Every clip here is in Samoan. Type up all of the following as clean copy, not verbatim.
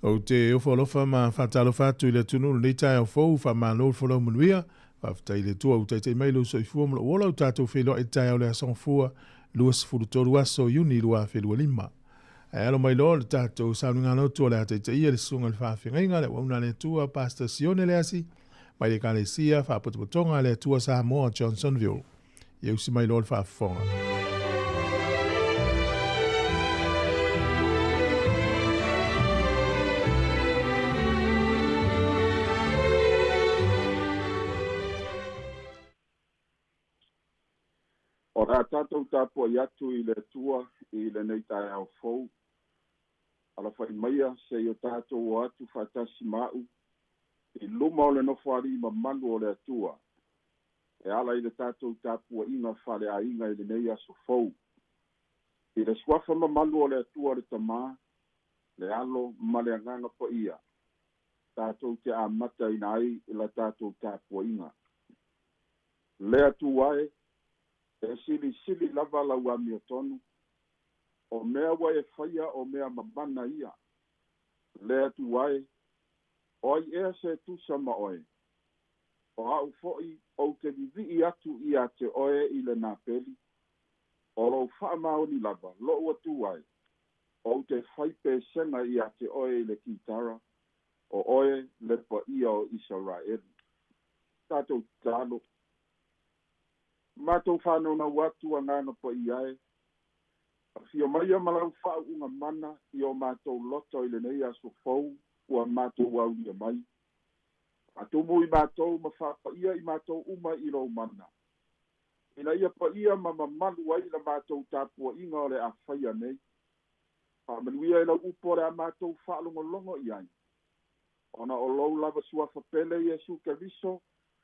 Ou te ofo alofa ma faatalofa atu i le atunuu i lenei taeao fou, faamalo le folau manuia. Faafetai i le Atua ua taitai mai lou soifua ma lou ola, ua tatou feiloai i le taeao o le Aso Gafua, 23 aso Iuni 2025. Ae alo mai loa le tatou sauniga lotu o le a taitaia le Susuga i le Faafeagaiga, le Auauna a le Atua, Pastor Sione Leasi, mai le Ekalesia Faapotopotoga a le Atua Samoa, Johnsonville. Ia usi mai loa le faafofoga. O le a tatou tapuai atu i le Atua i lenei taeao fou. Alafai maia se i o tatou o atu faatasi ma a'u i luma o le Nofoalii mamalu o le Atua e ala i le tatou tapuaiga faaleaiga i lenei aso fou. I le suafa mamalu o le Atua le Tama, le Alo ma le Agaga Paia, tatou te amataina ai la tatou tapuaiga. Le Atua e, e silisili lava lau amiotonu, o mea ua e faia o mea mamana ia. Le Atua e, o ai ea se tusa ma oe? O a'u fo'i ou te vivii atu ia te oe i le napeli, o lou faamaoni lava, lo'u Atua e, ou te fai pesega ia te oe i le kitara, o oe le paia o Isaraelu. Tatou tatalo. Matou fanaunau atu Agaga Paia e, afio maia ma lau faauuga mana i o matou loto i lenei aso fou ua matou aulia mai. Faatumu i matou ma faapaia i matou uma i lou mana, ina ia paia ma mamalu ai la matou tapuaiga o le a faia nei. Faamanuia i lau upu o le a matou faalogologo i ai, ona o lou lava suafa pele Iesu Keriso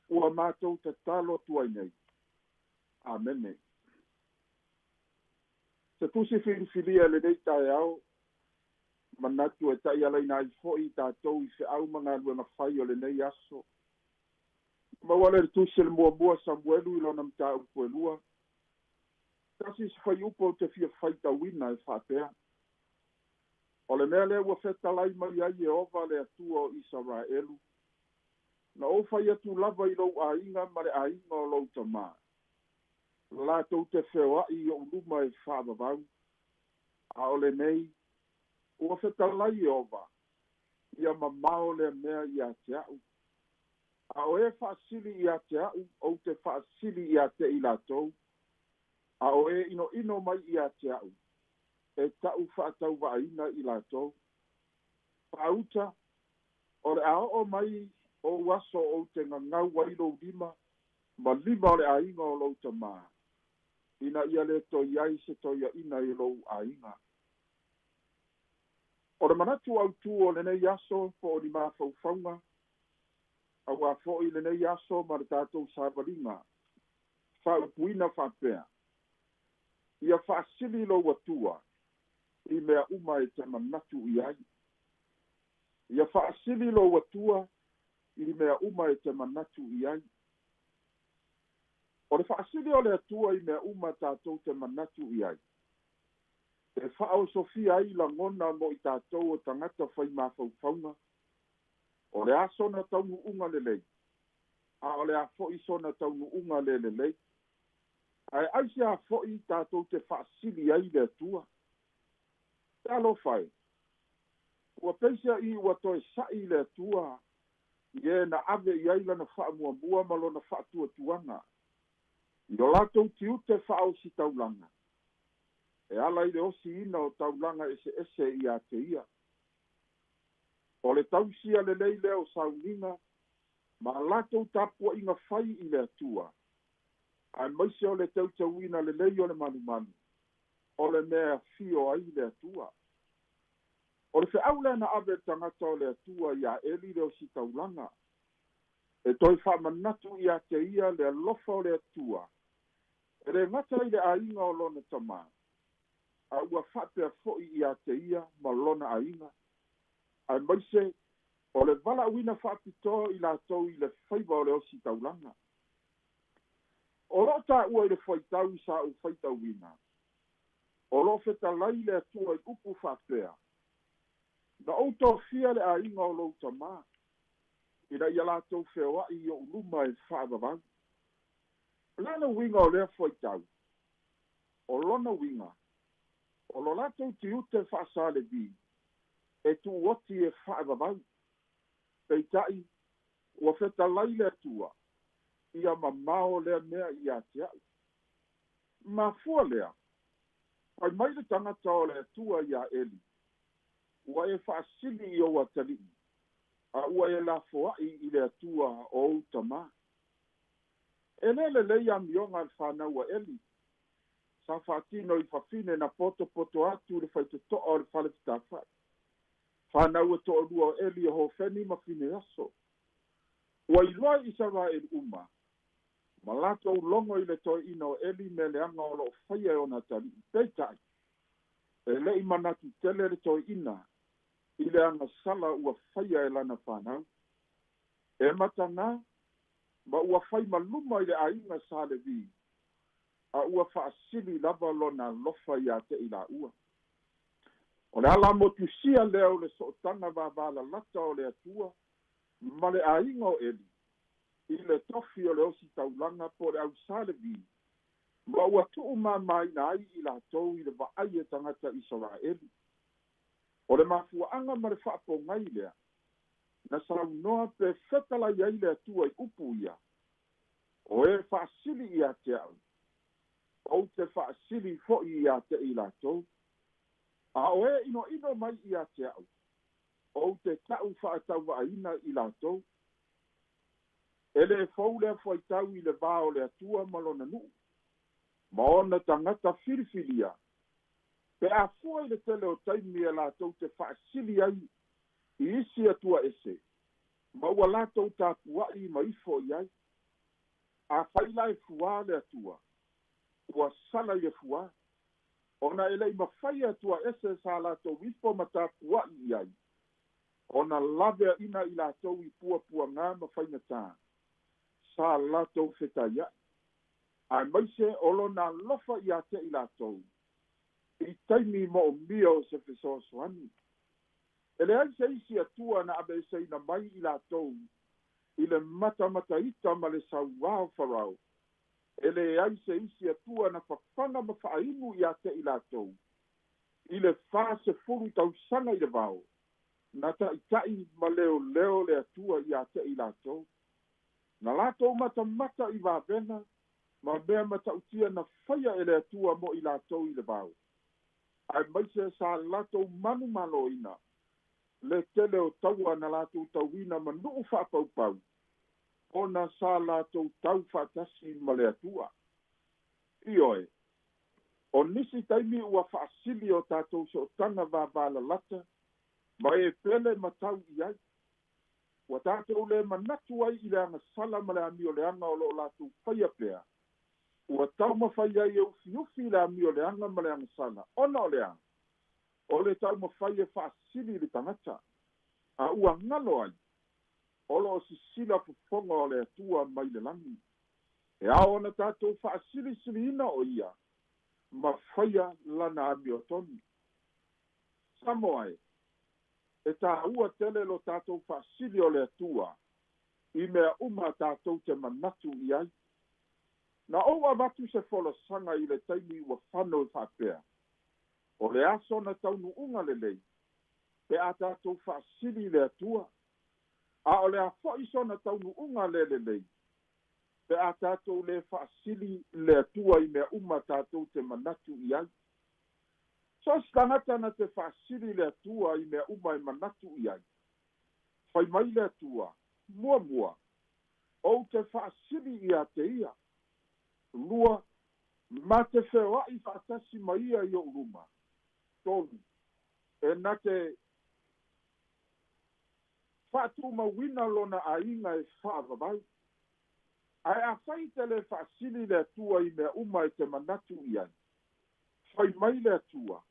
ua matou tatalo atu ai nei. Amene. Se tusi filifilia i lenei taeao, manatu e taialaina ai fo'i tatou i feau ma galuega fai o lenei aso. Maua le tusi le muamua Samuelu i lona mataupu e lua. Tasi se fuaiupu ou te fia faitauina e faapea. O le mea lea ua fetalai mai ai Ieova le Atua o Isaraelu, na ou fai atu lava i lou aiga ma le aiga o lou tamā, latou te feoai i ou luma e faavavau, a o lenei, ua fetalai Ieova, ia mamao lea mea ia te a'u. A o e faasili ia te a'u, ou te faasili ia te i latou, a o e inoino mai ia te a'u, e ta'u faatauvaaina i latou. Faauta, o le a oo mai ou aso ou te gagau ai lou lima ma lima o le aiga o lou tamā, ina ia le toe i ai se toeaina i lou aiga. O le manatu autū o lenei aso po o ni mafaufauga, auā fo'i lenei aso ma le tatou savaliga, faaupuina faapea, ia faasili lou Atua i mea uma e te manatu i ai. Ia faasili lou Atua i mea uma e te manatu i ai. O le faasili o le Atua i mea uma tatou te manatu i ai, e faaosofia ai lagona mo i tatou o tagata fai mafaufauga, o le a sona taunuuga lelei, a o le a fo'i sona taunuuga le lelei. Ae aisea fo'i tatou te faasili ai le Atua? Talofa e, ua peiseai ua toe sa'i le Atua i e na ave i ai lana faamuamua ma lona faatuatuaga, i o latou tiute faaositaulaga, e ala i le osiina o taulaga eseese ia te ia. O le tausia lelei lea o sauniga ma latou tapuaiga fai i le Atua, aemaise o le teuteuina lelei o le malumalu, o le mea e afio ai le Atua. O le feau lea na ave e le tagata o le Atua iā Eli le ositaulaga, e toe faamanatu ia te ia le alofa o le Atua, e le gata i le aiga o lona tamā, a ua faapea fo'i ia te ia ma lona aiga, aemaise o le valaauina faapitoa i latou i le faiva o le ositaulaga. O loo taua i le fuaitau sa ou faitauina, o loo fetalai le Atua i upu faapea, Na ou tofia le aiga o lou tamā, ina ia latou feoa'i i o'u luma e fa'avavau. O le a le uiga o lea fuaitau? O lona uiga, o lo latou tiute fa'asalevi e tu'uoti e fa'avavau. Peita'i, ua fetalai le Atua, ia mamao lea mea iā te a'u. Mafua lea, fai mai le tagata o le Atua iā Eli, Ua e fa'asili i ou atali'i, a ua e lafoa'i i le Atua o ou tamā. E lē lelei amioga a le fanau a Eli, sa faatino i fafine na potopoto atu i le faitoto'a o le fale fetafa'i. Fanau e to'alua o Eli o Hofeni ma Fineaso. Ua iloa e Isaraelu uma, ma latou logo i le toeaina o Eli mea leaga o lo'o faia e ona atalii. Peitai, e le'i manatu tele le toeaina i le agasala ua faia e lana fanau. E matagā ma ua fai ma luma i le aiga sa Levi, a ua fa'asili lava lona alofa iā te i lāua. O le ala motusia lea o le sootaga vavalalata o le Atua ma le aiga o Eli i le tofi o le ositaulaga po o le au sa Levi, ma ua tu'umāmāina ai i latou i le vaai e tagata Isaraeli. O le mafua'aga ma le fa'apogai lea na saunoa pe fetalai ai le Atua i upu ia, O e fa'asili iā te a'u, ou te fa'asili fo'i iā te i latou. A o e inoino mai iā te a'u, ou te ta'u fa'atauva'aina i latou. E lē fou lea fuaitau i le vā o le Atua ma lona nu'u, ma ona tagata filifilia, pe a fua i le tele o taimi e latou te fa'asili ai i isi atua ese, ma ua latou tapua'i ma ifo i ai. Afai la e fuā le Atua, ua sala i le fuā, ona e le'i mafai e atua ese sa latou ifo ma tapua'i i ai, ona laveaʻina i latou i puapuagā ma faigatā sa latou fetaia'i, aemaise o lona alofa iā te i latou i taimi mo'omia o se fesoasoani. E leai se isi Atua na aveeseina mai i latou i le matamataita ma le sauā o Farao, e leai se isi Atua na fafaga ma faainu iā te i latou i le 40 tausaga i le vao, na ta'ita'i ma leoleo le Atua iā te i latou. Na latou matamata i vavega ma mea mata'utia na faia e le Atua mo i latou i le vao, aemaise sa latou manumaloina le tele o taua na latou tauina ma nu'u fa'apaupau, ona sa latou tau fa'atasi ma le Atua. Ioe, o nisi taimi ua fa'asili o tatou sootaga vavalalata ma e pele ma tau i ai. Ua tatou lē manatu ai i le agasala ma le amioleaga o lo'o latou faia pea, ua taumafai ai e ufiufi le amioleaga ma le agasala, ona o le a? O le taumafai e fa'asili i le tagata, a ua galo ai, o lo'o sisila fofoga o le Atua mai le lagi. E ao ona tatou fa'asilisiliina o ia ma faia lana amiotonu. Samoa e, e tāua tele lo tatou fa'asili o le Atua i mea uma tatou te manatu i ai. Na ou avatu se folasaga i le taimi ua fano e fa'apea, o le aso na taunu'uga lelei pe a tatou fa'asili i le Atua, a o le a fo'i sona taunu'uga lē lelei pe a tatou lē fa'asili le Atua i mea uma tatou te manatu i ai. So o se tagata na te fa'asili le Atua i mea uma e manatu i ai, fai mai le Atua, muamua, ou te fa'asili iā te ia. Lua, ma te feoa'i fa'atasi ma ia i o'u luma. Tolu, e na te fa'atumauina lona aiga e fa'avavau. Ae afai e te lē fa'asili le Atua i mea uma e te manatu i ai, fai mai le Atua,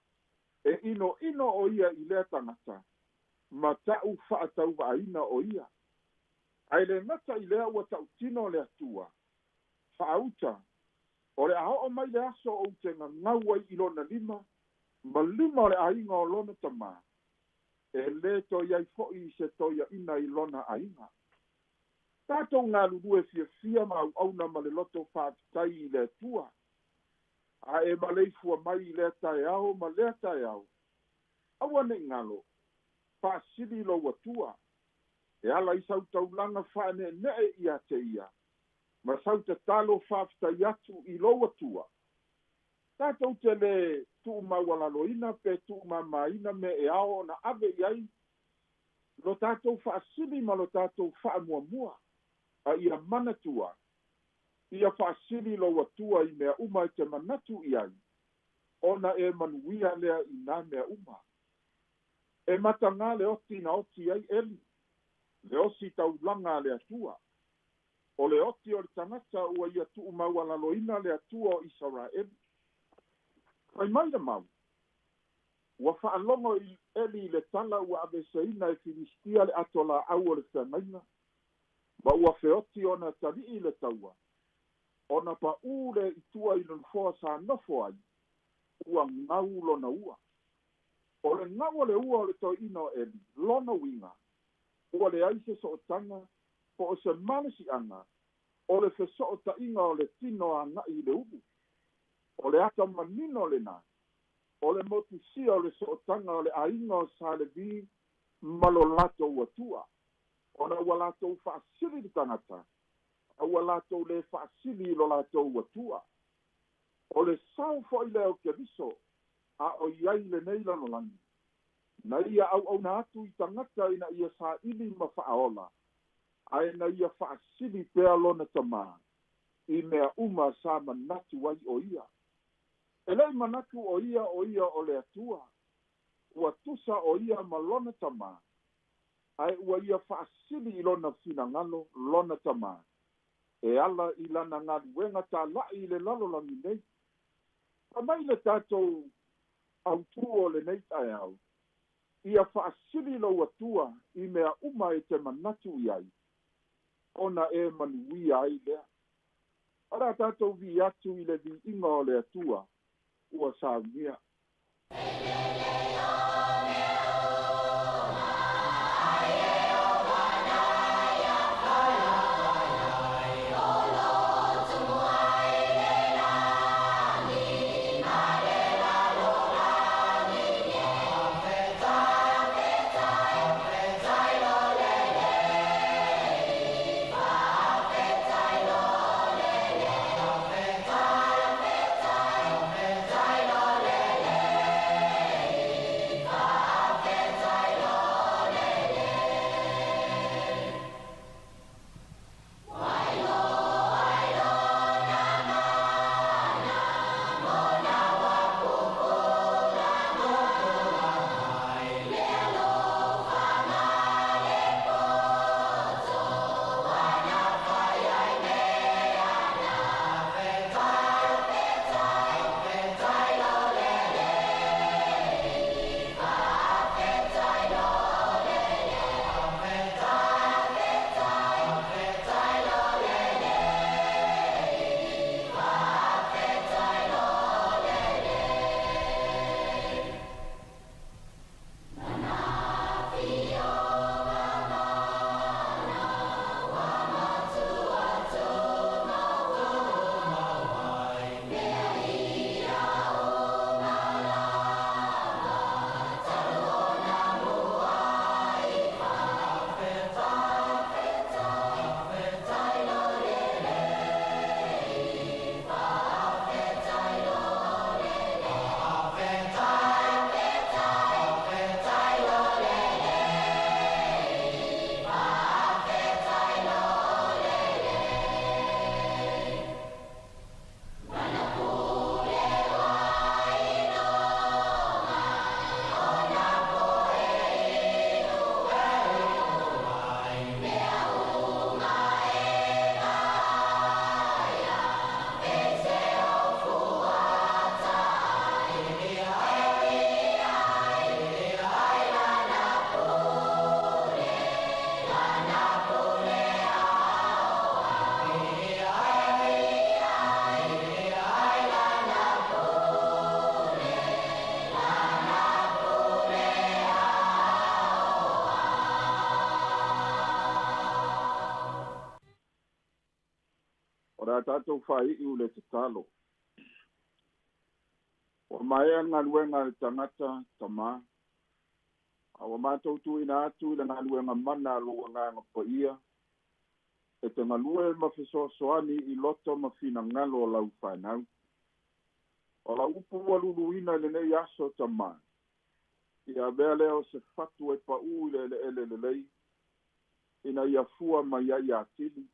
e inoino o ia i lea tagata, ma ta'u fa'atauva'aina o ia. Ae lē gata i lea ua ta'utino le Atua, fa'auta, o le a o'o mai le aso ou te gagau ai i lona lima, ma lima o le aiga o lona tamā. E lē toe ai foʻi se toeaʻina i lona aiga. Tatou galulue fiafia ma auauna ma le loto faafetai i le Atua, a e maleifua mai i lea taeao ma lea taeao. Aua neʻi galo, faasili lou Atua e ala i sau taulaga faaneenee ia te ia ma sau tatalo faafetai atu i lou Atua. Tatou te lē tuumaualaloina pe tuumāmāina mea e ao ona ave i ai lo tatou faasili ma lo tatou faamuamua, a ia manatua, ia faasili lou Atua i mea uma e te manatu i ai, ona e manuia lea i nā mea uma. E matagā le oti na oti ai Eli, le osi taulaga a le Atua. O le oti o le tagata ua ia tuumaualaloina le Atua o Isaraelu. Fai mai le mau, ua faalogo i Eli i le tala ua aveeseina e Filistia le ato laau o le feagaiga, ma ua feoti ona talii le taua, ona paū lea i tua i le nofoa sa nofo ai, ua gau lona ua. O le gau o le ua o le toeaina o Eli, lona uiga, ua leai se sootaga po o se malosiaga o le fesootaiga o le tino agai i le ulu. O le ata manino lena o le motusia o le sootaga o le aiga o Sa Levi ma lo latou Atua, ona ua latou faasili i le tagata, a ua latou lē faasili i lo latou Atua. O le sao foʻi lea o Keriso a o i ai lenei lalolagi, na ia auauna atu i tagata ina ia saili ma faaola, ae na ia faasili pea lona Tamā i mea uma sa manatu ai o ia. E le i manatu o ia o ia o le Atua, ua tusa o ia ma lona Tamā, ae ua ia faasili i lona finagalo lona Tamā, e ala i lana galuega talaʻi i le lalolagi nei. Fai mai le tatou autū o lenei taeao, ia faasili lou Atua i mea uma e te manatu i ai, ona e manuia ai lea. O le a tatou vii atu i le viiga o le Atua ua saunia. Tatou faaiu le tatalo. Ua maea le galuega a le tagata tamā, a ua matou tuuina atu i le galuega mana a lou Agaga Paia, e te galue ma fesoasoani i loto ma finagalo o lau fanau. O lau upu ua luluina i lenei aso tamā, ia avea lea o se fatu e paū i le eleele lelei, ina ia fua mai ai atili,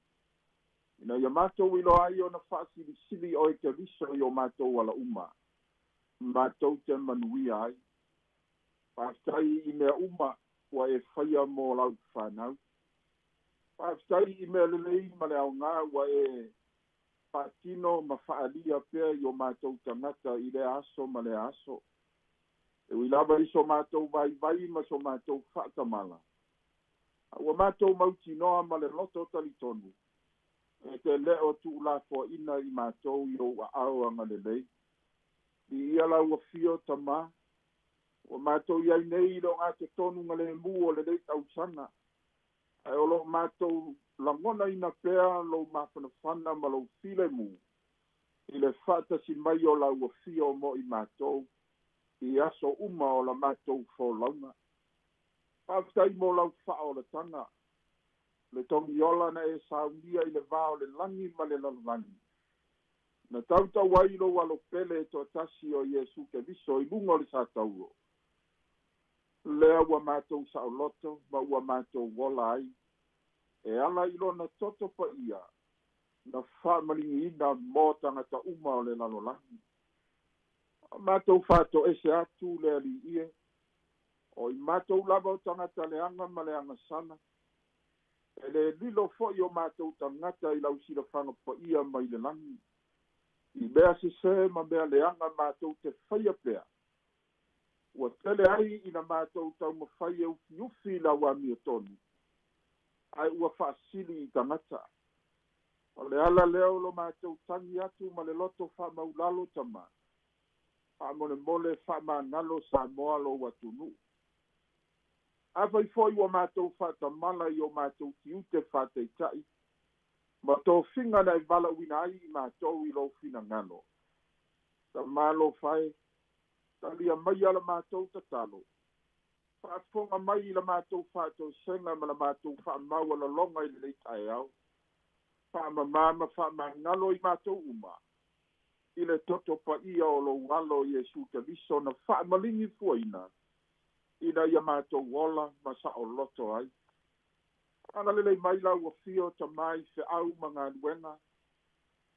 ina ia matou iloa ai ona faasilisili oe Keriso i o matou ala uma, matou te manuia ai. Faafetai i mea uma ua e faia mo lau fanau. Faafetai i mea lelei ma le aoga ua e faatino ma faaalia pea i o matou tagata i lea aso ma lea aso. E ui lava i so matou vaivai ma so matou faatamala, a ua matou mautinoa ma le loto talitonu, e te le o tuulafoaina i matou i ou aao agalelei. Viia lau afio tamā, ua matou i ai nei i le ogatotonu galemu o lenei tausaga, ae o lo o matou lagonaina pea lou mafanafana ma lou filemu i le faatasi mai o lau afio mo i matou i aso uma o la matou folauga. Faafetai mo lau faaolataga, le togiola na e saunia i le va o le lagi ma le lalolagi, na tautau ai lou alopele e toatasi o Iesu Keriso i luga o le satauro, lea ua matou saoloto ma ua matou ola ai, e ala i lona toto paia na faamaligiina mo tagata uma o le lalolagi. A matou faatoese atu le Alii e, o i matou lava o tagata leaga ma le agasala, e le lilo foi o matou tagata i lau silafaga paia mai le lagi. I mea sesē ma mea leaga matou te faia pea, ua tele ai ina matou taumafai e ufiufi i lau amiotonu, ae ua faasili i tagata. O le ala lea o lo matou tagi atu ma le loto faamaulalo tamā, faamolemole faamagalo Samoa lou atunuu. Afai foi ua matou faatamala i o matou tiute faataitai, ma tofiga na e valaauina ai i matou i lou finagalo, tamā alofa e, talia maia la matou tatalo, faafofoga mai i la matou faatoesega ma la matou faamaualaloga i lenei taeao, faamamā ma faamagalo i matou uma, i le toto paia o lou alo Iesu Keriso na faamaligi fuaina, ina ia matou ola ma saoloto ai. Agalelei mai lau afio tamā i feau ma galuega,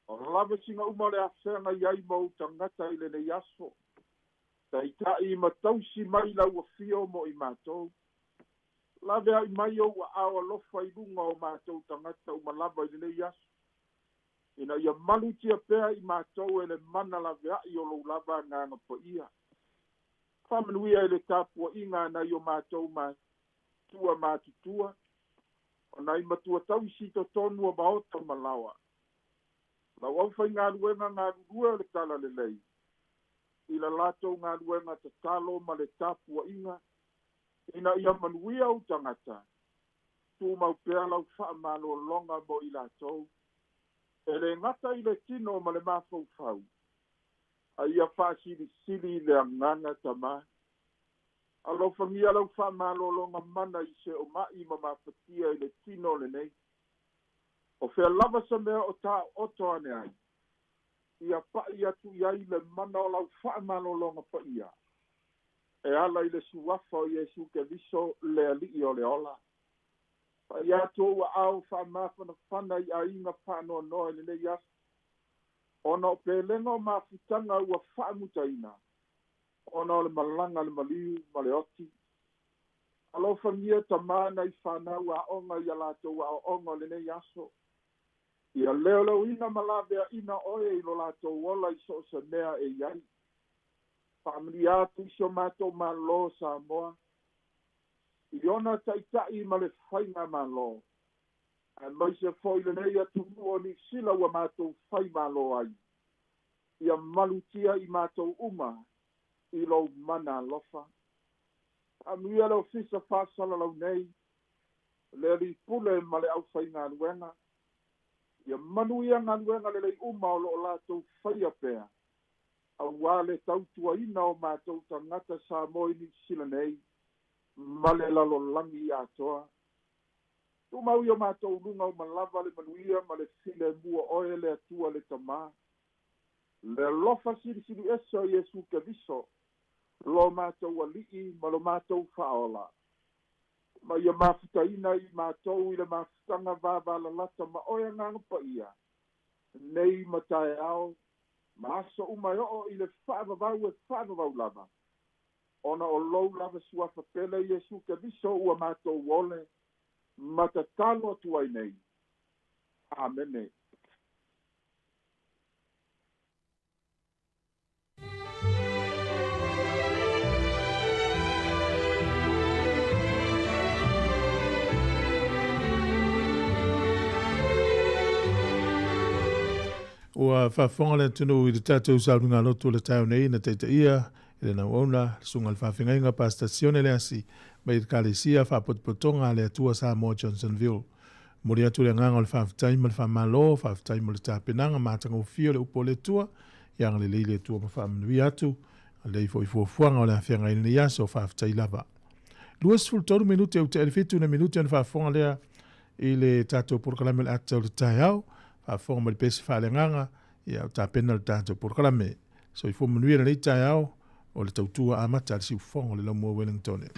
o lavasiga uma o le afeaga i ai ma ou tagata i lenei aso, taitai ma tausi mai lau afio mo i matou. Laveai mai ou aao alofa i luga o matou tagata uma lava i lenei aso, ina ia malutia pea i matou e le mana laveai o lou lava Agaga Paia. Faamanuia i le tapuaiga a nai o matou matua matutua, o nai matua tausi i totonu o maota ma laoa, lau aufaigaluega galulue o le Talalelei, i la latou galuega tatalo ma le tapuaiga, ina ia manuia ou tagata, tumau pea lau faamalologa mo i latou, e le gata i le tino ma le mafaufau, a ia faasilisili le agaga tamā. Alofagia lau faamalologa mana i se omaʻi ma mafatia i le tino lenei. O fea lava se mea o taooto ane ai, ia paʻi atu i ai le mana o lau faamalologa paia, e ala i le suafa o Iesu Keriso le Alii o le ola. Paʻi atu ou aao faamafanafana i aiga faanoanoa i lenei aso, ona o pelega o mafutaga ua faamutaina, ona o le malaga a le maliu ma le oti. Alofagia tamā nai fanau aoga i a latou aoaoga o lenei aso, ia leoleoina ma laveaina oe i lo latou ola i so o se mea e i ai. Faamanuia atu i si o matou Malo Samoa, i ona taitai ma le faigamalo, aemaise foi lenei atunuu o Niu Sila ua matou faimalo ai, ia malutia i matou uma i lou mana alofa. Faamanuia le Ofisa Faasalalau nei, le Alii Pule ma le aufaigaluega, Ia manuia galuega lelei uma o loo latou faia pea, auā le tautuaina o matou tagata Samoa i Niusila nei ma le lalolagi atoa. Tumau i o matou luga uma lava le manuia ma le filemu o oe le Atua le Tamā, le alofa silisili ese o Iesu Keriso, lo matou Alii ma lo matou Faaola, ma ia mafutaina i matou i le mafutaga vavalalata ma oe Agaga Paia, nei ma taeao ma aso uma e oo i le faavavau e faavavau lava, ona o lou lava suafa pele Iesu Keriso ua matou ole ma tatalo atu ai nei. Amene. Ua faafofoga le atunuu i le tatou sauniga lotu o le taeao nei na taitaia e le nauauna le susuga i le faafeagaiga Pastor Sione Leasi mai le Ekalesia Faapotopotoga a le Atua Samoa Johnsonville. Momoli atu le agaga o le faafetai ma le faamalo, faafetai mo le tapenaga matagofie o le upu a le Atua. Ia agalelei le Atua ma faamanuia atu. Agalelei foi i fuafuaga o le afeaga i lenei aso, faafetai lava. 23 minute ua tea le 7 nai minute ona faafofoga lea i le tatou polokalame o le ata o le taeao. Faafofoga mai le pese faaleagaga, ia o tapena le tatou polokalame. Soifua manuia lenei taeao o le tautua amata a le siufofoga o le Laumua Wellingtone.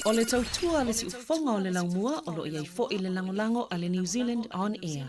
O le tautua a le siufofoga o le laumua o lo o i ai foi le lagolago a le New Zealand On Air.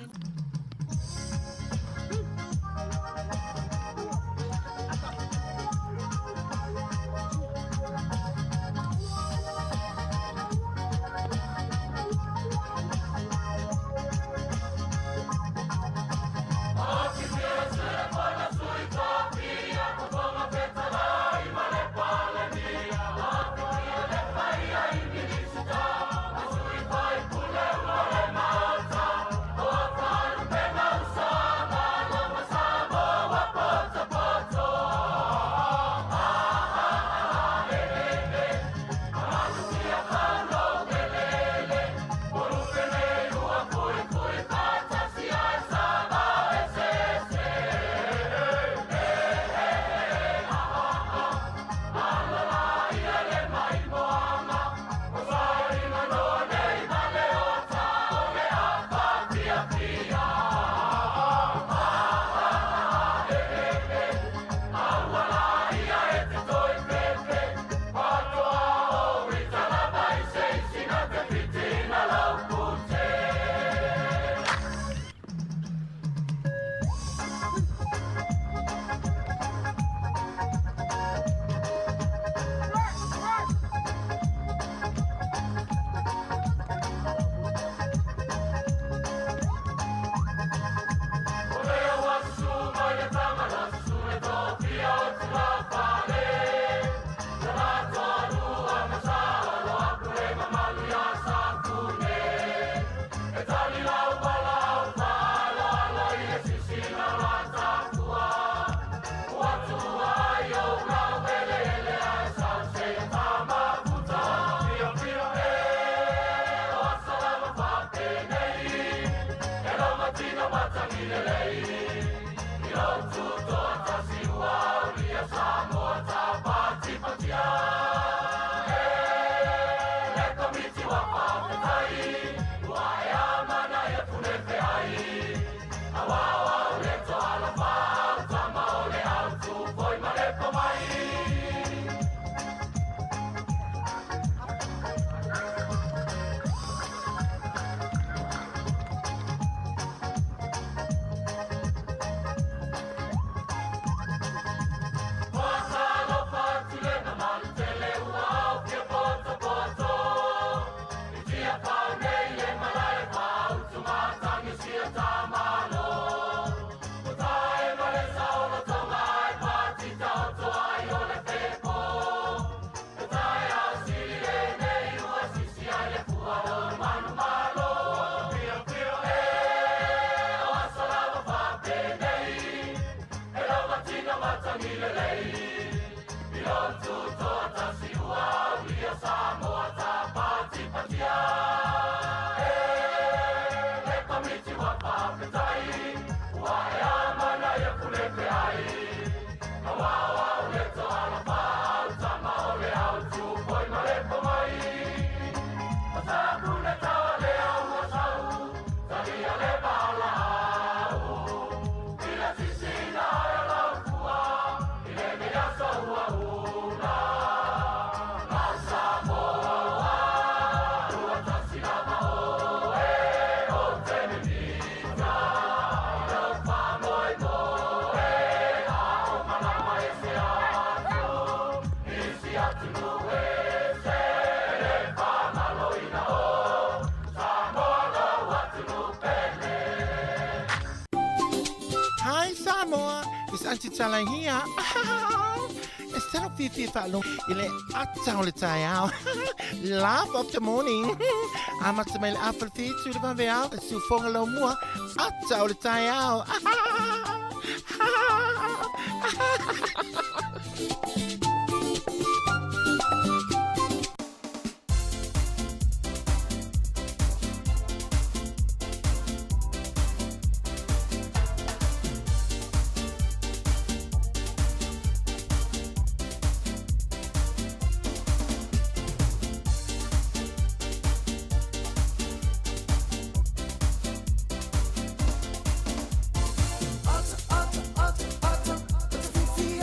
Hi Samoa, it's Auntie Tala here. It's talo fifi whaalong i le ata o le taeao. Laugh of the morning. Amata mai le afa le whitu le vaveao, le siufoga lau mua, ata o le taeao. Ata, ata, ata, ata, ata fifi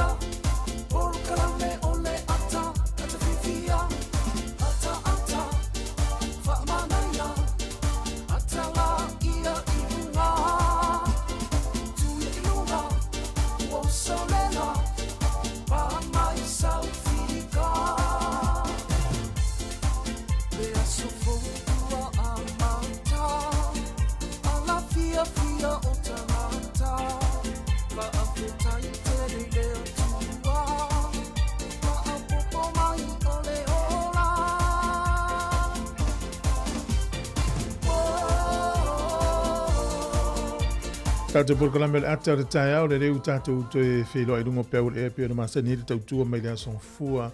Tatou polokalame o le ata o le taeao le leu tatou toe feiloai i luga o peau o le ea pei ona masani ai le tautua mai le aso Gafua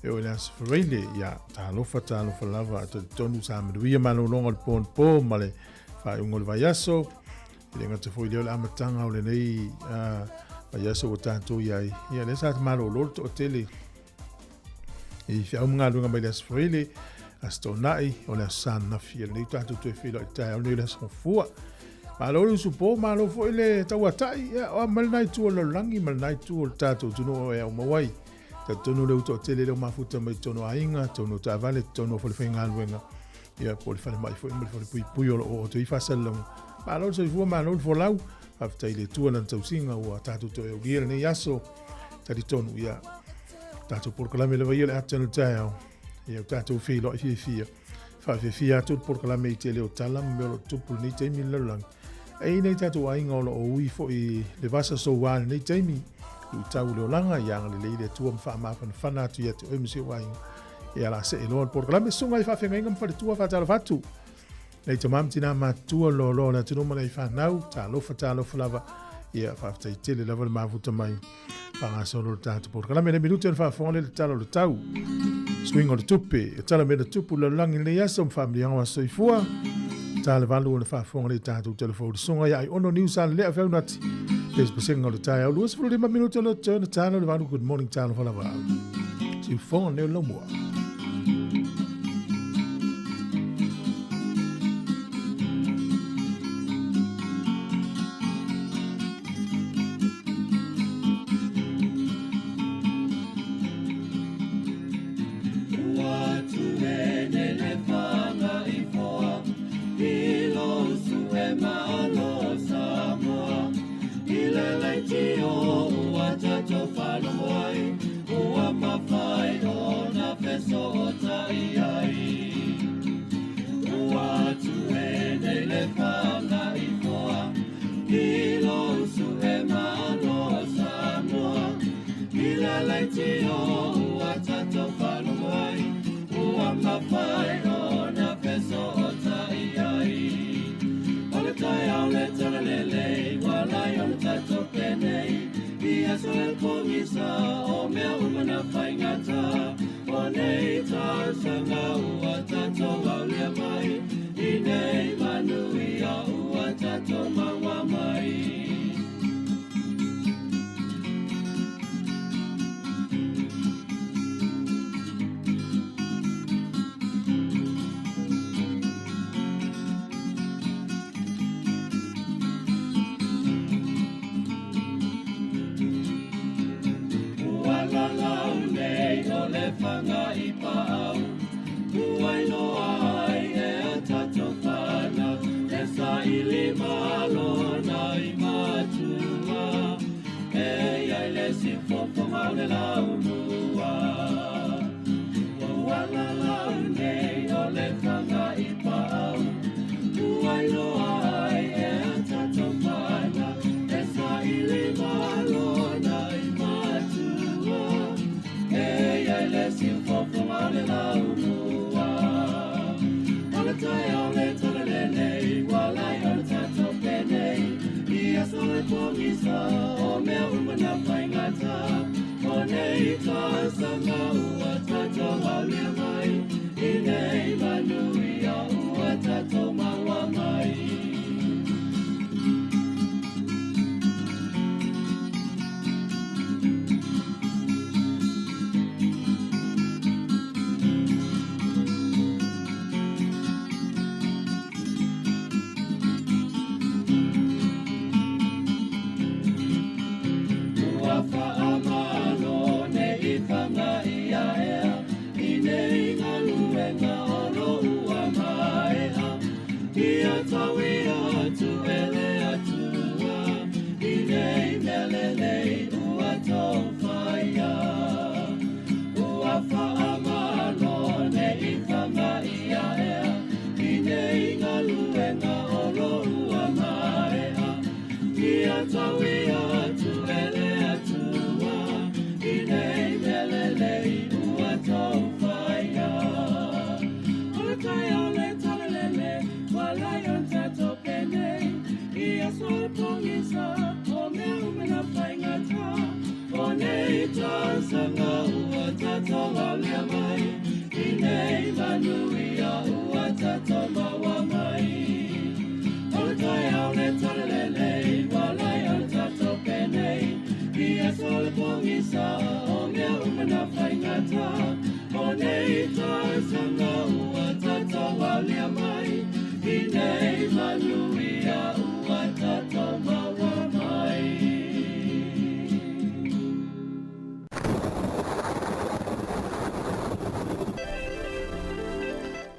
e oo i le aso Faraile. Ia, talofa, talofa lava, talitonu sa manuia malologa o le po anapo ma le faaiuga o le vaiaso. E le gata foi i lea o le amataga o lenei vaiaso ua tatou i ai. Ia, lea sa malolo le toatele i feau ma galuega mai le aso Faraile, Aso Toonai, o le Aso Sa ananafi. Ia lenei tatou toe feiloai i le taeao lenei o le Aso Gafua. Malo le usupo, malo foi le tauatai, ia, o a mai lena itu o le lalolagi ma lena itu o le tatou atunuu o e au mau ai. Talitonu le toatele lea ua mafuta mai totonu o aiga, totonu o taavale, totonu o falefaigaluega, ia, po o le falemai foi ma le falepuipui o lo o oo atu ai faasalalauga. Malo le soifua, malo le folau, faafetai i le Atua i lana tausiga ua tatou toe aulia lenei aso. Talitonu, ia, tatou polokalame lava ia o le ata o le taeao, ia, ua tatou feiloai fiafia. Faafiafia atu le polokalame i tele o tala ma mea o lo o tutupu i lenei taimi i le lalolagi. E i ai nai tatou aiga o lo o ui foi i le vasa soua i lenei taimi, luitau i le olaga, ia agalelei le Atua ma faamafanafana atu ia te oe ma si ou aiga. Ia la see loa le polokalame, susuga i faafeagaiga ma faletua faatalofa atu. Nei tama ma tina matutua loaloa o le atunuu ma nei fanau, talofa talofa lava. Ia faafetai tele lava le mafuta mai. Faagasolo le tatou polokalame le minute o le faafofoga le le tala o le tau. Suiga o le tupe, e tala mea na tupu i le lalolagi i lenei aso ma faamanuiaga o aso soifua. Ta le valu o le faafofoga le tatou telefoni susuga ia ai ono news a le afeu nati. Pesepesega o le taeao 25 minute o le turn tala o le valu good morning talofa lava. Siufofoga nei o le laumua.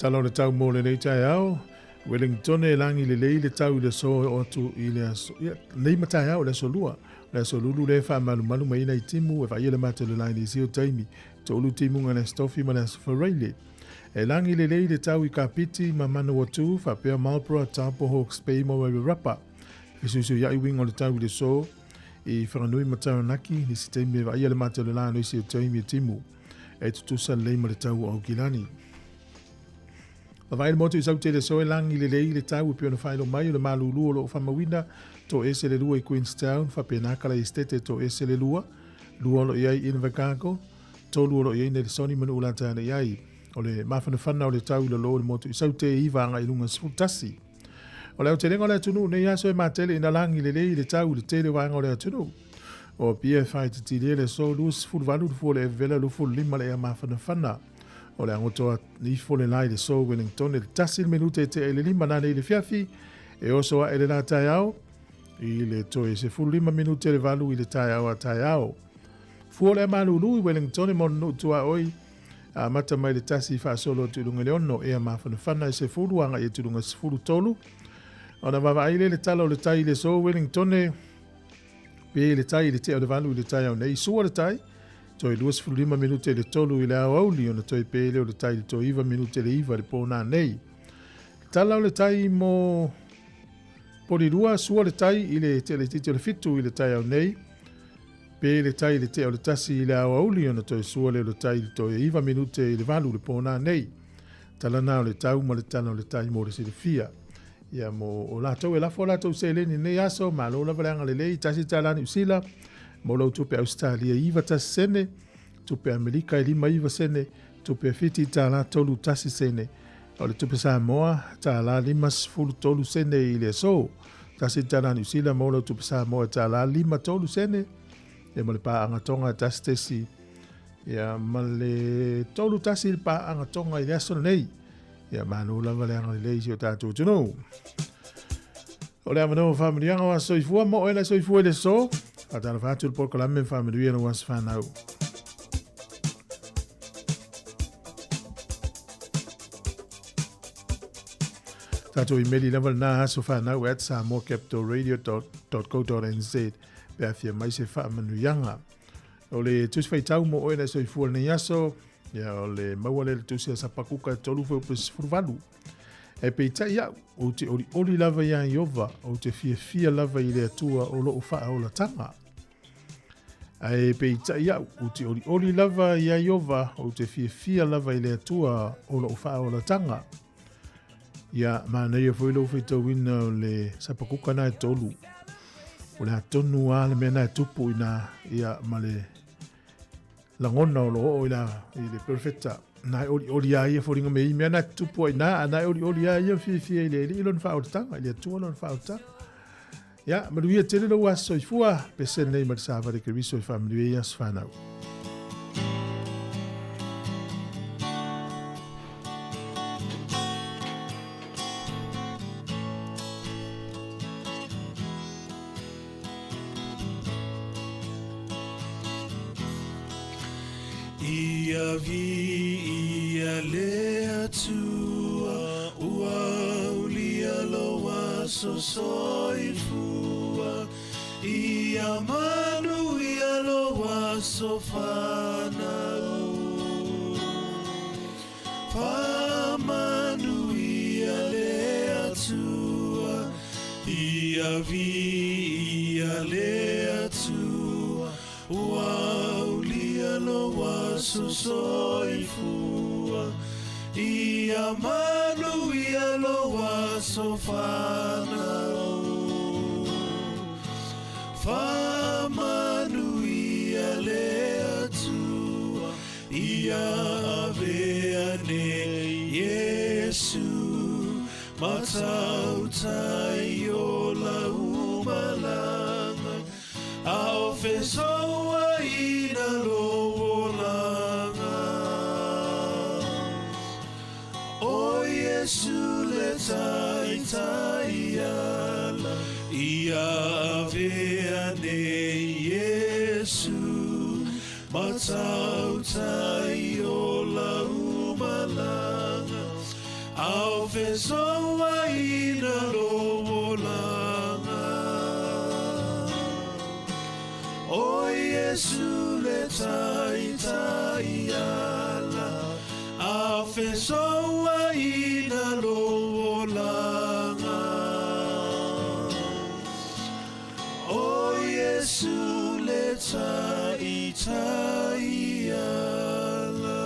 Tala o le tau mo lenei taeao, Wellington e lagi lelei le tau i le aso e oo atu i le aso, ia, nei ma taeao i le aso lua. O le aso lulu lea e faamalumalu mai ai nai timu e vaaia le mata o le lae i nisi o taimi. Toolu timuga i le Aso Tofi ma le Aso Faraile. E lagi lelei le tau i Kapiti ma Manawatu, faapea Marlborough, Taupo, Hawke's Bay ma Wairarapa. Fesuisuiai uiga o le tau i le aso i Whanganui ma Taranaki, nisi taimi e vaaia le mata o le la nisi o taimi e timu. E tutusa lelei ma le tau o Aukilani. Vaai le motu i sau tele soe lagi lelei le tau e pei ona faailoa mai o le malūlū o lo o faamauina toese le lua i Queenstown, faapena kala Esetete toese le lua, lua o lo o i ai Invercargill, tolu o lo o i ai Nelesoni ma Nu'ulata ane i ai. O le mafanafana o le tau i lalo o le motu i Saute e iva agai i luga 11. O le aotelega o le atunuu nei aso e matele ina lagi lelei le tau i le tele o vaega o le atunuu. O Apia e faaititilia le aso 28 le fua o le Evela 25 le ea mafanafana. O le agotoa ifo le la i le aso Wellington i le tasi le minute e tea i le lima nanei i le fiafi e oso ae le la taeao i le toe 15 minute le valu i le taeao a taeao. Fua o le malulu i Wellington e mo nuu tuaoi amata mai le tasi faasolo atu i luga i le ono ea mafanafana e sefulu agai atu i luga 13. Ona vaavaai lea i le tala o le tai i le aso Wellington pe le tai i le tea o le valu i le taeao nei. Sua le tai, toe 25 minute i le tolu i le aoauli ona toe pe lea o le tai i le toe 9 minute i le iva i le pō nei. Tala o le tai mo Polirua, sua le tai i le tea laitiiti o le fitu i le taeao nei. Pe le tai i le tea o le tasi i le aoauli ona toe sua lea o le tai i le toe 9 minute i le valu i le pō nei. Tala na o le tau ma le tala o le tai mo le silafia. Ia mo o latou e lafo latou seleni nei aso, malo lava le agalelei, tasi tala Niu Sila, mo lau tupe Ausetalia iva tasi sene, tupe Amerika e lima iva sene, tupe Fiti tala tolu tasi sene, o le tupe Samoa tala 53 sene i le aso, tasi tala Niu Sila mo lau tupe Samoa tala lima tolu sene, ia ma le paaga Tonga tasi tesi, ia ma le tolu tasi le paaga Tonga i le aso lenei. Ia malo lava le agalelei i si o tatou atunuu. O le avanoa o faamanuiaga o aso soifua mo oe na soifua i le aso. Faatalofa atu le polokalame ma faamanuia lou aso fanau. Tatou imeli lava lena aso fanau at samoacapitalradio.co.nz pe a fia mai se faamanuiaga. O le tusi faitau mo oe na soifua lenei aso, ia o le maua lea i le tusi a Sapakuka e tolu fuaiupu 18. E peitai au, ou te olioli lava iā Ieova, ou te fiafia lava i le Atua o lou faaolataga. Ae peitai au, ou te olioli lava iā Ieova, ou te fiafia lava i le Atua o lou faaolataga. Ia, manaia foi lou faitauina o le Sapakuka na e tolu. O le a tonu lava le mea na e tupu ina, ia, ma le lagona o lo oo i la, i le perofeta. Na e olioli a ia foliga me i mea na tupu ai na, a na e olioli a ia fiafia i le Alii lona faaolataga, i le Atua lona faaolataga. Ia, manuia tele lou aso soifua, pese lenei ma le Savali Keriso e faamanuia ai aso fanau. Ia viia le Atua, ua aulia lou aso soifua. Ia manuia lou aso fanau. Faamanuia le Atua, ia viia. Manuia le Atua ua aulia lou aso soifua. Ia manuia lou aso fanau. Faamanuia le Atua ia avea nei Iesu matautai o lau malaga a o fesouaina lou olaga. O Iesu le taitai ala ia avea nei Iesu matautai o lau malaga a o fesouaina lou olaga. O Iesu le taitai ala a o fesouaina lou olaga. O Iesu le taitai ala.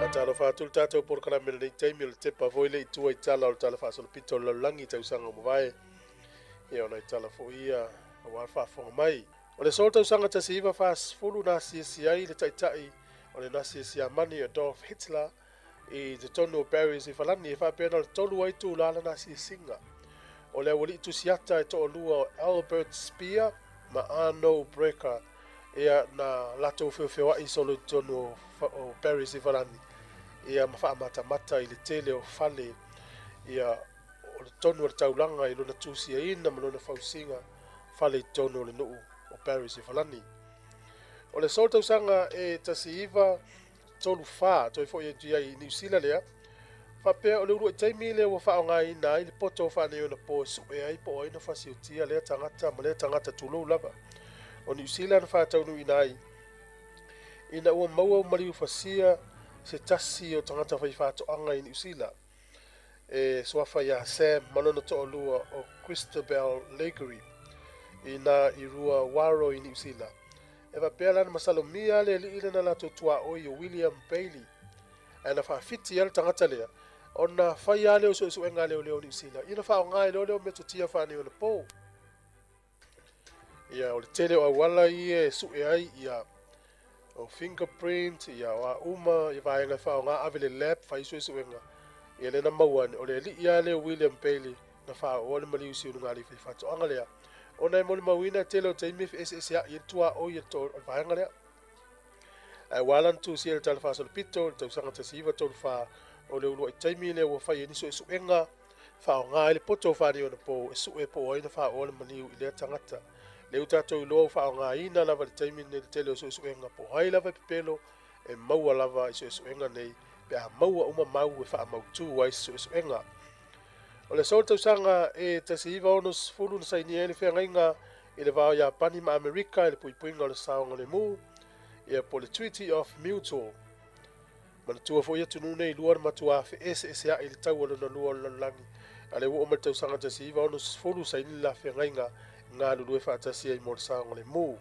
Faatalofa atu le tatou polokalame i lenei taimi o le tepa foi le i tua i tala o le Tala Faasolopito o le Lalolagi i tausaga ua mavae. Ia o nai tala foi ia aua le faafofoga mai. O le aso tausaga 1940 na asiasi ai le taitai o le Nasi Siamani Adolf Hitler i totonu o Paris i Falani e faapea na o le 3 ai itula lana asiasiga. O le aualii tusiata e toalua o Albert Speer ma Arno Breker ia na latou feofeoai solo i totonu o Paris i Falani ia ma faamatamata i le tele o fale ia o le tonu o le taulaga i lona tusiaina ma lona fausiga fale i totonu o le nuu o Paris i Falani. O le aso tausaga e 1934 toe foi atu ai i Niu Sila lea, faapea o le uluai taimi lea ua faaaogaina ai le poto faaneionapo e sue ai po o ai na fasiotia lea tagata ma lea tagata tulou lava. O Niu Sila na faataunuuina ai ina ua maua maliu fasia se tasi o tagata faifaatoaga i Niu Sila e suafa iā Sam ma lona toalua o Christabel Lagery ina i Rua Waro i Niu Sila. E faapea la na masalomia le alii lena latou tuaoi o William Bailey ae na faafiti ai le tagata lea ona fai lava lea o suesuega a leoleo o Niu Sila ina faaaoga ai loa lea o metotia faaneionapo. Ia o le tele o auala ia e sue ai ia o fingerprint ia o a uma ia vaega e faaaoga ave le lab fai suesuega ia lea na maua ane o le alii lava lea o William Bailey na faaooa le maliu i Siunugalii faifaatoaga lea ona e molimauina e tele o taimi e feeseeseai ai le tuaoi o le vaega lea. Ae ua ala ona tusia i le Tala Faasolopito i le tausaga 1934 o le uluai taimi lea ua fai ai ni suesuega faaaoga ai le poto o Faaneionapo e sue po o ai na faaoa le maliu i lea tagata. Lea ua tatou iloa ua faaaogaina lava i le taimi lenei le tele o suesuega po o ai lava e pepelo e maua lava i suesuega nei pe a maua uma mau e faamautu ai se suesuega. O le aso o le tausaga e 1960 na sainia ai le feagaiga i le va o Iapani ma Amerika i le puipuiga o le saogalemu, ia po o le Treaty of Mutual. Manatua foi atunuu nei lua na matuā feeseesea'i i le taua lona lua o le lalolagi, a lea ua oo mai le tausaga 1960 saini le la feagaiga galulue faatasi ai mo le saogalemu.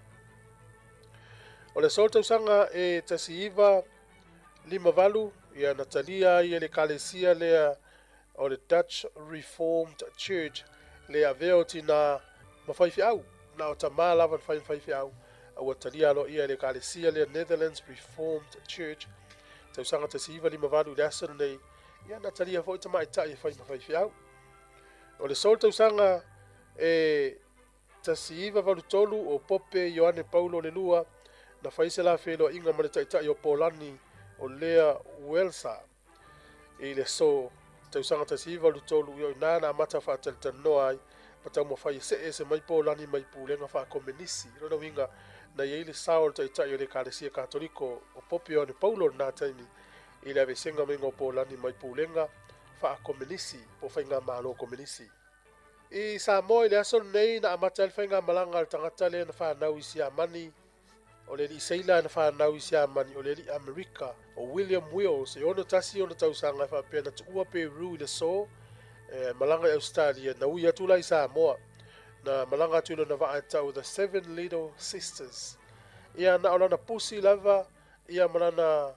O le aso o le tausaga e 1958, ia na talia ai e le Ekalesia lea o le Dutch Reformed Church le avea o tinā ma faifeau, na o tamā lava na fai ma faifeau, a ua talia aloaia e le Ekalesia lea Netherlands Reformed Church, tausaga 1958 i le aso lenei, ia na talia foi tamaitai e fai ma faifeau. O le aso o le tausaga e 1983 o Pope Ioane Paulo le Lua na fai se la feiloaiga ma le taitai o Polani o Lea Walesa i le aso tausaga 1983 i o ina na amata faatalatalanoa ai ma taumafai e see ese mai Polani mai pulega faakomenisi. I lona uiga na i ai le sao o le taitai o le Ekalesia Katoliko o Pope Ioane Paulo i lena taimi i le aveesega maiga o Polani mai pulega faakomenisi po o faigamalo komenisi. I Samoa i le aso lenei na amata ai le faigamalaga a le tagata lea na fanau i Siamani, O le alii seila na fanau i Siamani o le alii Amerika o William Wills, e 61 ona tausaga e faapea na tuua Peru i le aso e malaga i Ausetalia, na ui atu la i Samoa. Na malaga atu i lona vaa e tau The Seven Little Sisters. Ia na o lana pusi lava ia ma lana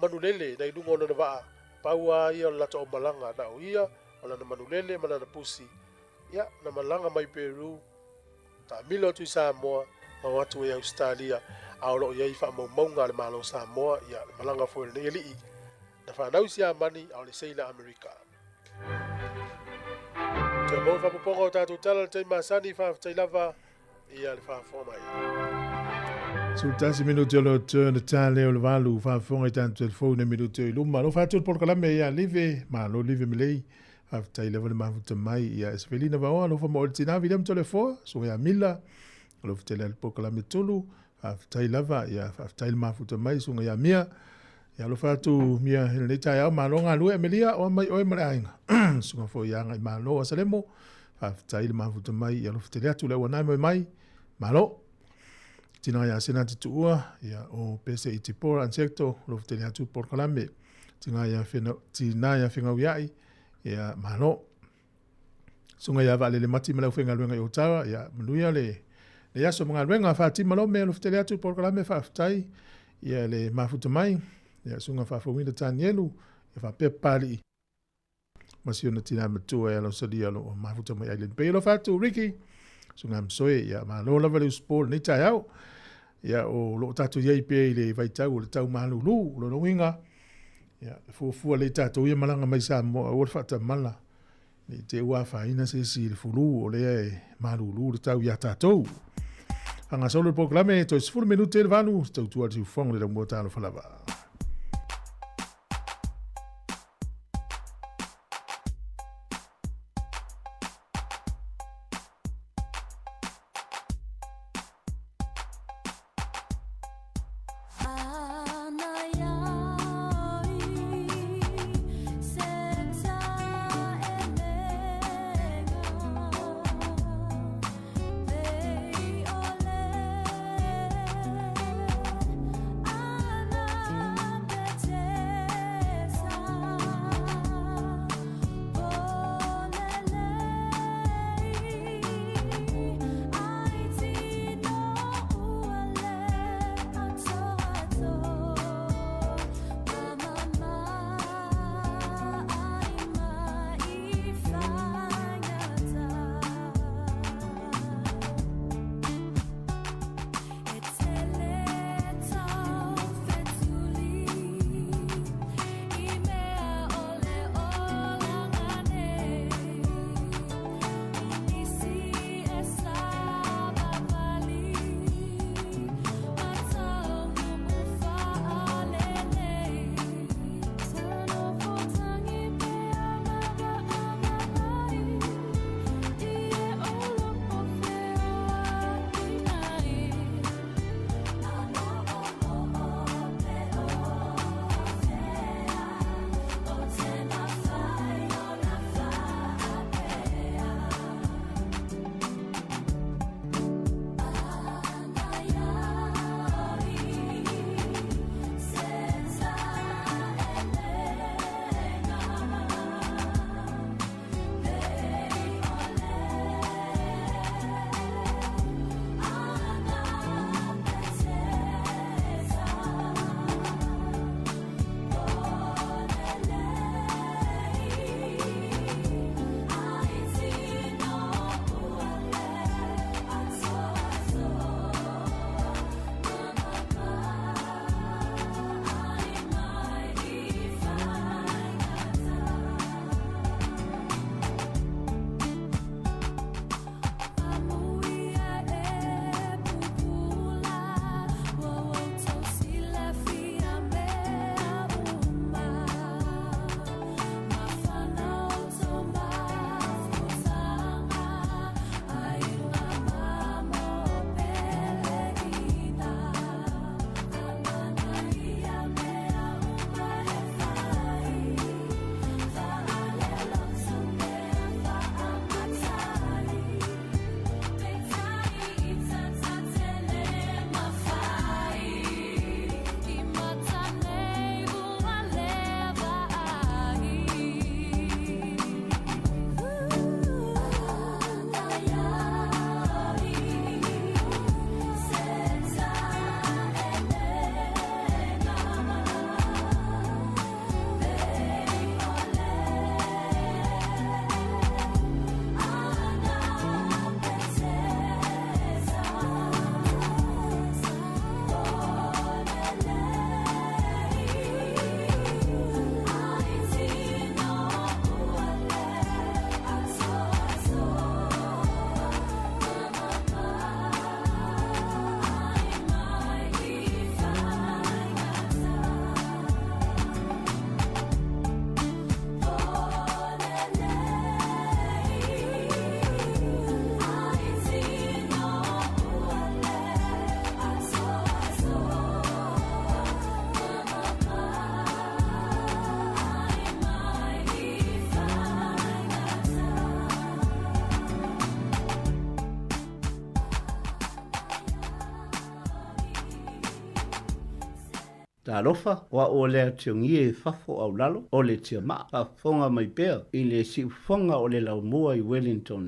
manulele na i luga o lona vaa, pau a ia o le latou aumalaga, na o ia, o lana manulele ma lana pusi. Ia, na malaga mai Peru, taamilo atu i Samoa, ma o atu ai Ausetalia, a o lo o i ai faamaumauga a le Malo o Samoa, ia, le malaga foi a lenei alii, na fanau i Siamani, a o le seila Amerika. Toe maua le faaopoopoga o tatou tala i le taimi masani, faafetai lava ia le faafofoga mai. 11 minute o lo turn tale o le valu faafofoga i tatou telefone minute i luma. Lo faatu le polokalame ia live, malo live melei. Faafetai lava le mafuta mai ia Esefelina Vaoa, alofa mo le tina William Tolefoa, susuga ia Mila, alofa tele le polokalame tulu. Faafetai lava ia faafetai le mafuta mai susuga ia Mia. Ia alofa atu Mia i lenei taeao, malo galue Amelia, oa mai oe ma le aiga. Susuga foi ia Agaimalo Asalemo, faafetai le mafuta mai ia alofa tele atu le auanai moe mai, malo. Tina ia Sena Tutua, ia o Pese i Tipora Ansekto, alofa tele atu polokalame. Tina ia Fena, tina ia Fengauiai, ia malo. Susuga ia Vaalele Mati ma le aufaigaluega i Otawa, ia manuia le le aso ma galuega. Fatima Lome, alofa tele atu polokalame, faafetai ia le mafuta mai. Ia susuga Faafouina Tanielu, ia faapea Papalii ma si ona tina matua ia Lausalia o lo o mafuta mai Island Bay. Alofa atu Ricky, susuga Msoe, ia malo lava le usupo lenei taeao. Ia o lo o tatou i ai pea i le vaitau o le tau malulu, o lona uiga, ia fuafua lelei tatou ia malaga mai Samoa, aua le faatamala, ne i te i ua afaina se isi i le fulu o lea e malulu le tau iā tatou. Faagasolo le polokalame, toe 10 minute i le 8, tautua le siufofoga le laumua talofa lava. Talofa, o a'u o le atiogie i fafo au lalo, o le tiamaa, faafofoga mai pea i le siufofoga o le laumua i Wellington.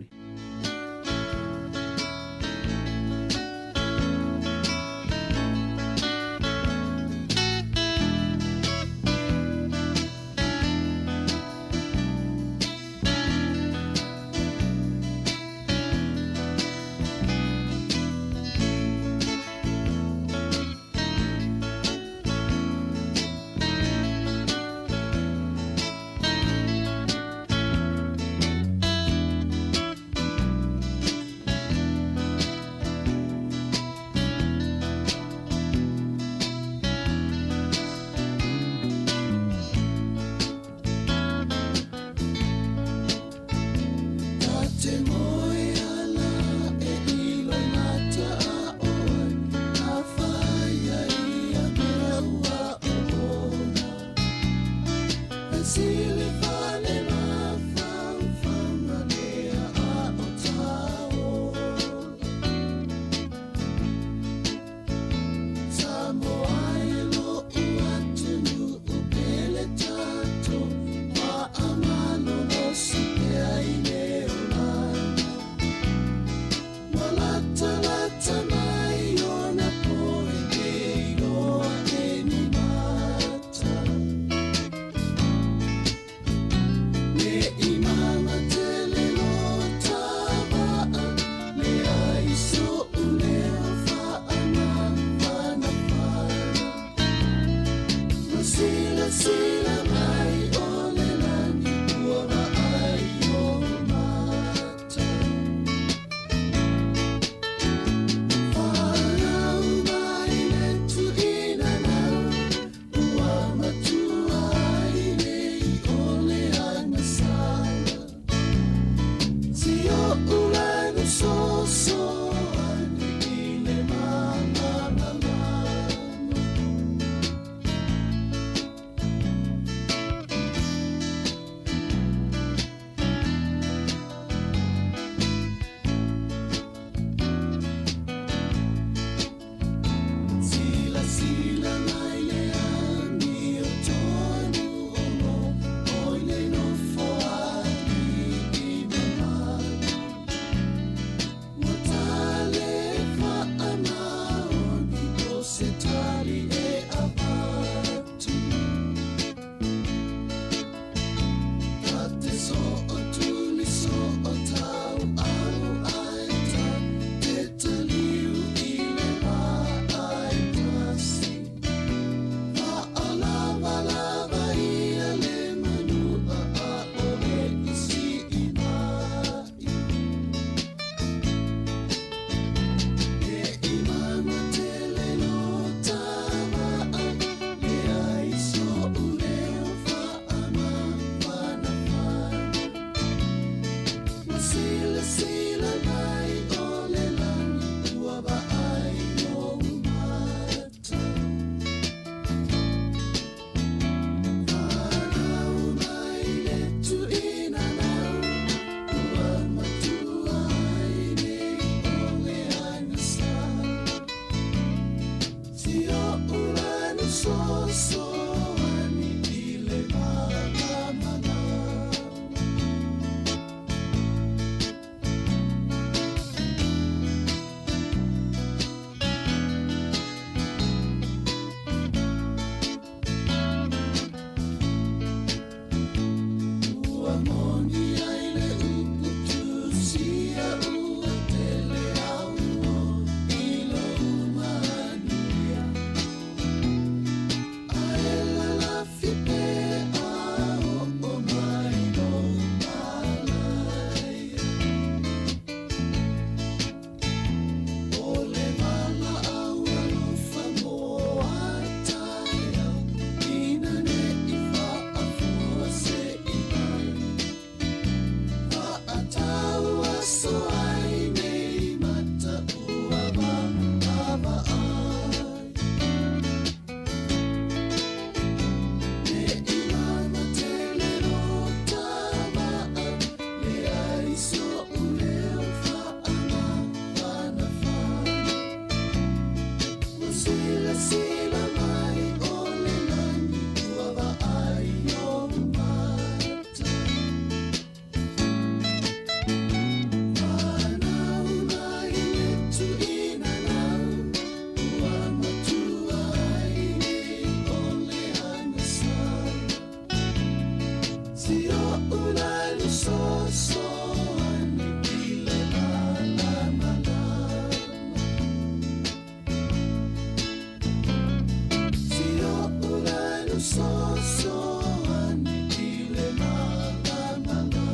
Fesoasoani i le magamagama.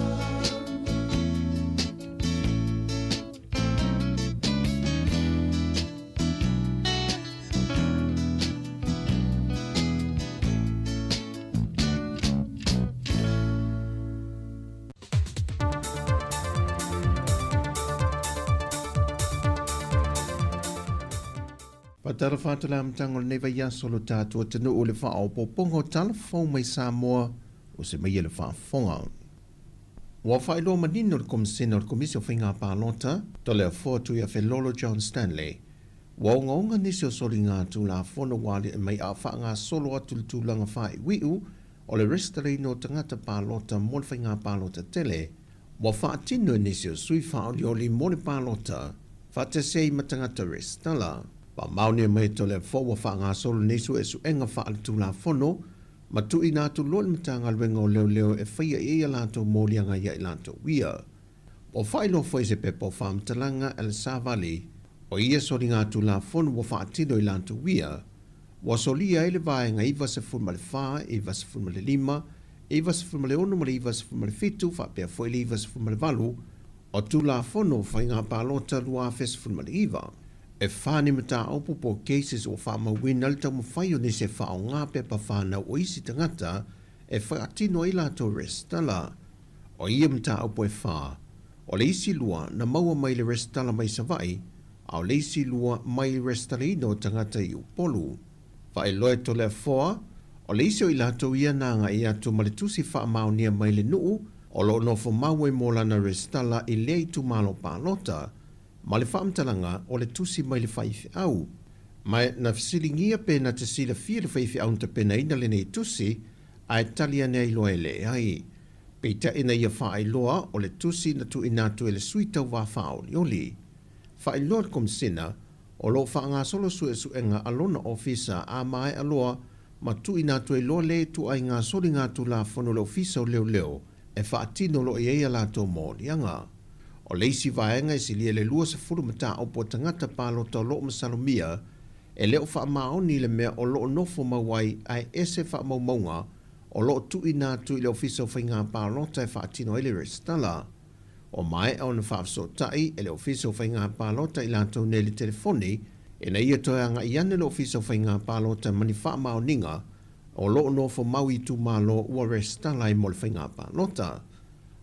Faatalofa atu le amataga o lenei vaiaso lo tatou atunuu i le faaopoopoga o tala fou mai Samoa o se mai e le faafofoga. Ua faailoa manino le Komisena o le Komisi o Faiga Palota, Toleafoa Tuiafelolo John Stanley, ua ogaoga nisi o soliga Tulafono ua aliae mai a faagasolo atu le tulaga faaiuiu o le resitalaina o tagata palota mo le faiga palota tele, ua faatino e nisi o sui faaolioli mo le palota faatasi ai ma tagata resitala. Faamaonia mai e Toleafoa ua faagasolo nei suesuega faaletulafono ma tuuina atu loa i le Matagaluega o Leoleo e faia i ai a latou moliaga ia i latou ia. Ua faailoa foi se pepa o faamatalaga a le Savali o ia soligatulafono ua faatino i latou ia, ua solia ai le vaega 94, 95, 96 ma le 97 faapea foi le 98 o Tulafono o Faiga Palota 2019. E fa ni mataupu po o cases ua faamauina le taumafai o nisi e faaaoga pepa whanau o isi tagata e faatino ai latou resitala. O ia mataupu e fa, o le isi lua na maua mai le resitala mai Savaii, a o le isi lua mai le resitalaina o tagata i Upolu. Faailoa e Toleafoa, o le isi o i latou ia na agai atu ma le tusi faamaonia mai le nuu o lo o nofo mau ai mo lana resitala i lea itumalo palota, ma le faamatalaga o le tusi mai le faifeau. Ma na fesiligia pe na te silafia le faifeau na tapenaina lenei tusi, ae tali ane ai loa e leai. Peitai na ia faailoa o le tusi na tuuina atu e le sui tauva faaolioli. Faailoa le Komisina, o lo o faagasolo suesuega a lona ofisa a maea loa ma tuuina atu ai loa le ituaiga soligatulafono i le Ofisa o Leoleo e faatino loa i ai a latou moliaga. O le isi vaega e silia i le 20 mataupu a tagata palota o lo o masalomia e le o faamaoni i le mea o lo o nofo mau ai ae ese faamaumauga o lo o tuuina atu i le Ofisa o Faiga Palota e faatino ai le resitala. Ua maea ona faafesootai e le Ofisa o Faiga Palota i latou nei i le telefoni ina ia toe agai ane le Ofisa o Faiga Palota ma ni faamaoniga o lo o nofo mau i itumalo ua resitala ai mo le faiga palota.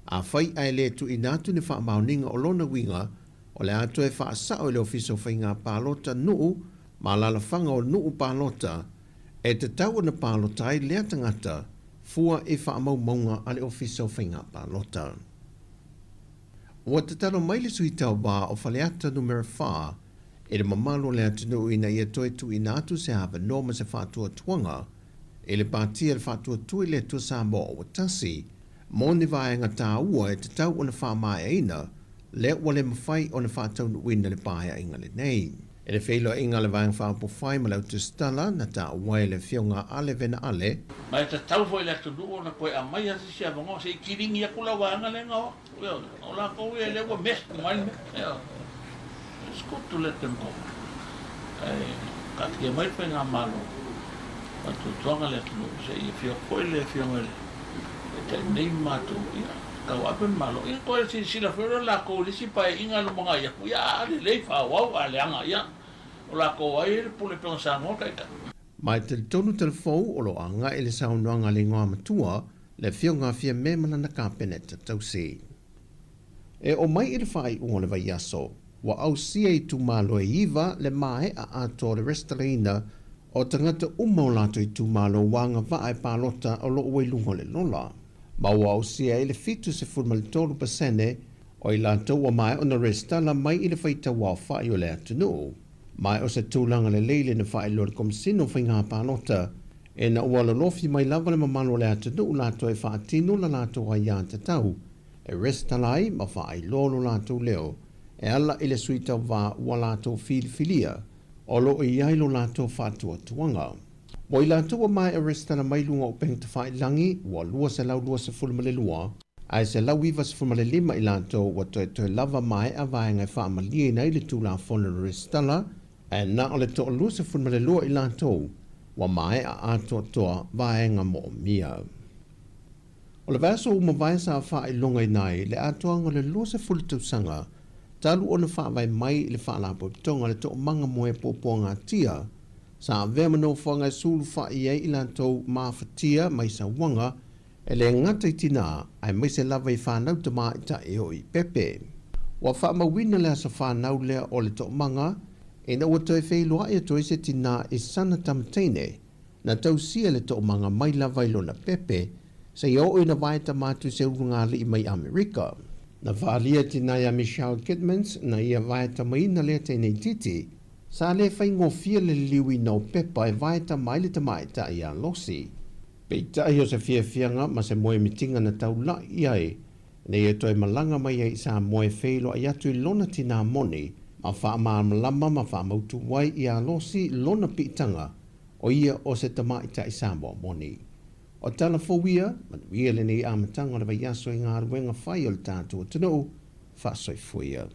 Afai ae le tuuina atu ni faamaoniga o lona uiga, o le a toe faasao e le Ofisa o Faiga Palota nuu ma alalafaga o nuu palota e tatau ona palota ai lea tagata fua i faamaumauga a le Ofisa o Faiga Palota. Ua tatalo mai le Sui Tauva o Faleata Numera 4 i le mamalu o le atunuu ina ia toe tuuina atu se avanoa ma se faatuatuaga i le Pati a le Faatuatua i le Atua Samoa ua tasi mo ni vaega tāua e tatau ona faamaeaina lea ua le mafai ona faataunuuina le paeaiga lenei. I le feiloaiga a le Vaega Faaupufai ma le Autusitala na taua ai le Afioga a Ale Vena Ale, Ma e tatau foi i le atunuu ona toe aumaia se isi avanoa se i kilini atu la vaega lea e gaoa. Ioe, o latou ia lea ua mess uma ai le mea. Ioe, it's good to let them go. Ae taatia mai le faigamalo faatuatuaga le atunuu se i afio atu foi le afioga i le Taitai nei ma matou, ia, tauave le Malo. Ia toe silasila foi lea latou i le isi paeaiga e lumanai atu, ia a lelei faaauau, a leaga, ia, o latou ai le pule pei ona saunoa le Taitai. Ma e talitonu Telefou o lo o agai le saunoaga a le Igoamatua le Afioga a Fiame ma lana Kapeneta tausi. E oo mai i le faaiuga o le vaiaso, ua ausia i itumalo e iva le maea atoa o le resitalaina o tagata uma o latou itumalo ua agavaa e palota o lo o ua i luga o le lola. Ma ua ausia ai le 73% o i latou ua maea ona resitala mai i le faitau aofai o le atunuu. Ma o se tulaga lelei lena faailoa e le Komesina o Faiga Palota ina ua lolofi mai lava le mamalu o le atunuu latou e faatino la latou aiatatau e resitala ai ma faailoa lo latou leo e ala i le sui tauva ua latou filifilia o lo o i ai lo latou faatuatuaga. Mo i latou ua maea resitala mai luga o upega tafailagi ua 222, ae 195 i latou ua toetoe lava maea vaega e faamalieina ai le Tulafono o le resitala, ae na o le toa 22 i latou. Ua maea atoatoa vaega moomia. O le vaiaso ua mavae sa faailogaina ai le atoaga o le 20 tausaga talu ona faavae mai le Faalapotopotoga o le Toomaga Moe Puapuagatia sa avea ma nofoaga e sulufai ai i latou mafatia mai sauaga e le gata i tinā aemaise lava i fanau tamaitai e oo i pepe. Ua faamauina le aso fanau lea o le toomaga ina ua toe feiloai atu ai se tinā i sana tama teine na tausia le toomaga mai lava i lona pepe seia oo ina vae tama atu i se ulugalii mai Amerika. Na faaalia tinā iā Michelle Kidmans na ia vae tamaina lea teine itiiti sa le faigofie le liliuina o pepa e vae tama ai le tamaitai iā Losi. Peitai o se fiafiaga ma se moemitiga na taula'i i ai ina ia toe malaga mai ai i Samoa e feiloai atu i lona tinā moni ma faamalamalama ma faamautu ai iā Losi lona piitaga o ia o se tamaitai Samoa moni. O tala fou ia, manuia lenei amataga o le vaiaso i galuega fai o le tatou atunuu, faasoifua ia.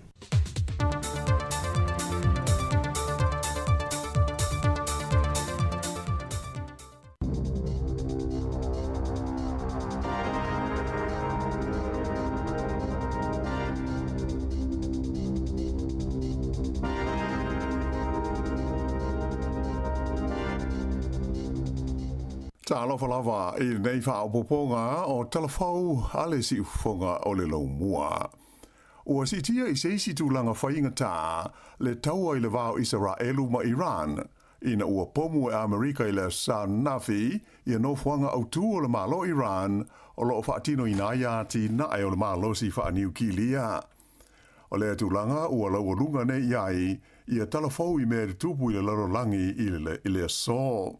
Talofa lava i lenei faaopoopoga o Tala Fou a le Siufofoga o le Laumua. Ua siitia i se isi tulaga faigata le taua i le va o Isaraelu ma Iran, Ina ua pomu e Amerika i le Aso Ananafi ia nofoaga autū o le Malo Iran o lo o faatinoina ai atinae o le malosi faaniukilia. O lea tulaga ua laualuga nei i ai ia tala fou i mea e tutupu i le lalolagi i le aso.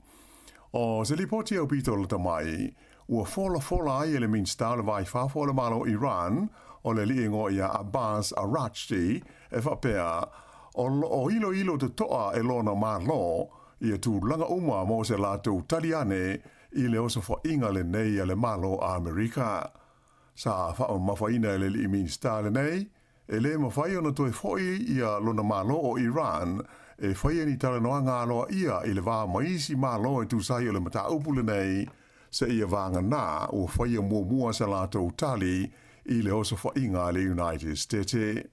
O se lipoti aupito lata mai, ua folafola ai e le Minisita o le Va i Fafo o le Malo Iran, o le alii igoa ia Abbas Araghchi, e faapea, o lo o iloilo totoa e lona Malo ia tulaga uma mo se latou tali ane i le osofaʻiga lenei a le Malo Amerika. Sa faamamafaina e le alii Minisita lenei, E le mafai ona toe foʻi ia lona Malo o Iran e faia ni talanoaga aloaia i le va ma isi Malo e tusa ai o le mataupu lenei, seia vagana ua faia muamua sa latou tali i le osofaʻiga a le United Stete.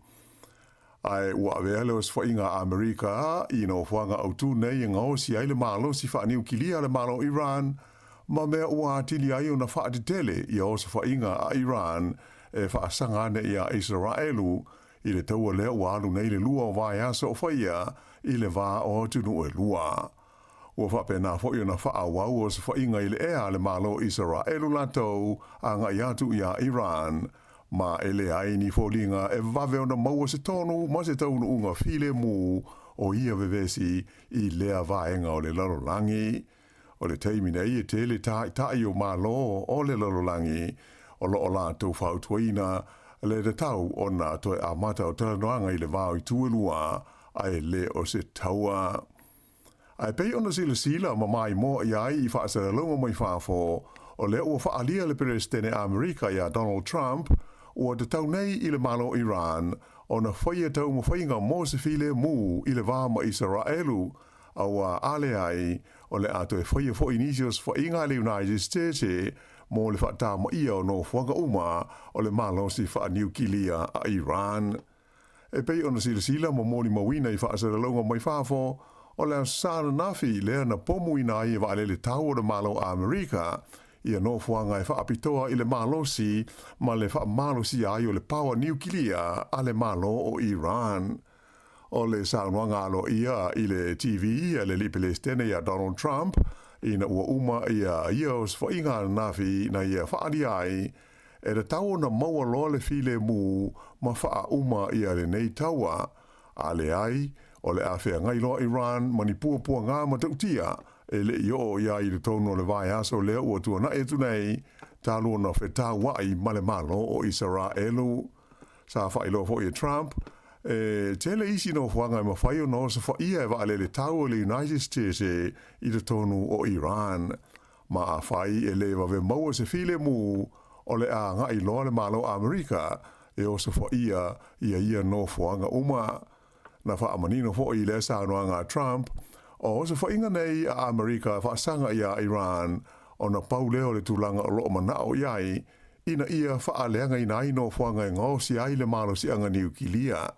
Ae ua avea le osofaʻiga a Amerika i nofoaga autū nei e gaosi ai le malosi faaniukilia a le Malo Iran ma mea ua atili ai ona faatetele ia osofaʻiga a Iran e faasaga ane iā Isaraelu i le taua lea ua alu nei le lua o vaiaso o faia i le va o atunuu e lua. Ua faapena foi ona faaauau osofaʻiga i le ea a le Malo o Isaraelu latou agai atu iā Iran, ma e leai ni foliga e vave ona maua se tonu ma se taunuuga filemu o ia vevesi i lea vaega o le lalolagi. O le taimi nei e tele tāitaʻi o Malo o le lalolagi o lo o latou fautuaina le tatau ona toe amata o talanoaga i le va o itu e lua ae le o se taua. Ae pei ona silasila ma maimoa i ai i faasalalauga mai fafo, o lea ua faaalia le Peresetene Amerika iā Donald Trump ua tatau nei i le Malo Iran ona faia taumafaiga mo se filemu i le va ma Isaraelu Auā a leai, o le a toe faia foi nisi osofaiga a le United States mo le faatamaia o nofoaga uma o le malosi faaniukilia a Iran. E pei ona silasila ma molimauina i faasalalauga mai fafo, o le Aso Sa ananafi lea na pomuina ai e vaalele tau o le Malo Amerika ia nofoaga e faapitoa i le malosi ma le faamalosia ai o le paoa niukilia a le Malo o Iran. O le saunoaga aloaia i le TV a le alii Pelesitene ia Donald Trump ina ua uma ia ia osofaiga ananafi na ia faaalia ai, e tatau ona maua loa le filemu ma faauma ia lenei taua. A leai, o le a feagai loa Iran ma ni puapuaga matautia e le i oo i ai i totonu o le vaiaso lea ua tuanai atu nei, talu ona fetauai ma le Malo o Isaraelu. Sa faailoa foi e Trump, e tele isi nofoaga e mafai ona osofaia e vaalele tau o le United States i totonu o Iran. Ma afai e le vave maua se filemu, o le a agai loa le Malo Amerika e osofaia ia ia nofoaga uma. Na faamanino foi i lea saunoaga a Trump, O osofaiga nei a Amerika e faasaga iā Iran, ona pau lea o le tulaga o lo o manao i ai ina ia faaleagaina ai nofoaga e gaosia ai le malosiaga niukilia,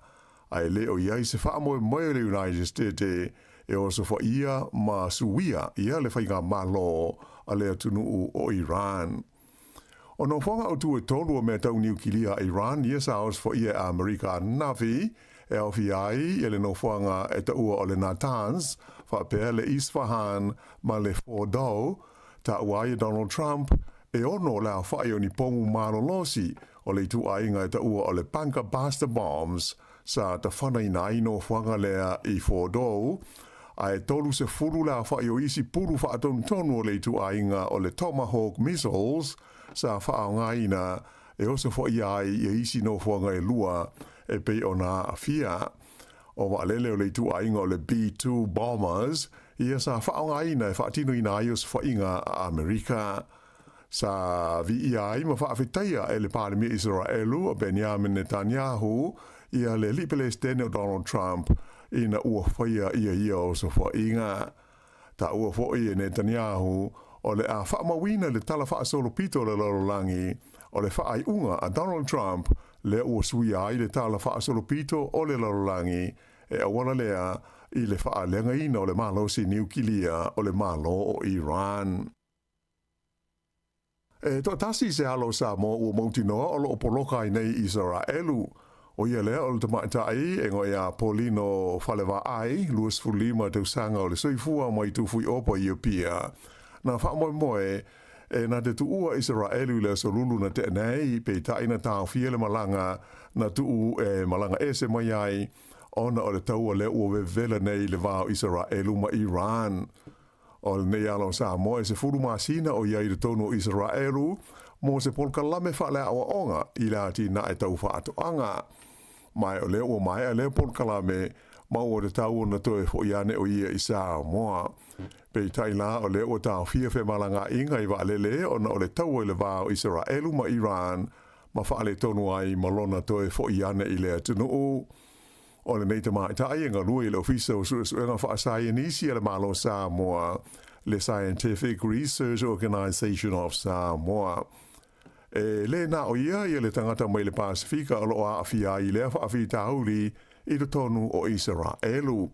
a e le o i ai se faamoemoe o le United States e osofaia ma suia ia le faigamalo a le atunuu o Iran. O nofoaga autu e tolu o mea tau niukilia a Iran ia sa osofaia e Amerika ananafi, e aofia ai ia le nofoaga e taua o le Natanz, faapea le Isfahan ma le Fordow, taua ai e Donald Trump, e ono le aofai o ni pomu malolosi o le ituaiga e taua o le Bunker Buster Bombs sa tafanaina ai nofoaga lea i Fordow, a e 30 le aofai o isi pulu faatonutonu o le ituaiga o le Tomahawk Missiles sa faaaogaina e osofaia ai ia isi nofoaga e lua e pei ona aafia. O vaalele o le ituaiga o le B-2 Bombers ia sa faaaogaina e faatinoina ai osofaiga a Amerika. Sa viia ai ma faafetaia e le Palemia Isaraelu o Benjamin Netanyahu ia le alii Pelesitene o Donald Trump ina ua faia ia ia osofaiga. Taua foi e Netanyahu o le a faamauina i le tala faasolopito o le lalolagi o le faaiuga a Donald Trump lea ua suia ai le tala faasolopito o le lalolagi e auala lea i le faaleagaina o le malosi niukilia o le Malo o Iran. E toatasi se alo o Samoa ua mautinoa o lo o poloka ai nei i Isaraelu. ʻO ia lea o le tamaitai e igoa ia Paulino Falevaai, 25 tausaga o le soifua mai Tufuiopa i Apia. Na faamoemoe e na te tuua Isaraelu i le aso Lulu na tea nei, peitai na taofia le malaga na tuu e malaga ese mai ai ona o le taua lea ua vevela nei i le va o Isaraelu ma Iran. O lenei ala o Samoa e 10 masina o i ai i totonu o Isaraelu mo se polokalame faaleaoaoga i le atinae tau faatoaga. Ma o lea ua maea lea polokalame ma ua tatau ona toe foʻi ane o ia i Samoa. Peitai la o lea ua taofia femalagaaiga i vaalele ona o le taua i le va o Isaraelu ma Iran ma faaletonu ai ma lona toe foʻi ane i le atunuu. O lenei tamaitai e galue i le Ofisa o Suesuega Faasaienisi a le Malo o Samoa, le Scientific Research Organisation of Samoa. E le na o ia ia le tagata mai le Pasifika o lo o aafia ai i lea faafitauli i totonu o Isaraelu.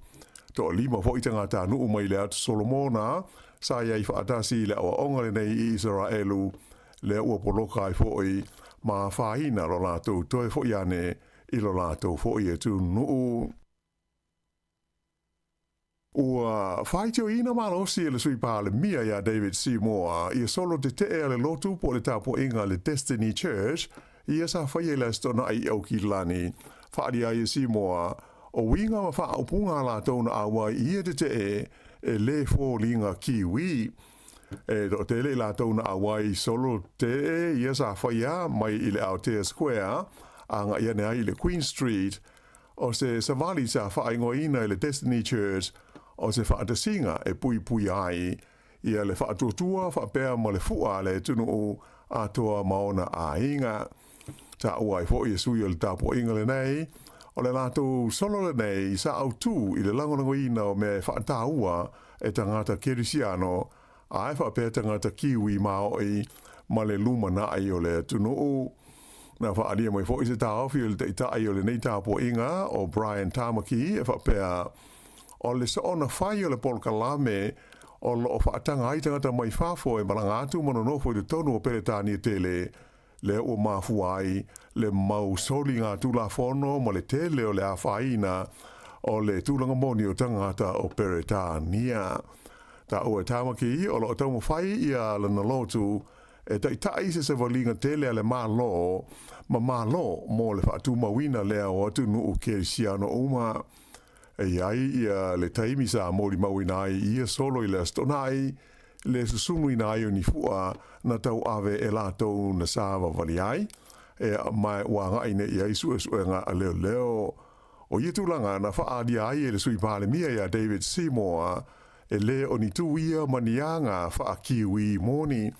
Toalima foi tagatanuu mai le Atu Solomona sa i ai faatasi i le aoaoga lenei i Isaraelu, lea ua poloka ai foi ma afaina lo latou toe foʻi ane i lo latou foʻi atunuu. Ua faitioina malosi e le Sui Palemia iā David Seymour ia solo tetee a le lotu po o le tapuaiga a le Destiny Church ia sa faia i le Aso Toonai i Aukilani. Faaalia ai e Seymour, o uiga ma faaupuga a latou na auai i ia tetee e le foliga Kiwi. E toatele i latou na auai i solo tetee ia sa faia mai i le Aotea Square agai ane ai i le Queen Street. O se savali sa faaigoaina e le Destiny Church o se faatasiga e puipuia ai ia le faatuatua faapea ma le fua a le atunuu atoa ma ona aiga. Taua ai foi e sui o le tapuaiga lenei, o le latou solo lenei sa autū i le lagolagoina o mea e faataua e tagata Kerisiano ae faapea tagata Kiwi maoʻi ma le lumanai o le atunuu. Na faaalia mai foi se taofi o le taitai o lenei tapuaiga o Brian Tamaki e faapea, o le soona fai o le polokalame o lo o faataga ai tagata mai fafo e malaga atu ma nonofo i totonu o Peretania tele, lea ua mafua ai le mau soliga tulafono ma le tele o le afaina o le tulaga moni o tagata o Peretania. Taua e Tamaki o lo o taumafai ia lana lotu e taitai se savaliga tele a le Malo ma Malo mo le faatumauina lea o atunuu kerisiano uma. E i ai ia le taimi sa molimauina ai ia solo i le Aso Toonai, le susunuina ai o ni fua na tauave e latou na savavali ai, e ma ua agai nei i ai suesuega a leoleo. O ia tulaga na faaalia ai e le Sui Palemia iā David Seymour, e le o ni tū ia ma ni aga faa-Kiwi moni.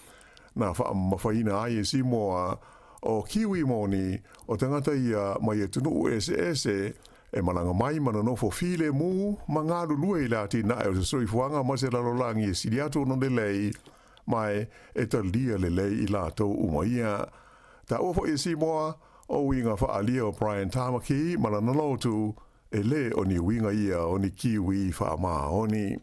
Na faamamafaina ai e Seymour, o Kiwi moni, o tagata ia mai atunuu eseese, e malaga mai ma nonofo filemu ma galulue i le atinae o se soifuaga ma se lalolagi e sili atu ona lelei, ma e talia lelei i latou uma ia. Taua foi e Simoa, o uiga faaalia o Brian Tamaki ma lana lotu, e lē o ni uiga ia o ni Kiwi faamaoni.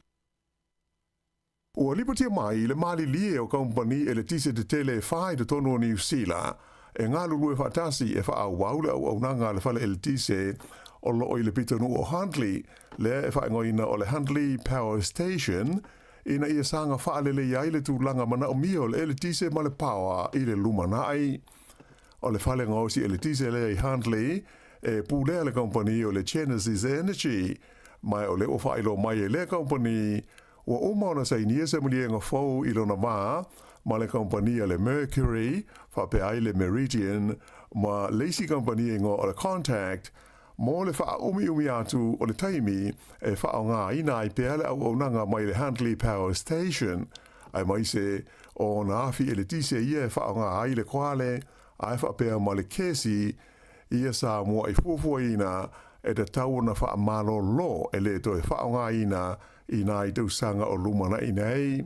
Ua lipotia mai le malilie o kamupani eletise tetele e fā i totonu o Niu Sila e galulue faatasi e faaauau le auaunaga a le fale eletise o loo i le pitonuu o Huntly, lea e faaigoaina o le Huntly Power Station, ina ia saga faalelei ai le tulaga manaomia o le eletise ma le paoa i le lumanai. O le fale gaosi eletise lea i Huntly e pulea le kamupani o le Genesis Energy, ma o lea ua faailoa mai e lea kamupani Ua uma ona sainia se maliega fou i lona vā ma le kamupani a le Mercury, faapea ai le Meridian, ma le isi kamupani e igoa o le Contact, mo le faaumiumi atu o le taimi e faaaogaina ai pea le auaunaga mai le Huntly Power Station, aemaise o ona afi eletise ia e faaaoga ai le koale, ae faapea ma le kesi ia sa mua'i fuafuaina e tatau ona faamalolo e le toe faaaogaina i nai tausaga o lumana'i nei.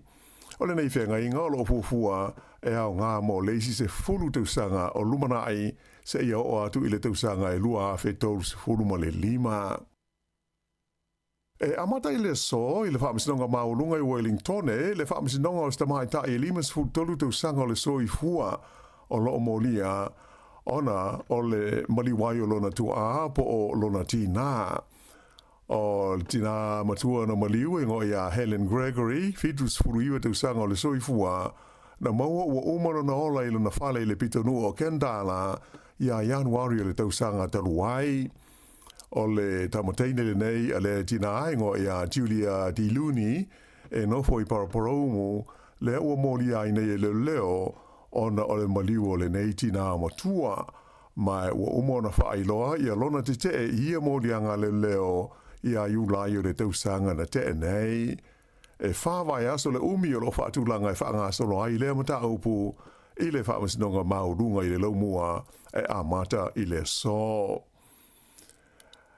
O lenei feagaiga o lo o fuafua e aoga mo le isi 10 tausaga o lumana'i seia oo atu i le tausaga e 2035. E amata i le aso i le Faamasinoga Maualuga i Wellingtone le faamasinoga o se tamaitai e 53 tausaga o le soifua o lo o molia ona o le maliu ai o lona tuaa po o lona tinā. O le tinā matua na maliu e igoa ia Helen Gregory, 79 tausaga o le soifua, na maua ua uma lona ola i lona fale i le pitonuu o Kendala ia Ianuari o le tausaga talu ai. O le tama teine lenei a lea tinā e igoa ia Julia Diluni e nofo i Paraparaumu, lea ua molia ai nei e leoleo ona o le maliu o lenei tinā matua. Ma ua uma ona faailoa ia lona tetee i ia moliaga leoleo ia Iulai o le tausaga na tea nei. E fā vaiaso le umi o lo o faatulaga e faagasolo ai lea mataupu i le Faamasinoga Maualuga i le Laumua e amata i le aso.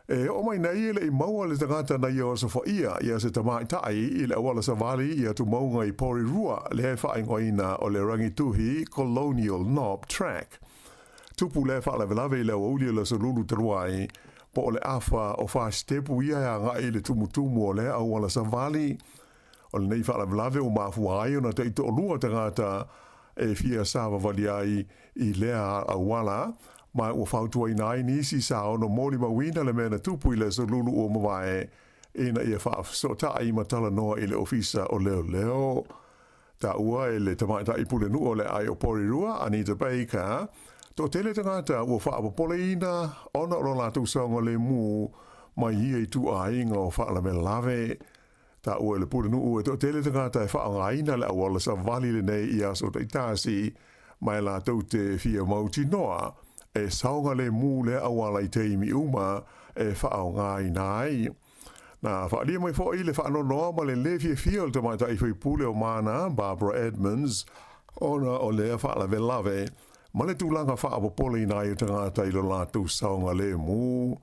E oo mai nei e le i maua le tagata na ia osofaia ia se tamaitai i le auala savali i Atumauga i Porirua lea e faaigoaina o le Rangituhi Colonial Knob Track. Tupu lea faalavelave i le aoauli o le aso Lulu talu ai, po o le afa o fasitepu ia e agai i le tumutumu o lea auala savali. O lenei faalavelave ua mafua ai ona taitoalua tagata e fia savavali ai i lea auala, ma ua fautuaina ai nisi sa ono molimauina le mea na tupu i le aso Lulu ua mavae ina ia faafesootai ma talanoa i le Ofisa o Leoleo. Taua e le tamaitai pulenuu o le aai o Porirua, Anita Baker, toatele tagata ua faapopoleina ona o lo latou saogalemu mai ia ituaiga o faalavelave. Taua e le pulenuu e toatele tagata e faaaogaina le auala savali lenei i aso taitasi, ma e latou te fia mautinoa e saogalemu lea auala i taimi uma e faaaogaina ai. Na faaalia mai foi le faanoanoa ma le lē fiafia o le tamaitai faipule o Mana, Barbara Edmonds, ona o lea faalavelave ma le tulaga faapopoleina ai o tagata i lo latou saogalemu.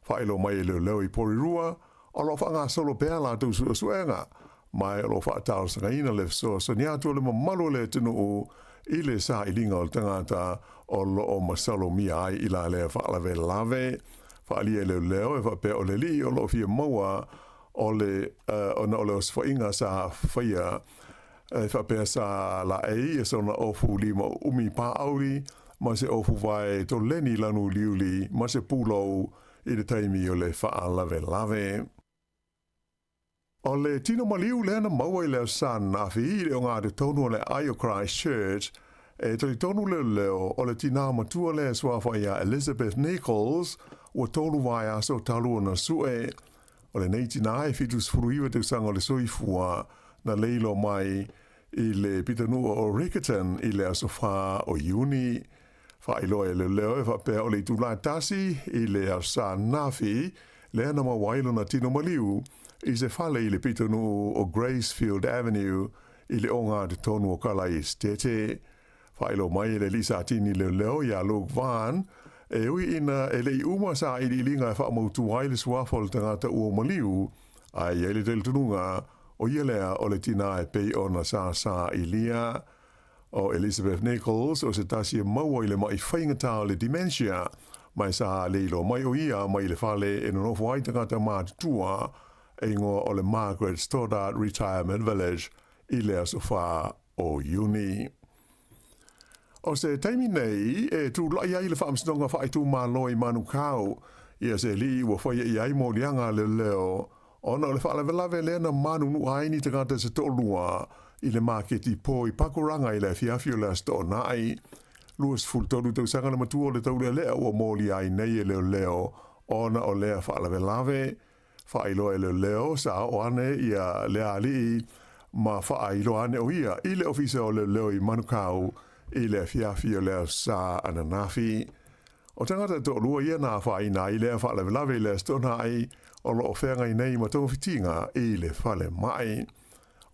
Faailoa mai e leoleo i Porirua, o lo o faagasolo pea latou suesuega, ma o lo o faatalosagaina le fesoasoani atu o le mamalu o le atunuu i le sailiga o le tagata o lo o masalomia ai i la lea faalavelave. Faaalia e leoleo e faapea o le alii o lo o fia maua o le ona o le osofaiga sa faia e faapea sa laei ia sona ofu 5 pāauli ma se ofu vae toleni lanu uliuli ma se pulou i le taimi o le faalavelave. O le tino maliu lea na maua i le Aso Ananafi i le ogatotonu o le aai o Christchurch, e talitonu leoleo o le tinā matua lea e suafa iā Elizabeth Nichols ua tolu vaiaso talu ona sue. O lenei tinā e 79 tausaga o le soifua na leiloa mai i le pitonuu o Riccarton i le aso 4 o Iuni. Faailoa e leoleo e faapea o le itulā tasi i le Aso Ananafi lea na maua ai lona tino maliu i se fale i le pitonuu o Gracefield Avenue i le ogatotonu o Kalaesetete. Faailoa mai e le alii satini leoleo iā Luke Vaughan, E ui ina e le i uma sailiiliga e faamautū ai le suafa o le tagata ua maliu, ae i ai le talitonuga, o ia lea o le tinā e pei ona sa sailia. O Elizabeth Nichols o se tasi e maua i le maʻi faigata o le dementia, ma e sa le iloa mai o ia mai le fale e nonofo ai tagata matutua e igoa o le Margaret Stoddart Retirement Village i le aso 4 o Iuni. O se taimi nei e tulai ai le Faamasinoga Faaitumalo i Manukau ia se alii ua faia i ai moliaga a leoleo ona o le faalavelave lea na manunua ai ni tagata se toalua i le maketi po i Pakuranga i le afiafi o le Aso Toonai. 23 tausaga le matua o le taulealea ua molia ai nei e leoleo ona o lea faalavelave. Faailoa e leoleo sa oo ane ia lea alii ma faailoa ane o ia i le ofisa o leoleo i Manukau i le afiafi o le Aso Sa ananafi. O tagata e toalua ia na afaina ai lea faalavelave i le Aso Toonai o lo o feagai nei ma togafitiga i le falemai.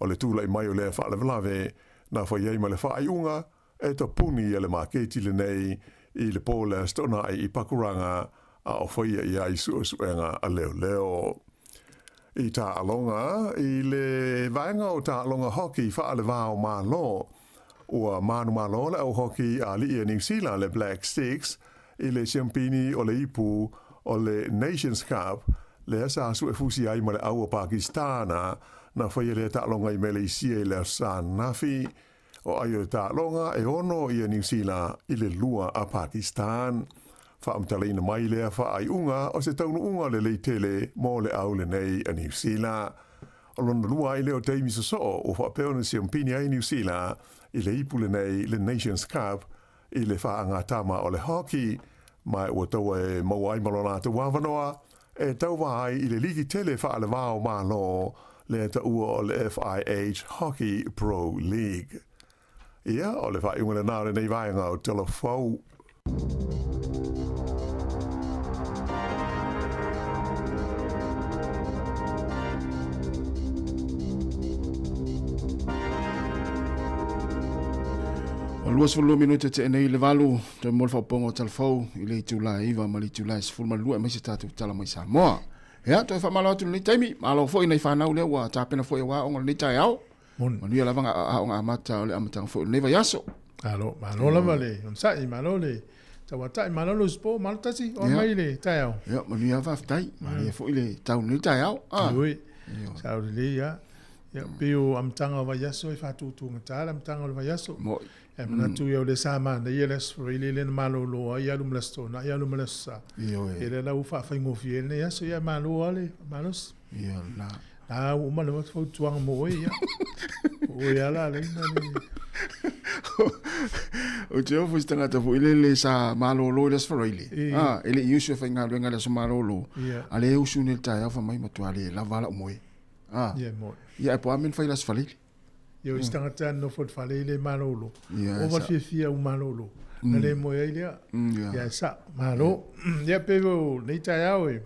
O le tulai mai o lea faalavelave na fai ai ma le faaiuga e tapuni ia le maketi lenei i le po le Aso Toonai i Pakuranga a o faia i ai suesuega a leoleo. I taaloga, i le vaega o taaloga hoki faale-va o Malo, ua manumalo le au hoki a alii a Niu Sila le Black Sticks i le siampini o le ipu o le Nations Cup lea sa suefusi ai ma le au a Pakistana na faia lea taaloga i Meleisia i le Aso Sa ananafi. O ai o le taaloga e ono ia Niu Sila i le lua a Pakistan. Faamatalaina mai lea faaiuga o se taunuuga lelei tele mo le au lenei a Niu Sila. O lona lua ai lea o taimi sosoo ua faapea ona siampini ai Niu Sila i le ipu lenei le Nations Cup i le faagatama o le hockey, ma ua taua e maua ai ma lo latou avanoa e tauva ai i le ligi tele faalevao Malo lea taua o le FIH Hockey Pro League. Ia, o le faaiuga lena o lenei vaega o Tala Fou. O 22 minute te nei le valu, toe mo le faaopoopoga o Tala Fou i le itula e 9 ma le itula e 12 aemaise tatou tala mai Samoa. Ia, toe faamalo atu i lenei taimi, malo foi i nai fanau lea ua tapena foi aua aoga o lenei taeao. Moni. Manuia lava aoga amata o le amataga foi o lenei vaiaso. Malo, malo lava le onosai, malo le tauatai, malo le usupo, malo tasi, o mai le taeao. Ia, manuia faafetai, manuia foi le tau lenei taeao. Ah. Oi, sao lelei ia. Ia, pei o amataga o vaiaso e faatutugata le amataga o le vaiaso. Moi. E manatu ia o le sa manaia le Aso Faraile lea na malolo ai, alu ma le Aso Toonai, alu ma le Aso Sa. Ioe. Ia lea la ua faafaigofie ai lenei aso, ia malo lava le malosi. Ia la. A ua uma le fautuaga mo oe, ia. O oe lava la leina le... Ou te ofo i se tagata foi lele sa malolo i le Aso Faraile. Ah, e le i usu e faigaluega i le aso malolo. A lea e usu nei i le taeao fai mai matua le lava la'u moe. Ah. Ia, moe. Ia, ae po o a mea na fai i le Aso Faraile. Ia, o isi tagata e nofo i le fale e le malolo. Ova le fiafia ua malolo. Na le moe ai lea. Ia, e sao. Malo. Ia, pei o lenei taeao e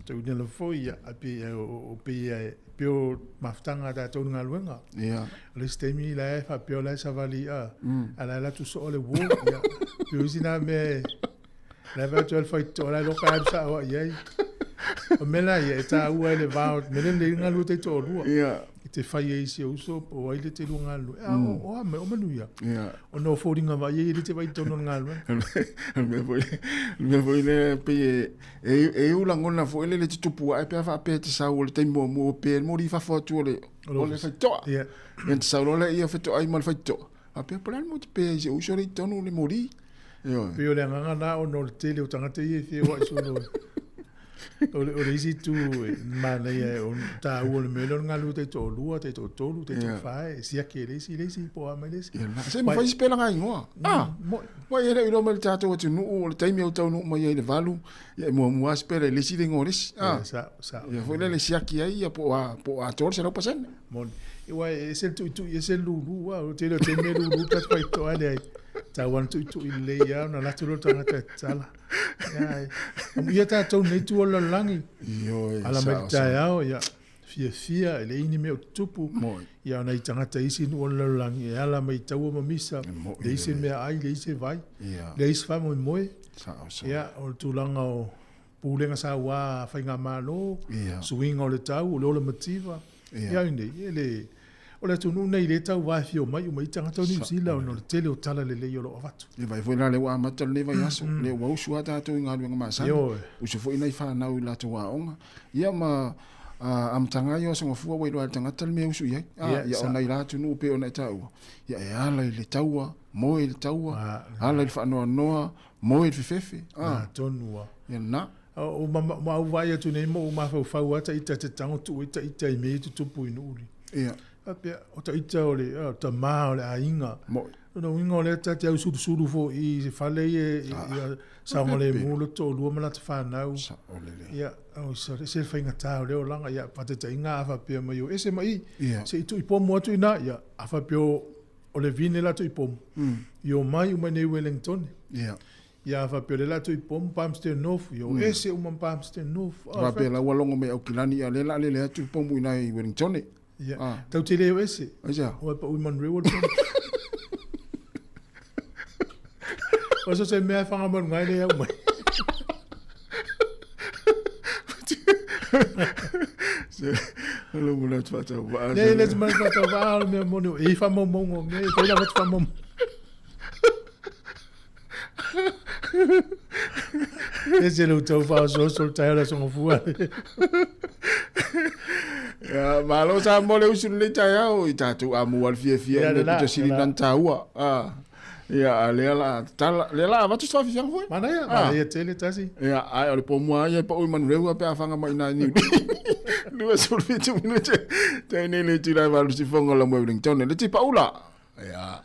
tauina lava foi, ia, pei o pei e pei o mafutaga a tatou i le galuega. Ia. O le isi taimi la e faapea o la e savali a, a la e alu atu soo le uo. Ia, pei o isi na mea e, la e vaai atu ai le faitotoa la e loka alu sao ai i ai. O mea la ia e taua ai le va o mea lelei le galue taitoalua. Ia. I te fai ai si ou uso po o ai le te lua galue. A o o a mai o manuia. Ia. Ona o foliga vaaia ia e le te vaai i totonu o le galuega. O le mea foi le mea foi lea pei e e e u lagona foi lele te tupu ae pe a faapea e te sau o le taimi muamua pe moli i fafo atu o le o le faitotoa. Ia. Ia te sau loa lea ia fetoai ma le faitotoa. Faapea po o le a le mea ua te pe ai i si ou uso lea i totonu o le moli. Ioe. Pei o le agaga lena ona o le tele o tagata ia e feoai solo. O le, o le isi itu e manaia o taua o le mea lea o le galulue taitoalua, taitoatolu, taitoafa, e siaki e le isi le isi po o a mai le isi. Ia la, se mafai se pela igoa. Ah, Moi. Moi e le o iloa mai le tatou atunuu o le taimi e taunuu mai ai i le 8, ia e muamua lava sipela i le isi le igoa o le isi. Ah. Ia, sao, sao. Ia foi lele siaki ai ia po o a, po o atoa le 100%. Moni. Aua e ese le tuitui, ese le lulu. O le tele o taimi e lulu ta te faitotoa lea ai. Tau ana tuitui lelei lava ona alu atu lea o le tagata e tatala. Ia, amuia tatou nei itu o le lalolagi. Ioe, Ala mai le sao, sao. taeao, ia. fiafia, e leai ni mea o tutupu. Ia, o nai tagata i isi nuu o le lalolagi e ala mai i taua ma misa, leai se meaai, leai se vai, leai se faamoemoe. Ia, o le tulaga o pulega saua a faigamalo, suiga o le tau, o le ola mativa. Ia ai nei, e le, o le atunuu lenei lea e tauva e fia omai uma i ai tagata o Niu Sila ona o le tele o tala lelei o lo o avatu. Ia vaai foi la lea ua amata lenei vaiaso, lea ua usu lava tatou i galuega masani, usu foi nai fanau i latou aoga. Ia ma amataga ia o Aso Gafua ua iloa e le tagata le mea e usu i ai. Ia o nai la atunuu pei ona e taua, ia e ala i le taua, moe i le taua, ala i le faanoanoa, moe i le fefefe. Atonu lava. Ia lena. O ma ou vaai atu nei ma ou mafaufau lava ita e te tago tuu ai ita i mea ia e tutupu i nuu. Ia. Faapea, o ita o le tama o le aiga. Moi. O lona uiga o lea ta te ausulusulu foi i fale ia ia saogalemu lo toalua ma lata fanau. Saolele. Ia, o se se faigata o lea olaga, ia faataitaiga a faapea mai o ese ma i, se i tuuipomu atu i ina, ia, a faapea o le vine la tuuipomu, ia omai uma i inei i Wellington. Ia. Ia a faapea o lea la tuuipomu Palmerston North, ia o ese uma ma Palmerston North. Faapea la ua logo mai Aukilani, ia lea la lele atu tuuipomu i ina i Wellington. Ia, tau te le o ese. Aisea? Ua pau i Manurewa le pomu. O so se mea e whangamaru ngai le au mai. Se, lo mo le whātau vaa. Le, le te mana whātau vaa o le mea moni o e whamaumaunga o mea, e tō ila watu whamaumaunga. E se le tau faasoaso le taeao le aso Gafua. Ia, malo sa mo le usu lenei taeao i tatou amu al fiafia Ia, i le lena, pito sili lena. nani taua. Ah. Ia, a lea la tala, lea la avatu se faafiafiaga foi. Manaia, Ah. manaia tele tasi. Ia, ai o le po mua ia e pau i Manurewa pe a whanga mai nā niu. 27 minute. Tēnei le tira e walu sifonga la mo Wellington. Le tipa ula. Ia.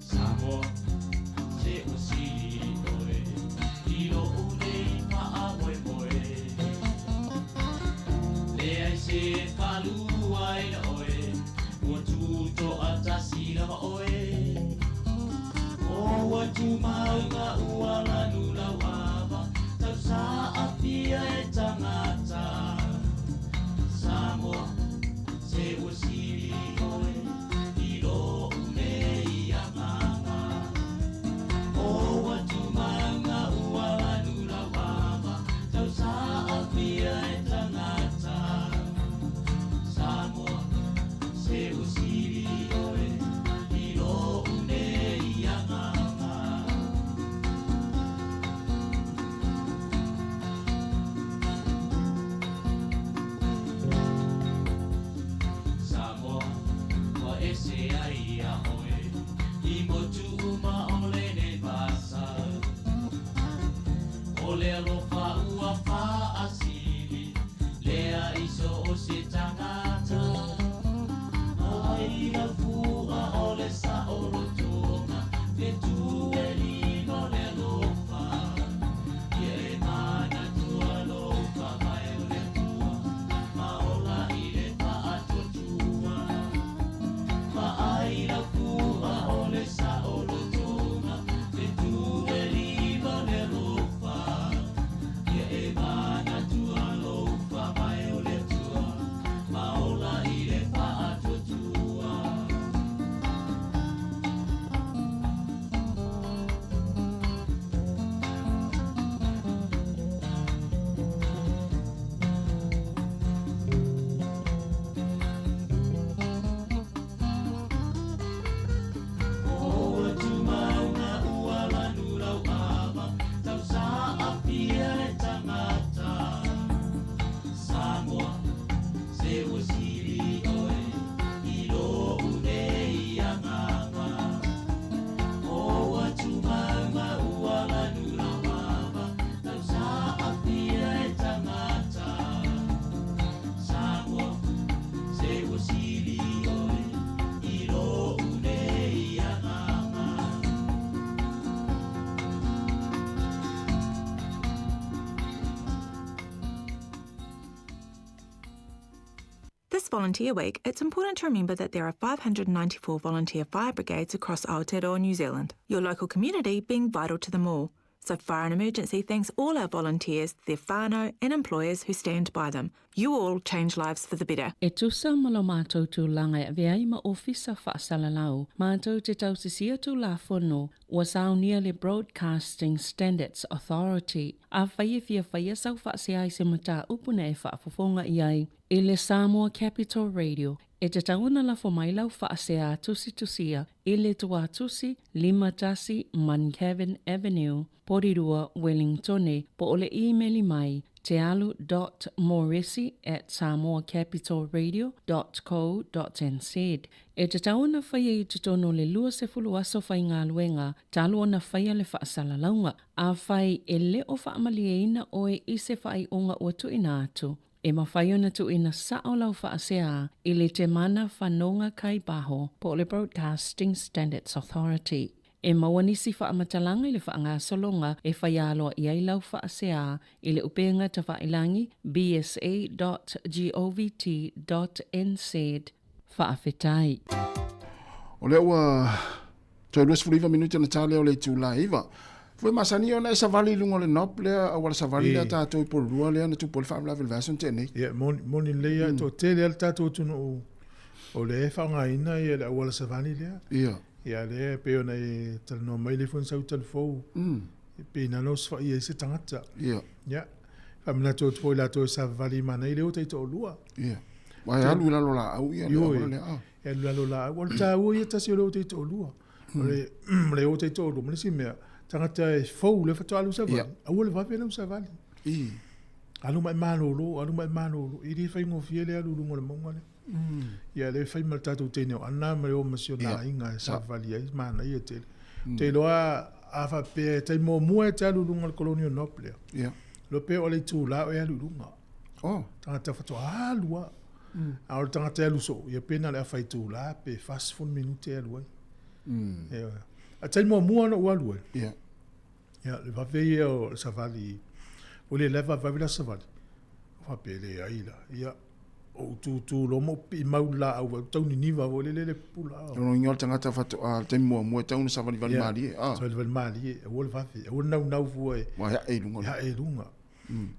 Samoa, se ua sili oe i lou nei faamoemoe. Leai se faalua ina oe, ua tutoatasi lava oe. O ua tumauga ua lanu lau ava, tausaafia e tagata. Samoa, se ua sili oe i lou nei agaga. O ua tumauga ua lanu lau ava, tausaafia e tagata. Samoa, se ua sili oe i lou nei agaga. Samoa, ua ese ai ia oe i motu uma o lenei vasa. O le alofa ua faasili, lea i so o se tagata. O ai lau fua o le saolotoga, fetu e lima o le alofa. Ia e manatua lou faavae o le Atua, ma ola i le faatuatua. Vaai lau fua o le saolotoga. This volunteer week, it's important to remember that there are 594 volunteer fire brigades across Aotearoa New Zealand, your local community being vital to them all. So Fire and Emergency thanks all our volunteers, their whānau and employers who stand by them. You all change lives for the better. E tusa ma lo matou tulaga e avea ai ma Ofisa Faasalalau, matou te tausisia Tulafono ua saunia le Broadcasting Standards Authority. Afai e fia faia sau faasea i se mataupu na e faafofoga i ai i le Samoa Capital Radio, e tatau ona lafo mai lau faasea tusitusia i le Tuatusi 51 Muncavin Avenue, Porirua, Wellingtone, po o le imeli mai tealu dot moresi at samoacapitalradio dot co dot nz. E tatau ona faia i totonu o le 20 aso faigaluega talu ona faia le faasalalauga. Afai e le o faamalieina oe i se faaiuga ua tuuina atu, e mafai ona tuuina sao lau faasea i le Temana Fanoga Kai Baho po o le Broadcasting Standards Authority. E maua nisi faamatalaga i le faagasologa e faia aloaia ai lau faasea i le upega tafailangi bsa.govt.nz. Faafetai. O lea ua toe 29 minute ona ta lea o le itula e 9. Foi masani ona e savali i luga o le knob lea, auala savali lea tatou i Porirua lea na tupu ai le faalavelave i le vaiaso na tea nei. Ia, moni, moni lelei lava, e toatele lava le tatou atunuu o lea e faaaogaina le auala savali lea. Ia. Ia, lea e pei ona e talanoa mai lea foi na sau talu fou, e pei na ona osofaia ai se tagata. Ia. Ia, faamanatu atu foi i latou e savavali i manaia lea ua taitoalua. Ia. Aua e alu i lalo o laau ia le auala lea. Ioe, e alu i lalo o laau. O le taua ia tasi o le ua taitoalua. O le le ua taitoalua ma le isi mea, tagata e fou lea faatoa alu i savali, aua le vave lau savali. Alu ma e malolo, alu ma e malolo, e le faigofie le alu i luga o le mauga lea. Ia lea e fai ma le tatou teine o Ana ma le o ma si ona aiga e savavali ai, manaia tele. Ou te iloa a faapea e taimi muamua e te alu i luga o le Colonial Knob lea, iloa pe o le itula o e alu i luga. Tagata faatoa alu lava. A o le tagata e alu soo, ia pe na o le afa itula pe 40 minute e alu ai. Ioe. A taimi muamua na ou alu ai, ia le vave ia o le savali, ua le lava vave la savali. Faapea leai la, ia ou tutu loa ma ou pipii mau i le laau, ou tau niniva foi lele le pupula. O lona uiga o le tagata faatoa, le taimi muamua e tatau ona savalivali malie. Ia, savalivali malie, aua le vave, aua le naunau fua e Aua e ae i luga. E ae i luga.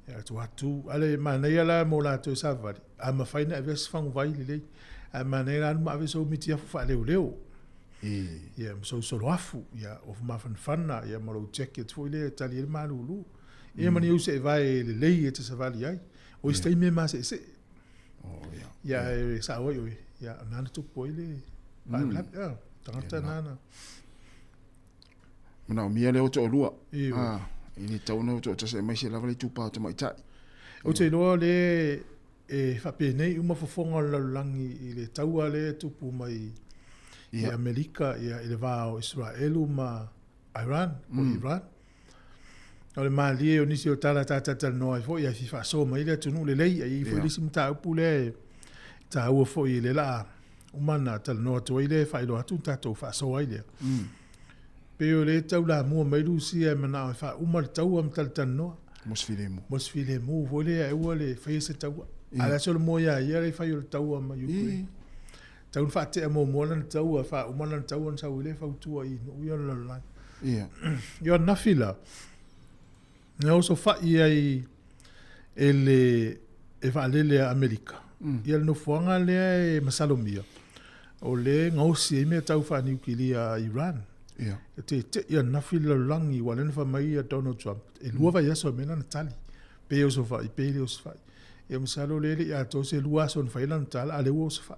Ia atu atu, a le manaia la mo latou e savavali, a mafai ona ave se faguvai lelei, ae manaia la alu ma ave sou mitiafu faaleoleo. Ia ma sou soloafu, ia ofu mafanafana, ia ma lou jacket foi lea e tali ai le malulu. Ia ma ni ou seevae lelei e te savali ai. O isi taimi e maseesee. Ia e sao ai oe, ia nana tupu ai le faalavelave. Ia, tagata nana. Manaomia le o toalua. Ah, e le tatau ona o toatasi aemaise lava le itupa o tamaitai. Ou te iloa o lea e faapenei uma fofoga o le lalolagi i le taua lea e tupu mai i Amerika i le va o Iseraelu ma Iran, po o Iran. O le malie o nisi o tala ta talatalanoa ai foi, ae fia faasoa mai le atunuu lelei, ae i ai foi le isi mataupu lea e taua foi i le laa uma na talanoa atu ai lea e faailoa atu na tatou faasoa ai lea. Pei o lea e taulamua mai Rusia e manao e faauma le taua ma talatalanoa. Mo se filemu. Mo se filemu foi lea e aua le faia se taua. A o le a solomua ia ia le fai o le taua ma Ukraine. Tau na faatea muamua lana taua, faauma lana taua ona sau ai lea fautua i nuu ia o le lalolagi. Ia. Ia o ananafi la, na osofai ai e le e vaalele a Amerika, ia le nofoaga lea e masalomia, o lea e gaosi ai mea tau faaniukilia a Iran. Ia. E tete'i ananafi le lalolagi, aua o lea na fai mai ia Donald Trump, e 2 vaiaso e mea lana tali, pe osofai pe le osofai. Ia masalo o lea e le i atoa se 2 aso na fai ai lana tala, a o lea ua osofai.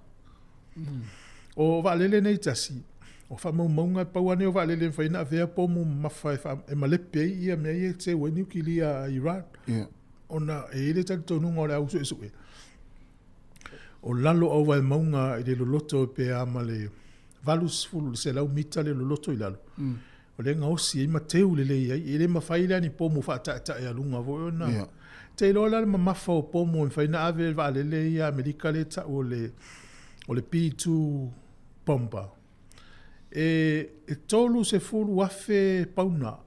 O vaalele nei tasi, o faamaumauga e pau lava nei o vaalele e mafai ona avea pomu mamafa e, e malepe ai ia mea ia e seu ai niukilia a Iran. Ona e i ai le talitonuga o le au suesue, o lalo o auvaemauga i le loloto pe a ma le 80 i le 100 mita le loloto i lalo, o lea e gaosi ai ma teu lelei ai. E le mafai la ni pomu faataetae a luga foi ona. Yeah. Te iloa la le mamafa o pomu e mafai ona ave le vaalele ia Amerika lea e tau o le, o le B2 bomber. E, e 30,000 pauna.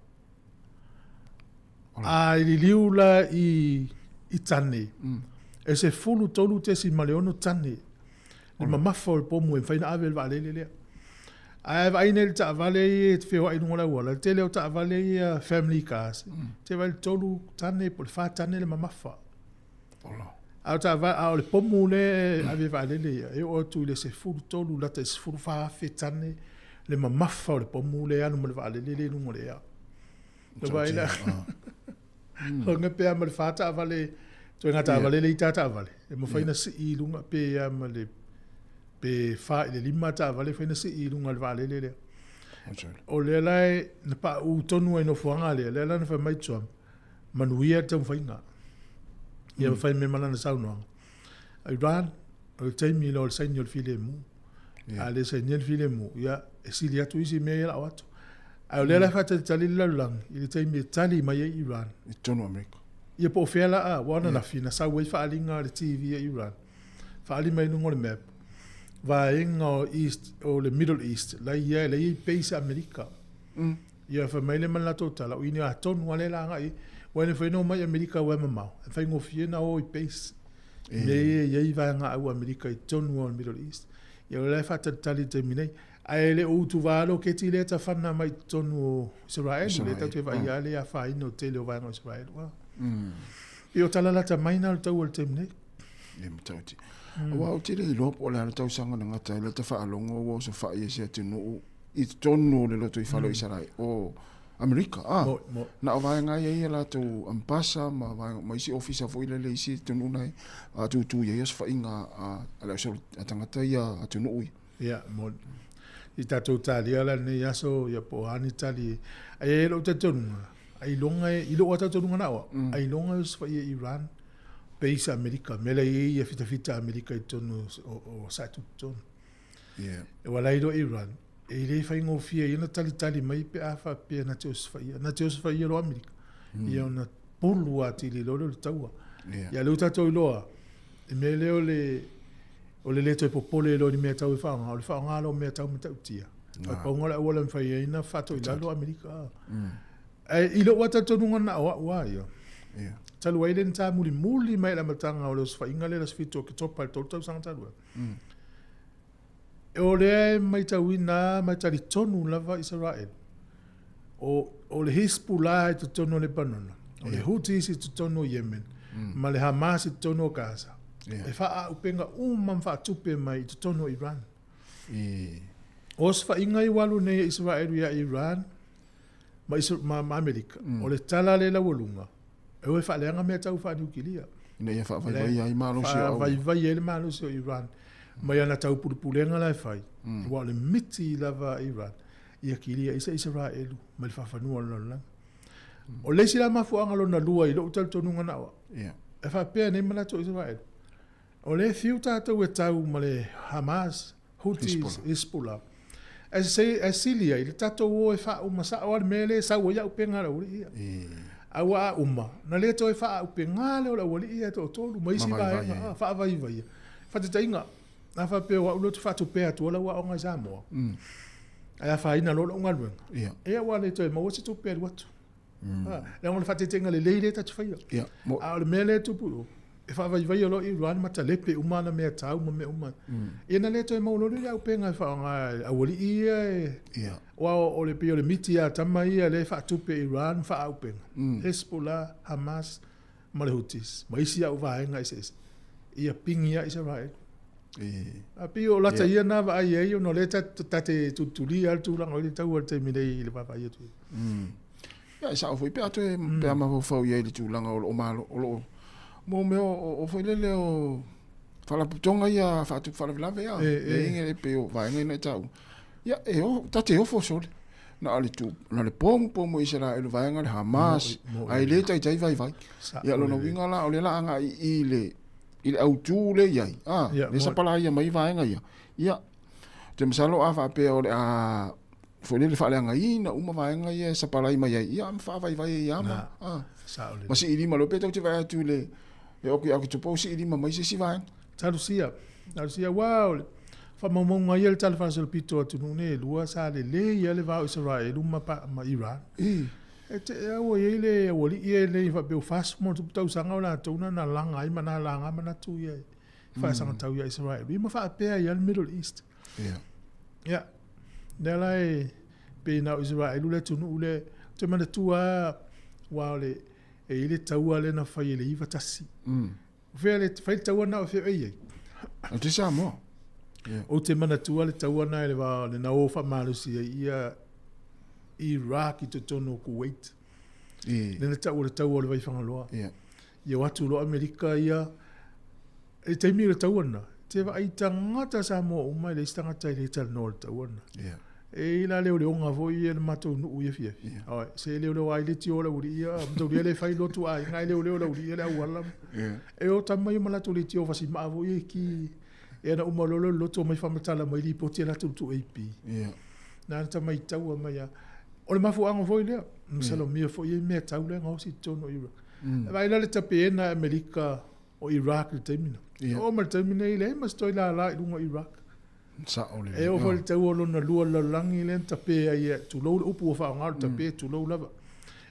A i liliu la i, i tane, e 13.6 tane. Le mamafa o le pomu e mafai ona ave e le vaalele lea. Ae a vaai nei i le taavale ia e feoai i luga o le auala, le tele o taavale ia family cars, te vaai i le tolu tane po o le fa tane le mamafa. A o taavale, a o le pomu lea e ave e vaalele ia, e oo atu i le 13 lata i le 14,000 tane le mamafa o le pomu lea e alu ma le vaalele lea i luga o le ea. Ua vaai la. Loga pe a ma le fa taavale, ituaiga taavale lea i ta taavale, e mafai ona sii i luga pe a ma le pe fa i le lima taavale e mafai ona sii i luga o le vaalele lea. O lea la e, na pauu tonu ai i nofoaga lea, lea la na fai mai Trump, manuia le taumafaiga. Ia ma fai mai ma lana saunoaga. Iran, o le taimi loa o le saini o le filemu. A le sainia le filemu, ia, e sili atu isi mea ia la'o atu. Ae o lea la e faatalitali le lalolagi i le taimi e tali mai ai Iran. I totonu o Amerika. Ia po o fea la a, aua ananafi na sau ai faaaliga a le TV a Iran, faaali mai i luga o le map, vaega o East, o le Middle East, la i ai, la i ai base a Amerika. Ia fai mai lea ma le latou tala, o i ina tonu lava lea la agai i ai. Aua e le mafai ona omai Amerika aua e mamao, e faigofie ona o i base. Mea ia e i ai vaega au Amerika i totonu o le Middle East. Ia o la e faatalitali i le taimi nei. Ae le o utuva lo keti lea tafana mai i totonu o Israel, lea tatou te vaaia lava le afaina o le tele o vaega o Israel. Ua. E o tala lata mai na o le taua i le taimi nei. E matautia. Aua ou te le iloa po o le a le tausaga na gata ai lata faalogo ua osofai e se atunuu i totonu o le lotoifale o Isarae, o Amerika, a. Mo, mo. Na o vaega ia i a latou ambasa ma vaega ma isi ofisa foi lele i isi atunuu na e tūtū i ai osofaiga a a le ausol a tagata ia atunuu ia. Ia, mo. I tatou talia la lenei aso, ia po o a ni tali. Ae i ai lou talitonuga, ailoga e, i lou lava talitonuga na o au, ailoga e osofai e Iran base Amerika, mea la e i ai ia fitafita Amerika i totonu o, o Saatutonu. Yeah. Ua la iloa Iran, e le faigofie ai ona talitali mai pe a faapea na te osofaia. Na te osofaia loa Amerika. Mm. Ia ona pulu atili loa lea o le taua. Yeah. Ia lea ua tatou iloa, i mea lea o le, o le le toe popole loa i ni mea tau e faaaoga, o le faaaoga loa o mea tau matautia. Na. Pau o le auala e mafai ai ona faatoilalo Amerika. Mm. Ae i lou lava talitonuga na o au lava ia, Yeah. talu ai lea na tamulimuli mai i le amataga o le osofaiga lea i le aso 7 o Oketopa i le 3 tausaga talu ai. Mm. O lea e maitauina ma e talitonu lava Isaraelu, o, o le Hispulah i totonu o Lepanona, o le Houthis i totonu o Yemen, ma le Hamas i totonu o Gaza, Yeah. e faaauupega uma ma faatupe mai i totonu o Iran. E. O osofaiga i ua alu nei e Isaraelu ia Iran ma, Isra, ma, ma Amerika, o le tala lea laualuga, e o e faaleaga mea tau faaniukilia. Ina ia faavaivaia ai malosi o au. Faavaivaia ai le malosi o Iran mai ana taupulepulega la e fai, aua o le miti lava a Iran, ia kilia ai se Isaraelu mai le faafanua o le lalolagi. O le isi la mafuaaga lona lua i lou talitonuga na o au, Yeah. e faapea nei manatu o Isaraelu, o lea e fiu tatou e tau ma le Hamas, Houthis, Hezbollah. Hezbollah. Ae se, ae sili ai le tatou o e faauma sao lava le mea lea e sau ai auupega a le aualii ia. E. A ua a uma, ona le toe faaaupega lea o le aualii ia e toatolu ma isi Ma vaivai vaega, ai. a, faavaivaia. Faataitaiga, a faapea o au lea ou te faatupea atua lau aoga i Samoa, ae afaina loa lau galuega, Ia. ia ua le toe maua se tupe e alu atu. A, leaga o le faataitaiga lelei lea tatou te faia. Ia. Mo, A o le mea lea e tupu i o, e faavaivaia loa Iran ma talepe uma ana mea tau ma mea uma. Ia na le toe maua loa lea o le auupega e faaaoga e aualii ia e, ia. aua o le pei o le miti a tama ia lea e faatupe e Iran ma faaauupega. Hezbollah, Hamas ma le Houthis ma isi au vaega eseese. Ia pigi ai Israel. E. A pei o lata ia na vaai ai ona o lea ta te tulitulia lava le tulaga o le taua i le taimi nei i le vaavaai atu i ai. Ia, e sao foi pe a toe pe a mafaufau i ai i le tulaga o loo malo, o loo mo mea o, o foi lele o faalapotopotoga ia faatupu faalavelave a. E, e. Le e pei o vaega ia na e taua. Ia, e o, ta te ofo sole. Na o le tu, na le pomu pomu i Isaraelu vaega le Hamas, Mo- mo- ae le taitai vaivai. Sao Ia, lona lelei. uiga la, o lea la agai i le, i le autū le i ai, a, Ia, le mo- sapalaia mai vaega ia. Ia, te masalo a faapea o le a foi lele faaleagaina uma vaega ia e sapalai mai ai, ia, ma faavaivai ai ia ma, Na. a. Sao lelei. Ma siilima loa pe tatou te vaai atu i le, e oki oki tupou siilima mai se isi vaega. Talusia, talusia, aua o le faamaumauga ia le tala faasolopito o atunuu nei e lua sa lelei lava le va o Isaraelu ma, ma Iran. E. E te au e i ai le aualii ia nei faapea ua 40 ma ona tupu tausaga o latou na na laga ai ma na laga manatu ia Faasagatau ia Isaraelu ia ma faapea ai lava le Middle East. Ia. Ia, lea la e pei na o Isaraelu le atunuu lea. Ou te manatua lava, aua o le, e i ai le taua lea na fai i le 91. O fea le, fai le taua lena o fea o e i ai? Ou te Samoa. Ia. Ou te manatua le taua lena i le va o le na o faamalosi ai ia Iraq i totonu o Kuwait. I. Lea na taua o le taua o le Vaifagaloa. Ia. Ia o atu loa Amerika ia, i le taimi o le taua lena, te vaai tagata Samoa uma e leai se tagata e le talanoa i le taua lena. Ia. E i ai la leoleoga foi ia i le matou nuu i Afiafi. Ia. Oi, se leoleo ai le tio o le aualii ia, mataulia le fai lotu aiga e leoleo le aualii ia le auala. Ia. E o tama ia ma latou leitio fasimaa foi ia e ki. Ia na uma loa le loto mai faamatala mai lipoti a latou tu AP. Ia. Na ana tama i taua mai a. O le mafuaaga foi lea, masalomia foi ia mea tau lea gaosi i totonu o Iraq. E vaai la le tapeena e Amerika o Iraq i le taimi na. Ia. Oo mai le taimi nei, leai ma se toe lala i luga o Iraq. Sao lelei. E oo foi i le taua lona lua o le lalolagi lea na tape ai e, tulou le upu ua faaaoga o le tape, tulou lava.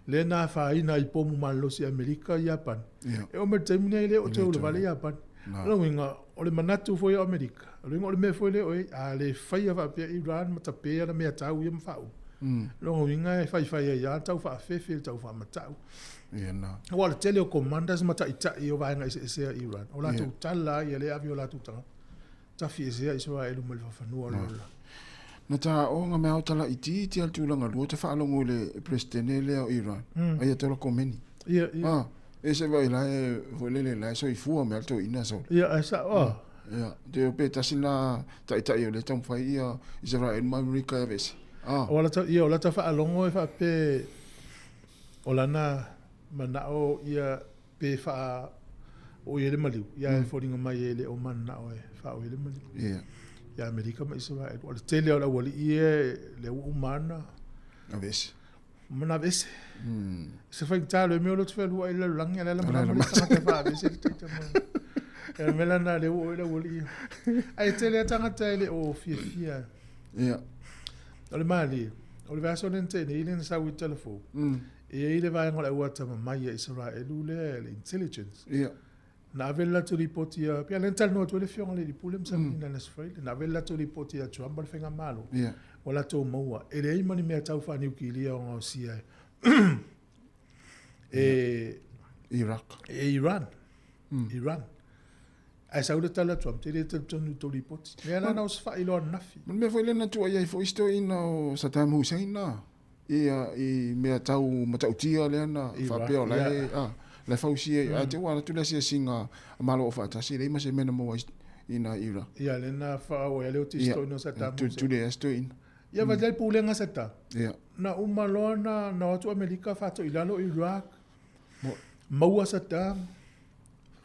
Lea na afaina ai i pomu malolosi a Amerika i Iapani. Ia. E oo mai le taimi nei, e le o toe ulavale Iapani. Na. O lona uiga, o le manatu foi o Amerika, o le uiga o le mea foi lea o e, a le faia faapea Iran ma tape ana mea tau ia ma faaulu. Lona uiga e faifai ai lava le tau faafefe, le tau faamatau. Ia na. Aua o le tele o commanders ma taitai o vaega eseese a Iran, o latou tala lava ia lea e ave i o latou tagata. Tafi esea Isaraelu mai le fafanua o le lalolagi. Na ta o nga mea o tala itiiti a le tulaga lua te faalogo i le Peresetene lea o Iran, Ayatollah Khomeini. Ia, ia. Ah, e se vai la e foi lele la e soifua mea le toeaina sole. Ia, ae sao, ah. Ia, te o pe tasi na taitai o lea taumafai ia Israel ma Amerika e aveese. Ah. O lata, ia, o lata faalogo e faapea o lana manao ia pe faa o i ai le maliu, ia e foliga mai e le o mananao e faaoi ai le maliu. Ia. Ia Amerika ma Israel. O le tele o le aualii ia lea ua uma ana. Aveese. Mana aveese. Se faigata le mea o lea ou te fealuai i le lalolagi, a o le ala malamalama le tagata e faaveese le taita mai. Ia le mea lena lea ua oo i le aualii ia. Ae tele lava tagata e le o fiafia. Ia. O le malie, o le vaiaso lea na tea nei lea na sau i le talafou, e i ai le vaega o le auatamamai a Isaraelu lea, le intelligence. Ia. Na ave le latou lipoti a, pei lea na talanoa atu ai le afioga i le alii pule ma Samoa Nana Freile, na ave le latou lipoti ia Trump ma le faigamalo. Ia. Ua latou maua, e leai ma ni mea tau faaniukilia o gaosia e Iraq. E Iran. Iran. Ae sau le tala Trump, te le talitonu i tou lipoti. Mea la na osofai loa ananafi. Ma le mea foi lea na tuuai ai foi isi toeaina o Saddam Hussein na, ia, i mea tau matautia lea na faapea o la e, a, la e fausia ai. Ae te ua alu atu le asiasiga a Malo Aufaatasi, e leai ma se mea na maua ai i na Iraq. Ia, lea na faaauai ai le oti isi toeaina o Saddam Hussein. Ia, tulituli ai isi toeaina. Ia, vaai la i le pulega Saddam. Ia. Na uma loa na, na o atu Amerika faatoilalo Iraq, maua Saddam,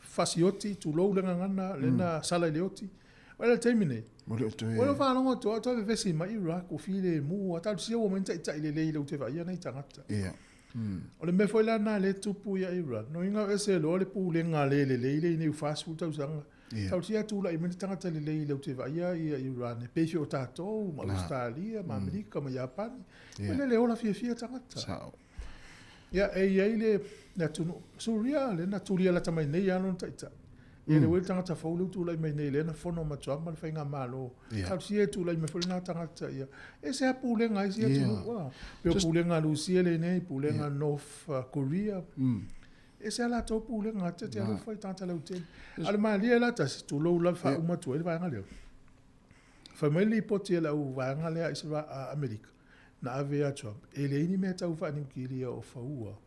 fasioti, tulou le gagana, lea na sala i le oti. Vaai la i le taimi nei, Ua le o toe. Ua le o faalogo atu lava, toe vevesi mai Iraq, ua filemu lava, talosia ua omai ni taitai lelei lou te vaaia nai tagata. Ia. O le mea foi la lena lea e tupu ia Iran, no inga ese loa le pulega le lelei lea i nei ua 40 tausaga. Ia. Talosia tulai mai ni tagata lelei lou te vaaia ia Iran e pei foi o tatou ma Ausetalia ma Amerika ma Iapani. Ia. Foi lele ola fiafia tagata. Sao. Ia, e i ai le atunuu, Suria, lea na tulia lata mai nei lava lona taitai. Ia, le ua i le tagata fou lea ua tulai mai nei, lea na fono ma Trump ma le faigamalo. Ia. Talosia e tulai mai foi lena tagata ia. E ese lava pulega a isi atunuu, a. Pei o Just- pulega a Rusia lenei, pulega a North Korea. E ese lava latou pulega, te te alofa i tagata lautele. A o le malie la tasi, tulou lava faauma atu ai le vaega lea. Fai mai le lipoti a lau vaega lea a Amerika, na ave ia Trump, e leai ni mea tau faaniukilia o faua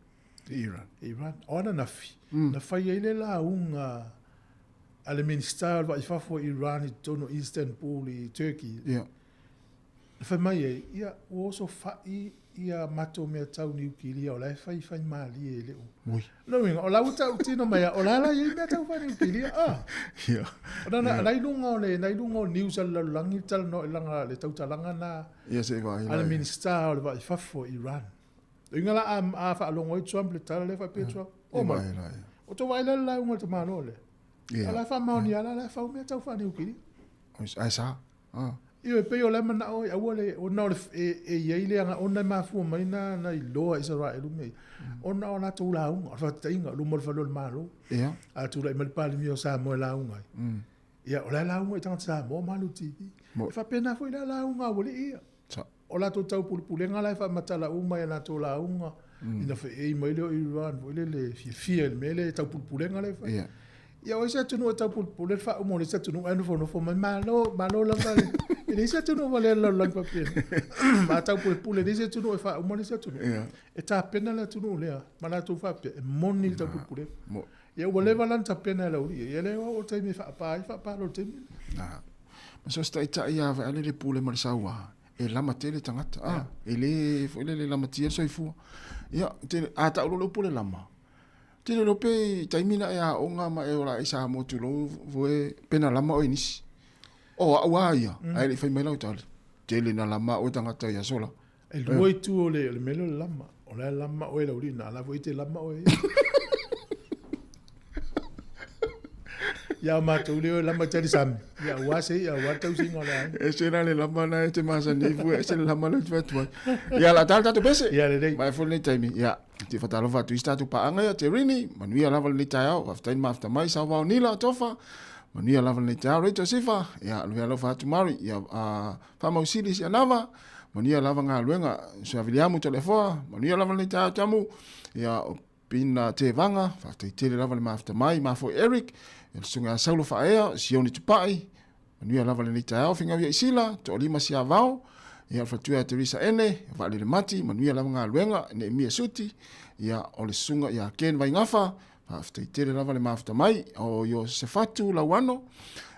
Iran. Iran. O ananafi, na fai ai le lauga a le Minisita o le Vaa i Fafo o Iran i totonu o Istanbul i Turkey. Ia. Na fai mai ai, ia, ua oso fai ia matou mea tau niukilia o la e fai fai malie e le o. Ui. Lona uiga, o la ua tautino mai a, o la la i ai mea tau faaniukilia, a. Ia. O na, na i luga o le, na i luga o news a le lalolagi le talanoa i langa le tautalaga na Ia se i vaai a le la. Minisita o le Vaa i Fafo o Iran. Uiga la a, a faalogo ai Trump le tala lea faapea Trump, Ia o mai, vaai la, ia. o tou vaai la le lauga a le tamaloa lea. Ia. A la e faamaonia la, la e fau mea tau faaniukilia. Ai sa. Ah. Ioe, e pei o la e manao e aua le, ona o le, e, e i ai le aga, ona e mafua mai na, na iloa Isaraelu mea ia, ona o latou lauga, o le faataitaiga, o luma o le fale o le Malo, Ia. a tulai mai le Palemia o Samoa e lauga ai. Ia, o la e lauga i tagata Samoa ma alu i le TV. E faapena foi la lauga a aualii ia. O latou taupulepulega la e faamatala uma i a latou lauga, ina feei mai lea o Iran foi lele e fiafia i le mea lea, taupulepulega lea e fai. Ia o ai se atunuu e taupulepule le faauma o le isi atunuu ae nofonofo mai, malo, malo lava le... E leai se atunuu o valea i le lalolagi faapena. A taupulepule e le isi atunuu e faauma le isi atunuu, e tapena le atunuu lea ma latou faapea, e moni le taupulepulega. Ia ua leva la ona tapena e le aualii ia, lea ua oo le taimi e faapa ai, faapa loa i le taimi lea. Ma so o se taitai lava vaeane le pule ma le saua, e lama tele tagata, a, e le foi lele lamatia le soifua. Ia, tele, a tau loa le upu o le lama, tele loa pe i taimi na e aoga ma e ola ai i Samoa tulou voe pe na lama oe i nisi. O au lava ia, ae le i fai mai lau tali, tele na lama au e tagata i aso la. E lua itu o le mea lea o le lama. O la e lama oe lau alii, a o la foi e te lama oe ia. Ia o matou lea o lama i talisami, ia aua se ia, aua le tausiga o le aiga. Ese la le lama na e te masani ai fua, ese le lama lea ou te fai atu ai. Ia, o le a ta le tatou pese. Ia lelei. Maea foi lenei taimi. Ia, te faatalofa atu i isi tatou paaga ia, Terini, manuia lava lenei taeao, faafetai le mafuta mai, Sauvao Nila, Tofa, manuia lava lenei taeao, Rachel Sifa, ia, Luvealofa atu Mari, ia, Faamausili Sianava, manuia lava galuega, Sir Viliamu Toleafoa, manuia lava lenei taeao Tamu, ia, o Pina Tevaga, faafetai tele lava le mafuta mai, Mafoe Eric, ia le Susuga ia Saulo Faaea, Sione Tupai, manuia lava lenei taeao, Figau ia Isila, Toalima Siavao, ia le faletua ia Teresa Ene, Vaalele Mati, manuia lava galuega, Neemia Suti, ia o le Susuga ia Ken Vaingafa, faafetai tele lava le mafuta mai, o Iosefatu Lauano,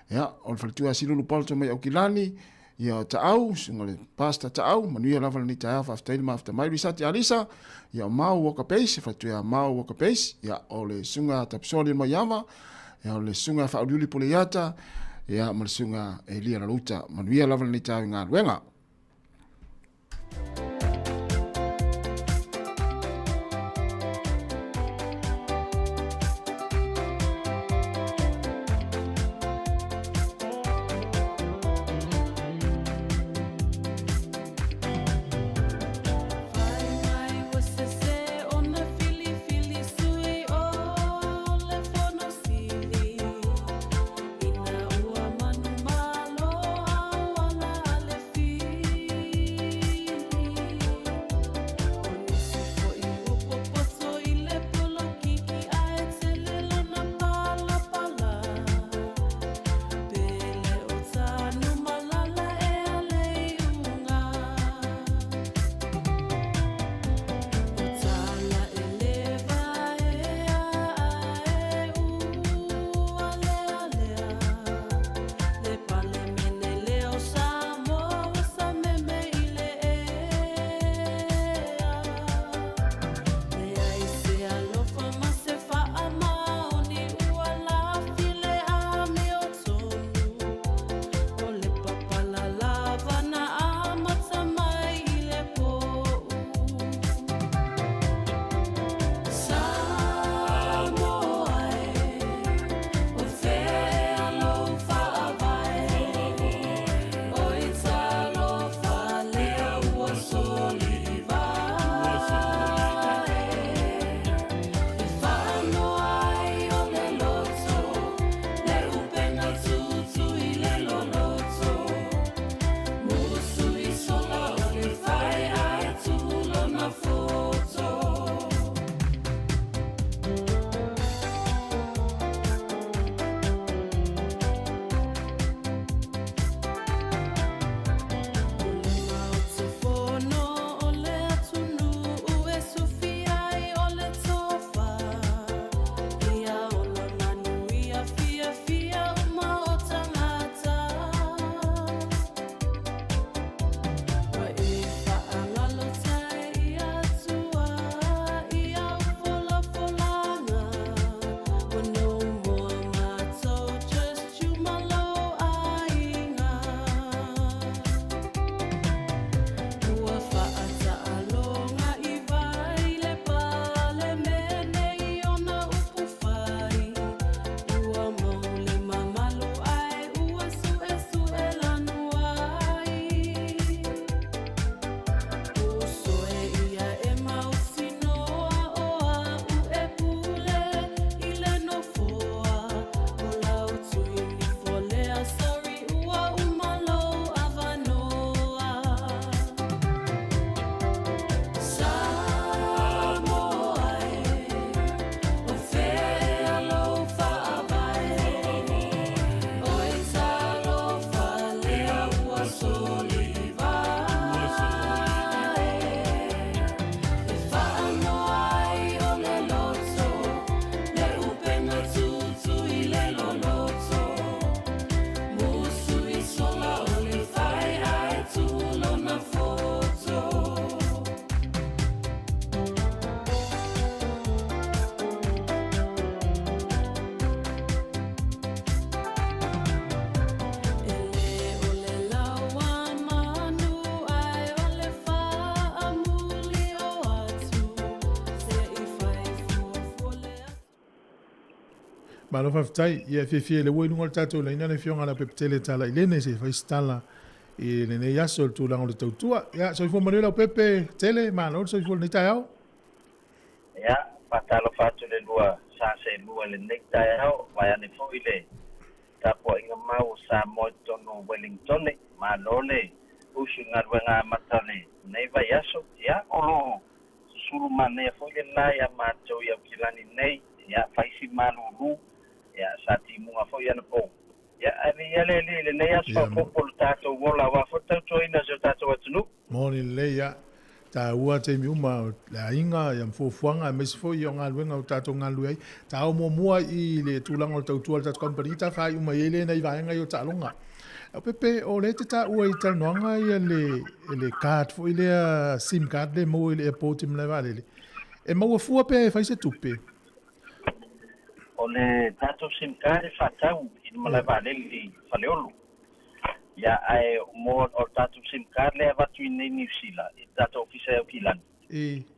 ia o le faletua ia Silulu Polto mai Aukilani, Ia Taau, susuga le Pastor Taau, manuia lava lenei taeao, faafetai le mafuta mai. Risati Alisa, ia o Mao Walker Base, faletua ia Mao Walker Base, ia o le susuga Tapisoli Maiava, ia o le susuga Faauliuli Puleiata, ia ma le susuga Elia Lalouta. Manuia lava lenei taeao i galuega. Malo faafetai. Ia, e fiafia i le ua i luga o le tatou laina le Afioga ia Leaupepetele Talailene se i fai se tala i lenei aso i le tulaga o le tautua. Ia, soifua manuia Leaupepe Tele, malo le soifua i lenei taeao. Ia, faatalofa atu i le lua sa seelua i lenei taeao, vaeane foi le tapuaiga mau o Samoa i totonu o Wellingtone. Malo le usu i galuega amata o lenei vaiaso. Ia, o lo o susulu manaia foi le la ia matou i Aukilani nei, ia, fai si malulu, ia, sa timuga foi anapo. Ia, ae viia le Alii i lenei aso faaopoopo o lo tatou ola aua foi le tautuaina o si o tatou atunuu. Moni lelei, ia. Taua taimi uma o le aiga, ia ma fuafuaga aemaise foi o galuega o tatou galulue ai. Ta oo muamua i le tulaga o le tautua a le tatou kamupani, ta faaiu mai ai lea i nai vaega ia o taaloga. Leaupepe, o lea e te taua i talanoaga ia le, le card foi lea, sim card lea e maua i le airport i malaevaalele. E maua fua pe e fai se tupe? O le tatou sim card e faatau i le malaevaalele i Faleolo. Ia, ae mo o le tatou sim card lea e avatu i inei Niu Sila, i le tatou ofisa i Aukilani.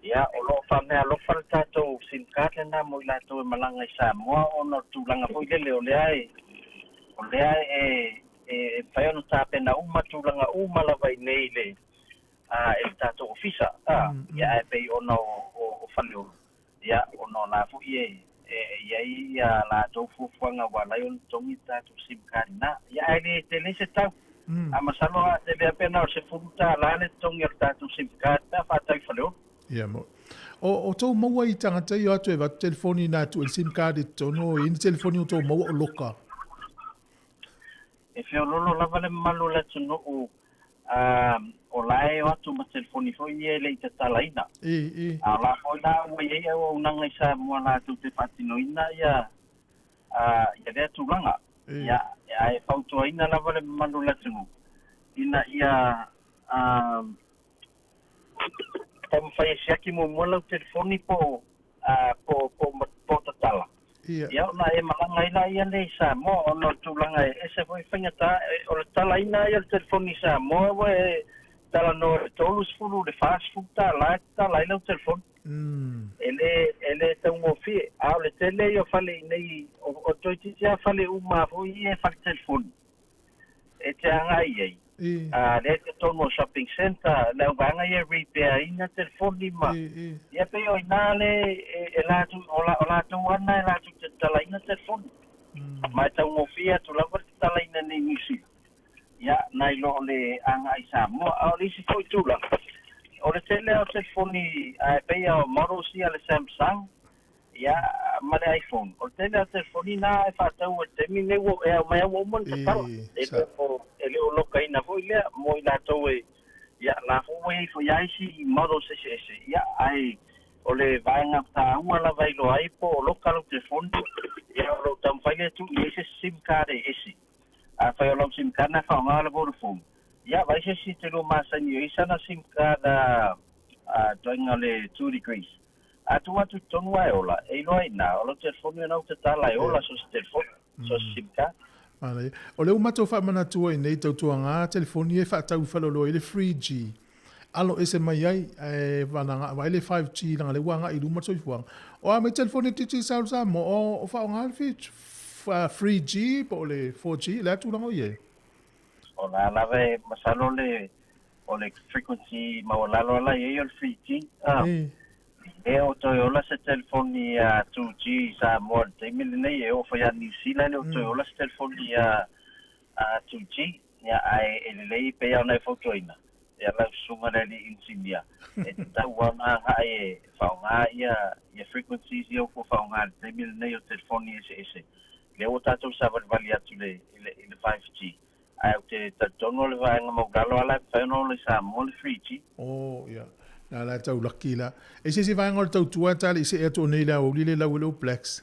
Ia, o lo o faameaalofa le tatou sim card lena mo i latou e malaga i Samoa ona o le tulaga foi lele o lea e, o lea e, e mafai ona tapena uma tulaga uma lava i inei i le, a, e le tatou ofisa, a, ia, ae pei ona o, o, o Faleolo. Ia, ona o la foi e i ai a latou fuafuaga ua ala ai ona totogi le tatou sim card lena. Ia, ae le tele se tau. A masalo a tele lava pe na o le $10 le totogi o le tatou sim card pe a faatau i Faleolo. Ia, mo. O, o tou maua i tagata ia o atu e avatu telefoni na tuu ai le sim card i totonu, o i ai ni telefoni o tou maua o loka? E feoloolo lava le mamalu o le atunuu o la e o atu ma telefoni foi ia e le i tatalaina. A o la foi la ua i ai auaunaga i Samoa latou te faatinoina ia ia lea tulaga. Ia, ae fautuaina lava le mamalu o le atunuu ina ia taumafai e siaki muamua lau telefoni po o po o tatala. Ia ona e malaga ai laia lea i Samoa ona o le tulaga e ese foi faigata o le talaina ai o le telefoni i Samoa ua e talanoa i le 30 i le $40 e tatala ai lau telefoni. E le e le taugofie. A o le tele ia o fale i inei o toeitiiti lava fale uma foi ia e fale telefoni. e te agai i ai. A lea i totonu o shopping centre, le auvaega ia e repair ina telefoni ma, ia pei o ina le e latou, o latou ana e latou te tatalaina telefoni. Ma e taugofie atu lava le tatalaina nei Niu Sila, ia, nai lo o le agai i Samoa. A o le isi foi tulaga, o le tele lava o telefoni, ae pei lava o models ia a le Samsung, Ia, ma le iPhone. O le tele o telefoni na e faatau i le taimi lenei ua e aumai lava ua uma ona tatala. E le o, e le o lokaina foi lea mo i latou e, ia, la foi ua i ai foi lava isi models eseese, ia, ae o le vaega taua lava e iloa ai po o loka lau telefoni, ia, o lou taumafai lea e tuu i ai se sim card e ese. Afai o lau sim card na e faaaoga o le Vodafone, ia, vaai se isi e te lua masani ai sana sim card a, a ituaiga o le 2degrees. A tuu atu i totonu a e ola, e iloa ai ina, o lau telefoni ona ou tatala e ola so se telefoni, so se sim card. Manaia. O lea ua matou faamanatua i nei tautuaga telefoni e faatau i faleoloa i le 3G. Alo ese mai ai, ae vaai le 5G leaga lea ua agai i luma le soifuaga. O a mai telefoni a Digicel Samoa, o faaaoga le 3G po o le 4G, o le a tulaga o i ai? O la lava e masalo le o le frequency maualalo ala i ai o le 3G. Ah. E o toe ola se telefoni a 2G i Samoa i le taimi lenei, e oo foi ia Niu Sila e le o toe ola se telefoni a 2G. Ia, ae e lelei pei lava ona e fautuaina, ia lau susuga le alii inisinia, e tatau lava ona agai e faaaoga ia ia frequencies ia ua faaaoga i le taimi lenei o telefoni eseese. Lea ua tatou savalivali atu i le i le 5G. Ae ou te talitonu o le vaega maualalo lava la e mafai ona ola i Samoa le 3G. Oh, ia. Na la e tau laki la. E se isi vaega o le tautua e tali i see atu o nei le aoauli le lau i le All Blacks.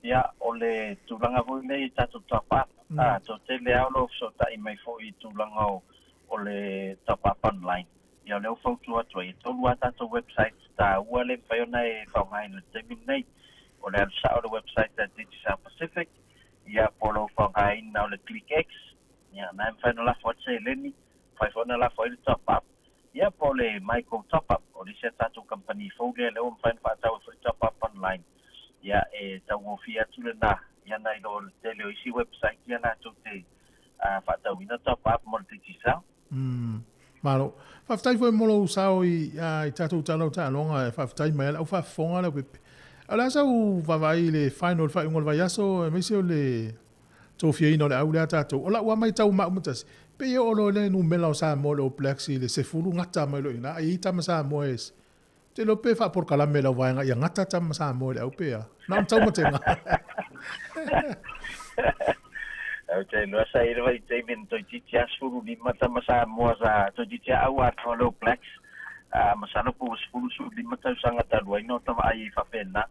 Ia, o le tulaga foi lea i tatou top up. A, toatele lava o lo o fesootai mai foi i tulaga o le top up online. Ia, o lea ua fautua atu ai, e tolu lava tatou websites taua lea e mafai ona e faaaogaina i le taimi lenei. O le alu sao i le website a Digicel Pacific, ia, po o lou faaaogaina o le ClickX, ia, na e mafai ona lafo atu seleni, mafai foi ona lafo ai le top up, ia, po o le MyGo Top Up, o le isi a tatou kamupani fou lea, lea ua mafai ona faatau ai foi le top up online. Ia, e taugofie atu lenā, ia nai lo le tele o isi website ia latou te faatauina top up mo le Digicel. Umm. Malo. Faafetai foi mo lou sao i i tatou tala o taaloga e faafetai mai ai le au faafofoga le aupepe. A o le a sau vaavaai i le final i le faaiuga o le vaiaso aemaise o le tofiaina o le au lea a tatou. O lau lava maitau ma au ma tasi, pei e oo loa i le numera o Samoa i le All Blacks i le 10 gata mai loa i ina, ai i ai tama Samoa e Ou te iloa pe faapolokalame lau vaega ia gata tama Samoa i le au pe a. Na ona taumatega. Ou te iloa sa i le vaitaimi na toeitiiti lava 15 tama Samoa sa toeitiiti lava au atoa le All Blacks. Masalo po ua 10, 15 tausaga talu ai na ota vaai ai faapena.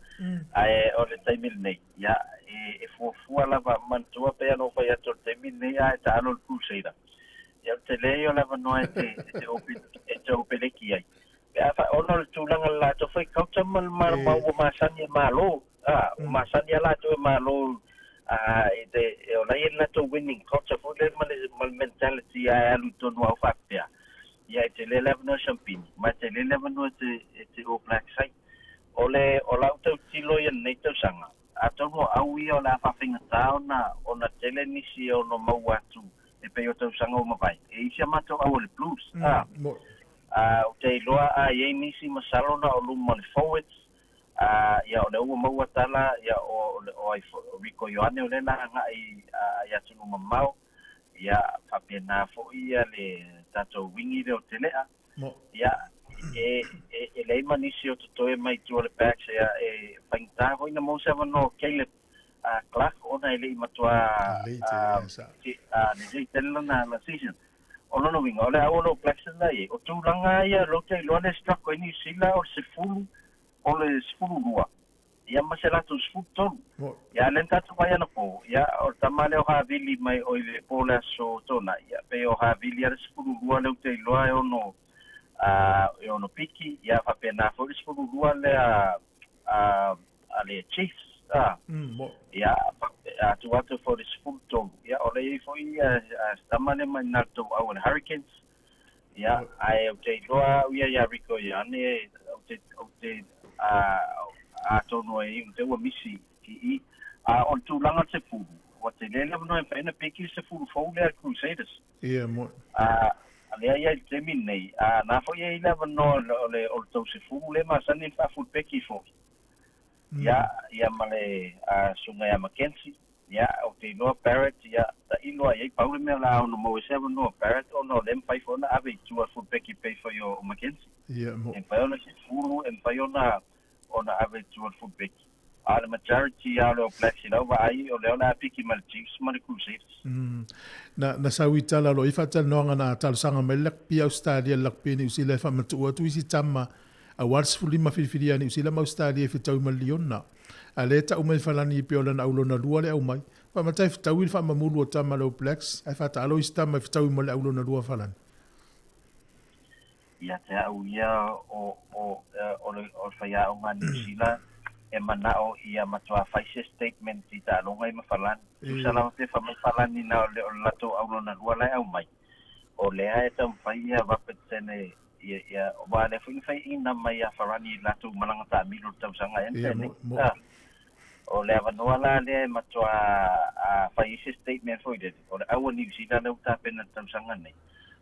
Ae o le taimi lenei, ia, e fuafua lava, manatua pei ona ou fai atu o le taimi lenei a e taalo le Crusader. Ia, o le tele ia o le avanoa e te, e te, e te opeleki ai. Pe a fa, ona o le tulaga le latou fai culture ma le ma, ma ua masani e malo, a, ua masani a latou e malo, a, e te, e o la e i ai le latou winning culture foi lea ma le, ma le mentality a e alu i tonu au faapea, ia e tele le avanoa e Champini, ma e tele le avanoa e te, e te All Blacks ai. O le, o lau tautilo ia lenei tausaga, atonu o au ia o le a faafaigata ona, ona tele nisi e ono maua atu e pei o tausaga ua mavae. E i si a matou au o le Blues, a. A, ou te iloa a i ai nisi masalo na o luma o le forwards, a, ia o lea ua maua tala, ia o, o ai foi, o Rieko Ioane o lea la agai a, i atunuu mamao, ia faapena foi ia le tatou wingi lea o Telea, ia, e, e, e leai ma nisi o totoe mai tua o le backs, ia, e faigata foi na maua se avanoa o Caleb a, Clark ona e le i matua, a, a, lelei tele lana, lana season. O lona uiga, o le au o le All Blacks lena i ai. O tulaga ia lou te iloa le struggle ai Niu Sila o le 10, o le 12, ia ma se latou 13. Ia a lea na tatou vaai anapo, ia o le tama lea o Havili mai oi le po o le aso Toonai, ia pei o Havili a le 12 lea ou te iloa e ono a e ono piki, ia faapena foi le 12 lea a a le Chiefs, a. Ia, a tuu atu foi i le 13, ia, o lea i ai foi a se tama lea mai na tou au o le Hurricanes. Ia, ae ou te iloa au ia ia Rieko Ioane, ou te, ou te, a, atonu e iu te ua misi i i. A o le tulaga o le 10, ua tele le avanoa e mafai ona piki le 10 fou lea a le Crusaders. Ia, mo. A, lea ia i le taimi lenei, a na foi e i ai le avanoa o le, o le tou 10 lea masani ona faa-full-peki foi. Ia, ia ma le susuga ia McKenzie, ia, ou te iloa Barrett, ia, tailo lava i ai, pau le mea o le a ono maua ai se avanoa o Barrett ona o lea e mafai foi ona ave i tua le fullback e pei foi o McKenzie. Ia, mo. E mafai ona sefulu, e mafai ona, ona ave i tua le fullback. A o le majority lava o le All Blacks i lau vaai, o lea o le a piki mai le Chiefs ma le Crusaders. Na, na sau i tala loa i faatalanoaga na talosaga mai le lakpi Ausetalia i le lakpi Niu Sila e faamatuu atu isi tama aua le 15 filifilia a Niu Sila ma Ausetalia e fetaui ma le Liona. A lea e tau mai Falani pei o lana au lona lua le aumai. Faamata e fetaui le faamamulu o tama a le All Blacks ae faataalo isi tama e fetaui ma le au lona lua a Falani. Ia te au ia o, o, o le, o le faiaoga a Niu Sila e manao ia matua fai se statement i taaloga i ma Falani. Tusa lava pe fai mai Falani na o le, o le latou au lona lua la e aumai. O lea e taumafai ia Robertson e, ia, ia, aua lea foi na fai ina mai ia Farani i latou malaga taamilo i le tausaga ea na tea nei. O le avanoa la lea e matua a fai ai se statement foi lele, o le au a Niu Sila lea ua tapena i le tausaga nei,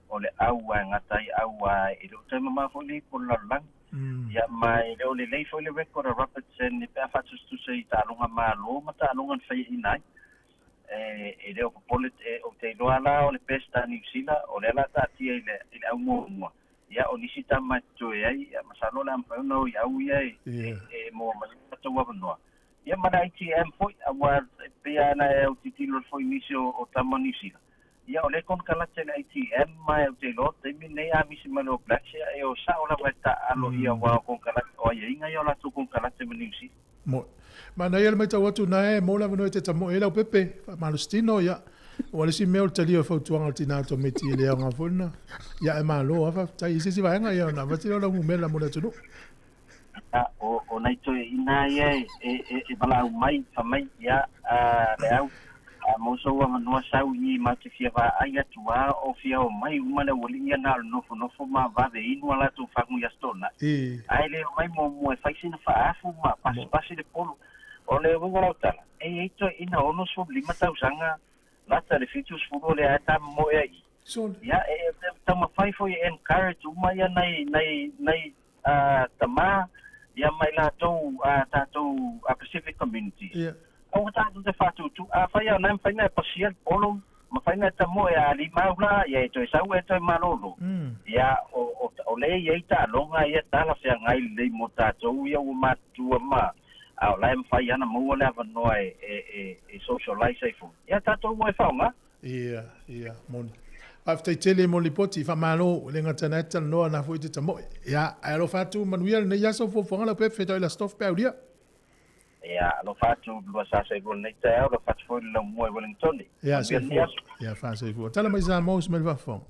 o le au a e gata ai au a e le o toe mamao foi le ipu o le lalolagi. Ia ma e le o lelei foi le record a Robertson pe a faatusatusa i taaloga malo ma taaloga na faiaina ai. E le o popole, ou te iloa la o le best a Niu Sila, o lea o le a taatia i le i le au muamua. Ia, o nisi tama e totoe ai, ia, masalo o le a mafai ona o i au ia e, e maua mai ai latou avanoa. Ia ma le ITM foi, aua e pei lava ona e autilotilo foi i nisi o, o tama o Niu Sila. Ia, o lea e konekarate le ITM, ma ou te iloa o le taimi lenei a misi mai le All Blacks, ia, e o sao lava e taaalo ia aua o konekarate, o aiaiga ia o latou konekarate ma Niu Sila. Moe. Manaia le matau atu na e mo le avanoa e te tamoe ai lau pepe, faamalositino, ia. Ua le isi mea o le talia o fautuaga a le tina tamaiti e le aoga foi lena. Ia e malo lava faafetai i se isi vaega ia ona avatu lea o lau numera mo le atunuu. Ia, o, o nai toeaiina ia e, e, e, e valaau mai, fai mai, ia, a, le au, a maua sou avanoa sau i matou te fia vaai atu a o fia omai uma le aualii ia na o le nofonofo ma vave inu a latou fagu i Aso Toonai. Ae le omai muamua e fai sina faaafu ma pasipasi le polo. O le uiga o lau tala, e i ai toeaiina 65 tausaga lata i le 70 o lea e tamomoe ai i. Ia, e taumafai foi e encourage uma ia nai, nai, nai tama, ia ma i latou tatou Pacific communities. Aua tatou te faatutu, afai lava o na e mafai ona e pasia le polo, mafai ona e tamoe a limau la, ia e toe sau e toe malolo. Ia, o, o, o lea e i ai taaloga ia talafeagai lelei mo tatou ia ua matutua ma, a o la e mafai lava ona maua le avanoa e, e, e, e socialize ai foi. Ia tatou o e faaaoga. Ia, ia, moni. Faafetai tele mo le lipoti, faamalo, e le gata na e talanoa na foi te tamoe. Ia, ae alofa atu, manuia lenei aso, fuafuaga lau pepe, fetau i la stof pe aulia. Ia, alofa atu, lua sa soifua lenei taeao, alofa atu foi le laumua i Wellingtone. Ia, Manuia lenei soifua. aso. Ia, faasoifua. Tala mai Samoa, usu mai le faafofoga.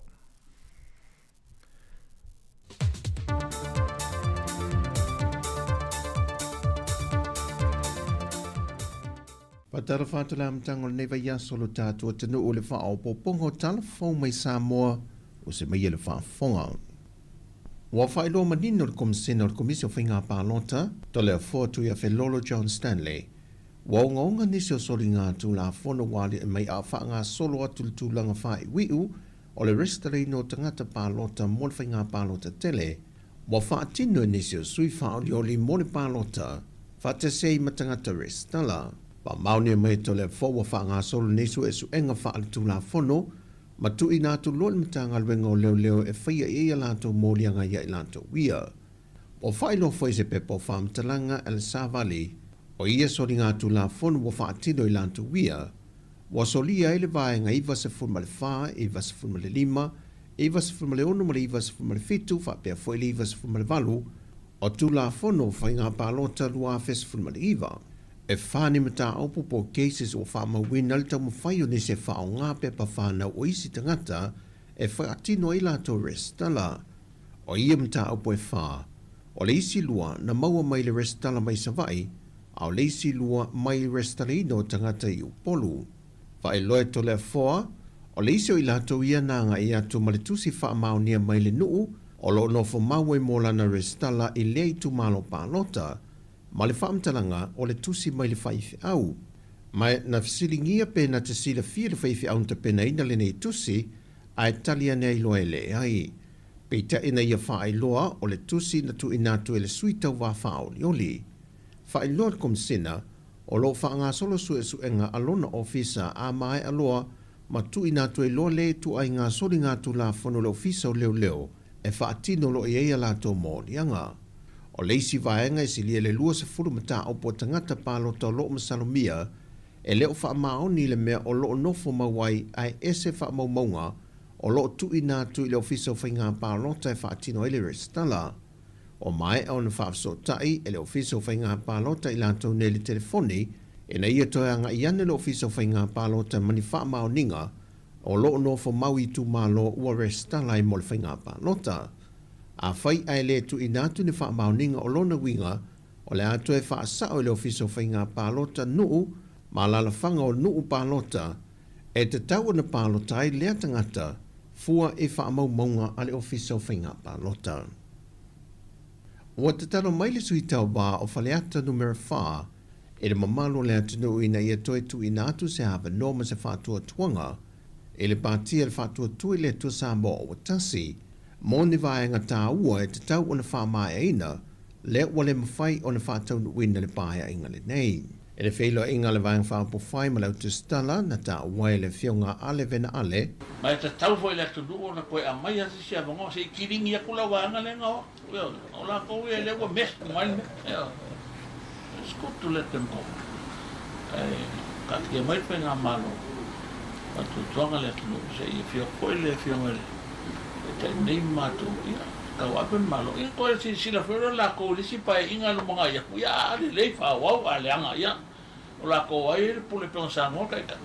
Faatalofa atu le amataga o lenei vaiaso o lo tatou atunuu i le faaopoopoga o tala fou mai Samoa o se maia le faafofoga. Ua faailoa manino le Komisena o le Komisi o Faiga Palota, Toleafoa Tuiafelolo John Stanley, ua ogaoga nisi o soliga Tulafono ua aliae mai a o faagasolo atu le tulaga faaiuiu o le resitalaina o tagata palota mo le faiga palota tele, ua faatino e nisi o sui faaolioli mo le palota faatasi ai ma tagata resitala. Faamaonia mai e Toleafoa ua faagasolo nei suesuega faaletulafono ma tuuina atu loa i le Matagaluega o Leoleo e faia i ai a latou moliaga ia i latou ia. Ua faailoa foi se pepa o faamatalaga a le Savali o ia soligatulafono ua faatino i latou ia, ua solia ai le vaega 94, 95, 96 ma le 97 faapea foi le 98 o Tulafono o Faiga Palota 2019. E wha ni mataupu po o cases ua faamauina le taumafai o nisi e faaaoga pepa whanau o isi tagata e faatino ai latou resitala. O ia mataupu e wha, o le isi lua na maua mai le resitala mai Savaii, a o le isi lua mai resitalaina o tagata i Upolu. Faailoa e Toleafoa, o le isi o i latou ia na agai atu ma le tusi faamaonia mai le nuu o lo o nofo mau ai mo lana resitala i lea itumalo palota, ma le faamatalaga o le tusi mai le faifeau. Ma na fesiligia pe na te silafia le faifeau na tapenaina lenei tusi, ae tali ane ai loa e leai. Peitai na ia faailoa o le tusi na tuuina atu e le sui tauva faaolioli. Faailoa le Komisena, o lo o faagasolo suesuega a lona ofisa a maea loa ma tuuina atu ai loa le ituaiga soligatulafono i le Ofisa o Leoleo e faatino loa i ai a latou moliaga. O le isi vaega e silia i le 20 mataupu a tagata palota o lo o masalomia e le o faamaoni i le mea o lo o nofo mau ai ae ese faamaumauga o lo o tuuina atu i le Ofisa o Faiga Palota e faatino ai le resitala. Ua maea ona faafesootai e le Ofisa o Faiga Palota i latou nei le telefoni ina ia toe agai ane le Ofisa o Faiga Palota ma ni faamaoniga o lo o nofo mau i itumalo ua resitala ai mo le faiga palota. Afai ae le tuuina atu ni faamaoniga o lona uiga o le a toe faasao e le Ofisa o Faiga Palota nuu ma alalafaga o nuu palota e tatau ona palota ai lea tagata fua i faamaumauga a le Ofisa o Faiga Palota. Ua tatalo mai le Sui Tauva o Faleata Numera 4 i le mamalu o le atunuu ina ia toe tuuina atu se avanoa ma se faatuatuaga i le Pati a le Faatuatua i le Atua Samoa ua tasi mo ni vaega tāua e tatau ona faamaeaina lea ua le mafai ona faataunuuina le paeaiga lenei. I le feiloaiga a le Vaega Faaupufai ma le Autusitala na taua ai le Afioga a Ale Vena Ale, Ma e tatau foi i le atunuu ona toe aumai lava se isi avanoa se i kiligi atu la vaega lea na o atu. Ioe, o latou ia lea ua mess uma ai le mea. Ioe, it's good to let them go. Ae taatia mai le faigamalo faatuatuaga le atunuu se i afio atu foi le Afioga i le Taitai nei ma matou, ia, tauave le Malo. Ia toe silasila foi lea latou i le isi paeaiga e lumanai atu, ia a lelei faaauau, a leaga, ia, o latou ai le pule pei ona saunoa le Taitai.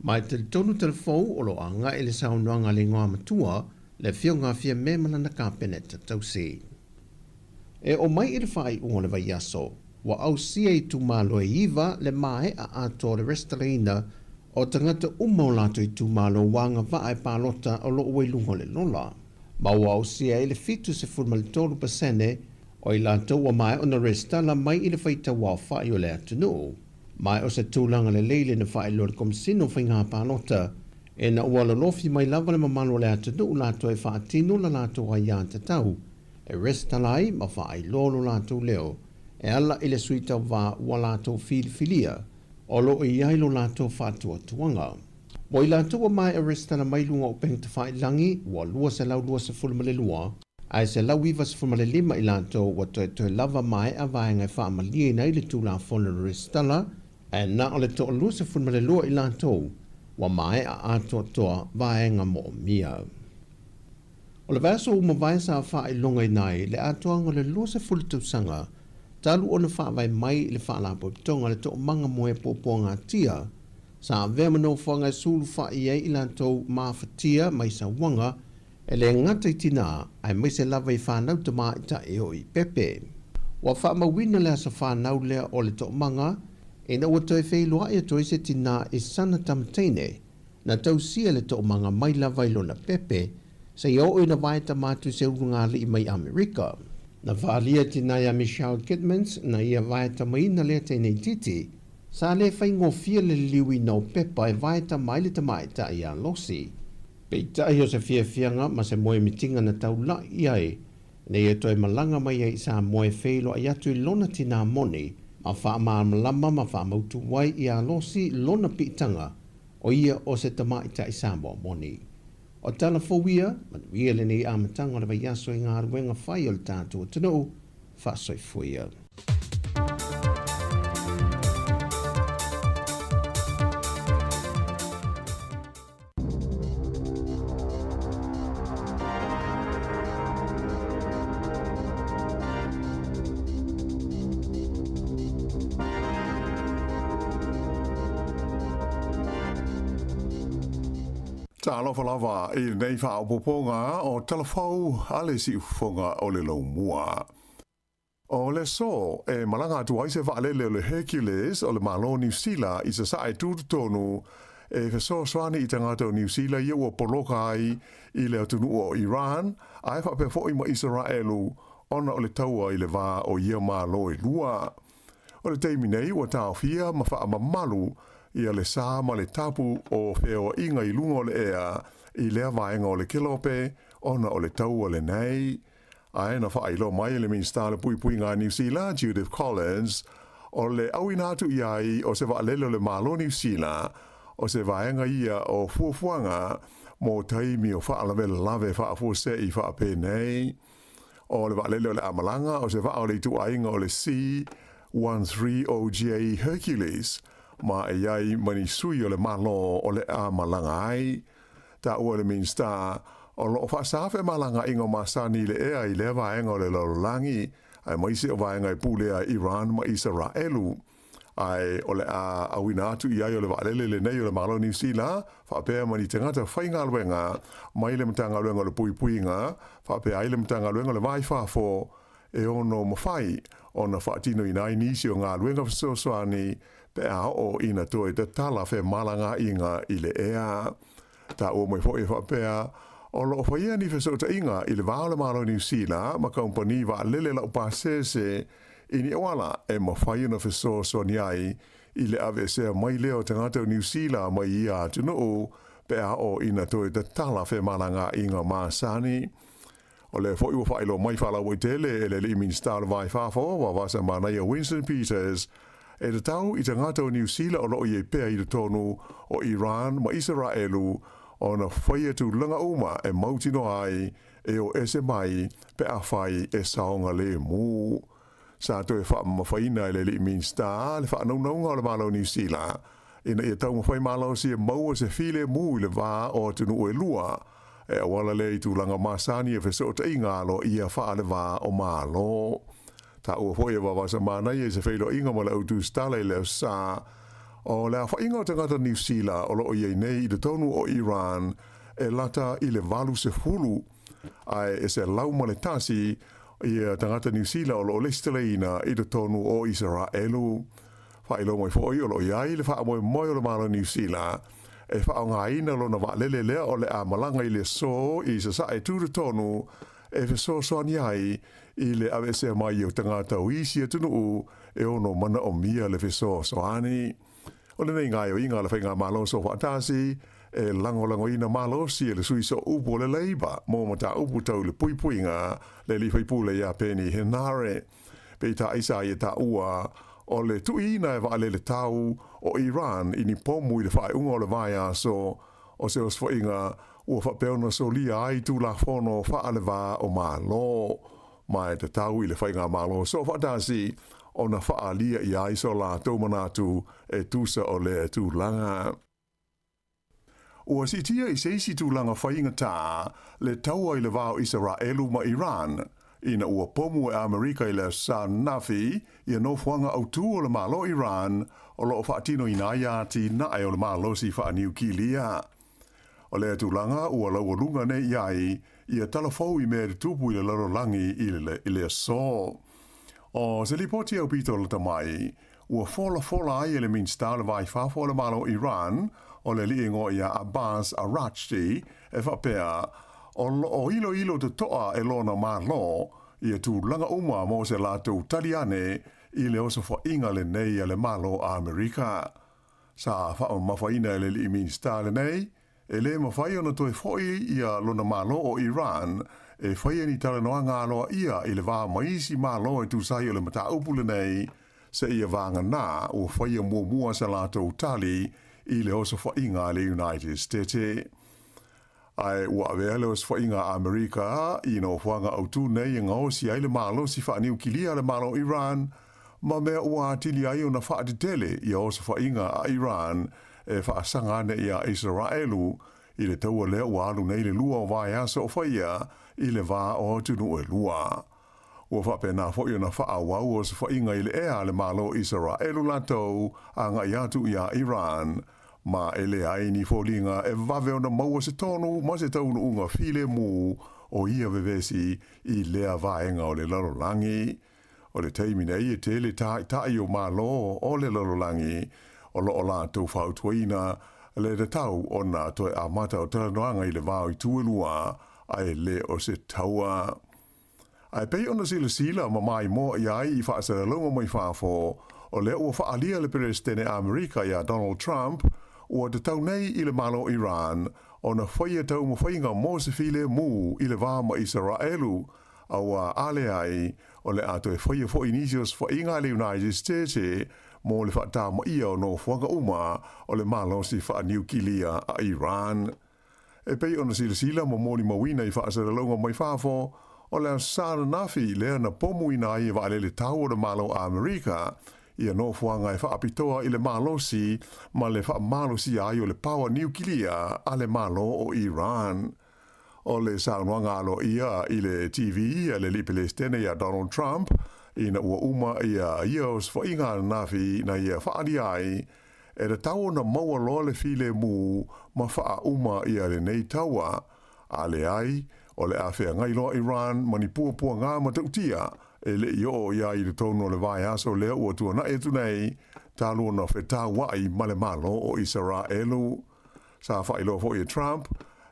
Ma e talitonu Talafou o lo o agai le saunoaga a le Igoamatua, le Afioga a Fiame ma lana Kapeneta tausi. E oo mai i le faaiuga o le vaiaso, ua ausia i itumalo e iva le maea atoa o le resitalaina o tagata uma o latou itumalo ua agavaa e palota o lo o ua i luga o le lola. Ma ua ausia ai le 73% o i latou ua maea ona resitala mai i le faitauaofai o le atunuu. Ma o se tulaga lelei le na faailoa e le Komesina o Faiga Palota ina ua lolofi mai lava le mamalu o le atunuu latou e faatino la latou aiatatau e resitala ai ma faailoa lo latou leo e ala i le sui tauva ua latou filifilia o lo o i ai lo latou faatuatuaga. Mo i latou ua maea resitala mai luga o upega tafailagi, ua 222, ae 195 i latou ua toetoe lava maea vaega e faamalieina ai le Tulafono o le Resitala, ae na o le 22 i latou ua maea atoatoa vaega moomia. O le vaiaso ua mavae sa faailogaina ai le atoaga o le 20 tausaga talu ona faavae mai le Faalapotopotoga le Toomaga Moe Puapuagatia sa avea ma nofoaga e sulufai ai i latou mafatia mai sauaga e le gata i tinā aemaise lava i fanau tamaitai e oo i pepe. Ua faamauina le aso fanau lea o le toomaga ina ua toe feiloai atu ai se tinā i sana tama teine na tausia le toomaga mai lava i lona pepe seia oo ina vae tama atu i se ulugalii mai Amerika. Na faaalia tinā ia Michelle Kidmans na ia vae tamaina lea teine itiiti sa le faigofie le liliuina o pepa e vae tama ai le tamaitai ia Losi. Peitai o se fiafiaga ma se moemitiga na taula'i i ai ina ia toe malaga mai ai i Samoa e feiloai atu i lona tinā moni ma faamalamalama ma faamautu ai iā Losi lona piitaga o ia o se tamaitai Samoa moni. O tala fou ia, manuia lenei amataga o le vaiaso i galuega fai o le tatou atunuu, faasoifua ia. Talofa lava i lenei faaopoopoga o Tala Fou a le Siufofoga o le Laumua. O le aso e malaga atu ai se vaalele o le Hercules o le Malo o Niu Sila i Sasae tutotonu e fesoasoani i tagata o Niu Sila ia ua poloka ai i le atunuu o Iran ae faapea foi ma Isaraelu ona o le taua i le va o ia malo e lua. O le taimi nei ua taofia ma faamamalu ia le sa ma le tapu o feoaiga i luga o le ea i lea vaega o le kelope ona o le taua lenei. Ae na faailoa mai e le Minisita o le Puipuiga a Niu Sila, Judith Collins, o le auina atu i ai o se vaalele o le Malo Niu Sila, o se vaega ia o fuafuaga mo taimi o faalavelave faafuasei faapenei. O le vaalele o le a malaga o se vaa o le ituaiga o le C-130J Hercules, ma e i ai ma ni sui o le Malo o le a malaga ai. Taua e le Minisita, o lo o faasā femalagaaiga o masani i le ea i lea vaega o le lalolagi, aemaise o vaega e pulea ai Iran ma Isaraelu. Ae o le a auina atu i ai o le vaalele lenei o le Malo o Niu Sila, faapea ma ni tagata faigaluega mai le Matagaluega o le Puipuiga, faapea ai le Matagaluega o le Va i Fafo, e ono mafai ona faatinoina ai nisi o galuega fesoasoani pe a oo ina toe tatala femalagaaiga i le ea. Taua mai foi e faapea, o lo o faia ni fesootaiga i le va o le Malo o Niu Sila ma kamupani vaalele laupasese i ni auala e mafai ona fesoasoani ai i le aveesea mai lea o tagata o Niu Sila mai ia atunuu pe a oo ina toe tatala femalagaaiga masani. O lea foi ua faailoa mai faalauaitele e le alii Minisita o le Va i Fafo, Vavasa Manaia Winston Peters, e tatau i tagata o Niu Sila o lo o i ai pea i totonu o Iran ma Isaraelu ona faia tulaga uma e mautinoa ai e o ese mai pe afai e saogalemu. Sa toe faamamafaina e le alii Minisita le faanaunauga o le Malo o Niu Sila ina ia taumafai malosi e maua se filemu i le va o atunuu e lua, e auala lea i tulaga masani e fesootaiga aloaia faale-va o Malo. Taua foi e vavasa manaia i se feiloaiga ma le au tusitala i le Aso Sa, o le aofaiga o tagata Niu Sila o lo o i ai nei i totonu o Iran e lata i le 80, ae e 101 ia tagata Niu Sila o lo o lesitalaina i totonu o Isaraelu. Faailoa mai foi o lo o i ai le faamoemoe o le Malo o Niu Sila e faaaogaina lona vaalele lea o le a malaga i le aso i Sasae tutotonu e fesoasoani ai i le aveesea mai o tagata o isi atunuu e ono manaomia le fesoasoani. O lenei gaoioiga a le Faigamalo Soofaatasi e lagolagoina malosi e le sui sooupu o le Labour mo mataupu tau i le puipuiga le alii faipule ia Peeni Henare. Peitai sa ia taua o le tuuina e vaalele tau o Iran i ni pomu i le faaiuga o le vaiaso o se osofaiga ua faapea ona solia ai Tulafono faale-va o Malo ma e tatau i le Faigamalo Soofaatasi ona faaalia i ai so latou manatu e tusa o lea tulaga. Ua siitia i se isi tulaga faigata le taua i le va o Isaraelu ma Iran, ina ua pomu e Amerika i le Aso Sa ananafi ia nofoaga autū o le Malo Iran o lo o faatinoina ai atinae o le malosi faaniukilia. O lea tulaga ua laualuga nei i ai ia tala fou i mea e tutupu i le lalolagi i le aso. O se lipoti aupito lata mai, ua folafola ai e le Minisita o le Va i Fafo o le Malo Iran, o le alii igoa ia Abbas Araghchi, e faapea, o lo o iloilo totoa e lona Malo ia tulaga uma mo se latou tali ane i le osofaiga lenei a le Malo Amerika. Sa faamamafaina e le alii Minisita lenei, E le mafai ona toe foi ia lona Malo o Iran e faia ni talanoaga aloaia i le va ma isi Malo e tusa ai o le mataupu lenei, seia vagana ua faia muamua sa latou tali i le osofaiga a le United Stete. Ae ua avea le osofaiga a Amerika i nofoaga autū nei e gaosi ai le malosi faaniukilia a le Malo Iran ma mea ua atili ai ona faatetele ia osofaiga a Iran e faasaga ane iā Isaraelu i le taua lea ua alu nei le lua o vaiaso o faia i le va o atunuu e lua. Ua faapena foi ona faaauau osofaiga i le ea a le Malo Isaraelu latou agai atu iā Iran, ma e leai ni foliga e vave ona maua se tonu ma se taunuuga filemu o ia vevesi i lea vaega o le lalolagi. O le taimi nei e tele tāitaʻi o Malo o le lalolagi o lo o latou fautuaina le tatau ona toe amata o talanoaga i le va o itu e lua, a e le o se taua. Ae pei ona silasila ma maimoa i ai i faasalalauga mai fafo, o lea ua faaalia le Peresetene Amerika iā Donald Trump ua tatau nei i le Malo Iran ona faia taumafaiga mo se filemu i le va ma Isaraelu Auā a leai, o le a toe faia foi nisi osofaiga a le United States mo le faatamaia o nofoaga uma o le malosi faaniukilia a Iran. E pei ona silasila ma molimauina i faasalalauga mai fafo, o le Aso Sa ananafi lea na pomuina ai e vaalele tau o le Malo Amerika ia nofoaga e faapitoa i le malosi ma le faamalosia ai o le paoa niukilia a le Malo o Iran. O le saunoaga aloaia i le TV a le alii Pelesitene ia Donald Trump ina ua uma ia ia osofaiga ananafi na ia faaalia ai, e tatau ona maua loa le filemu ma faauma ia lenei taua. A leai, o le a feagai loa Iran ma ni puapuaga matautia e le i oo i ai i totonu o le vaiaso lea ua tuanai atu nei, talu ona fetauai ma le Malo o Isaraelu. Sa faailoa foi e Trump,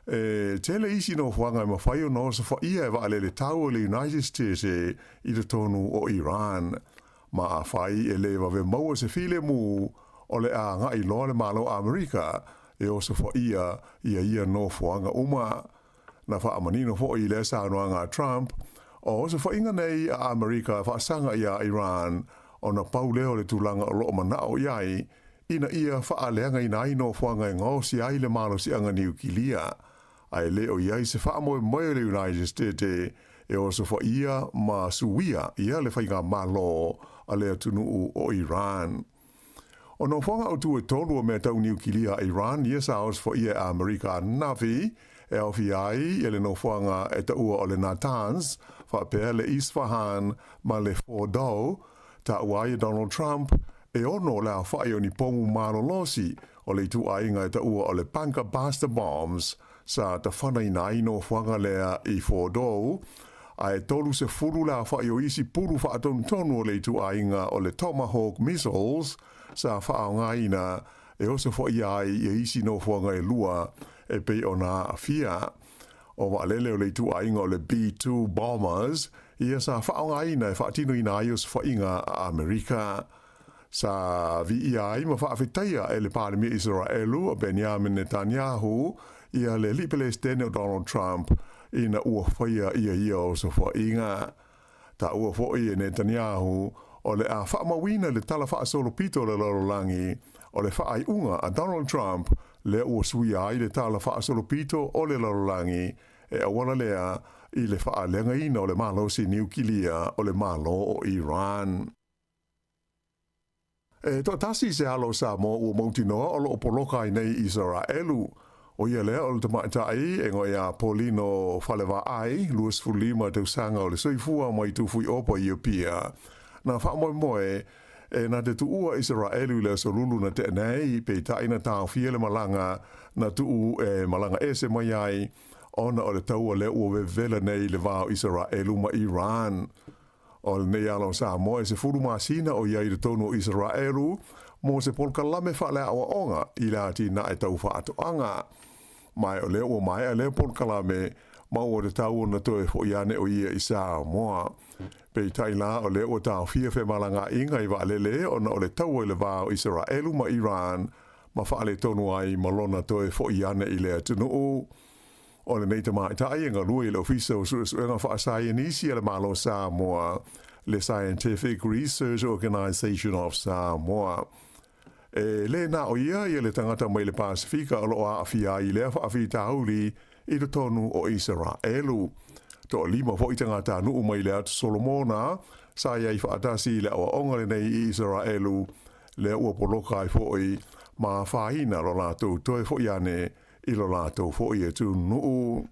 e tele isi nofoaga e mafai ona osofaia e vaalele tau a le United States i totonu o Iran. Ma afai e le vave maua se filemu, o le a agai loa le Malo Amerika e osofaia ia ia nofoaga uma. Na faamanino foi i lea saunoaga a Trump, o osofaiga nei a Amerika e faasaga iā Iran ona pau lea o le tulaga o lo o manao i ai ina ia faaleagaina ai nofoaga e gaosi ai le malosiaga niukilia, a e le o i ai se faamoemoe o le United States e osofaia ma suia ia le faigamalo a le atunuu o Iran. O nofoaga autū e tolu o mea tau niukilia a Iran ia sa osofaia e Amerika ananafi, e aofia ai ia le nofoaga e taua o le Natanz, faapea le Isfahan ma le Fordow, taua ai e Donald Trump, E ono le aofai o ni pomu malolosi o le ituaiga e taua o le Bunker Buster Bombs sa tafanaina ai nofoaga lea i Fordow, a e 30 le aofai o isi pulu faatonutonu o le ituaiga o le Tomahawk Missiles sa faaaogaina e osofaia ai ia isi nofoaga e lua e pei ona aafia. O vaalele o le ituaiga o le B-2 Bombers. Ia sa faaaogaina e faatinoina ai osofaiga a Amerika. Sa viia ai ma faafetaia e le Palemia Isaraelu o Benjamin Netanyahu ia le alii Pelesitene o Donald Trump ina ua faia ia ia osofaiga. Taua foi e Netanyahu o le a faamauina le tala faasolopito o le lalolagi o le faaiuga a Donald Trump lea ua suia ai le tala faasolopito o le lalolagi e auala lea i le faaleagaina o le malosi niukilia o le Malo o Iran. E toatasi se alo o Samoa ua mautinoa o lo o poloka ai nei i Isaraelu. ʻO ia lea o le tamaitai e igoa ia Paulino Falevaai, 25 tausaga o le soifua mai Tufuiopa i Apia. Na faamoemoe e na te tuua Isaraelu i le aso Lulu na tea nei, peitai na taofia le malaga na tuu e malaga ese mai ai ona o le taua lea ua vevela nei i le va o Isaraelu ma Iran. O lenei alo o Samoa e 10 masina o i ai i totonu o Isaraelu mo se polokalame faaleaoaoga i le atinae tau faatoaga. Ma o lea ua maea lea polokalame ma ua tatau ona toe foʻi ane o ia i Samoa. Peitai la o lea ua taofia femalagaaiga i vaalele ona o le taua i le va o Isaraelu ma Iran ma faaletonu ai ma lona toe foʻi ane i le atunuu. O lenei tamaitai e galue i le Ofisa o Suesuega Faasaienisi a le Malo o Samoa, le Scientific Research Organisation of Samoa. E lē na o ia ia le tagata mai le Pasefika o lo o aafia ai i lea faafitauli i totonu o Isaraelu. Toalima foi tagatanuu mai le Atu Solomona sa i ai faatasi i le aoaoga lenei i Isaraelu, lea ua poloka ai foi ma afaina lo latou toe foʻi ane i lo latou foʻi atunuu.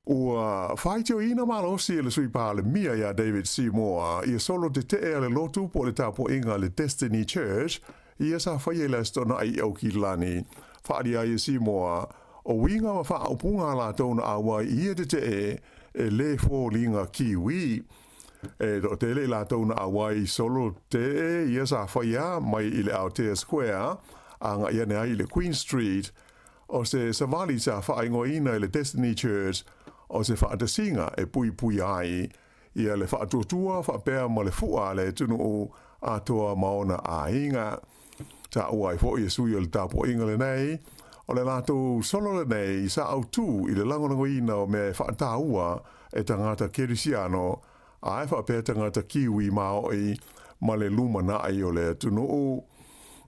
Ua faitioina malosi e le Sui Palemia ia David Seymour ia solo tetee a le lotu po o le tapuaiga a le Destiny Church ia sa faia i le Aso Toonai i Aukilani. Faaalia ai e Seymour, o uiga ma faaupuga a latou na auai i ia tetee e lē foliga Kiwi. E toatele i latou na auai i solo tetee ia sa faia mai i le Aotea Square agai ane ai i le Queen Street. O se savali sa faaigoaina e le Destiny Church o se faatasiga e puipuia ai ia le faatuatua faapea ma le fuʻa a le atunuu atoa ma ona aiga. Taua ai foi e sui o le tapuaiga lenei, o le latou solo lenei sa autū i le lagolagoina o mea e faataua e tagata Kerisiano ae faapea tagata Kiwi maoʻi ma le lumanaʻi o le atunuu.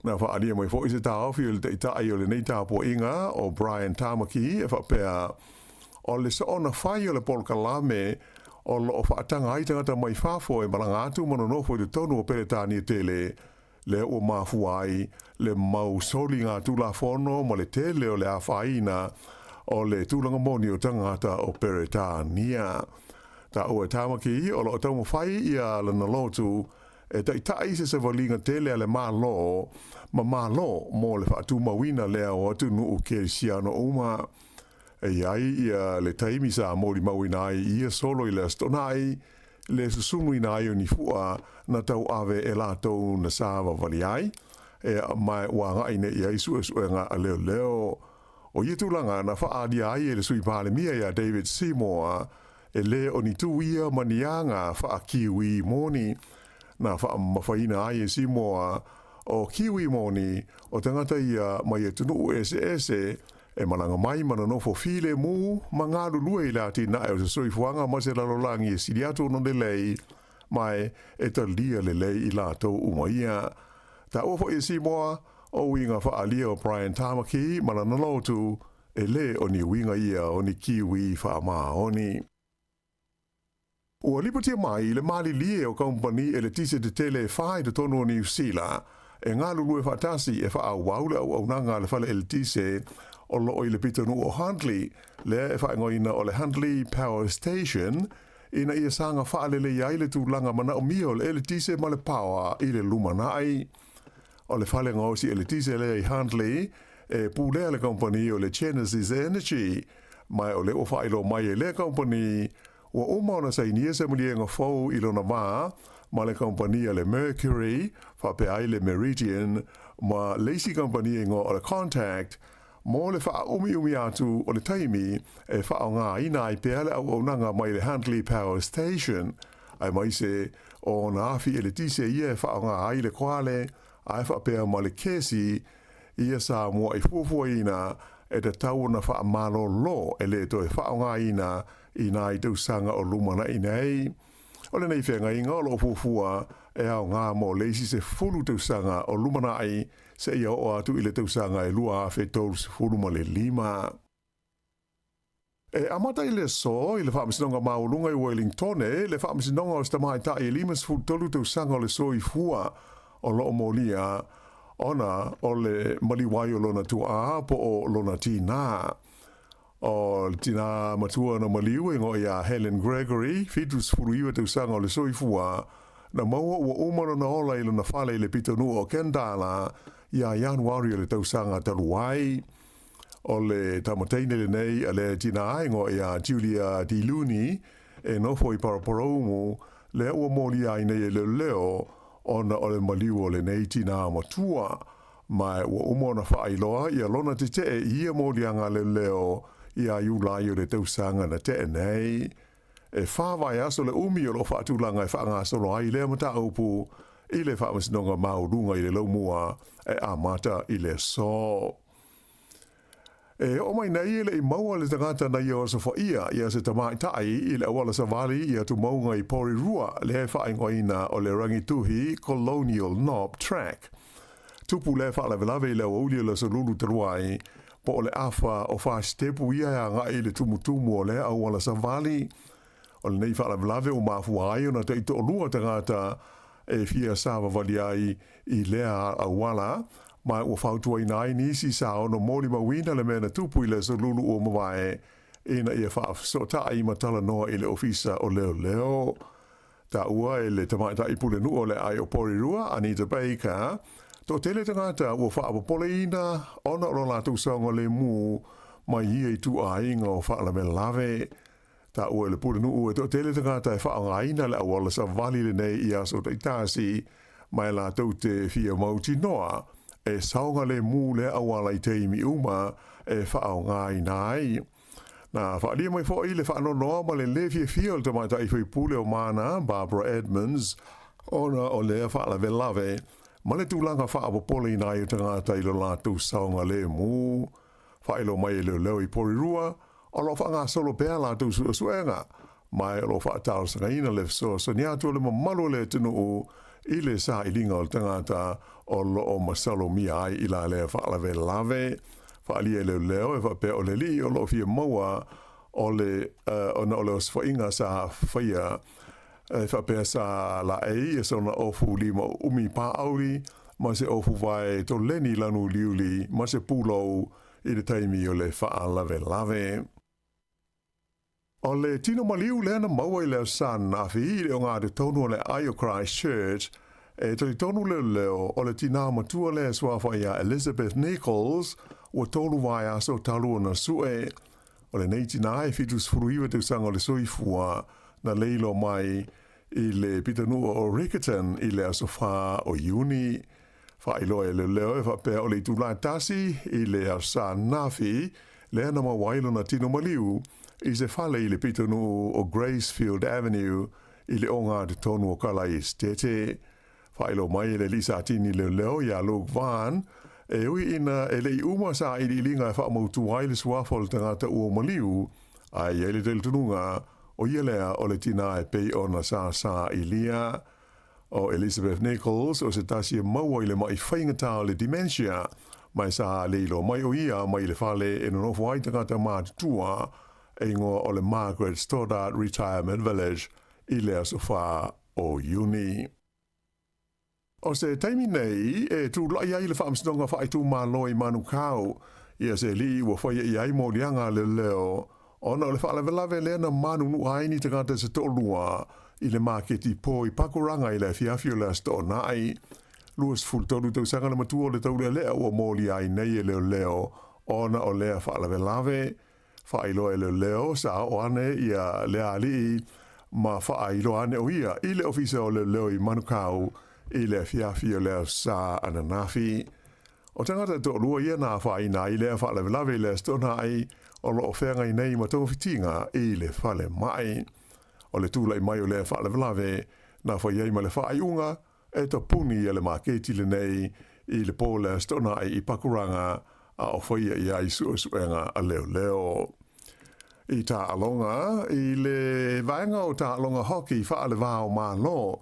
Na faaalia mai foi se taofi o le taitai o lenei tapuaiga o Brian Tamaki e faapea, o le soona fai o le polokalame o lo o faataga ai tagata mai fafo e malaga atu ma nonofo i totonu o Peretania tele, lea ua mafua ai le mau soliga tulafono ma le tele o le afaina o le tulaga moni o tagata o Peretania. Taua e Tamaki o lo o taumafai ia lana lotu e taitai se savaliga tele a le Malo ma Malo mo le faatumauina lea o atunuu Kerisiano uma. E i ai ia le taimi sa molimauina ai ia solo i le Aso Toonai, le susunuina ai o ni fua na tauave e latou na savavali ai, ea, ma ua agai nei i ai suesuega a leoleo. O ia tulaga na faaalia ai e le Sui Palemia ia David Seymour, e lē o ni tū ia ma ni aga faa-Kiwi moni. Na faamamafaina ai e Seymour, o Kiwi moni, o tagata ia mai atunuu eseese, E malaga mai ma nonofo filemu ma galulue i le atinae o se soifuaga ma se lalolagi e sili atu ona lelei, ma e talia lelei i latou uma ia. Taua foi e Seymour, o uiga faaalia o Brian Tamaki ma lana lotu, e lē o ni uiga ia o ni Kiwi faamaoni. Ua lipotia mai le malilie o kamupani eletise tetele e fa i totonu o Niu Sila e galulue faatasi e faaauau le auaunaga a le fale eletise o lo o i le pitonuu o Huntly, lea e faaigoaina o le Huntly Power Station, ina ia saga faalelei ai le tulaga manaomia o le eletise ma le paoa i le lumanai. O le fale gaosi eletise lea i Huntly e pulea le kamupani o le Genesis Energy, ma o lea ua faailoa mai e lea kamupani Ua uma ona sainia se maliega fou i lona vā ma le kamupani a le Mercury, faapea ai le Meridian, ma le isi kamupani e igoa o le Contact. mo le faaumiumi atu o le taimi e faaaogaina ai pea le auaunaga mai le Huntly Power Station, aemaise o ona afi eletise ia e faaaoga ai le koale ae faapea ma le kesi ia sa mua'i fuafuaina e tatau ona faamalolo e le toe faaaogaina i nai tausaga o lumana'i nei. O lenei feagaiga o lo o fuafua e aoga mo le isi 10 tausaga o lumanai seia oo atu i le tausaga e 2035. E amata i le aso i le Faamasinoga Maualuga i Wellingtone le faamasinoga o se tamaitai e 53 tausaga o le soifua o lo o molia ona o le maliu ai o lona tuaa po o lona tinā. O le tinā matua na maliu e igoa ia Helen Gregory, 79 tausaga o le soifua, na maua ua uma lona ola i lona fale i le pitonuu o Kendala ia Ianuari o le tausaga talu ai. O le tama teine lenei a lea tinā e igoa ia Julia Diluni e nofo i Paraparaumu, lea ua molia ai nei e leoleo ona o le maliu o lenei tinā matua. Ma ua uma ona faailoa ia lona tetee i ia moliaga a leoleo ia Iulai o le tausaga na tea nei. E fa vaiaso le umi o lo o faatulaga e faagasolo ai lea mataupu i le Faamasinoga Maualuga i le Laumua e amata i le aso. E oo mai nei e le i maua le tagata na ia osofaia ia se tamaitai i le auala savali i Atumauga i Porirua lea e faaigoaina o le Rangituhi Colonial Knob Track. Tupu lea faalavelave i le aoauli o le Aso Lulu talu ai, po o le afa o fasitepu ia e agai i le tumutumu o lea auala savali. O lenei faalavelave ua mafua ai ona taitoalua tagata e fia savavali ai i lea auala, ma ua fautuaina ai nisi sa ono molimauina le mea na tupu i le Aso Lulu ua mavae ina ia faafesootai ma talanoa i le Ofisa o Leoleo. Taua e le tamaitai pulenuu o le aai o Porirua, Anita Baker, toatele tagata ua faapopoleina ona o lo latou saogalemu mai ia ituaiga o faalavelave. Taua e le pulenuu e toatele tagata e faaaogaina le auala savali lenei i aso taitasi, ma e latou te fia mautinoa e saogalemu lea auala i taimi uma e faaaogaina ai. Na faaalia mai foi le faanoanoa ma le lē fiafia o le tamaitai faipule o Mana, Barbara Edmonds, ona o lea faalavelave ma le tulaga faapopoleina ai o tagata i lo latou saogalemu. Faailoa mai e leoleo i Porirua, o lo o faagasolo pea a latou suesuega, ma o lo o faatalosagaina le fesoasoani atu o le mamalu o le atunuu i le sailiga o le tagata o lo o masalomia ai i la lea faalavelave. Faaalia e leoleo e faapea o le alii o lo o fia maua o le ona o le osofaiga sa faia e faapea sa laei ia sona ofu lima umi pāʻauli ma se ofu vae toleni lanu uliuli ma se pulou i le taimi o le faalavelave. O le tino maliu lea na maua i le Aso Ananafi i le ogatotonu o le aai o Christchurch, e talitonu leoleo o le tinā matua lea e suafa iā Elizabeth Nichols, ua tolu vaiaso talu ona sue. O lenei tinā e 79 tausaga o le soifua, na leiloa mai i le pitonuu o Riccarton i le aso 4 o Iuni. Faailoa e leoleo e faapea o le itulā tasi i le Aso Ananafi lea na maua ai lona tino maliu i se fale i le pitonuu o Gracefield Avenue i le ogatotonu o Kalai Esitete. Faailoa mai e le alii satini leoleo iā Luke Vaughan, e ui ina e le i uma sailiiliga e faamautu ai le suafa o le tagata ua maliu, ae i ai le talitonuga o ia lea o le tinā e pei ona sasailia. O Elizabeth Nichols o se tasi e maua i le maʻi faigata o le dementia, ma e sa leiloa mai o ia mai le fale e nonofo ai tagata matutua e igoa o le Margaret Stoddart Retirement Village i le aso 4 o Iuni. O se taimi nei e tulai ai le Faamasinoga Faaitumalo i Manukau ia se alii ua faia i ai moliaga a leoleo ona o le faalavelave lea na manunua ai ni tagata se toalua i le maketi po i Pakuranga i le afiafi o le Aso Toonai. 23 tausaga le matua o le taulealea ua molia ai nei e leoleo ona o lea faalavelave. Faailoa e leoleo sa oo ane ia lea alii ma faailoa ane o ia i le ofisa o leoleo i Manukau i le afiafi o le Aso Sa ananafi. O tagata e toalua ia na afaina ai lea faalavelave i le Aso Toonai o lo o feagai nei ma togafitiga i le falemai. O le tulai mai o lea faalavelave na fai ai ma le faaiuga e tapuni ia le maketi lenei i le po o le Aso Toonai i Pakuranga a o faia i ai suesuega a leoleo. I taaloga, i le vaega o taaloga hoki faale-va o Malo,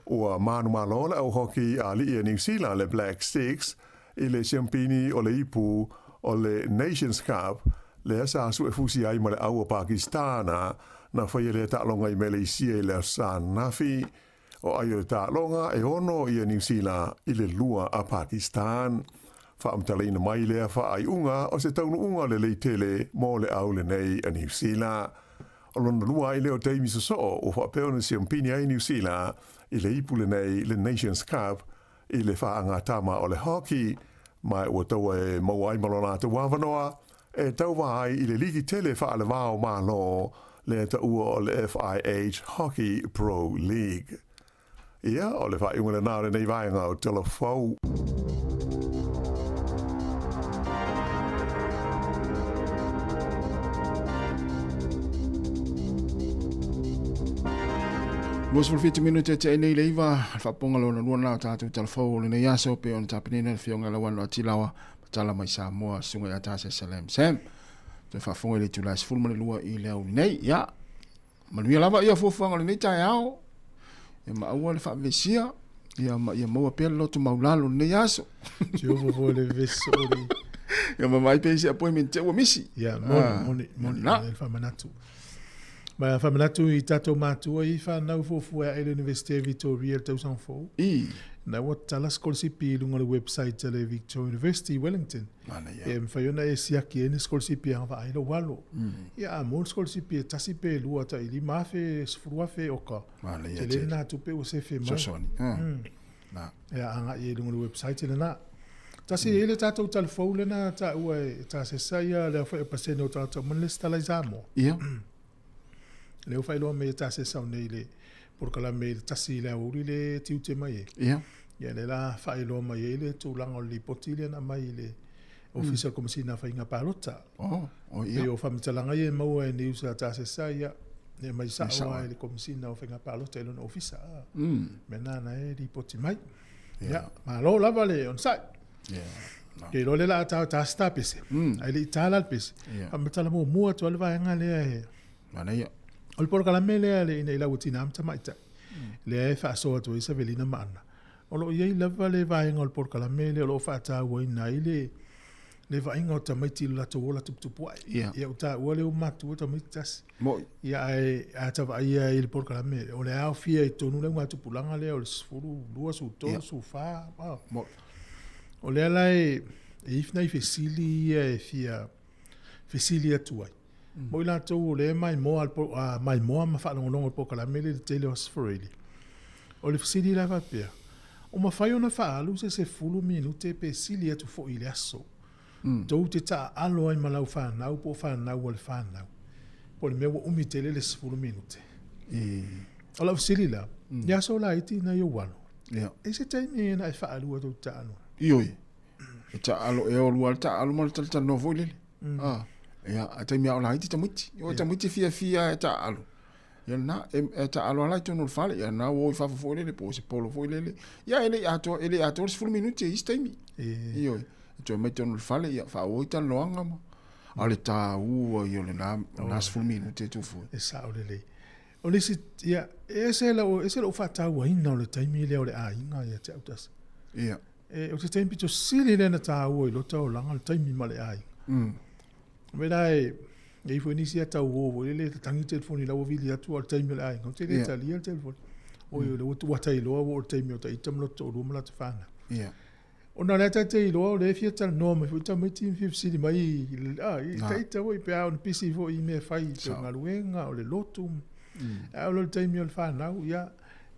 ua manumalo le au hoki a alii a Niu Sila le Black Sticks i le siampini o le ipu o le Nations Cup lea sa suefusi ai ma le au a Pakistana na faia lea taaloga i Meleisia i le Aso Sa ananafi. O ai o le taaloga e ono ia Niu Sila i le lua a Pakistan. Faamatalaina mai lea faaiuga o se taunuuga lelei tele mo le au lenei a Niu Sila. O lona lua ai lea o taimi sosoo ua faapea ona siampini ai Niu Sila i le ipu lenei le Nations Cup i le faagatama o le hockey, ma ua taua e maua ai ma lo latou avanoa e tauva ai i le ligi tele faale-va o Malo lea taua o le FIH Hockey Pro League. Ia, o le faaiuga lena o lenei vaega o Tala Fou. 27 minute te nei le iva, le faapopoga lona lua lena o tatou Tala Fou o lenei aso, pei ona tapenaina le Afioga ia Lauano Atilawa, Tala mai Samoa, Susuga ia Tasesa Lam Sam. Toe faafofoga i le itula e 12 i le aoauli nei. Ia, manuia lava ia fuafuaga o lenei taeao. Ia ma aua le faavevesia, ia ma ia maua pea le loto maulalo i lenei aso. Tiofa foi le vevesi soo le. Ia ma vaai pea i se appointment te ua misi. Ia, moni, ah, moni, moni, le faamanatu. Ma faamanatu i tatou matua i whanau fuafua e le University of Victoria le tausaga fou. I. Na ua tala sikolasipi i luga o le website a le Victoria University i Wellington. Mana ia. E mawhai ona e siaki e ni sikolasipi a ngawha ai lo walo. Ia a mo le sikolasipi e tasi pe lua ta i 5,000, 10,000 oka. Mana ia Te le nā tupe ua sefe mai. Sosoni. Nā. Ia a ngai e luga o le website lena. Tasi e le tātou talifou lena tā ua e tā sesa ia le awhai o pasene o tātou man le stala i Samoa. Ia. Le o whailoa me tā sesa o nei le porokalame i le tasi i le aouri le tiute mai e. Ia. Ia le la whailoa mai e le tūlanga o le lipoti le na mai i le ofisa mm. komisina whainga pālota. Oh, oh ia. E o whamitalanga ia e maua e ni usa tā sesa ia e mai sa oa e le komisina o whainga pālota e lona ofisa. Me nā na e lipoti mai. Ia, malo lava le onosai. Ia. No. Ke iloa le la ta ta sta pese. Ai le itala le pese. Ia. A matala mo mua atu le vaega lea e. Mana ia. O le polokalame lea le ina i lau tina ma tamaitai. Lea e faasoa atu ai Savelina ma Ana. O lo o i ai lava le vaega o le polokalame lea o lo o faatauaina ai le le vaaiga o tamaiti i lo latou ola tuputupu ae. Ia. Ia ua taua lea ua matua tamaiti tasi. Mo'i. Ia ae a ta vaaia i le polokalame, o le aofia i totonu le augatupulaga lea o le 12, 13, 14, a. Mo'i. O lea la e e i nai fesili ia e fia fesili atu ai. Mo i latou o lea e maimoa le po, a, maimoa ma faalogologo i le polokalame lea i le tele o Aso Faraile. O le fesili la e faapea, o mafai ona faaalu se 10 minute pe sili atu foi i le aso, tou te taaalo ai ma lau fanau po o fanau a le fanau, po o le mea ua umi tele le 10 minute. O lau fesili la, i aso laiti nai ou alo, e se taimi na e faalua tou te taaalo ai? Ioe, e taaalo ea olua le taaalo ma le talatalanoa foi lele. Ah, ia, a taimi a o laiti tamaiti. O tamaiti fiafia e taaalo. Ia lena, e, e taaalo ala i totonu o le fale, ia lena ua o i fafo foi lele, po o se polo foi lele. Ia e le i atoa, e le i atoa le 10 minute i isi taimi. Ioe, e toe mai totonu o le fale, ia faaauau ai talanoaga ma. A o le taua ia o lena, o lena 10 minute e tuu foi. E sao lelei. O le isi, ia, e ese lau, ese lou faatauaina o le taimi lea o le aiga ia te au tasi. Ia. E, o se taimi pito sili lea na taua i lota olaga le taimi ma le aiga. Me la e, e ifo nisi a tau o foi lele tatangi telefoni la ua vili atu o le taimi o le aiga. O te le talia le telefoni. Oi o le ua tua tai loa ua o le taimi o ta ita ma lota toalua ma lata whanau. Ia. Ona o lea ta te iloa o lea e fia talanoa mai foi tamaiti ma fia fesili mai i, a, i ta ita foi pe a ona pisi foi i mea fai i te galuega o le lotu. A o le taimi o le whanau, ia,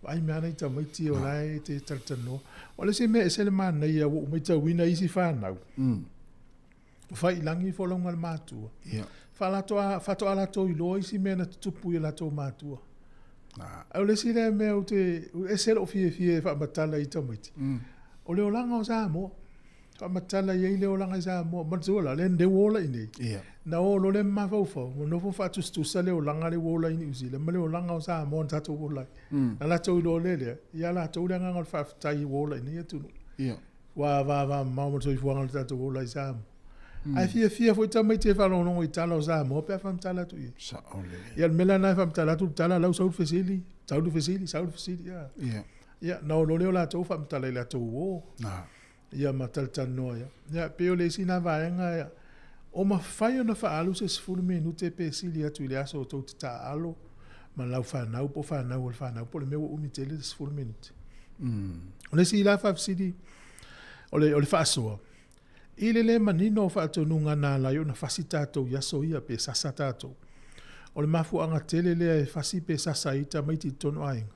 vaai mea ana i tamaiti o la e te talatalanoa. O le isi mea e ese le manaia ua ou matauina isi whanau. Whai i langi folauga le matua. Ia. Whaalato whatoa latou iloa isi mea na tutupu i a latou matua. A o le isi lea mea ou te, ese lou fiafia e faamatala i tamaiti. O le olaga o Samoa. Faamatala i ai le olaga i Samoa. Manatua la, lea lea ua ola i inei. Ia. Na o loa lea ma mafaufau, ma nofo faatusatusa le olaga lea ua ola i Niu Sila ma le olaga o Samoa na tatou ola ai. Na latou iloa lea lea, ia latou le agaga o le faafetai ua ola i nei atunuu. Ia. Ua vavamamao ma le soifuaga o le tatou ola i Samoa. Ae fiafia foi tamaiti e faalogologo i tala o Samoa pe a faamatala atu i ai. Sao lelei. Ia o le mea la lena e faamatala atu le tala, la ua sau le fesili, sau le fesili, sau le fesili, ia. Ia. Ia, na o loa lea o latou faamatala i latou uo. Na. Ia ma talatalanoa ia. Ia, pei o le isi lena vaega ia, o mafai ona faaalu se 10 minute pe sili atu i le aso tou te taaalo ma lau fanau po o fanau a le fanau po o le mea ua umi tele le 10 minute. O le isi la faafesili, o le, o le faasoa, i le le manino o faatonuga na ala ai ona fasi tatou i aso ia pe sasa tatou. O le mafuaaga tele lea e fasi pe sasa ai tamaiti i totonu o aiga,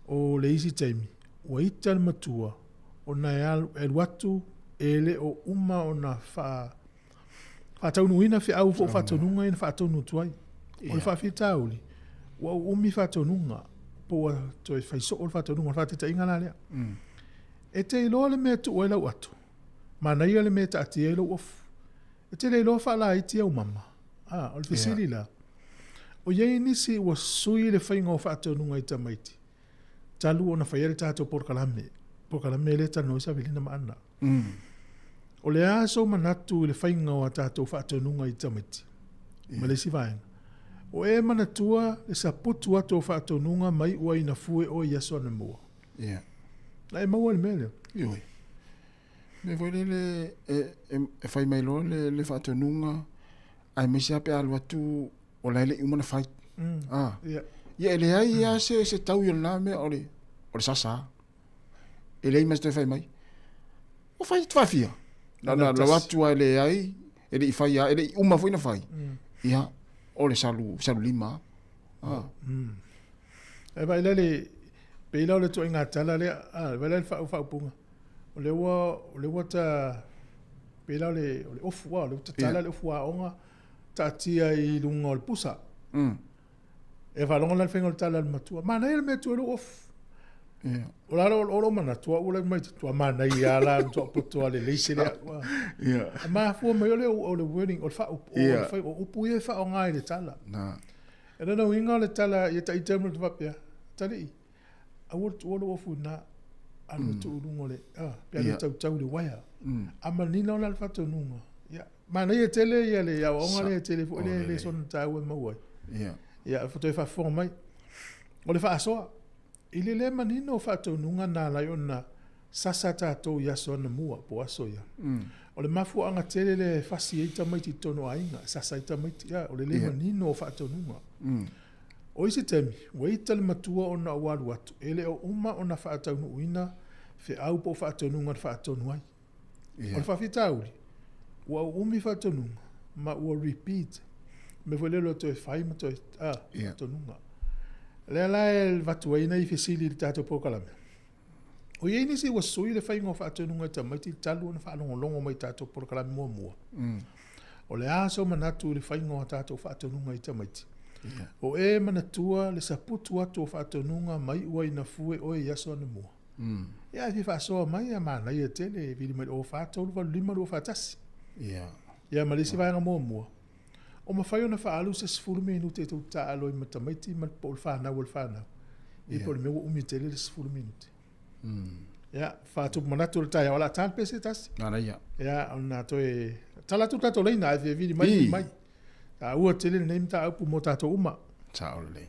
O le isi taimi, ua ita le matua ona e alu atu e le o uma ona faataunuuina feau po o faatonuga ia na faatonu atu ai. O le faafitauli, ua uumi faatonuga po ua toe fai soo le faatonuga. O le faataitaiga la lea. E te iloa le mea e tuu ai lau ato, manaia le mea e taatia ai lou ofu. E te le iloa faalaiti au mama. A, o le fesili la, o i ai nisi ua sui le faiga o faatonuga i tamaiti talu ona faia le tatou polokalame, polokalame lea e talanoa ai Savelina ma Anna. O le a sou manatu i le faiga o a tatou faatonuga i tamaiti? Ma le isi vaega, o e manatua le saputu atu o faatonuga mai ua ina fue oe i aso anamua? Yeah. Na e maua i le mea lea? Ioe. Mea foi lele e fai mai loa le faatonuga aemaise lava pe a alu atu o la e le i uma ona fai. Ah. Ia e leai lava se taui o lena mea o le sasa. E leai ma se toe fai mai. Ua fai atu faafia. Na na alu atu lava e leai, e le i fai lava, e le i uma foi ona fai. Ia, o le salu, salu lima lava. Ah. E vaai la le, pei la o le ituaiga tala lea, a, vaai la le faaupuga. O lea ua, o lea ua ta, pei la o le, o le ofu, a, o lea ua tatala le ofu aoga, taatia i luga o le pusa. E faalogo la le faiga o le tala a le matua, manaia le mea e tuu ai lou ofu. O la o lou manatu, au la mai tua manaia la matua poto a lelei se lea. Yeah. Mafua mai o le o le wording o le faaupu, o le fai o upu ia e faaaoga i le tala. Na. E lona uiga o le tala ia taita ma le faapea, talii, aua le tuua lou ofu i ina, alu e tuu i luga o le, pe alu e tautau i le uaea. A manino la le faatonuga, ia, manaia tele ia le aoaoga lea e tele foi le lesona taua e maua ai. Ia, toe faafofoga mai. O le faasoa, i le le manino o faatonuga na ala ai ona sasa tatou i aso anamua po o aso ia. O le mafuaaga tele lea e fasi ai tamaiti i totonu o aiga, e sasa ai tamaiti, ia, o le le manino o faatonuga. O isi taimi, ua ita le matua ona ua alu atu, e le o uma ona faataunuuina feau po o faatonuga na faatonu ai. O le faafitauli, ua uumi faatonuga ma ua repeat. Mea foi lea o le toe fai ma toe, faatonuga. Lea la e avatu ai nai fesili i le tatou polokalame. O i ai nisi ua sui le faiga o faatonuga i tamaiti talu ona faalogologo mai i tatou polokalame muamua. O le a sou manatu i le faiga o tatou faatonuga i tamaiti? O e manatua le saputu atu o faatonuga mai ua ina fue oe i aso anamua. Ia, e fia faasoa mai a manaia tele e vili mai le 04 3 8 5 2 4 1. Ia, ma le isi vaega muamua, o mafai ona faaalu se 10 minute e tou taaalo ai ma tamaiti ma po o le fanau a le fanau. Ia po o le mea ua umi tele le 10 minute. Ia, faatupu manatu o le taeao, o le a ta le pese tasi. Manaia. Ia, ona toe tala atu le tatou laina ae fia vili mai, vili mai. Taua tele lenei mataupu mo tatou uma. Sao lelei.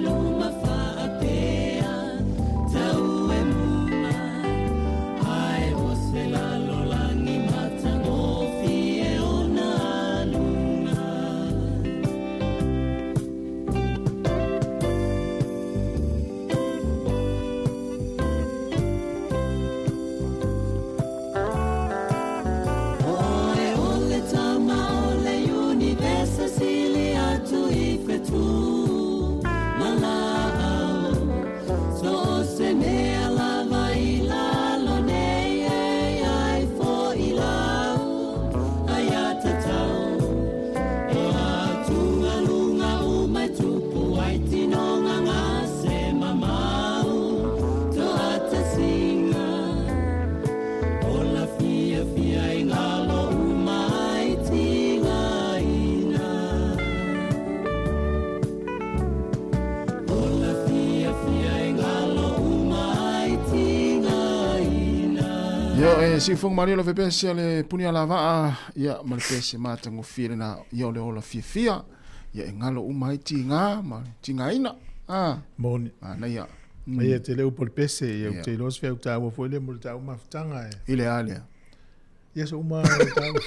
luma faapea tau e muga ae o se lalolagi matagofie ona aluga. Oe o le tama o le univesa sili atu i fetu ma laau. So o se mea lava i lalo nei e ai fo'i lau aiatatau. E atugaluga uma e tupu ai tinoga gase mamau toatasiga. Ola fiafia i galo uma ai tigaina. Ola fiafia i galo uma ai tigaina. Ia e siufoga malie o le fepese a le puni alavaa ia ma le pese matagofie lena ia o le ola fiafia ia e galo uma ai tiga ma tigaina a Moni. manaia. Ia te le upu o le pese, ia ou te iloa se feau taua foi lea mo le taua mafutaga e. I le a lea? Ia so uma o le taua.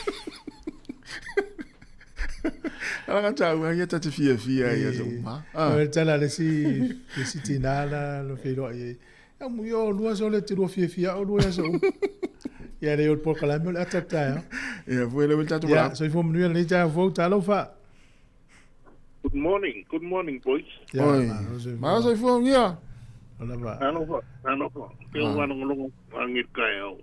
Alaga taua ia ta te fiafia ia so uma. O le tala a le isi, le isi tinā la na feiloai ai. Ia mu ia o lua so le te lua fiafia o lua ia so uma. Ia le o le polokalame o le ata taeao. Ia foi le o le tatou Ia, valaau. soifua manuia lenei taeao fou, talofa. Good morning, good morning boys. Ia, Oi. malo soifua. Malo soifua ugia. Lava. Alofa, alofa. Ke o whanongolongo angi kai au.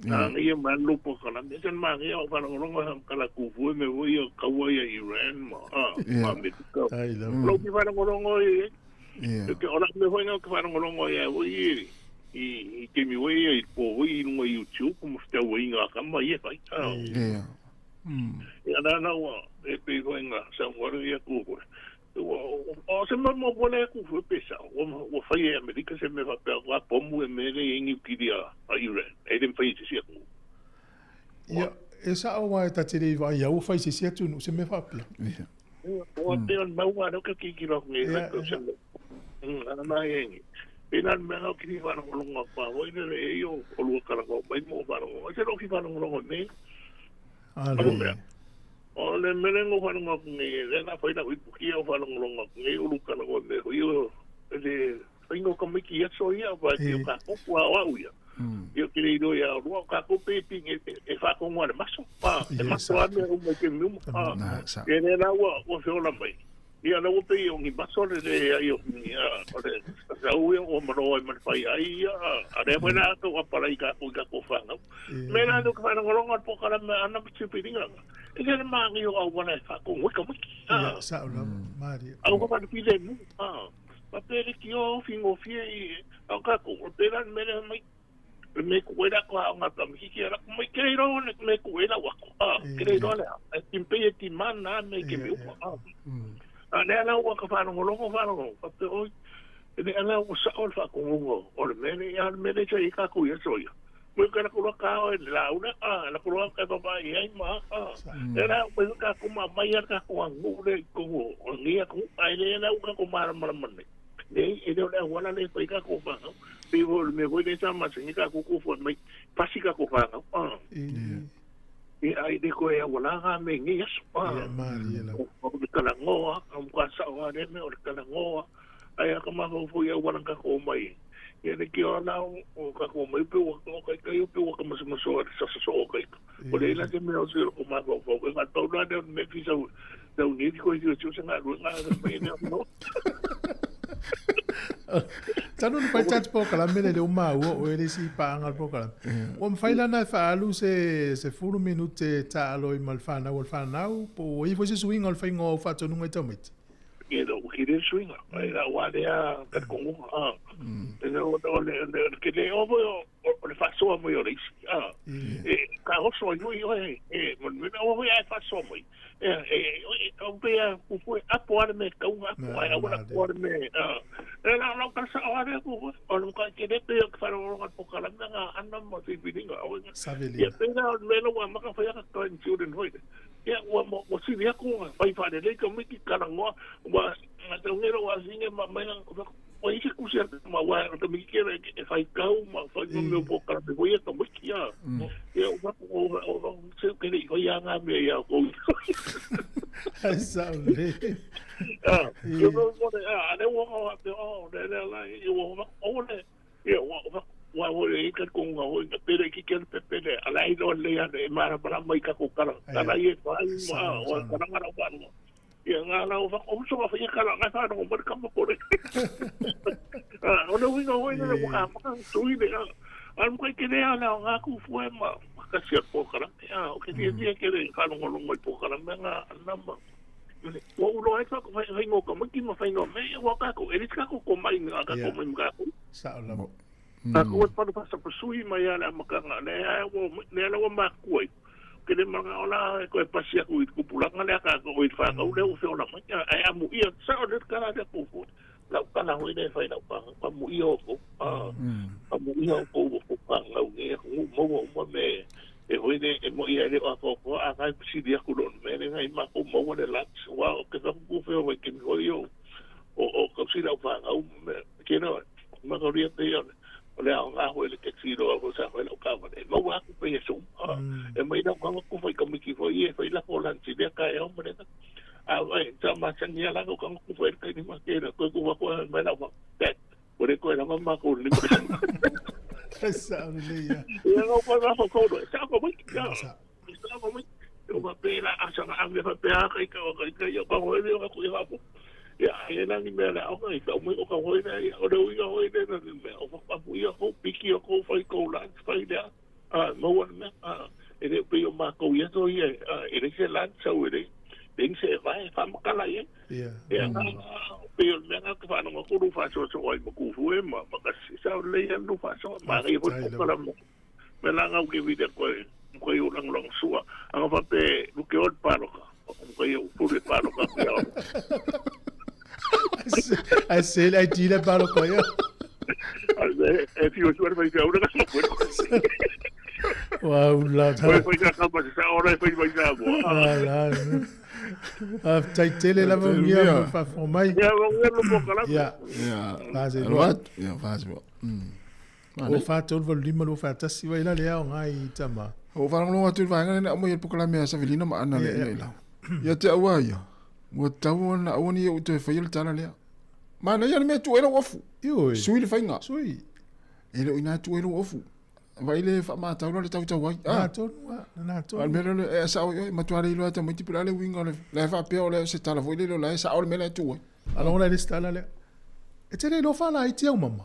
Angi e man lupo kala. Me sen mangi au whanongolongo ham kala kufu me wo ia kaua ia Iran ma. Ah, ma me ka. Ai lava. Lo ki whanongolongo i. Ia. Ke ora me hoinga ki whanongolongo ia wo i. I i te mi wo ia i po wo i runga YouTube mo te wo i ngā kama i e whai. Ah. Ia. Ia nā nā ua e pei hoi ngā sa ngore ia ku koe. Ua o se mea mo pole ku fu pe sa. Ua ua whai e Amerika se mea whapea wā pomu e mere e ingi kiri a a Iran. E dem whai se sia ku. Ia, e sao wa e ta te le i vaai au whai se sia tunu, se mea whapea. Ia. Ua te on maua no ka kiki rock nge Ia, sa se mea. Ana nā e ingi. Pena mea ngau kiri whanongolongo pa. Wai le e io o lua karanga mai mo whanongolongo. Se no ki whanongolongo me. Alo. O le mele ngo whanonga ku nge, le na whaina ui pukia o whanongolonga ku nge, ulu kana o me hui o, le whainga o ka miki ia so ia, pa ki o ka kopu a o au ia. Ia ki le iro ia o rua, o ka kopu e pinge, e whakongoa le maso, pa, e maso a mea uma i te miuma, pa. E le la ua, ua whiola mai. Ia la ua pei o ngi maso le le ai o ngi, o le sa ui o manoa i mana whai ai ia, a rea wena atu a parai ka kui ka ko whangau. Me la nu ka whanongolonga po kara me ana pitu piringa. E le maangi o au wana e whakongoa ka miki. Ia, sao lava, malie. Au ka whana pile mu, Ma pere ki o whingo fie i, au ka ko, o pera mere mai, me ku era ko au ngā tamiki ki ara, mai kerei roa ne, me ku era wako, kerei roa le, e timpei e timana me ke me upa, A ne ala ua ka whanongolongo, whanongolongo, pa pe oi, e ne ala ua sa o le whakongongo, o le mere, ia le mere sa i ka kui e soia. Mui ka na kura ka o e la una, na kura ka papa i ai ma, E la ua ka kuma mai a ka kua ngure ko, o ngia ku, ai le la ua ka kumara mara mane. Ne, e le ua la le pa i ka ku whangau. Pe wo le me voi le sa masingi ka ku ku fo mai, pasi ka ku whangau, E ai le koe a wala ngā me ngi aso, Ia, malie la. O le kalangoa, ka muka sa o are me o le kalangoa, ai a ka maha fo ia wala ka ko mai. Ia le ki o la o ka ko mai pe o ka kai kai o pe o ka maso maso a sa sa so o kai. O le ila te mea o se o maha fo ka tau na ne me fi sa sa ni ko i o se ngā rua ngā me ne no. Tanu ni fai tatu polokalame le le o maua o ele si paanga le polokalame. Ua mafai lana e faaalu se se fulu minute taalo i ma le whanau o le whanau, po o i foi se suiga o le faiga o au faatonuga i tamaiti. Ia o ki le suiga, ai la wa le a ka kongo a. E le o le le ke le o o le fasoa mo o le isi. E ka oso i hui oe, e mo me o hui ai fasoa mo. E e o pe a ku fu apo ale me kaunga apo ai awala ku ale me. E la la ka sa ale ku o lo ka ke le pe o ka faro o ka kala me nga ana mo ti piringa o. Savelina. Ia pe la me lo wa maka fa ka ka children hoi. Ia ua mo si via ku fai fa le ka miki kala ngoa wa nga te ngero wa faafesiliga ma aumai ua i ai se tusi a le tama aua o le tamaititi e faitau ma fai ma mea o polokalame foi ia tamaiti a. Ia ou fai atu, se ou te le i faia lava na mea ia outou. Ai sao lelei. Ia a lea ua faapea, o le lea la, ia ua aua le, ia ua aua foi e i ai talitonuga foi, pe le itiiti lava le pepe lea, a o la e iloa lelei lava e malamalama i tatou tala, tala ia e fai ma o le talaga lau faalogo. Ia nga la o o uso ma faia kala nga fa no mo ka mo kore. Ah, o le uiga hoi le mo ka ma tui le a. Al mo ke le ala nga ku fue ma ka sia po kala. Ah, o ke fia fia ke le ka no mo po kala me nga na ma. Ua ulo ai fa fa fa ngo ka mo ki ma fa no me wa ka ko e ka ko ko mai nga ka ko mai ka ko. Sa o lava. Ka ko pa pa sa pasui mai ala makanga le ai wo le ala wa ma ku ai. Ke le manao la e koe pasi aku i te kupulaga lea kākou i le whānau lea ua feola mai. Ae amuia, sao le kala lea kou foi. Lau kala hoi lea e whai lau pāngau. Amuia o kou. Amuia o kou o kou pāngau nei aku ngu maua uma me e hoi le e mo ia le o akoakoa a kai pasili aku lo me le ngai mākou maua le lunch. Wa o ke whakuku wheo mai ke mi hoi o o kausi lau whāngau me ke noa. Makauri te ia o le aoga hoi le taxi roa ko sa hoi lau kawana. E maua aku pe e sum. E mai lau kawa ku whai kamiki hoi e whai lako lansi lea ka e au mareka. A wai, sa masangi ala ko kanga ku whai kai nima ke ra koe ku wako e mai lau wak. Dad, ore koe lava ma ko lima. Sa o le ia. Ia ngau koe ngā whakauro. Sa ko mai. Sa. Sa ko mai. O ka pēlā a sanga ave fa pea kai ka o kai kai o ka hoi le o ka kui hapo. Ia ai e nani mea le aoga i tau mai o ka hoi le ia o le uiga hoi le nani mea o whakapu ia kou piki o kou whai kou lunch whai lea a maua le mea a e le pei o mākou ia to ia a e le se lunch au e le le se e vae whamakala ia. Ia pei o le mea ngā te whanonga kuru whasoasoa ai ma kufu e ma ma kasi sa o le ia no whasoa ma ngai hoi pokala mo. Me la ngau ke vide koe koe o lang lang sua. Anga fa pe luke ol paloka. Koe o pule paloka ku ia. Ai se ai ti le paloka ia. E fio sua fai ka ura ka koe. Wa ula ta. Koe fai ka kama sa ora fai fai sa mo. La. A tai tele lava ngia mo fa formai. Ia mo ngia lo pokala. Ia. Ia. Fase. Ia fase. O 4, 3, 8, 5, 2, 4, 1, vai la le ao ngai i tama. O wharangongo atu i vaenga lena aumai e le pokalame a Savelina ma Ana le ina i lau. Ia te aua ia. Ua tau ona aua ni e toe whaia le tala lea. Mana ia le mea tu e lau ofu. Ioi. Sui le whainga. Sui. E leo ina tu e lau ofu. Vai le wha le tau tau ai. Nā tonu a, nā tonu. Al mea le e sa oi, matua le iloa tamaiti pula le winga le la e whaapea o le se tala foi le leo la e sa o le mea la e tu ai. Alo la le tala lea. E te le iloa whala ai ti au mama.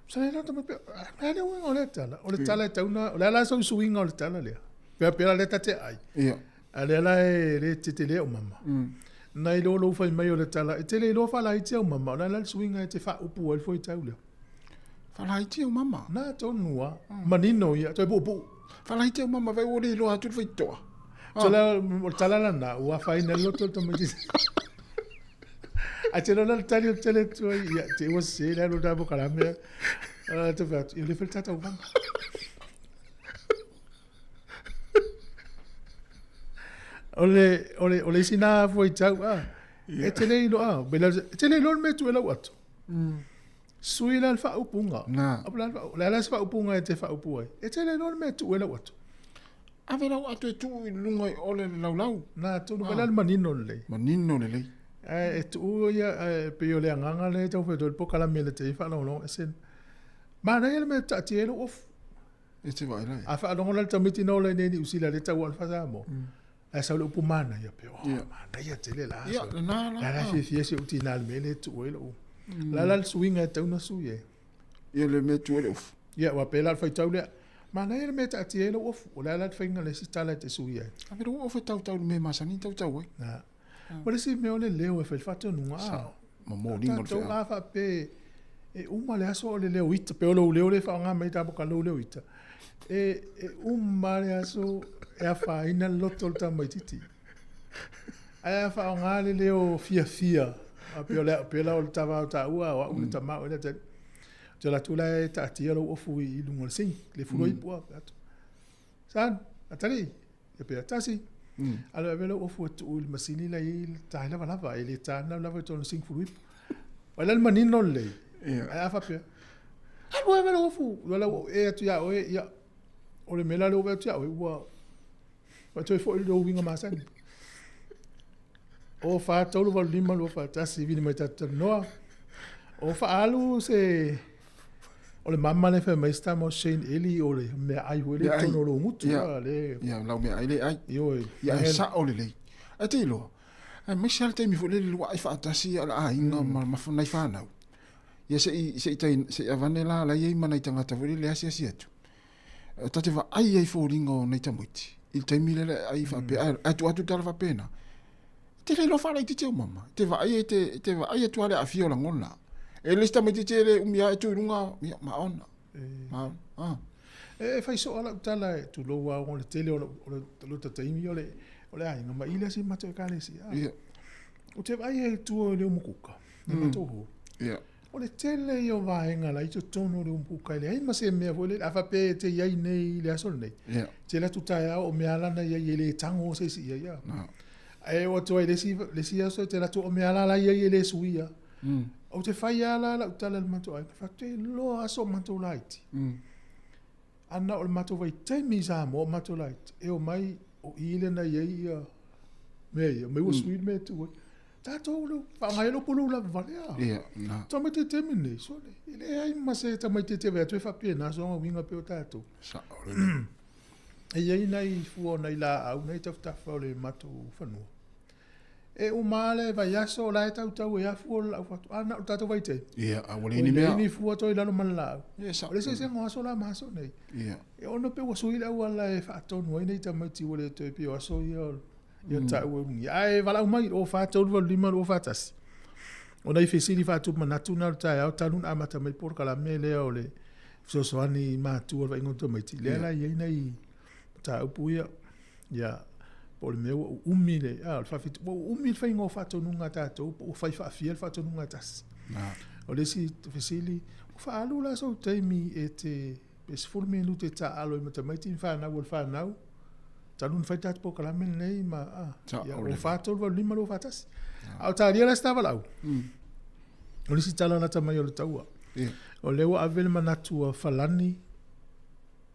Sa le tama pe, mea le uiga o le tala. O le tala e tauna, o le ala sau suiga o le tala lea. Pea pea le tate ai. Ia. A le ala e le te te lea o mama. Na i lo fai mai o le tala, e te le iloa whala ai ti au mama. O le ala le suiga e te whaupu ai foi tau lea. Whalaiti au mama. Nā tonu a, manino ia, toi pupu. Whalaiti au mama, vai o le iloa atu le whaitoa. Tala, o le tala lana, ua whaina loto le tamaiti. A te lola le tali o tele tua, ia, te ua se le alo dabo kalamea. Te whatu, ia le whele tata uvanga. O le, o le, o le isi nā fua i tau, a, e te le ilo, a, e te le ilo le me tu e lau atu. Sui la le faaupuga. Na. O le a la se faaupuga e te faaupu ai. E tele loa le mea e tuu ai lau ato. Ave lau ato e tuu i luga i ole le laulau. Na, tonu mai la le manino lelei. Manino lelei. Ae e tuu ia, e pei o le agaga lea e taumafai atu ai le pokalame le te faalogologo e sen. Manaia le mea e taatia ai lou ofu. E te vaai la. A faalogo la le tamaiti na ola i nei Niu Sila lea e tau atu Samoa. Ae sau le upu manaia pe, oh, manaia tele la. Ia, lena la. La la fiafia si ou tina le mea lea e tuu ai lou. La la le suiga e tatau ona sui ai. Ia le mea e tuu ai le ofu. Ia, ua pēlā le faitau lea. Manaia le mea e taatia ai lou ofu. O le a la le faiga le isi tala e te sui ai. Ave lou ofu e tautau i le mea masani e tautau ai. Na. O le isi mea o le leo e fai le faatonuga. Sa, ma moliga o le feau. Tatou a faapea e uma le aso o le leo ita, pe o lou leo lea e faaaoga mai tapo lou leo ita. E, e uma le aso e afaina le loto o le tamaititi. Ae a faaaoga le leo fiafia, a pe o le, pe la o le tava o taua o au le tama o le tali. Te la tu la e taatia lou ofu i lunga o le sing, le fulo ipu a atu. San, atali, e pea tasi. Alo ave lou ofu e tuu i le masini la i le tai lava lava, e le tāna lava i tōna sing fulu ipu. Vai la le manino lelei. Ae a faapea, alu ave lou ofu, ua lau e atu ia oe, ia, o le mea la lea ua atu ia oe, ua, ua toe foi lou uiga masani. O 4, 3, 8, 5, 2, 4, 1, vili mai tatou talanoa. O faaalu se, o le mama lea fai mai se tama o Shane Eli o le meaai foi lea i totonu o lou gutu. Ia, ia, lau meaai le ai. Ioe. Ia, e sao lelei. Ae te iloa, aemaise lava le taimi foi lele luai faatasi a le aiga ma, ma nai fanau. Ia se i, se i, tai, se i avane la la iai ma nai tagata foi lele asiasi atu. Ta te vaai ai foliga o nai tamaiti i le taimi lele ai faapea, ae, ae tuu atu le tala faapena. E te le iloa faalaitiiti au mama. E te vaai e te, e te vaai atu lava le aafia o lagona. E le isi tamaitiiti e le umi lava e tu i luga, ia, maona. Maona. Ah. E fai soo lau tala e tulou lava ona o le tele o lou taimi o le o le aiga ma i le isi matou ekalesia. Ia. Ou te vaai ai i tua i le umukuka, i matou hall. Ia. O le tele ia o vaega la i totonu o le umukuka e leai ma se mea foi lele. A faapea e te i ai nei i le aso lenei, Ia. te alu atu taeao o mea la na i ai e le tago se isi i ai. No. Ae oo atu ai i le isi, le isi aso e te alu atu o mea la la i ai e le suia. Ou te fai lava la lau tala i le matou aiga, fai atu, e iloa aso o matou laiti. Ana o le matou vaitaimi i Samoa o matou laiti, e omai o i lea na i ai ia mea ia, mai ua sui le mea e tu ai. Tatou le faaaoga ai le upu lou lava vale a. Ia, na. Tamaitiiti lenei, sole, e leai ma se tamaitiiti e vaai atu e faapena sona uiga pei o tatou. Sao lelei. E i ai nai fua o nai laau nei tafatafa o le matou fanua. E uma lava le vaiaso o la e tautau ai lava fua o le laau faatoa. A na o le tatou vaitaimi. Ia, a ua leai ni mea. Ua leai ni fua toe i lalo ma le laau. Ia, sao. O le eseesega o aso la ma aso nei. Ia. E ono pe ua sui le auala e faatonu ai nei tamaiti ua le toe pei o aso ia o ia taua e ulugia. Ae valaau mai 0 4 3 8 5 2 4 1. O nai fesili faatupu manatu na o le taeao talu ona amata mai polokalame lea o le fesoasoani i matua o le vaaiga o tamaiti. Lea la e i ai nai mataupu ia. Ia, po o le mea ua uumi le, a, o le faafita, ua uumi le faiga o faatonuga a tatou, po ua fai faafia le faatonuga e tasi. O le isi fesili, ua faaalu la sou taimi e te, pe 10 minute e taaalo ai ma tamaiti ma fanau a le fanau, talu ona fai le tatou polokalame lenei ma, a, ia, o 4, 3, 8, 5, 2, 4, 1. A o talia la se ta valaau, o le isi tala lata mai o le taua, o lea ua ave le manatu a Falani,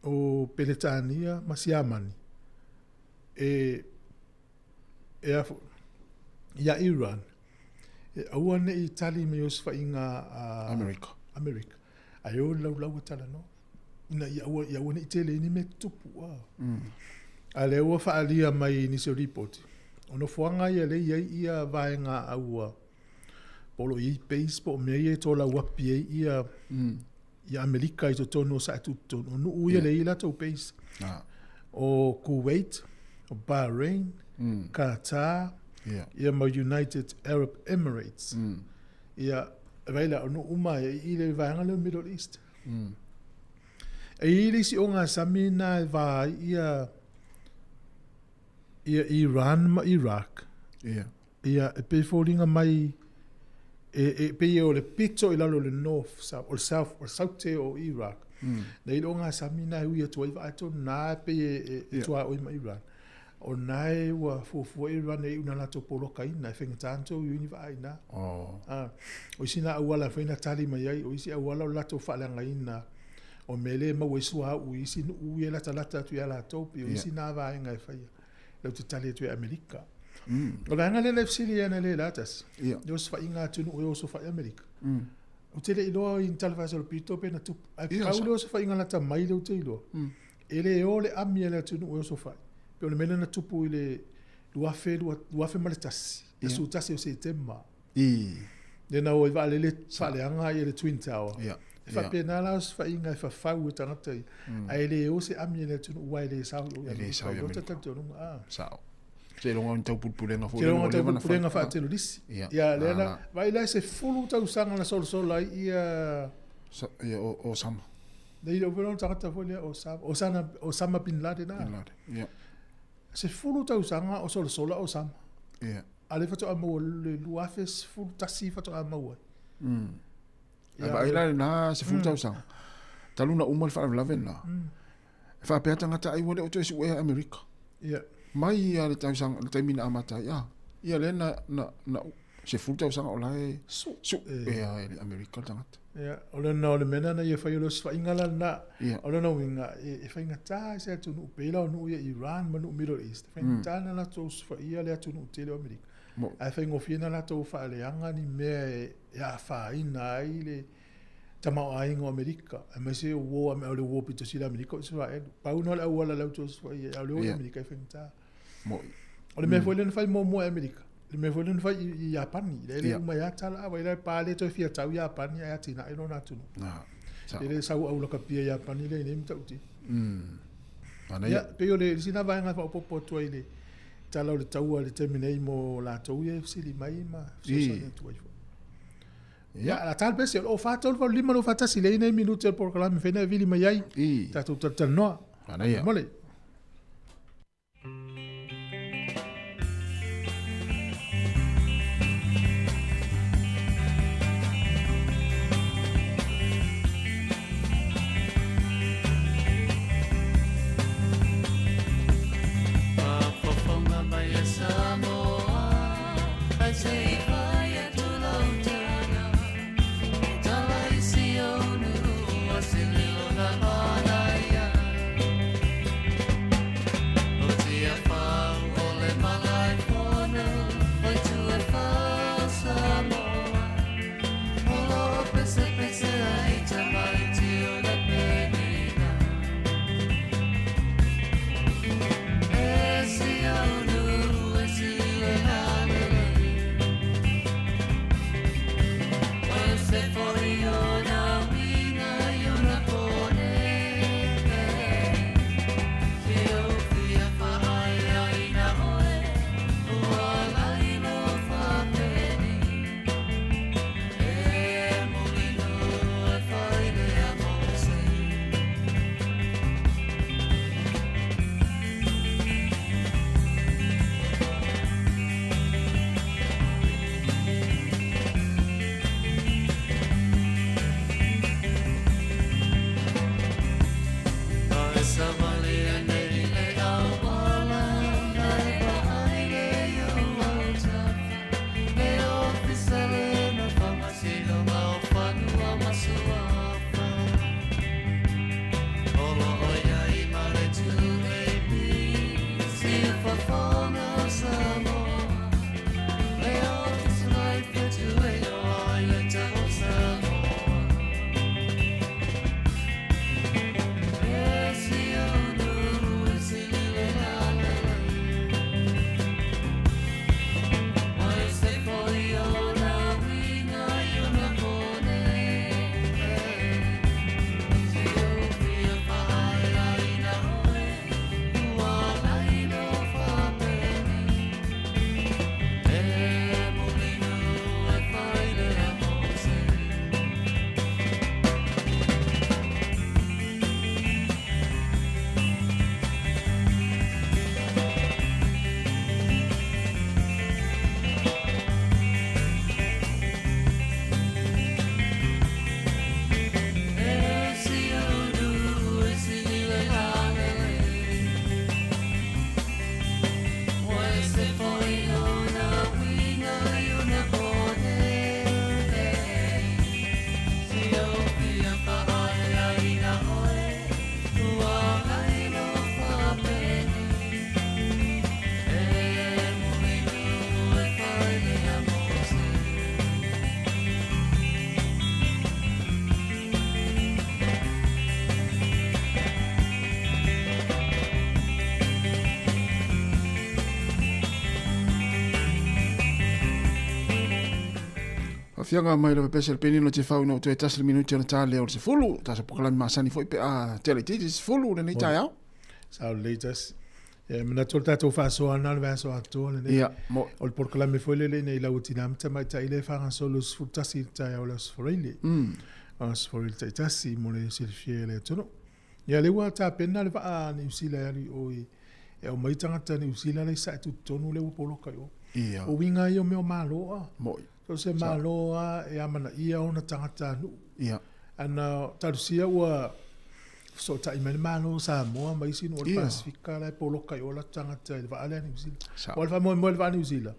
o Peretania ma Siamani e, e a, ia Iran, e aua ne i tali mai osofaiga a Amerika. Amerika. Ae o le laulau a talanoa. Ina ia aua, ia aua ne i tele ai ni mea tutupu. A. A lea ua faaalia mai i nisi o lipoti, o nofoaga ia lea e i ai ia vaega aua, po o lo o i ai base po o mea ia e tolauapi ai ia i Amerika i totonu o sae tutotonu. O nuu ia lea i ai latou base. O Kuwait, o Bahrain, Qatar, ia ma United Arab Emirates. Ia, vaai la, o nuu uma ia i le vaega lea o Middle East. E i ai le isi ogasami na e va ai ia ia Iran ma Iraq. Ia, e pei e foliga mai, e, e pei o le pito i lalo o le north, south, o le south, o le saute o Iraq. Nei le ogasami na e ui atu ai vaai tonu na e pei e, e, e yeah. tuaoi ma Iran. O na e ua fuafua Iran e iu na latou polokaina, e faigata ona tou iu ni vaai na. Oh. Ah, o isi na auala e mafai ona tali mai ai, o isi auala o le latou faaleagaina o mea le maua ai suauu i isi nuu ia e latalata atu ia latou, pei o isi na vaega e faia. Lea ou te tali atu i Amerika. O le vaega lea e fesili ai ana le la tasi. Ia. I osofaiga atunuu e osofai Amerika. Ou te le iloa i ni talafaasolopito pe na tupu. Ae Ia, pau sa- le osofaiga lata mai lea ou te iloa. E le o le ami a le atunuu e osofai. Pei o le mea lea na tupu i le 2000, 2001, Ia. 11 o Setema. I. Lea na o ai vaalele faaleaga ia le Twin Tower. Ia. E faapena la osofaiga e fafau e tagata ia. Ae le o se ami a le atunuu aua e le sao i o i E le sao i Amerika. Amerika. Talitonuga, ah. Sao. Seiloga o ni taupulepulega foi Te lea rongo ua leva na fai. taupulepulega faatelolisi. Ia. Ia, lea na, Ah. vaai la e 10 tausaga na solosola ai ia Sa, ia, o, Osama. Nei le ovelo tagata foi lea Osama, Osama, Osama bin Laden. Bin Laden. Ia. 10 tausaga o solosola Osama. Ia. A lea faatoa maua le 2011 faatoa maua ai. Ae vaai la lena 10 tausaga. Talu na uma le faalavelave lena. E faapea tagata ai ua le o toe suea Amerika. Ia. Mai ia le tausaga, le taimi na amata ai. Ah, ia lea na, na, na, 10 tausaga o la e su ea e le Amerika le tagata. Ia, o lona o le mea lena na ia fai o le osofaiga la lena. O lona uiga, e faigata i se atunuu pei la o nuu ia Iran ma nuu Middle East, e faigata ona latou osofaia le atunuu tele o Amerika. Ae faigofie ona latou faaleaga ni mea e afaina ai le tamaoaiga o Amerika, aemaise o war, o le war pito sili a Amerika o Iseraelu. Pau lena o le auala latou te osofaia ai, a o le o i Amerika e faigata. O le mea foi lea na fai muamua e Amerika, le mea foi lea na fai i Iapani, lea e le uma ai lava tala, a vaai la e pa le toe fia tau Iapani ae atinae lona atunuu. E le sau au lakapia Iapani lea i nei matautia. Ia, pei o le isi lena vaega e faaopoopo atu ai i le tala o le taua i le taimi nei mo latou ia e fesili mai ma fesoasoani atu ai foi. Ia, o le a ta le pese, o lo o 4 3 8 5 2 4 1, lea e i ai nai minute o le polokalame e mafai ona e vili mai ai, tatou talatalanoa. Mole. Afioga mai le pese le penino te fau no toe tasi le minuti ona tā lea o le sefulu. Tā sa pokalani masani foi pe a tele titi sefulu le nei taeao. Sao lelei tasi. E manatu o le tatou faasoa lena o le vaiaso atoa lenei. Ia, mo. O le polokalame foi lele ina i lau tina ma tamaitai lea e faagasolo i le 11 i le taeao o le Aso Faraile. Aso Faraile taitasi mo le silafia e le atunuu. Ia lea ua tapena le vaa a Niu Sila e alu i o i e aumai tagata Niu Sila la i sae tutotonu lea ua poloka i o. Ia. O uiga ia o mea o Malo a. Moi. So se Malo a e amanaia ona tagatanuu. Ia. Ana talusia ua fesootai mai le Malo o Samoa ma isi nuu o le Pasefika la e poloka i o latou tagata i le vaa lea a Niu Sila. Aua o le faamoemoe o le vaa a Niu Sila.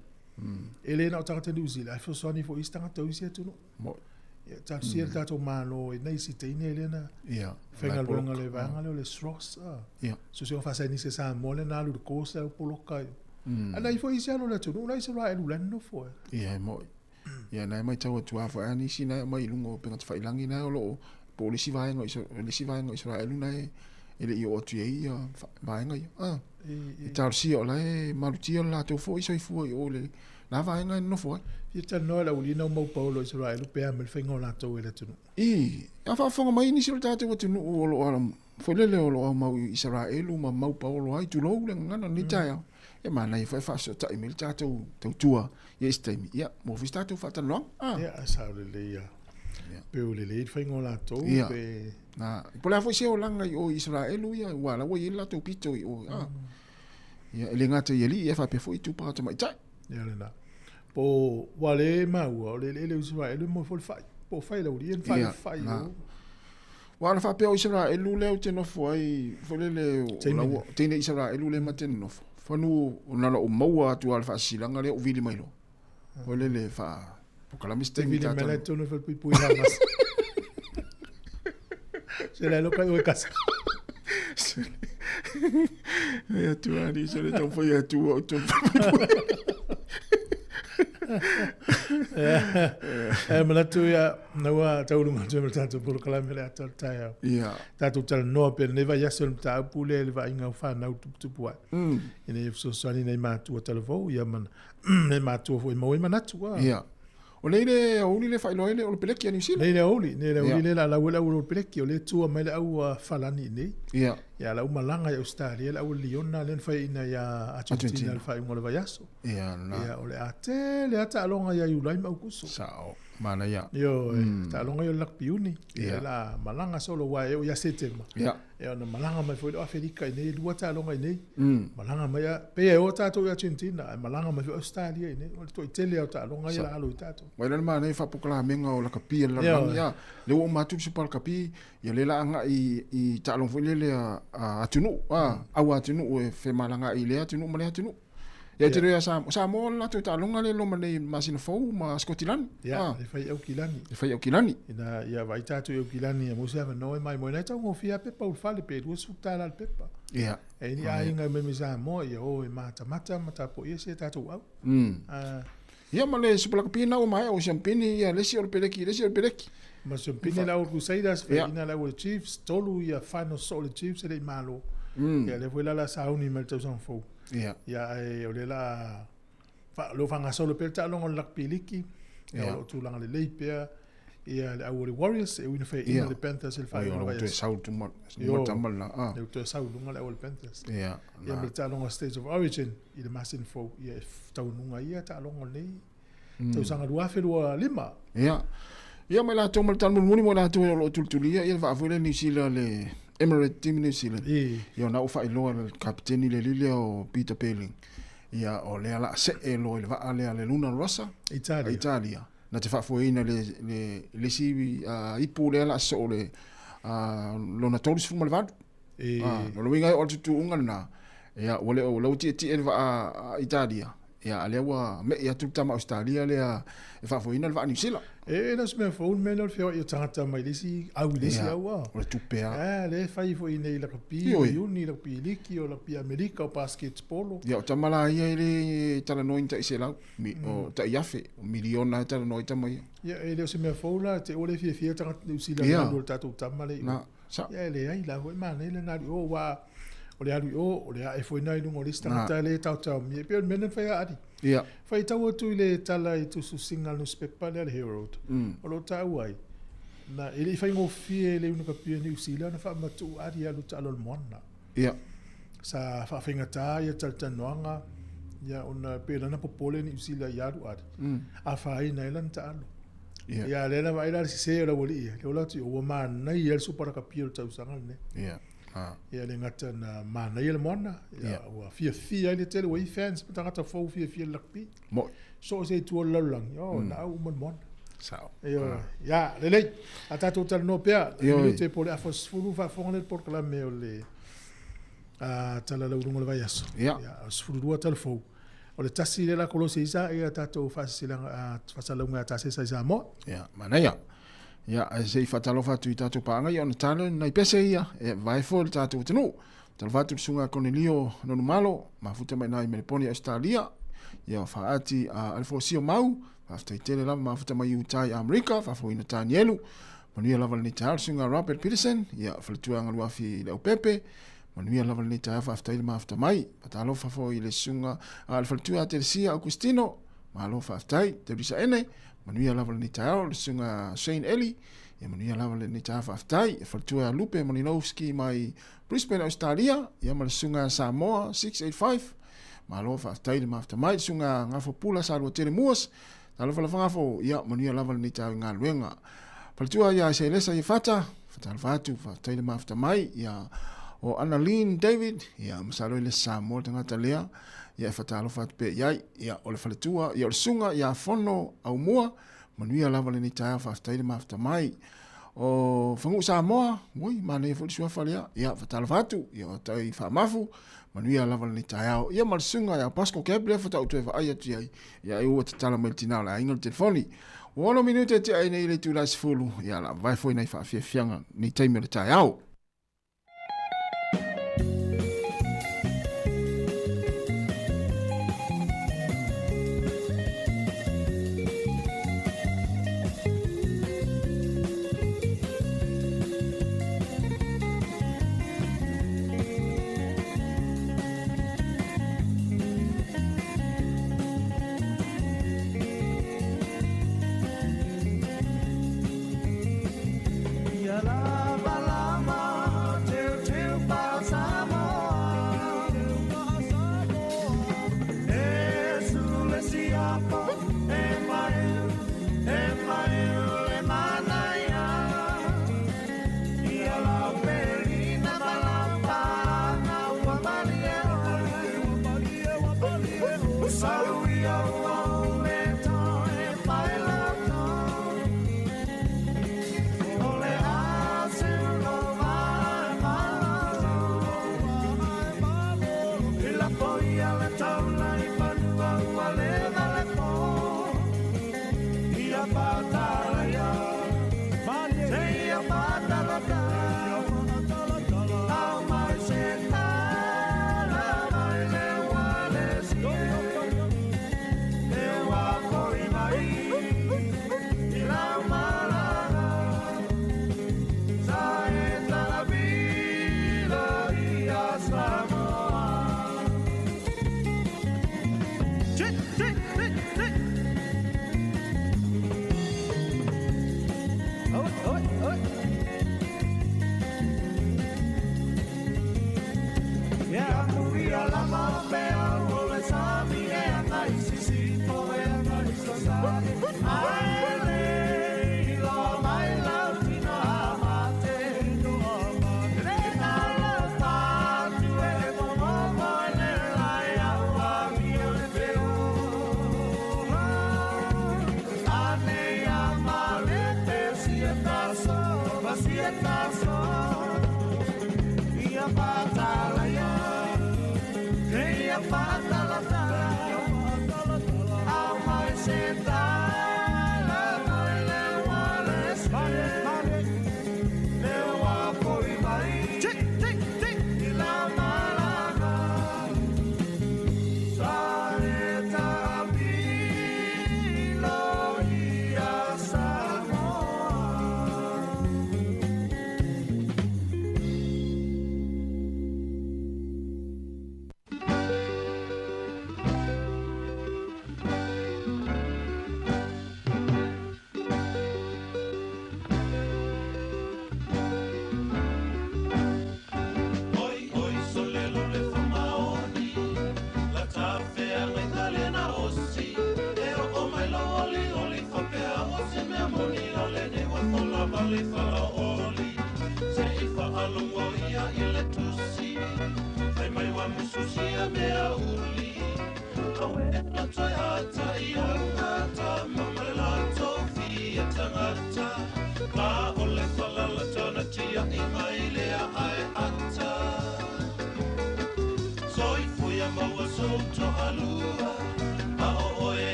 E le na o tagata New Zealand, ai fesoasoani foi isi tagata o isi atunuu. Mo'i. Ia, talosia le tatou Malo i nai isi teine lea na faigaluega le vaega lea o le SROS. So se o faasainisi a Samoa lea na alu i le course lea poloka ai. Ae na i ai foi isi alo o le atunuu la i Isaraelu la e nonofo ai. Ia, e mo'i. Ia, na e matau atu lava foi a nisi na e aumai i luga o upega tafailagi na e o lo o po o le isi vaega o le isi vaega o Isaraelu na e e le i oo atu i ai ia vaega ia. Ah, e talosia o la e malutia le latou foi soifua i o le la vaega e nonofo ai. Fia talanoa i le auliina o mau paolo o Isaraelu pe a ma le faiga o latou e le atunuu. I, a faafofoga mai nisi o le tatou atunuu o lo o ala foi lele o lo o aumau i Isaraelu ma mau paolo ai, tulou le gagana lenei taeao. E manaia foi e faafesootai mai le tatou tautua i isi taimi, ia, mo foi se tatou faatalanoaga. Ah. Ia, a sao lelei a. Pe o lelei le faiga o latou, ia. pe... Na, po o le a foi se olaga i o i Isaraelu ia, ua la ua i ai le latou pito i o. Ah. Ia, e le gata i alii, ia faapea foi i tupa tamaitai. Ia lena. Po ua le maua, o le eleele o Isaraelu e moe foi le fai. Po o fai lau lia, fai Ia, fai. na. Ua na faapea o Isaraelu lea ou te nofo ai, foi lele, o Teine. la ua- teine Isaraelu lea ma te nofo. Fanu, na ona ou maua atu lava le faasilasilaga lea ou vili mai loa. Foi lele faa, polokalame se Te taimi vili mai tātou. la tonu falepuipui Hamas. Se la loka i oe kasa. E atu ali, se le taumafai atu au tau E manatu ia, na ua tauluga atu ai ma le tatou polokalame le atoa le taeao. Ia. Tatou talanoa pea lenei vaiaso i le mataupu lea i le vaaiga o fanau tuputupu ae. Ina ia fesoasoani nai matua talavou ia ma nai matua foi e maua ai manatu. Ah. Ia. O nei le aoauli le faailoa ai le Olo Peleki a Niu Sila. Nei le aoauli, nei le aoauli Ia. le la lau le au Olo Peleki, o le tua mai le au a Falani i nei. Ia. Ia la malaga i Australia le au Liona le na faiaina ia Argentina Argentina. le faaiuga o le vaiaso. Ia, na. Ia o le a tele a taaloga ia Iulai ma Aukuso. Sao. Manaia. Ioe, taaloga ia o le Rugby Uni. Ia. Ia la malaga solo aua e oo ia Setema. Ia. Ia ona malaga mai foi le Aferika i nei, lua taaloga i nei. Malaga mai a, pei e o tatou i Argentina, ae malaga mai foi Australia i nei. O le toatele lava o taaloga ia la alo i tatou. Mai la le manaia faapokalaamega o lakapi a le lalolagi a, lea ua uma atu le Supa Lakapi, ia lea la agai i, i taaloga foi lele a, a atunuu, a, au atunuu e femalagaai i lea atunuu ma lea atunuu. Ia te ia Samoa, Samoa le latou taaloga lea e loma nei i le masina fou ma Sikotilani. Ia, Ah, e fai i Aukilani. e fai i Aukilani. Ina ia vaai tatou i Aukilani ia maua se avanoa e maimoe ai taugofie lava pepa ulufale pe $20 le pepa. Ia. E i ai ni aiga mai mai Samoa ia o e matamata ma tapuaia si a tatou au. Ah. Ia ma le Supa Lakapi na ua maea o siampini ia le isi o le peleki, le isi o le peleki. Ma siampini la o le Crusaders, Ia. faiaina la o le Chiefs, tolu ia finals soo le Chiefs e le i malo. Ia lea foi la la sauni mai le tausaga fou. Ia. Ia ae o lea la fa, lo faagasolo pea le taaloga o le rugby liki. Ia o lo o tulaga lelei pea ia le au o le Warriors e ui ina faiaina le Panthers i le Oi, faaiuga o o le lau toe vaiaso. sau tuma, Io. tama lena. Ah. Lea ua toe sau i luga le au o le Panthers. Ia. Ia ma le taaloga State of Origin i le masina fou, ia e taunuga ia taaloga o lenei tausaga 2025. Ia. Ia ma i latou ma le tala mulimuli mo i latou o lo o tulitulia ia le vaa foi lea Niu Sila le Emirates Team New Zealand. I. Ia ona ua faailoa e le kapiteni le alii lea o Peter Burling. Ia o lea la see loa i le vaa lea le Luna Rossa. Italia. Italia. Na te faafoeina le le le isi uh, ipu lea la soo le uh, lona 38. E. Ah, o le uiga ai o le tutuuga lena. Ia ua le o lau tietie le vaa Italia. Ia a lea ua me'i atu le tama Ausetalia lea e faafoeina le vaa Niu Sila. E le o se mea fou le mea lea o le feoai o tagata mai le isi au i le isi Ia, au a. o le tupe a. A, lea e fai foi nei i lakapi, Ioe. iuni, lakapi liki, o lakapi Amerika, o basketball. Ia o tama la ia e le talanoa i ni tai selau, mi, o tai afe, o miliona e talanoa i tama ia. Ia, e le o se mea fou la, te ua le fiafia tagata Niu Sila Ia. i alu o le tatou tama lea i o. Na, sa. Ia, e leai la foi, manaia lena alu i o, aua o le alu i o, o le ae foi na i luga o le isi tagata lea e taotaomia. E pei o le mea lena na fai a Ali. Ia. Faitau atu i le tala i tusitusiga a le nusipepa lea a le Herald, o lo o taua ai, na, e le i faigofie e le Unakapia Niu Sila ona faamatuu Ali e alu taalo i le moana. Ia. Sa faafaigata ia talatalanoaga, ia ona pei o lana popole Niu Sila ia alu Ali, afaina ai lana taalo. Ia. Ia, lea na vaai la le sese o le aualii ia, lea ua atu i o, ua manaia le Supa Rakapia o le tausaga lenei. Ia. Ah. Ia le gata na manaia le moana, ia, Ia. ua fiafia ai le tele, ua i fans ma tagata fou fiafia i le rugby. Mo'i. So o se itu o le lalolagi, oh, na au uma le moana. Sao. Ia, ia, lelei, a tatou talanoa pea, Ioe. minute po o le afa 10 faafofoga lea le polokalame o le a, tala lauluga o le vaiaso. Ia. Ia, 12 tala fou. O le tasi lea la kolosi ai sa ia tatou faasilasilaga faasalalauga a Tasesa i Samoa. Ia, manaia. Ia, ae se i faatalofa atu i tatou paaga ia ona ta lea nai pese ia, e vae foi le tatou atunuu. Talofa atu i le susuga Konelio Nonumalo, mafuta mai i Meleponi, Ausetalia. Ia, Faati Alefosio Mau, faafetai tele lava mafuta mai i uta i Amerika, faafofogaina Tanielu. Manuia lava lenei taeao le susuga Robert Peterson, ia, faletua Galuafi i Leaupepe. Manuia lava lenei taeao, faafetai le mafuta mai. Faatalofa foi i le susuga le faletua Telesia Augustino, malo faafetai. Teresa Ene, manuia lava lenei taeao, le susuga Shane Eli, ia manuia lava lenei taeao, faafetai. E faletua Lupe Malinowski mai Brisbane, Australia, ia ma le susuga Samoa 685, malo faafetai le mafuta mai. Le susuga Gafo Pula Saluatele Muas, talofa lava Gafo, ia manuia lava lenei taeao i galuega. Faletua ia Selesa Iefata, fatalofa atu, faafetai le mafuta mai. Ia o Annalene David, ia masalo i le Samoa le tagata lea, ia e fatalofa atu pea i ai. Ia o le faletua, ia o le susuga ia Fono Aumua, manuia lava lenei taeao, faafetai le mafuta mai. O Faguu Samoa, ui, manaia foi le suafa lea, ia fatalofa atu, ia o tai faamafu, manuia lava lenei taeao. Ia ma le susuga ia Pascal Cap lea faatoa ou toe vaai atu i ai, ia e ua tatala mai le tina o le aiga le telefoni. Ua 6 minute e tea ai nei i le itula e 10, ia la vae foi nai faafiafiaga nei taimi o le taeao.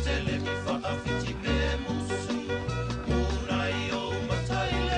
Tele mi whaawhiti pe musu. Murai o matai le.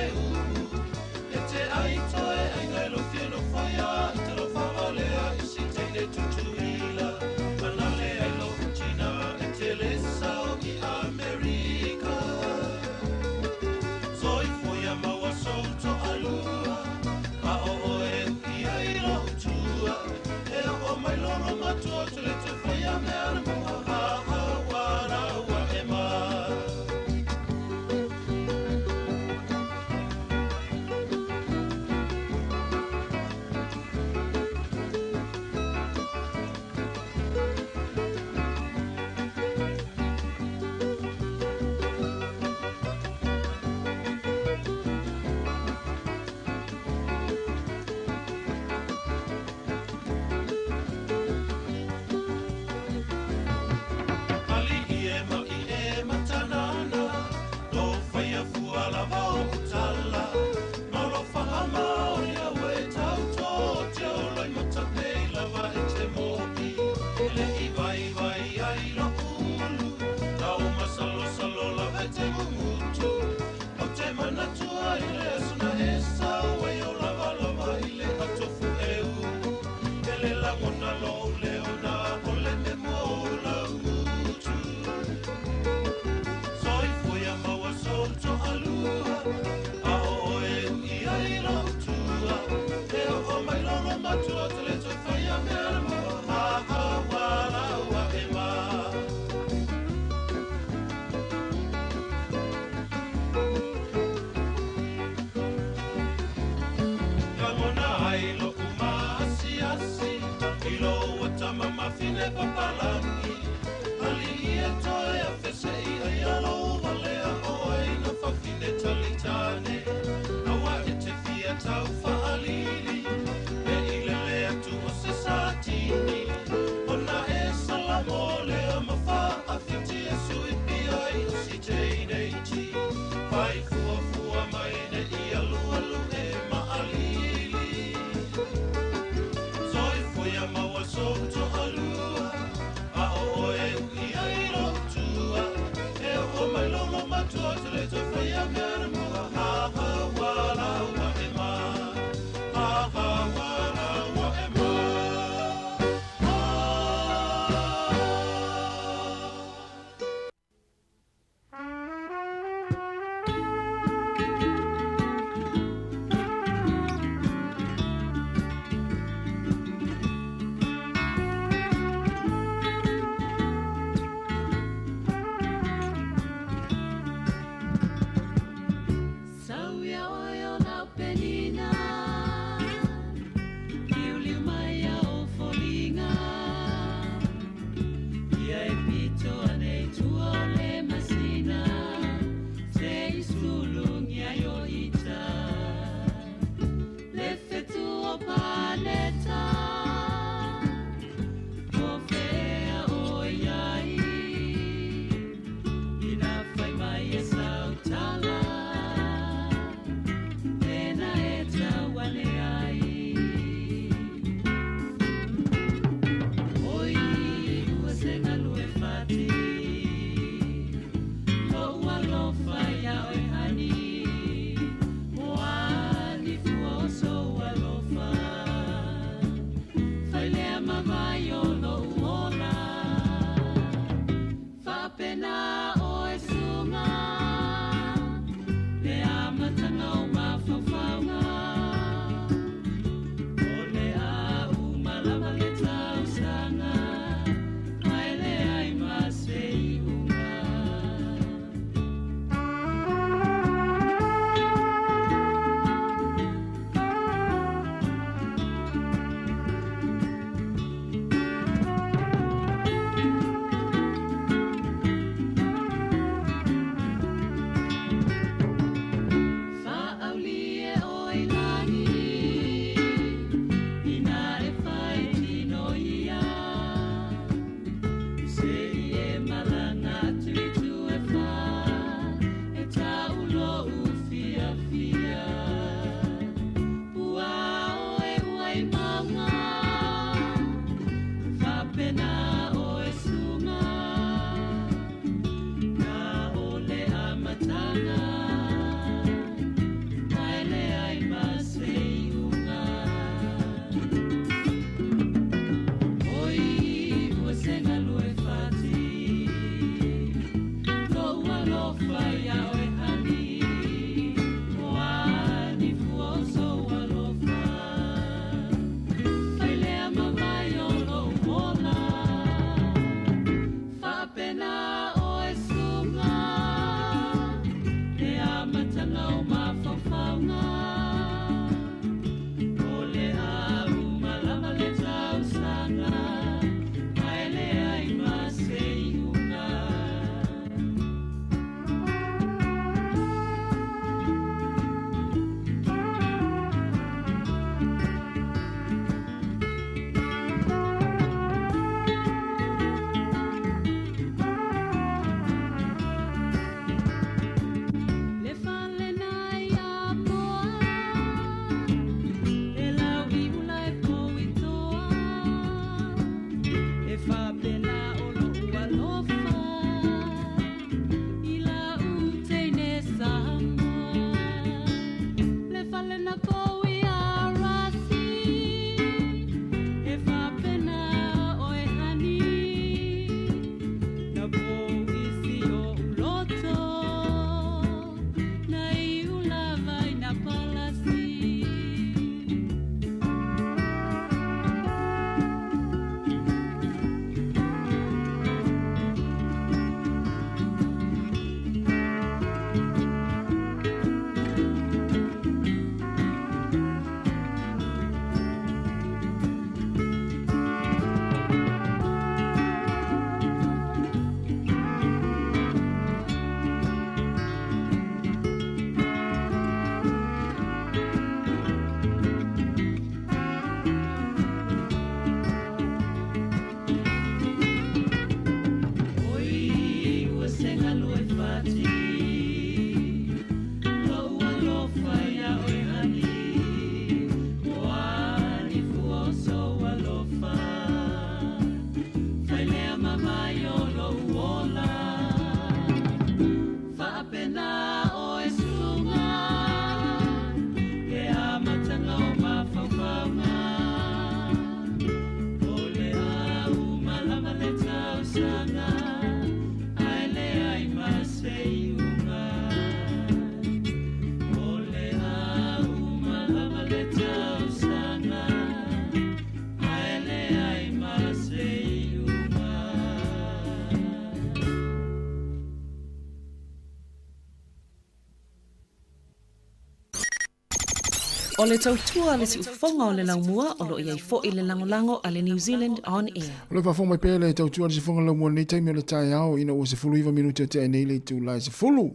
O le tautua a le siufofoga o le laumua o lo o i ai foi le lagolago a le New Zealand On Air. O lo o faafofoga mai pea le tautua a le siufofoga o le laumua i lenei taimi o le taeao ina ua 19 minute o tea nei le itula e 10.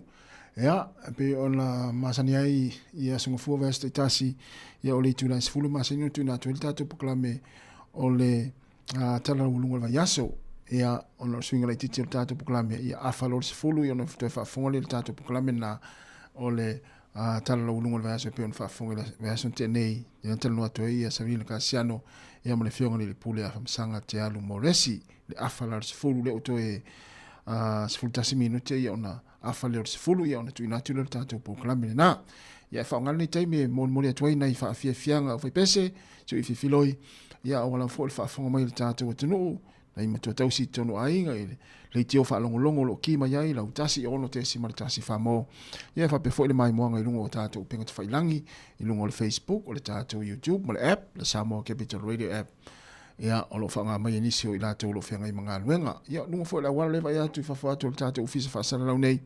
Ia, e pei ona masani ai i aso gafua vaiaso taitasi, ia o le itula e 10 e masani ona tuuina atu ai le tatou polokalame o le tala laualuga o le vaiaso. Ia, ona o le suiga laitiiti o le tatou polokalame, ia afa loa le 10, ia ona toe faafofoga lea i le tatou polokalame lena o le tala laualuga o le vaiaso e pei ona faafofoga i le vaiaso na tea nei, lea na talanoa atu ai ia Sabrina Kasiano ia ma le Afioga i le Pule ia Afamasaga Tealu Moresi, le afa la o le 10 lea ua toe 11 minute ia ona afa lea o le 10 ia ona tuuina atu lea o le tatou polokalame lena. Ia e faaaoga lenei taimi e molimoli atu ai nai faafiafiaga o faipese, se i fifiloi, ia aua lava foi le faafofoga mai o le tatou atunuu, nai matua tausi i totonu o aiga i le leitio faalogologo o lo o ki mai ai lau 1 6.1 famo. Ia e faapea foi le maimoaga i luga o tatou upega tafailagi, i luga o le Facebook, o le tatou YouTube ma le app, le Samoa Capital Radio app. Ia, o lo o faaaoga mai e nisi o i latou o lo o feagai ma galuega. Ia, luga foi o le auala lea e vaai atu i fafo atu o le tatou ofisa faasalalau nei,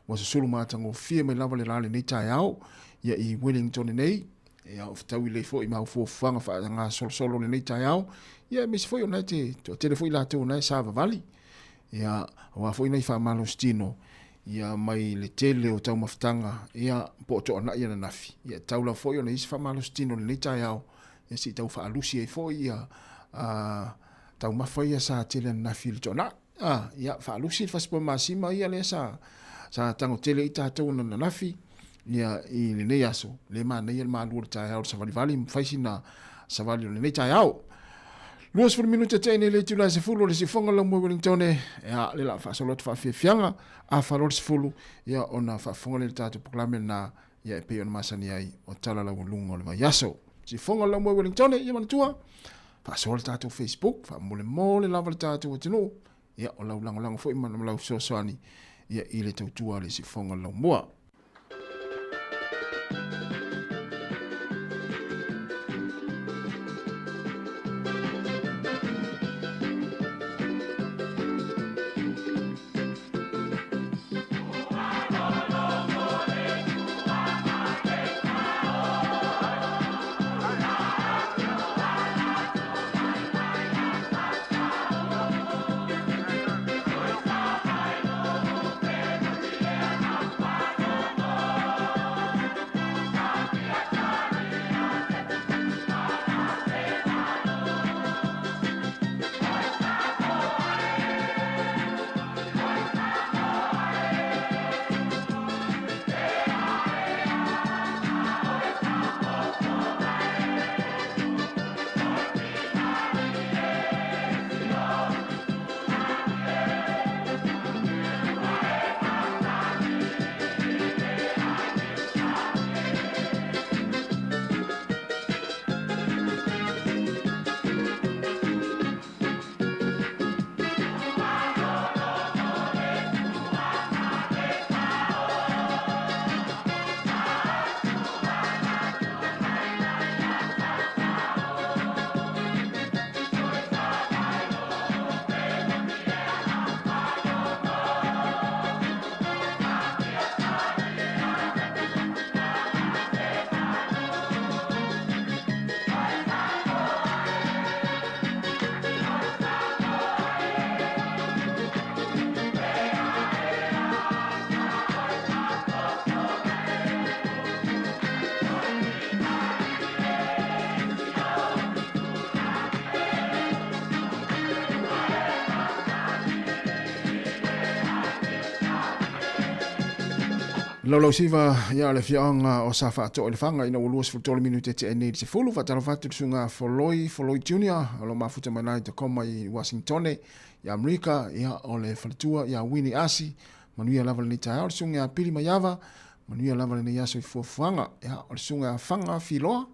ua susulu matagofie mai lava le la lenei taeao, ia i Wellington nei, ia o fetaui lelei foi ma au fuafuaga faagasolosolo lenei taeao, ia aemaise foi o na e te toatele foi latou o na e savavali, ia aua foi nai faamalositino, ia mai le tele o taumafataga, ia po o toanai ananafi, ia tau lava foi ona i ai se faamalositino lenei taeao, ia se i tau faalusi ai foi ia taumafa ia sa tele ananafi i le toanai. Ia faalusi le fasipoa masima ia lea sa sa tago tele ai tatou ananafi ia i lenei aso, le manaia le malu o le taeao le savalivali ma fai sina savali o lenei taeao. 20 minute te nei le itula e 10 o le sifoga lau moe Wellington e a le la faasolo atu faafiafiaga a falo le 10 ia ona faafofoga le le tatou polokalame lena ia e pei ona masani ai o tala laualuga o le vaiaso. Sifoga lau moe Wellington ia manatua faasoa le tatou Facebook faamolemole lava le tatou atunuu ia o lau lagolago foi ma lau fesoasoani ia i le tautua a le sifoga laumua. Laulausiva ia le afioaga o Safaatoa i Lefaga ina ua 23 minute tea nei i le 10. Faatalofa atu i le susuga Foloi, Foloi Junior, o lo o mafuta mai la i Tacoma i Washingtone i Amerika, ia o le faletua ia Winnie Asi, manuia lava lenei taeao, le susuga ia Pili Maiava, manuia lava lenei aso i fuafuaga, ia o le susuga ia Faga Filoa,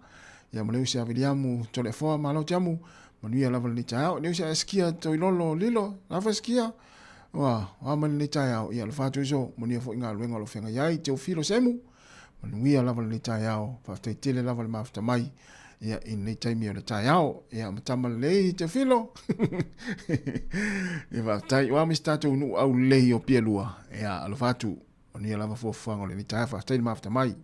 ia ma le usi ia Viliamu Toleafoa, malo te amu, manuia lava lenei taeao, le usi ia Eskia Toilolo Lilo, lava Eskia, Ua, a mai lenei taeao, ia alofa atu iso, manuia foi galuega o lo o feagai ai, Teofilo Semu, manuia lava lenei taeao, faafetai tele lava le mafuta mai, ia i lenei taimi o le taeao, ia matama lelei Teofilo, ia faafetai, ua ma si tatou nuu aulelei o Pielua, ia alofa atu, manuia lava fuafuaga o lenei taeao, faafetai le mafuta mai.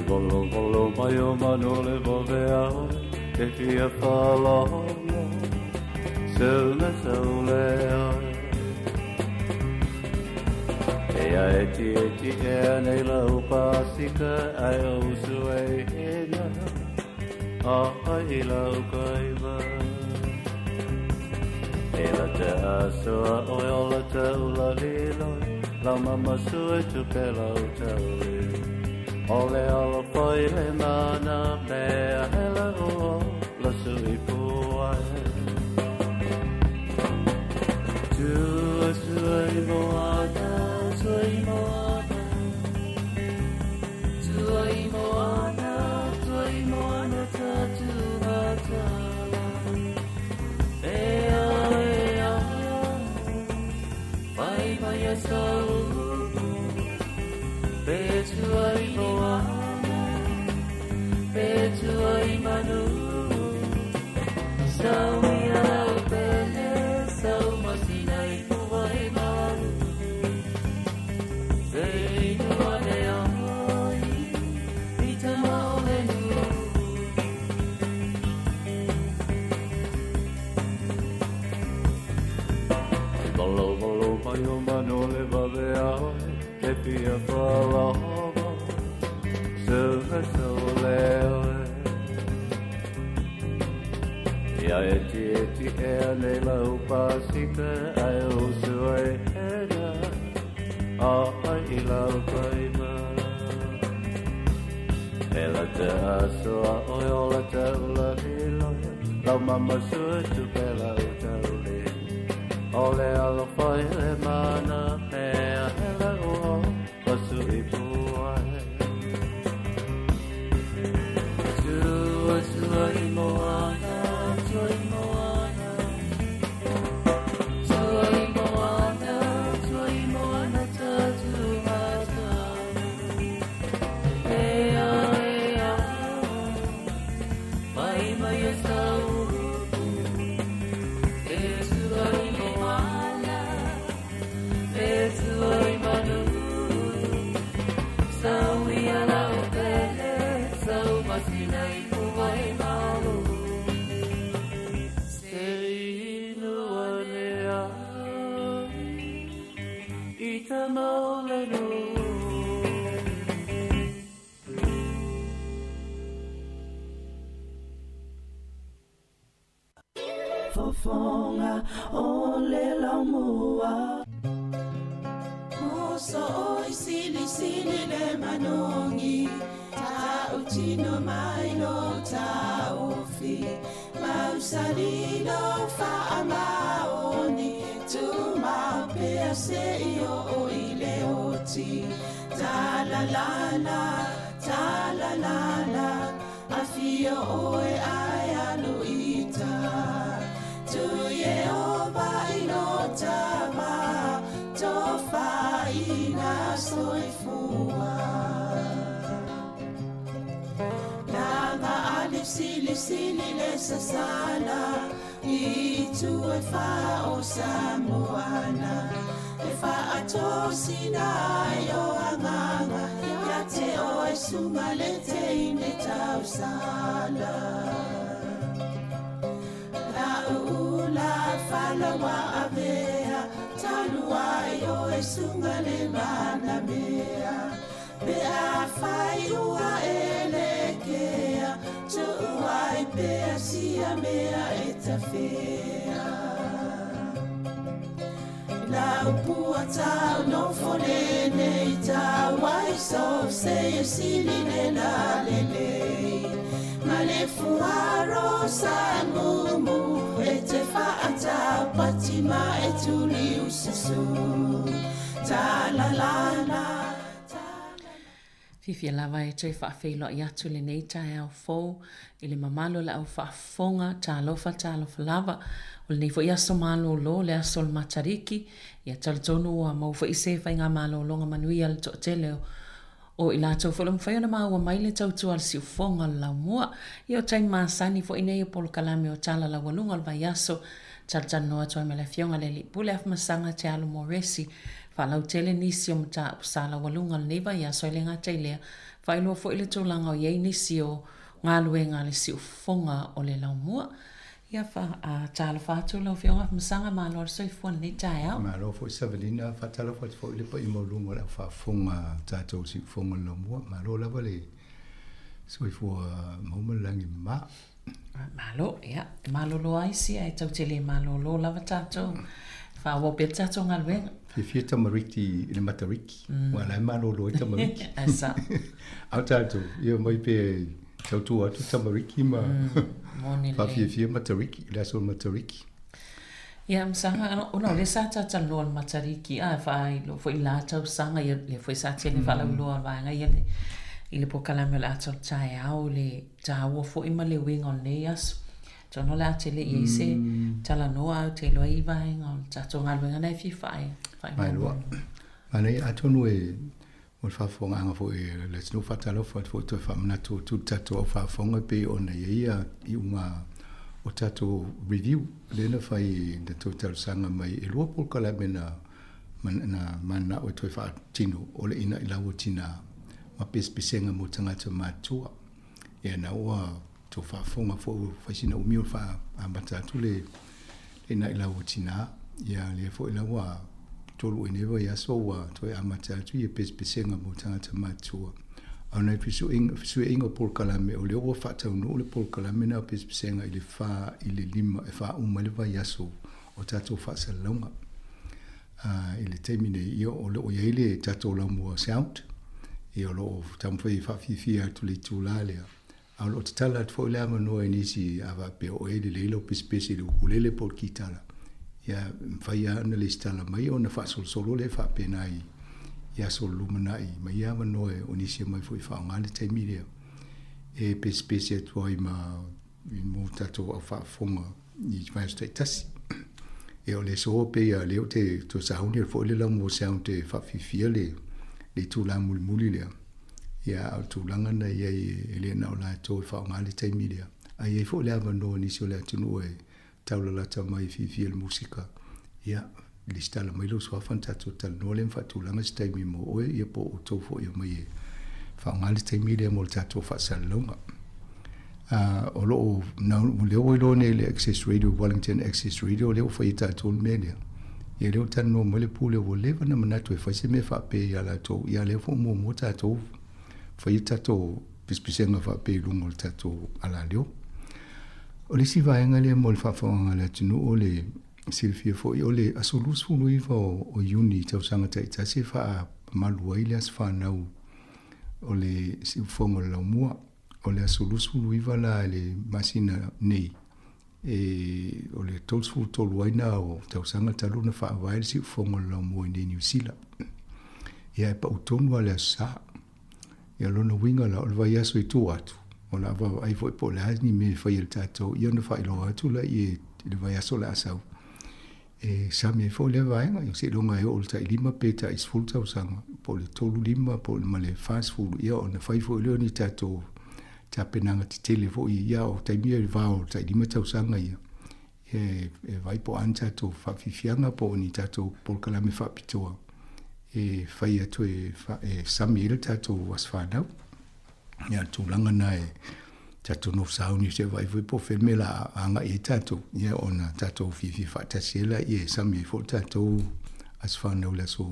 Valovalo mai o manu le vave a oe Ke fia whaalolo Suna saule oe E a e ti e ti e nei lau pasika Ai o usu e hena A ai lau kaiva E la te asoa oe o la te ula liloi Lau mama sue tupe lau tauli O le alo foi le mana mea hele o la sui puai Tua sui moana, sui moana Tua i moana, tua i moana tatu matala E a e a, whai mai a sau Pe tua i moana, pe tua i manu Sau ia lau pele, sau masina i pua e malu Se inu ane ai, i te maole nu Valo valo mai o manu le vave a oe Ke fia whaalolo Suna saule oe Ia e ti e ti e nei lau pasika Ai o sue hena A ai i lau kaiva E la te asoa oe o la te ula liloia Lau mama sue tupe lau tauli O le alo whai le mana mea hele o la sui puai Tua tua i moana, tua i moana Tua i moana, tua i moana tatu matala E a e a, mai mai e sau E tua i moana, e tua i manu Sau ia lau pele, sau masina i pua e malu Se inu ane ai, i te maole nu Fofoga o le laumua. Moso oi sili sili le manogi Ta utino mai lo taufi Mausali lo faamaoni Tumau pea se i oo i le oti Ta la la la, ta la la la Afio oe ae alu ita Tu Iehova i lo tama Tofaina soifua Langa ali sili sili le sasala I tu e wha o Samoana E wha atosina ai o anganga Ia te o e sunga le te ine tausala La uula falawa avea Talu ai o e sunga le mana mea Pe a whai ua e le kea Tuu ai pea sia mea e tawhea La upua tau no fone nei tau ai so se e sili le la le le Ma le fuaro sa mumu e te whaatau pati ma e tuli ususu Ta la la la Fiafia lava e toe faafeiloai atu lenei taeao fou i le mamalu o le au faafofoga, talofa talofa lava. O lenei foi aso malolo, le aso o le Matariki, ia talitonu ua maua foi se faigamalologa manuia le toatele o o i latou foi o lo o mafai ona maua mai le tautua a le siufofoga o le laumua. Ia o taimi masani foi nei o polokalame o Tala Laualuga o le Vaiaso, talatalanoa atu ai ma le Afioga i le Alii Pule Afamasaga Te Alo Moresi, Faalautele nisi o mataupu sa laualuga o lenei vaiaso e le gata i lea. Faailoa foi le tulaga o i ai nisi o galuega a le siufofoga o le laumua. Ia, fa, talofa atu lau Afioga Afamasaga, malo le soifua i lenei taeao. Malo foi Savelina, faatalofa atu foi i le paia maualuga o le au faafofoga a tatou siufofoga o le laumua. Malo lava le soifua maua ma le lagi mama. Malo, ia, e malolo lava isi ae tatou te le malolo lava tatou. Faaauau pea le tatou galuega. Fiafia tamariki i le Matariki, aua o la e malolo ai tamariki. Ae sao. A o tatou, ia omai pea e tautua atu tamariki ma faafiafia Matariki, le aso o le Matariki. Ia, Masaga, ona o lea sa talatalanoa i le Matariki, a, e faailoa foi i la tausaga, ia, lea foi sa tele faalauiloa a le vaega ia i le polokalame o le ata o le taeao, le taua foi ma le uiga o lenei aso. Atonu o le a tele i ai se talanoa ae ou te iloa i vaega o le tatou galuega lena e fia faailoa. Manaia, atonu e mo le faafofogaaga foi a le atunuu, faatalofa atu foi toe faamanatu atu i le tatou au faafofoga e pei ona i ai ia iuga o tatou review lea na fai na toe talosaga mai e lua polokalame na na mananao e toe faatino o le Ina'ilau o Tinā ma Pesepesega mo Tagata Matutua. Ia na ua tou faafofoga foi ua fai sina umi o le faaamata atu le Ina'ilau o Tinā. Ia lea foi la ua tolu ea nei vaiaso ua toe amata atu ia pesepesega mo tagata matutua. A o nai fesuiaiga o polokalame, o lea ua faataunuu le polokalame lena o pesepesega i le fa i le lima e faauma ai le vaiaso o tatou faasalalauga. I le taimi nei, ia o lo o i ai le tatou laumua sound, ia o lo o taumafai e faafiafia atu le itula lea, a o lo o tatala atu foi le avanoa i nisi a faapea o oe e lelei lau pesepese i le ukulele po o le kitara, ia e mafai lava ona lesitala mai ona faasolosolo lea faapena i i aso o le lumanai mai ia avanoa o nisi e omai foi e faaaoga le taimi lea e pesepese atu ai ma mo tatou au faafofoga i vaiaso taitasi. Ia o le aso pei lava o lea ou te toe sauni atu foi le laumua sound e faafiafia le itula mulimuli lea. Ia a o le tulaga na i ai e le na o latou e faaaoga le taimi lea, ae i ai foi le avanoa i nisi o le atunuu e taulalata mai e fiafia i le musika. Ia, lesitala mai lou suafa ona tatou talanoa lea ma faatulaga se taimi mo oe ia po o outou foi e omai e faaaoga le taimi lea mo le tatou faasalalauga. O lo o, o lea ua iloa nei e le Access Radio, Wellington Access Radio, lea ua fai e tatou le mea lea. Ia lea ua talanoa mai le pule ua leva ona manatu e fai se mea faapea ia latou, ia lea foi ua muamua tatou fai a tatou pisapisiga faapea i luga o le tatou alaleo. O le isi vaega lea mo le faafofogaaga a le atunuu o le silafia foi o le aso 29 o Iuni i tausaga taitasi e faamamalu ai le aso fanau o le siufofoga o le laumua. O le aso 29 la i le masina nei, e, o le 33 ai na o tausaga talu ona faavae le siufofoga o le laumua i nei Niu Sila. Ia e pau tonu lava le aso Sa. Ia o lona uiga la, o le vaiaso i tua atu, o le a vaavaai foi po o le a ni mea e fai e le tatou, ia ona faailoa atu lea i le vaiaso o le a sau. E sami ai foi lea vaega, ia seiloga e oo i le tai 5 pe tai 10 tausaga, po o le 35 po o le ma le 40, ia ona fai foi lea o ni tatou tapenaga tetele foi, ia o taimi ia i le va o le tai 5 tausaga ia, e vaai po o a ni tatou faafiafiaga po o ni tatou polokalame faapitoa e fai atu e, e sami ai le tatou aso fanau. Ia, le tulaga na e tatou nofo sauni se vaai foi po o fea le mea la agai ai tatou, ia ona tatou fiafia faatasi ai laia e sami ai foi le tatou aso fanau i le aso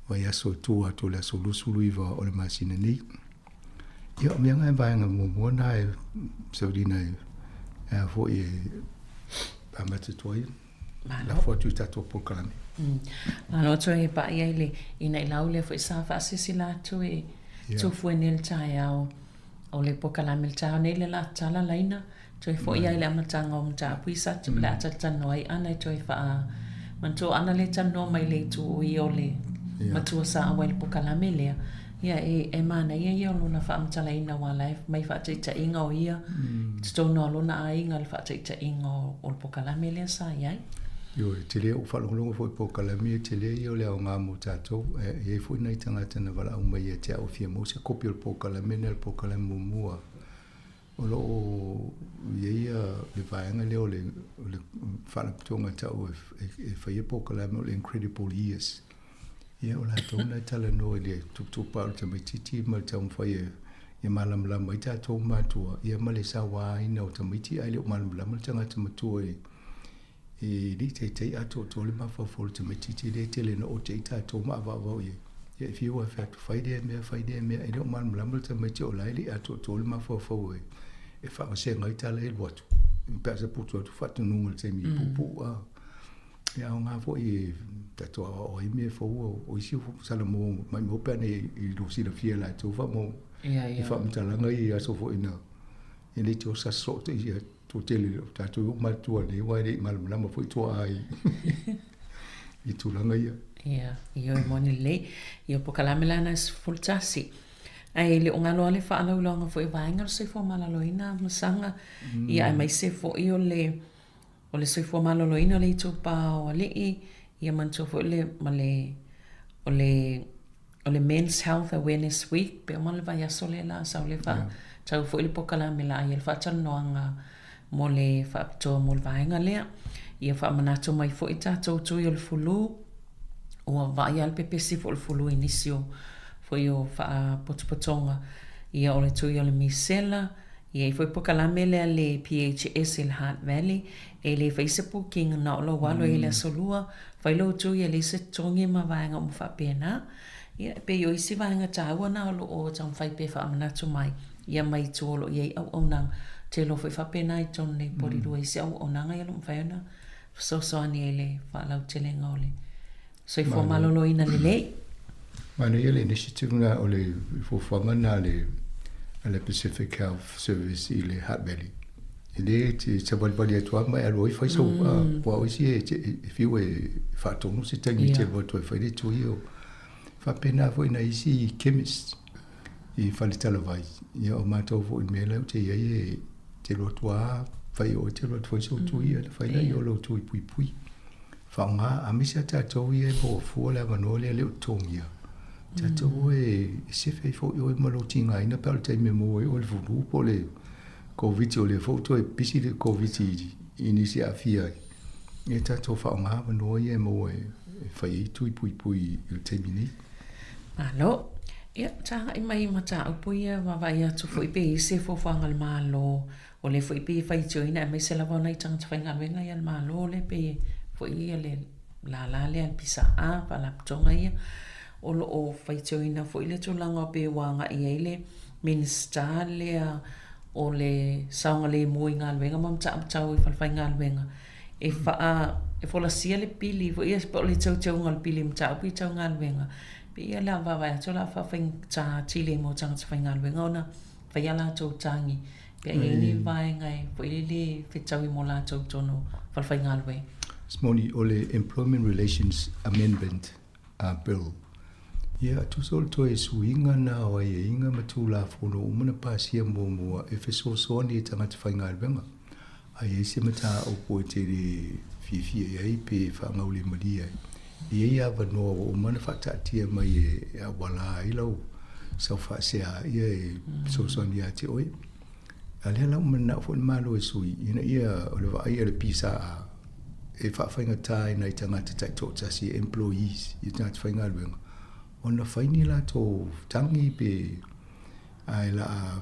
vaiaso e tua atu o le aso 29 o le masina nei. Ia, o mea na e vaega muamua na e Saulina e a foi e amata atu ai. Lafo atu i tatou polokalame. Malo atu ai e paʻi ai le inaʻilau lea foi sa faasilasila atu e Tufue nei le taeao o le polokalame le taeao nei le la tala laina toe foi ai le amataga o mataupu i sa le a talatalanoa ai ana e toe faa manatua ana le talanoa mai le itu o ia o le matua sa auai i le polokalame lea ia e e manaia ia o lona faamatalaina aua la e mai faataitaiga o ia i totonu o lona aiga le faataitaiga o le polokalame lea sa i ai. Ioe, e tele, ua faalogologo foi i polokalame ia, tele ia o le aoga mo tatou. E i ai foi nai tagata na valaau mai ia te au e fia maua se kopi o le polokalame lea, le polokalame muamua o lo o i ai le vaega lea o le faalapotopotoga e tau e faia polokalame o le Incredible Years. Ia, o latou na e talanoa i le tuputupu o le tamaitiiti ma le taumafai e ia malamalama ai tatou matua, ia ma le sauaina o tamaiti ae le o malamalama le tagata matua i e le i taitai atoatoa le mafaufau o le tamaitiiti lea e tele ina ote ai tatou ma avaavao i ai. Ia e fiu lava e fai atu, fai lea mea, fai lea mea, e le o malamalama le tamaiti o la e le i atoatoa le mafaufau e e faavasega ai tala e alu atu. Pe a saputu atu faatonuga i le taimi puupuu a. E aoga foi e tatou aoao ai mea fou o isi salamo maimau pe ana i lo silafia e latou faamau i faamatalaga ia i aso foi na e le te osa soo te ia toatele o tatou i matua nei aua e le i malamalama foi tuaa i i tulaga ia. Ia, ioe moni lelei. Ia polokalame la na 11. Ae le o galo lava le faalauiloaga foi o vaega o le soifua maloloina masaga, ia aemaise foi o le O le soifua maloloina o le itupa o alii, ia manatua foi le, ma le, o le, o le Men's Health Awareness Week, pe uma le vaiaso lea la sau le fa, tau foi le polokalame la ia le faatalanoaga mo le faapitoa mo le vaega lea. Ia faamanatu mai foi tatou tui o le fulu, ua vaai lava le pepesi foi o le fulu i nisi o foi o faapotopotoga, ia o le tui o le misela, E i ai foi polokalame lea a le PHS i le Hutt Valley, e le fai se booking na o lou alo i ai le aso lua, fai lou tui e leai se totogi ma vaega uma faapena. Ia, e pei o isi vaega taua na o lo o taumafai pea e faamanatu mai, ia mai tua o lo o i ai auaunaga. Ou te iloa foi faapena i totonu nei Porirua i isi auaunaga ia o lo o mafai ona fesoasoani ai i le faalautelega o le soifua maloloina lelei. Manaia le initiative lena o le fuafuaga lena a le a le Pacific Health Service i le Hutt Valley. E le te savalivali atu lava ma e alu ai fai sau aua o isi e e fiu e faatonu se taimi e te alu atu ai e fai le tui o faapena foi nai isi chemist i Faletalavai. Ia o matou foi i le mea lea ou te i ai e te alu atu lava fai e oe te alu atu fai sou tui ona fai lea o lou tui puipui. Faaaoga, aemaise a tatou ia e maua fua le avanoa lea e le o totogia. Tatou e sefe ai foi oe ma lou tigaina pe a o le taimi e maua ai oe le fulu po o le Koviti o lea foi ua toe pisi le Koviti i nisi e aafia ai. Ia tatou faaaoga avanoa ia e maua e fai ai tui puipui i le taimi nei. Malo. Ia, tagai mai i mataupu ia vaavaai atu foi pe i ai se fuafuaga a le Malo O lea foi pei e faitioina aemaise lava o nai tagata faigaluega ia a le Malo lea pei e foi ia le lala lea a le PSA, Faalapotopotoga ia, o lo o faitioina foi le tulaga pei ua agai ai le Minisita lea o le saogalemu i galuega ma mataupu tau i falefaigaluega e faa e folasia le pili foi ia po o le teuteuga o le pili i mataupu ia tau galuega. Pei o le a vaavaai atu o le a faafaigata atili ai mo tagata faigaluega ona fai a latou tagi pe a i ai ni vaega e foi lele e fetaui mo latou tonu falefaigaluega. Moni, o le Employment Relations Amendment Bill, ia, tusa o le toe suiga na o aiaiga ma Tulafono uma na pasia muamua e fesoasoani i tagata faigaluega, a i ai se mataupu e te le fiafia i ai pe faagaulemalie ai, e i ai avanoa ua uma ona faataatia mai e auala ai lau sau faasea ia e fesoasoani ia te oe. A lea la ua mananao foi le Malo e sui ina ia o le vaai a le PSA e faafaigata i nai tagata taitoatasi, employees, i tagata faigaluega ona fai ni latou tagi pe ae la a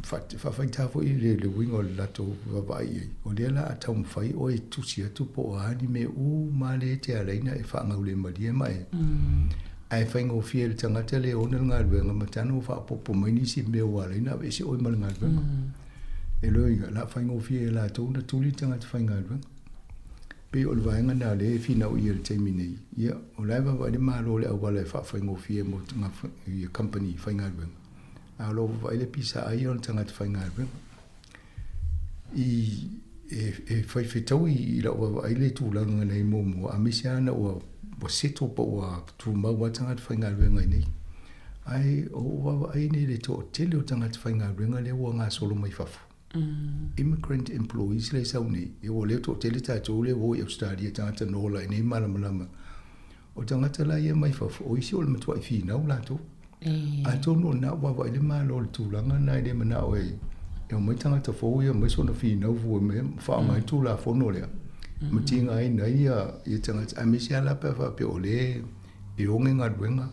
faafaigata foi le uiga o le latou vaavaai i ai, o lea la a taumafai oe e tusi atu po o a ni mea uma lea e te alaina e faagaulemalie ma e ae faigofie i le tagata lea e ona le galuega ma tana ua faaopoopo mai nisi mea ua ala ai ona aveese oe ma le galuega. E lona uiga, o le a faigofie e latou ona tuli le tagata faigaluega. Pei o le vaega lena o lea e finau i ai i le taimi nei, ia, o la e vaavaai le Malo i le auala e faafaigofie mo kamupani faigaluega, a o lo o vaavaai le PSA ia o le tagata faigaluega. I, e, e faifetaui i lau vaavaai le tulaga nei muamua, aemaise lava ina ua, ua settle po ua tumau lava tagata faigaluega i inei. Ae o ou vaavaai nei i le toatele o tagata faigaluega lea ua gasolo mai fafo. Immigrant employees lea e sau nei, ia ua leo toatele tatou lea ua o i Ausetalia, tagata noho la i inei malamalama. O tagata la ia mai fafo, o isi o le matuai finau latou. Atonu o lena ua vaavaai le Malo i le tulaga lena e le manao e omai tagata fou ia aumai sona finau fua mai ma faaaoga ai le Tulafono lea ma tigaina ai ia tagata aemaise lava la pe a faapea o lea E oge galuega,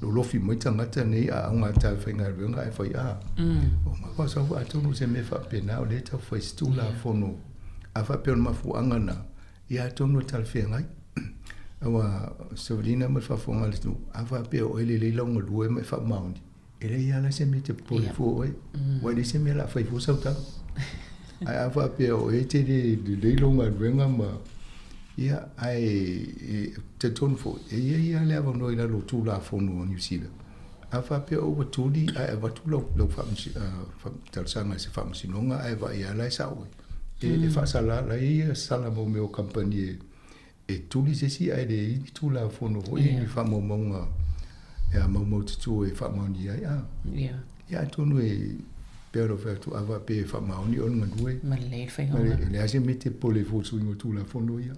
lolofi mai tagata nei a augata e faigaluega ae fai a. O mafaufau atonu o se mea faapena o lea e tau fai se Tulafono a faapea o le mafuaaga lena, ia atonu e talafeagai. Aua Savalina ma le faafofoga a le atunuu, a faapea o oe e lelei lau galue ma e faamaoni, e leai lava la se mea e te popole fua oe, aua e leai se mea o le a fai fua sau tala. Ae a faapea o oe e te le lelei lou galuega ma ia, ae e talitonu foi, e i ai lava le avanoa i lalo o Tulafono a Niu Sila, a faapea o ua tuli ae avatu lau, lau talosaga i se faamasinoga ae vaai lava la e sao oe. E faasala, la e i ai sala mo mea o kamupani e e tuli se isi ae leai ni Tulafono foi ni faamaumauga e a maumaututu e faamaonia ai a. Ia atonu e pei ona fai atu a faapea e faamaoni o le galue. Ma lelei le faiga o E leai se mea e te popole ai fua i suiga o Tulafono ia.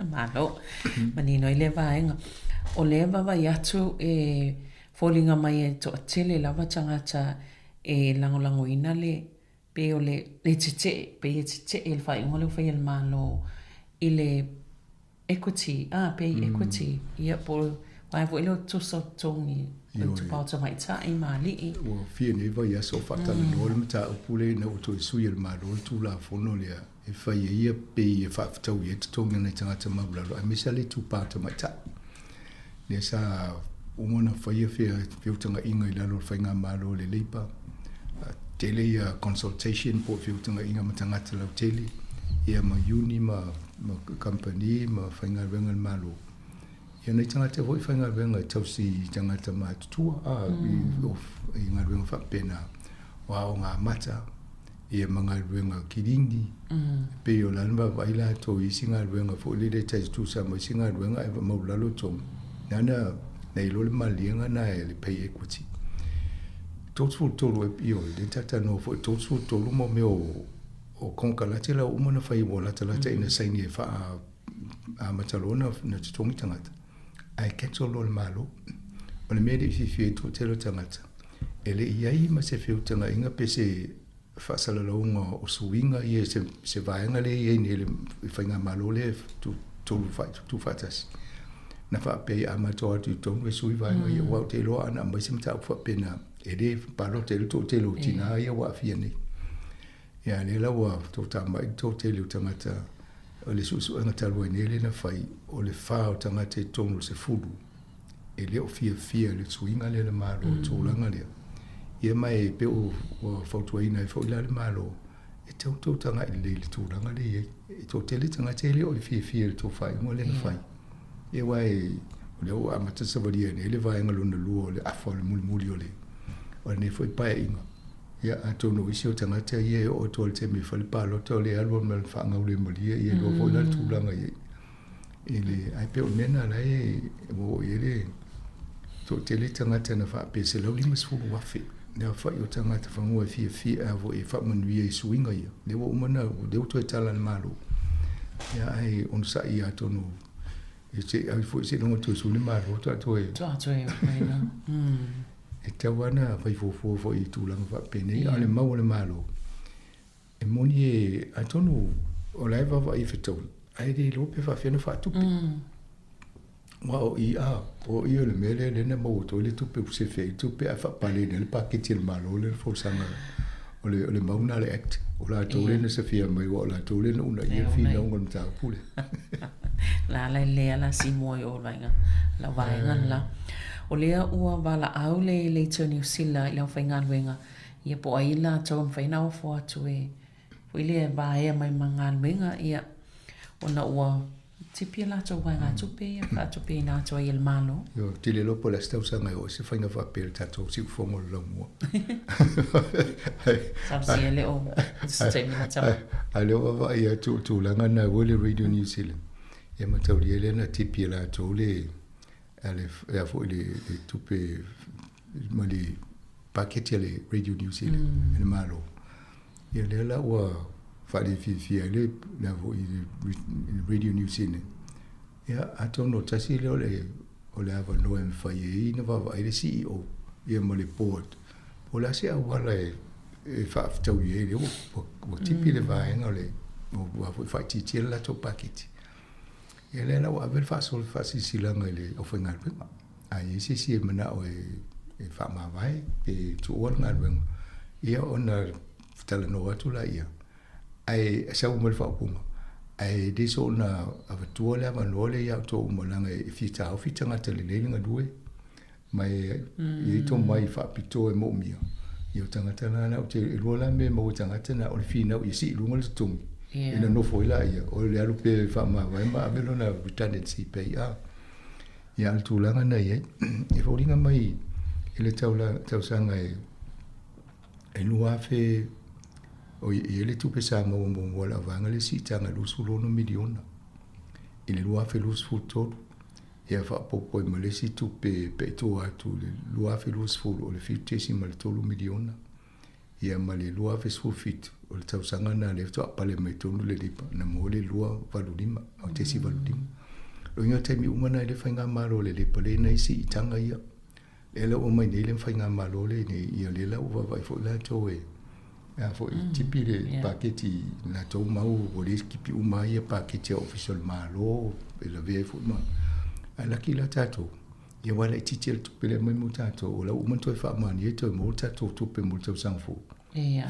Malo. Manino ai lea vaega. O lea e vaavaai atu e foliga mai e toatele lava tagata e lagolagoina le Pei o le le tetee, pei e tetee i le faaiuga lea ua fai e le Malo i le equity, ah, pay equity, ia po o le vaega foi lea o tusa o totogi o itupa o tamaitai ma alii. Ua fia nei vaiaso o faatalanoa le mataupu lea ina ua toe sui e le Malo le Tulafono lea e fai ai ia pei e faafetaui ai totogi o nai tagata maualalo aemaise lava le itupa o tamaitai. Lea sa uma ona faia feutagaiga i lalo o le faigamalo a le Labour. Tele ia consultation po o feutagaiga ma tagata lautele, ia ma uni ma kamupani ma faigaluega a le Malo. Ia nai tagata foi faigaluega e tausi i tagata matutua, i galuega faapena, o aoga amata. ia ma galuega kilini. E pei o la na vaavaai latou i isi galuega foi lele e tai tutusa ma isi galuega ae maualalo totogi. Na na na iloa le maliega na e le pay equity. 33 e ioe, lea na talatalanoa foi, 33 mo mea o o konekarate la ua uma ona fai ua latalata ina saini e faa amata loa na na totogi tagata ae cancel loa e le Malo. O le mea e le i fiafia ai le toatele o tagata, E le i ai ma se feutagaiga pe se faasalalauga o suiga ia i se vaega lea e i ai nei i le faigamalo lea e tuufaatasi. Na faapea ai a matou atu i totonu e sui vaega ia, aua ou te iloa ana aumai se mataupu faapena, e le palota ai le toatele o tina ia ua aafia nei. Ia lea la ua toatamai le toatele o tagata o le suesuega talu ai nei lea na fai, o le fa o tagata i totonu o le 10 e le o fiafia i le suiga lea a le Malo i le tulaga lea. Ia ma e pei ua fautuaina ai foi la le Malo e tatau ona tou tagai lelei i le tulaga lea e i ai. E toatele tagata e le o le fiafia i le tou faaiuga lea na fai. Ia aua o lea ua amata savalia nei le vaega lona lua o le afa o le mulimuli o le o lenei foi paeaiga. Ia atonu o isi o tagata ia e oo atu lava i le taimi e fai le palota o lea e alu lava ma le faagaulemalie ia iloa foi la le tulaga i ai. I le, ae pei o le mea lena la e ua oo i ai le toatele tagata na faapea 150,000 le aofai o tagata fanua e fiafia foi e faamanuia i suiga ia. Lea ua uma ona, lea ua toe tala le Malo. Ia ae onosai atonu e se ai foi seiloga toe sui le Malo faatoa toe. Faatoa toe mai la. E tatau lava ona fai fuafua foi i tulaga faapenei, a o le mau a le Malo, e moni e, atonu o la e vaavaai e fetaui, ae le iloa pe faapefea ona faatupe. Aua o i, a, o i o le mea lea lea na maua atu ai le tupe ua sefe ai le tupe ae faapale ai le paketi a le Malo lea le folasaga o le, o le mau lena a le Act. O latou lea na safia mai aua o latou lea na uunaia le finauga o le mataupu lea. La la lea la simoa i o vaega la vaega la. O lea ua valaau le Leitio Niu Sila i le aufaigaluega ia po o ai latou e mafai ona ofo atu e foi lea e vaea mai ma galuega ia ona ua tipi a latou vaegatupe ia faatupeina atu ai e le Malo. Ioe, ou te le iloa po o le a se tausaga e oo ai se faiga faapea i le tatou siufofoga o le laumua. Talosia e le o se taimi lata mai. A o lea ua vaavaai atu o le tulaga lena ua i le Radio New Zealand, e mataulia lea na tipi e latou le, le a foi le tupe ma le paketi a le Radio New Zealand e le Malo. Ia lea la ua faalefiafia ai le a foi le Radio New Zealand. Ia atonu o tasi lea o le o le avanoa e mafai ai ona vaavaai le CEO ia ma le board po o le a se auala e e faafetaui ai lea ua tipi le vaega o le ua foi faaitiitia le latou paketi. Ia lea la ua ave le faasolo faasilasilaga i le aufaigaluega. A i ai se isi e manao e e faamavae pe tuua le galuega, ia ona talanoa atu laia, ae sau ma le faaupuga, ae le soona avatua le avanoa lea ia outou uma leaga e fia taofi tagata lelei le galue ma e i ai tomai faapitoa e moomia. Ia o tagata la na ou te, e lua la mea e maua i tagata na, o le finau ia sii i luga le totogi, yeah, ina nofo ai laia, o le alu pea e faamavae ma ave lona redundancy pay a. Ia a o le tulaga na i ai, e foliga mai i le taula, tausaga e, e 2000, o i ai le tupe sa maua muamua a le auvaega le siitaga e $26 miliona i le 2023. Ia faaopoopo ai ma le isi tupe pe i tua atu i le 2020 o le $7.3 miliona, ia ma le 2017 o le tausaga lena lea faatoa pale mai tonu le Labour na maua le 285 o tesi valu lima. O lona uiga o taimi uma na i le faigamalo a le Labour lea na i ai siitaga ia. Lea la ua omai nei le faigamalo lea nei, ia lea la ua vaavaai foi latou e a foi tipi le paketi latou mau ua le tipi uma ai ia paketi a Ofisa o le Malo e lavea ai foi ma ae laki la tatou ia aua e laitiiti le tupe lea e aumai mo tatou o la ua uma ona toe faamaonia toe maua le tatou tupe mo le tausaga fou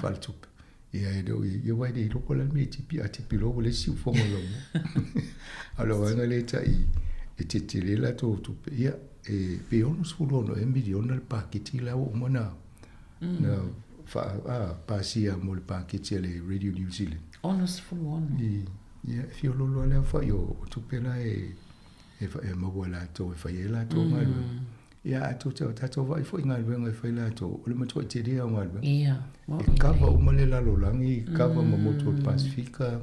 faaletupe. Ia e le o i ia aua e le iloa po o le a le mea e tipi, a tipi loa ua leai se siufofoga o lau. A o le vaega lea e tai e tetele latou tupe, ia e pe $66 ea miliona le paketi la ua uma ona na faa, a, pasia mo le paketi a le Radio New Zealand. 66. I, ia, e fia oloolo lava le aofai o, o tupe la e, e, e maua e latou e fai ai latou galuega. Ia, a tou tatou vaai foi i galuega e fai latou, o le matuai tele lava o galuega. Ia, E kava uma le lalolagi, kava ma motu o le Pasefika,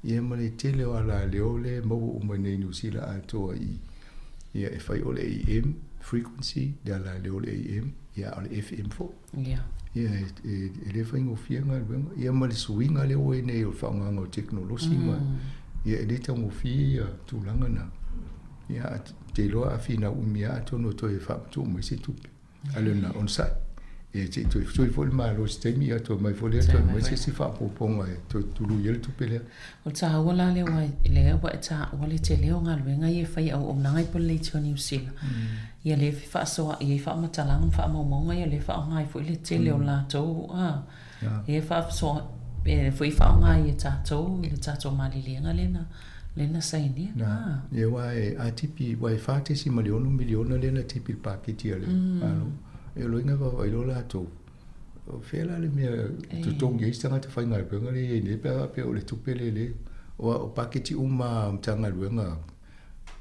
ia ma le tele o alaleo lea e maua uma i inei i Niu Sila atoa i, ia e fai o le AM frequency, le alaleo o le AM, ia a o le FM foi. Ia. Ia, e, e le faigofie galuega. Ia ma le suiga lea ua i nei o le faaaogaina o tekonolosi ma, ia e le taugofie ia tulaga na. Ia, a te iloa a finau umi lava atonu e toe faamatuu mai se tupe. A le na onosai. E se i toe sui foi le Malo i se taimi, ia toe mai foi lea, toe mai se isi faaopoopoga e toe tului ai le tupe lea. O le taua la lea ua, lea ua e taua le tele o galuega ia e fai e auaunaga i Poleiti o Niu Sila. Ia lea e fefaasoaai ai faamatalaga ma faamaumauga ia lea e faaaoga ai foi le tele o latou a, lea e faasoa, e foi faaaoga ai e tatou i le tatou maliliega lea na, lea na sainia. Na, ia aua e, a tipi, aua e $4.6 miliona lea na tipi i le paketi a le Malo. E o loiga e vaavaai loa latou, o fea la le mea e totogi ai se tagata faigaluega lea e i ai nei pe a faapea o le tupe lea lea. Aua o paketi uma a Matagaluega,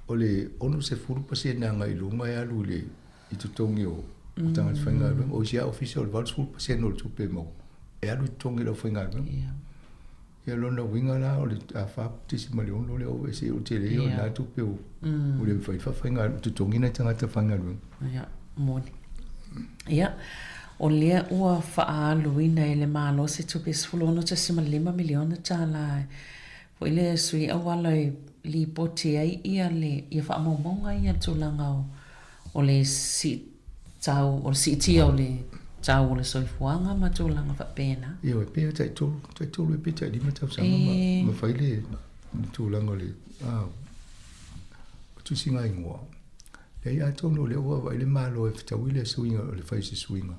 o le 60% agai i luga e alu i le i totogi o tagata faigaluega. O isi lava ofisa o le 80% o le tupe e maua e alu i totogi o le aufaigaluega. Ia lona uiga la o le 4.6 lea ua ese o le tele ia o lena tupe ua le mafai ona totogi nai tagata faigaluega. Ia, moni. Ia, o lea ua faaaluina e le Malo se tupe $16.5 miliona tala foi lea sui auala e lipoti ai ia le ia faamaumauga ia tulaga o o le tau o le siitia o le tau o le soifuaga ma tulaga faapena. Ioe, pei e tai tolu, tai tolu e pe tai lima tausaga ma, ma fai le, le tulaga o le ah, o tusiga ingoa. Leai atonu o lea ua vaavaai le Malo e fetaui le suiga o le fai o se suiga.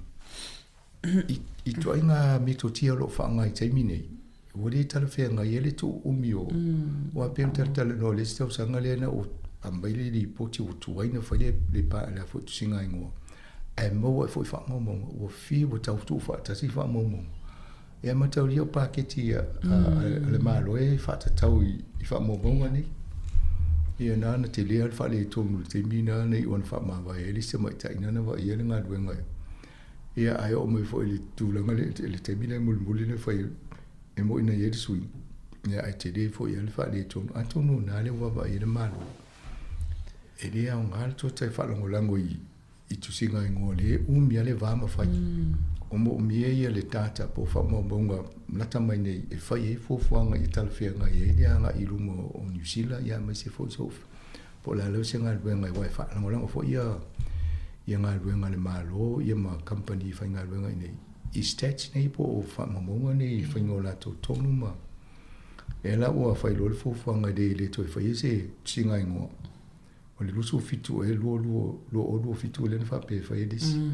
I, i ituaiga metotia o lo o faaaoga i taimi nei, ua le talafeagai ai le tuu umi o, mm. Aua pei ona talatalanoa i le isi tausaga lea na ou aumai le lipoti ua tuai na fai le, le, pa, le foi tusiga ingoa. Ae maua ai foi faamaumauga, ua fia ua tau tuufaatasi faamaumauga. E mataulia o paketi a, a, a le Malo e faatatau i, i faamaumauga nei. Ia na na tele lava le faaletonu i le taimi na na iu ona faamavae ai le isi tamaitai na na vaaia le galuega. Ia ae oo mai foi i le tulaga lea i le taimi lea mulimuli na fai e moi na i ai le suiga. Ia ae tele foi lava le faaletonu. Atonu o na lea ua vaavaai ai le Malo. E le aoga le toe tai faalagolago i i tusiga ingoa lea e umi lava le va ma fai. O moomia ia le data po o faamaumauga lata mai nei e fai ai fuafuaga ia talafeagai ai le agai i luma o Niu Sila ia aemaise foi so po o le a lava se galuega aua e faalagolago foi ia ia galuega a le Malo ia ma kamupani faigaluega i inei i stats nei po o faamaumauga nei i le faiga o latou tonu ma. Lea la ua faailoa le fuafuaga e le toe faia se tusiga igoa. O le 27 ea 2027 lea na faapea e faia le isi.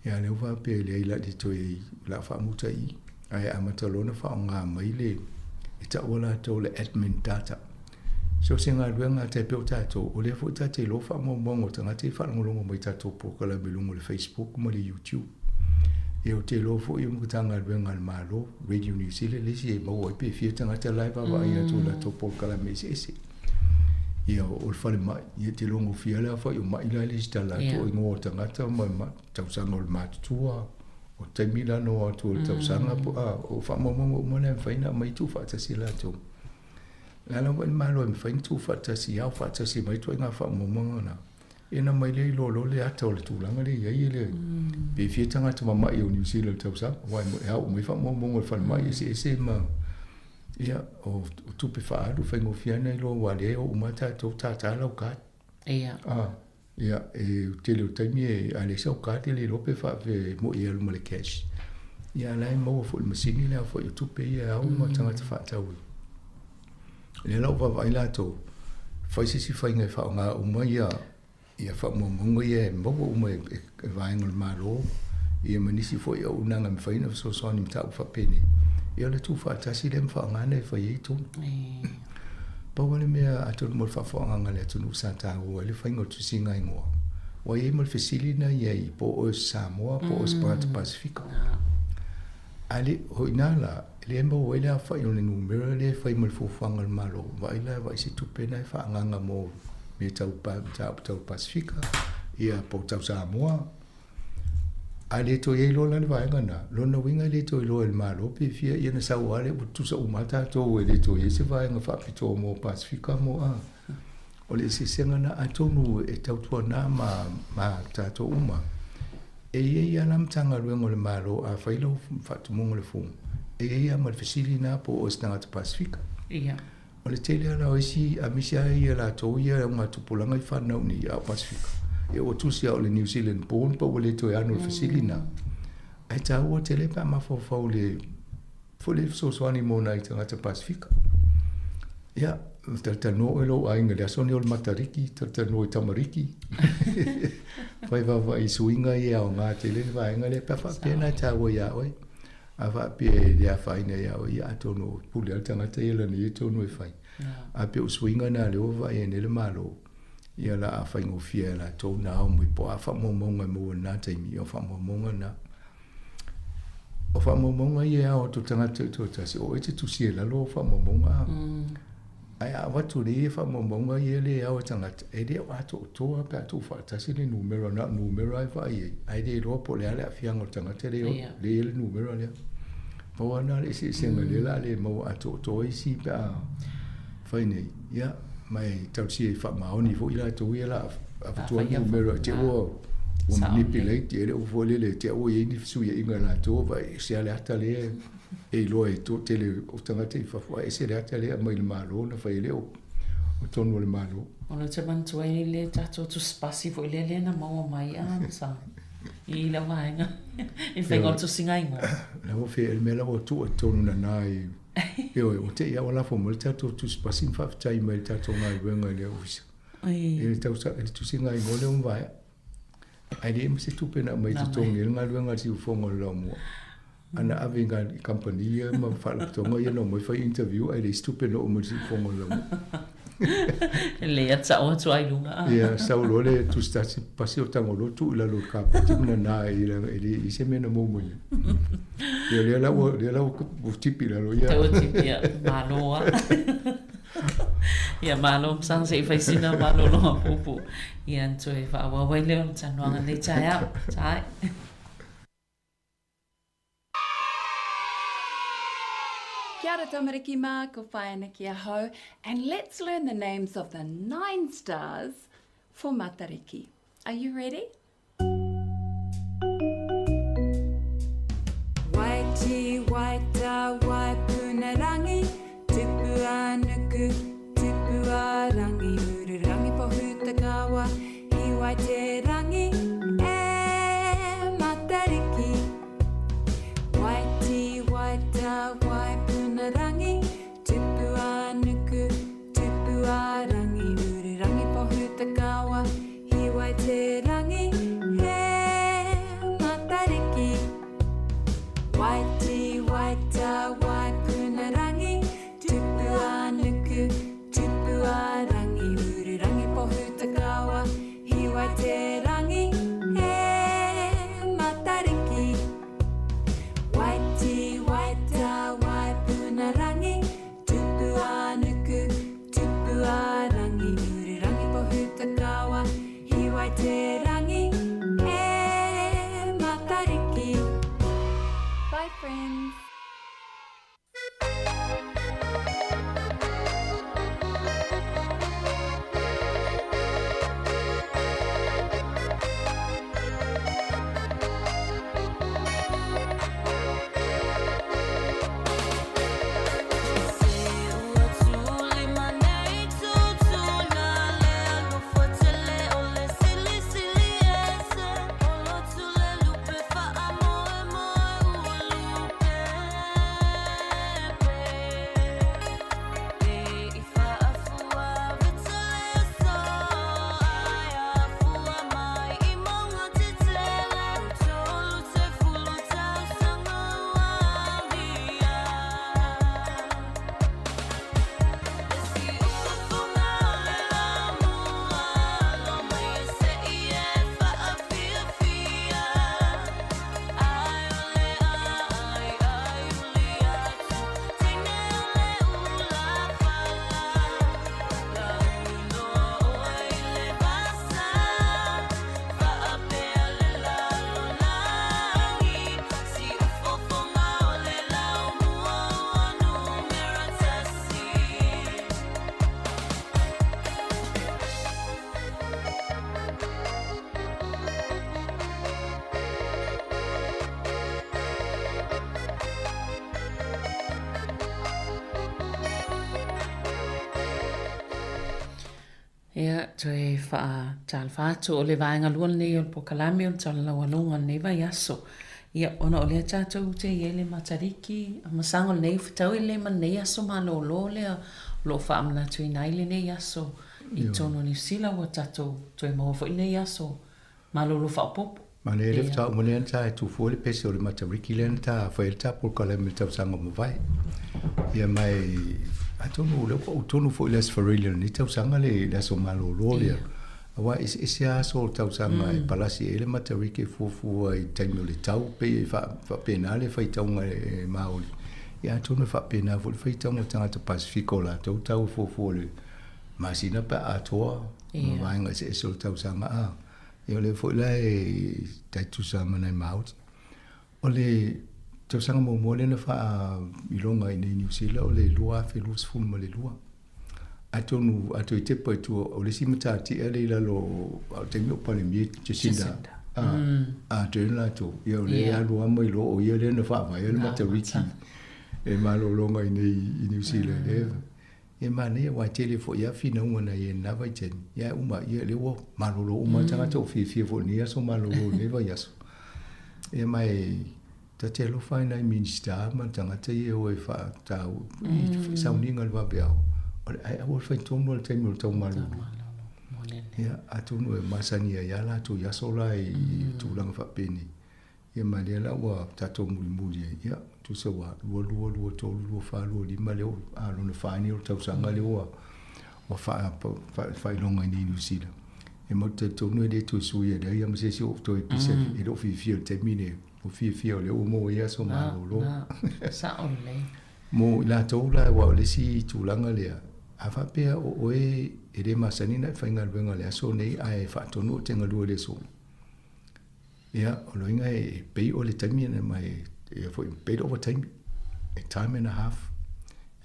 Ia a o lea ua faapea e leai o le a le toe, o le a faamuta i i, ae amata loa ona faaaoga mai le, e taua latou o le admin data. So se galuega a tai pei o tatou, o lea foi ta te iloa faamaumauga o tagata ia e faalogologo mai i tatou polokalame i luga o le Facebook ma le YouTube. Ia ou te iloa foi o Matagaluega a le Malo, Radio New Zealand le isi e maua ai pe fia tagata la e vaavaai atu i latou polokalame eseese. Ia o le falemai, ia te iloa gofie lava le aofai o mai la e lesitala atu o igoa o tagata ma tausaga o le matutua, o taimi la na o atu o le tausaga, o faamaumauga uma na e mafai ona aumai tuufaatasi e latou. O le a lava le Malo e mafai ona tuufaatasi, ao faatasi mai ituaiga faamaumauga na, ia ona aumai lea iloa loa le ata o le tulaga lea e i ai, e le pe fia tagata mamai o Niu Sila i le tausaga, aua e ao uma ai faamaumauga o le falemai eseese ma, ia, o tupe faaalu, faigofie lava ona iloa aua o lea e o uma lava tatou, tata lau card. Ia. Ia, e tele o taimi e, a leai sau card e le iloa pe faapefea e moi e alu ma le cash. Ia a o la e maua foi i le masini le aofai o tupe ia e ao ma tagata faatau i. Lea la ua vaavaai latou, fai se isi faiga e faaaoga uma ia ia faamaumauga ia e maua uma e e vaega o le Malo ia ma nisi foi auaunaga e mafai ona fesoasoani i mataupu faapenei. Ia o le tuufaatasi lea ma faaaoga na e fai ai tonu. Pau lava le mea atonu mo le faafofogaaga a le atunuu sa taua ai le faiga o le tusiga igoa, ua i ai ma le fesili na i ai po o oe o se Samoa po o oe o se tagata Pasefika. A le, o i ina la, lea e maua ai le aofai o le numera lea e fai ma le fuafuaga a le Malo, vaai la e vaai se tupe na e faaagaaga mo mea tau mataupu tau Pasefika, ia po o tau Samoa. A le toe i ai loa la le vaega lena, lona uiga e le toe iloa e le Malo pe fia ia na sau lava lea ua tutusa uma lava tatou e le toe i ai se vaega faapitoa mo Pasefika mo a. O le eseesega lena atonu e tautuana ma ma tatou uma. E i ai lava la Matagaluega o le Malo a fai lau faatumuga o le form, e i ai lava ma le fesili lena po o oe o se tagata Pasefika. Ia. O le tele lava o isi aemaise lava ia latou ia augatupulaga i fanau nei a o Pasefika, ia ua tusi lava o le New Zealand born pa ua le toe ano i le fesili lena. Ae taua tele pe a mafaufau i le foi le fesoasoani mo nai tagata Pasefika. Ia, talatalanoa oe i lou aiga i le aso lenei o le Matariki, talatalanoa i tamariki, fai vaavaai i suiga ia e aoga tele le vaega lea pe a faapea na e taua ia oe. A faapea e le afaina ia oe, ia atonu o pule lava le tagata ia lana ia tonu e fai. A pei o suiga na lea ua vaai ai nei le Malo, ia o le a faigofie ia latou na ao mai po o a faamaumauga e maua i lena taimi, ia o faamaumauga na. O faamaumauga ia e ao atu i le tagata taitoatasi, o oe e te tusia i lalo au faamaumauga. Ae a avatu nei ia faamaumauga ia le ao e tagata, e le o atoatoa pe a tuufaatasi le numera, na o numera e vaai ai, ae le iloa po o le a le aafiaga o le tagata lea e i ai le numera lea. Pau lava lena o le eseesega lea o le a le maua atoatoa isi pe a fai nei, ia, ma e talosia e faamaoni foi latou ia o le a avatua le numera i te i ua manipulate, e le o foi lele i te i ua i ai ni fesuiaiga a latou, vaai ese lava le ata lea e iloa e toatele o tagata i fafo, ae ese le ata lea e aumai i le Malo ona fai ai lea o tonu a le Malo. O lea ou te manatua ai le tatou tusipasi foi lea lea na maua mai a sa i lau vaega i le faiga o le tusiga igoa. La ua fea le mea la ua tuu i totonu nana i ioe ua te i a ua lafo mai le tatou tusipasi ma faafetai mai i le tatou galuega i le ofisa. I le tausaga i le tusiga igoa lea ua mavae. Ae leai ma se tupe na aumai i totogi ai le galuega a le siufofoga o le laumua. A na ave i kamupani ia ma faalapotopotoga ia na omai fai interview ae leai se tupe na oo mai i le siufofoga o le laumua. Lelei a tau atu ai luga. Ia, sau loa le tusi tasi pasi o tago loa tuu i lalo o le kapeti ma nana ai e leai se mea na maua mai ai. Ia lea la ua lea la ua tipi i lalo ia. Ua tipi ia, malo lava. Ia malo Msang se i fai sina malologa puupuu. Ia ona toe faaauau ai lea o le talanoaga lenei taeao. Tae. Kia ora tamariki mā, ko Whaea ki ahau, and let's learn the names of the nine stars for Matariki. Are you ready? Waiti, waita, waipunarangi, tupu a nuku, tupu a rangi, ururangi pohutakawa, hiwai te rangi, e Matariki. Waiti, waita, waipunarangi, tupu te rangi e Matariki. Bye friends. Ia, toe faatalofa atu o le vaega lua lenei o le polokalame o le Talanoa o lenei vaiaso. Ia, ona o lea tatou te i ai le Matariki, masaga o lenei fetaui lelei ma lenei aso malolo lea o lo o faamanatuina ai lenei aso i totonu o Niu Sila ua tatou toe maua foi lenei aso malolo faaopoopo. Ma le le faatoa uma lea na ta e tufua le pese o le Matariki lea na ta fai ai le ta polokalame i le tausaga ua mavae. Ia ma e atonu o lea ua pau tonu foi i le Aso Faraile o lenei tausaga le le aso malolo lea. Aua e eseese lava aso o le tausaga e palasi ai le Matariki e fuafua i taimi o le tau, pei e faapena le faitauga e Māori. Ia atonu e faapena foi le faitauga a tagata Pasefika o latou tau e fuafua i le masina pe a atoa ma vaega eseese o le tausaga. A, ia o lea foi la e tai tusa ma nai Māori. O le tausaga muamua lea na faailoga i nei Niu Sila o le 2022. Atonu a toe tepa i tua o le isi matatia lea i lalo o le taimi o Palemia Jacinda Ardern latou. Ia o lea e alu lava ma iloa o ia lea na faavaea le Matariki e malologa i nei i Niu Sila i lea. E manaia aua e tele foi lava finauga na i ai i lena vaitaimi. Ia ae uma ia lea ua malolo uma lava tagata ua fiafia foi i lenei aso malolo i lenei vaiaso. Ia ma e ta te alofa ai nai Minisita ma tagata ia e o e faatau i sauniga o le vaveao, o le ae aua le fai tonu lava i le taimi o le tau malolo. Ia atonu e masani ai lava latou i aso la i tulaga faapenei. Ia ma lea la ua tatou mulimuli ai, ia, tusa ua 22, 23, 24, 25 lea ua, a, lona fa nei o le tausaga lea ua, ua faa, faailoga i nei Niu Sila. E matou te talitonu e le toe suia lea ia ma se isi o toe pisa e le o fiafia i le taimi lenei. Ua fiafia o lea ua maua ai aso malolo. Sao lelei. Mo i latou la, aua o le isi tulaga lea, a faapea o oe e le masani ona e faigaluega i le aso nei ae faatonu ou te galue i le aso, Ia, o loiga e pei o le taimi ena mai, ia foi, pei le ovataimi, e time and a half.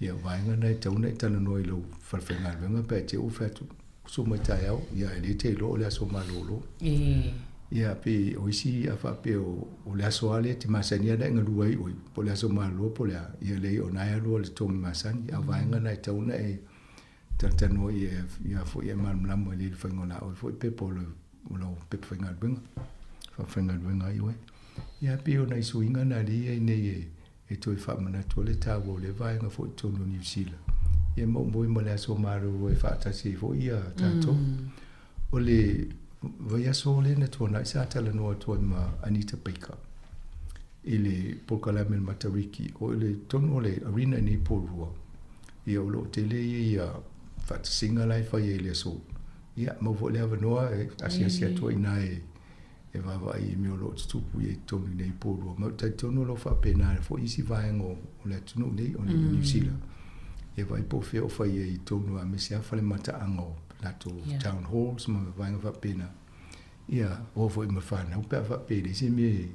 Ia, o vaega na e tatau ona e talanoa i lou falefaigaluega pe a te i ua fai atu, uso mai taeao, ia e le te iloa o le aso malolo. Ia, pe o isi a faapea o le aso lava lea e te masani lava ona e galue ai oe, po o le aso malolo po o le a, ia leai o lena e alu lava i le togi masani. A o vaega na e tatau ona e talatalanoa ia, ia foi e malamalama i le faiga o la oe foi pepa o le o lau pepa faigaluega, faafaigaluega ai oe. Ia pei o nai suiga na lea i ai nei e, e toe faamanatu ai le taua o lea vaega foi i totonu o Niu Sila. Ia ma ou moe ma le aso malolo e faatasi ai foi ia tatou. O le vaiaso lea na tuanai sa talanoa atu ai ma Anita Baker i le polokalame a le Matariki, o le totonu o le arena i nei Porirua, ia o lo o tele ia faatasiga la e fai ai i le aso. Ia, maua foi le avanoa e asiasi atu ai i ina e vaavaai i mea o lo o tutupu i ai i totonu i nei Porirua. Ma ou te talitonu o lo o faapena foi isi vaega o le atunuu nei, o Niu Sila. Ia vaai po o fea o fai ai i totonu aemaise lava fale mataaga o latou town halls ma vaega faapena. Ia, o foi ma whanau pe a faapea e leai se mea e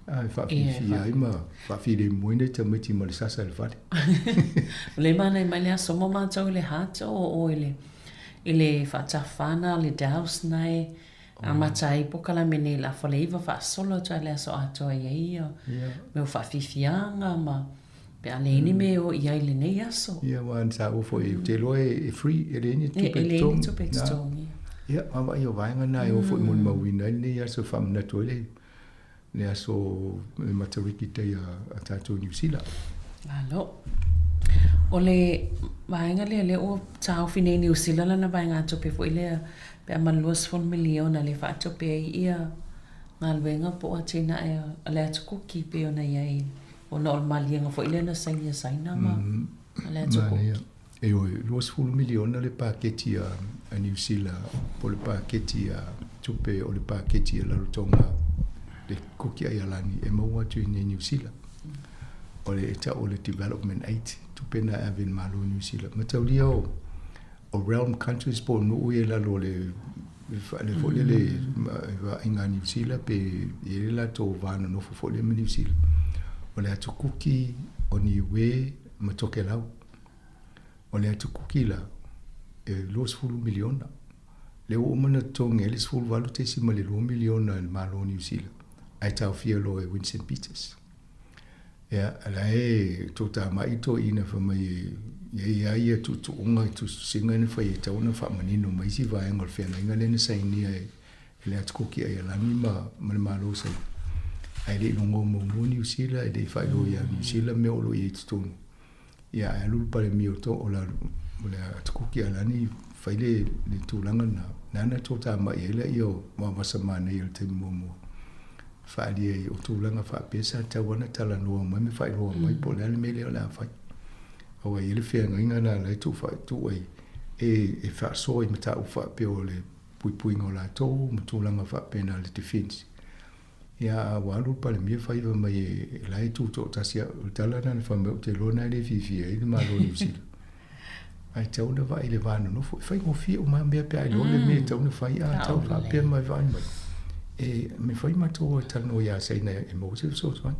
a e faafiafia ai ma faafilemu ai nai tamaiti ma le sasa i le fale. O le manaia mai le aso mo matou i le hata o oe le i le faatafana le douse na e amata ai pokalame nei la faleiva faasolo atu ai le aso atoa i ai ia mea o faafiafiaga ma pe a leai ni mea e o i ai i lenei aso. Ia, aua na taua foi, ou te iloa e free, e leai ni tupe e totogi. E leai ni tupe e totogi. Ia, vaavaai o vaega na e oo foi molimauina ai lenei aso e faamanatu ai le le aso le Matariki Day a tatou i Niu Sila. Malo. O le vaega lea, lea ua taofi nei Niu Sila lana vaegatupe foi lea pe a ma le 20 miliona lea e faatupe ai ia galuega po o atinae a le Atu Kuki pei ona i ai ona o le maliega foi lea na saini a Saina ma le Atu Kuki. Ioe, 20 miliona le paketi a Niu Sila po o le paketi a tupe o le paketi a Rarotonga le Kuki Aialani e maua atu i inei Niu Sila. O le e tau o le Development Aid, tupe na e ave i le Malo o Niu Sila. Mataulia o o realm countries po o nuu ia i lalo o le le foi lele vaaiga a Niu Sila pe i ai le latou va nonofo foi lea ma Niu Sila. O le Atu Kuki, o Niue ma Tokelau. O le Atu Kuki la, e 20 miliona. Lea ua uma ona totogi ai le 18.2 miliona e le Malo o Niu Sila, ae taofia loa e Winston Peters. Ia, la e toatamai toeaiina fai mai e i ai lava ia tuutuuga i tusitusiga na fai e tatau ona faamanino mai isi vaega o le feagaiga lea na sainia e le Atu Kuki Aialani ma ma le Malo o Saina. Ae le i logoa muamua Niu Sila, e le i faailoa ia Niu Sila mea o lo o i ai i totonu. Ia, ae alu le Palemia o to, o la, o le Atukuki Alani fai le, le tulaga lena. Nana toatamai ai laia o Vavasa Manaia i le taimi muamua. Faaalia ai o tulaga faapea sa tatau ona talanoa mai ma faailoa mai po o le a le mea lea o le a fai. Aua e i ai le feagaiga lena la e tuu tuu ai e, e faasoa i mataupu faapea o le puipuiga o latou ma tulaga faapena le defence. Ia, a ua alu le Palemia faiva mai e la e tutoatasi au. O le tala lena na fai mai, ou te iloa na e le fiafia ai le Malo o Niu Sila. Ae tatau ona vaai i le va nonofo. E faigofie uma lava mea pe a iloa le mea e tatau ona fai, a tatau faapea mai vaai mai. E me fai matou e talanoa ia Saina e maua se fesoasoani.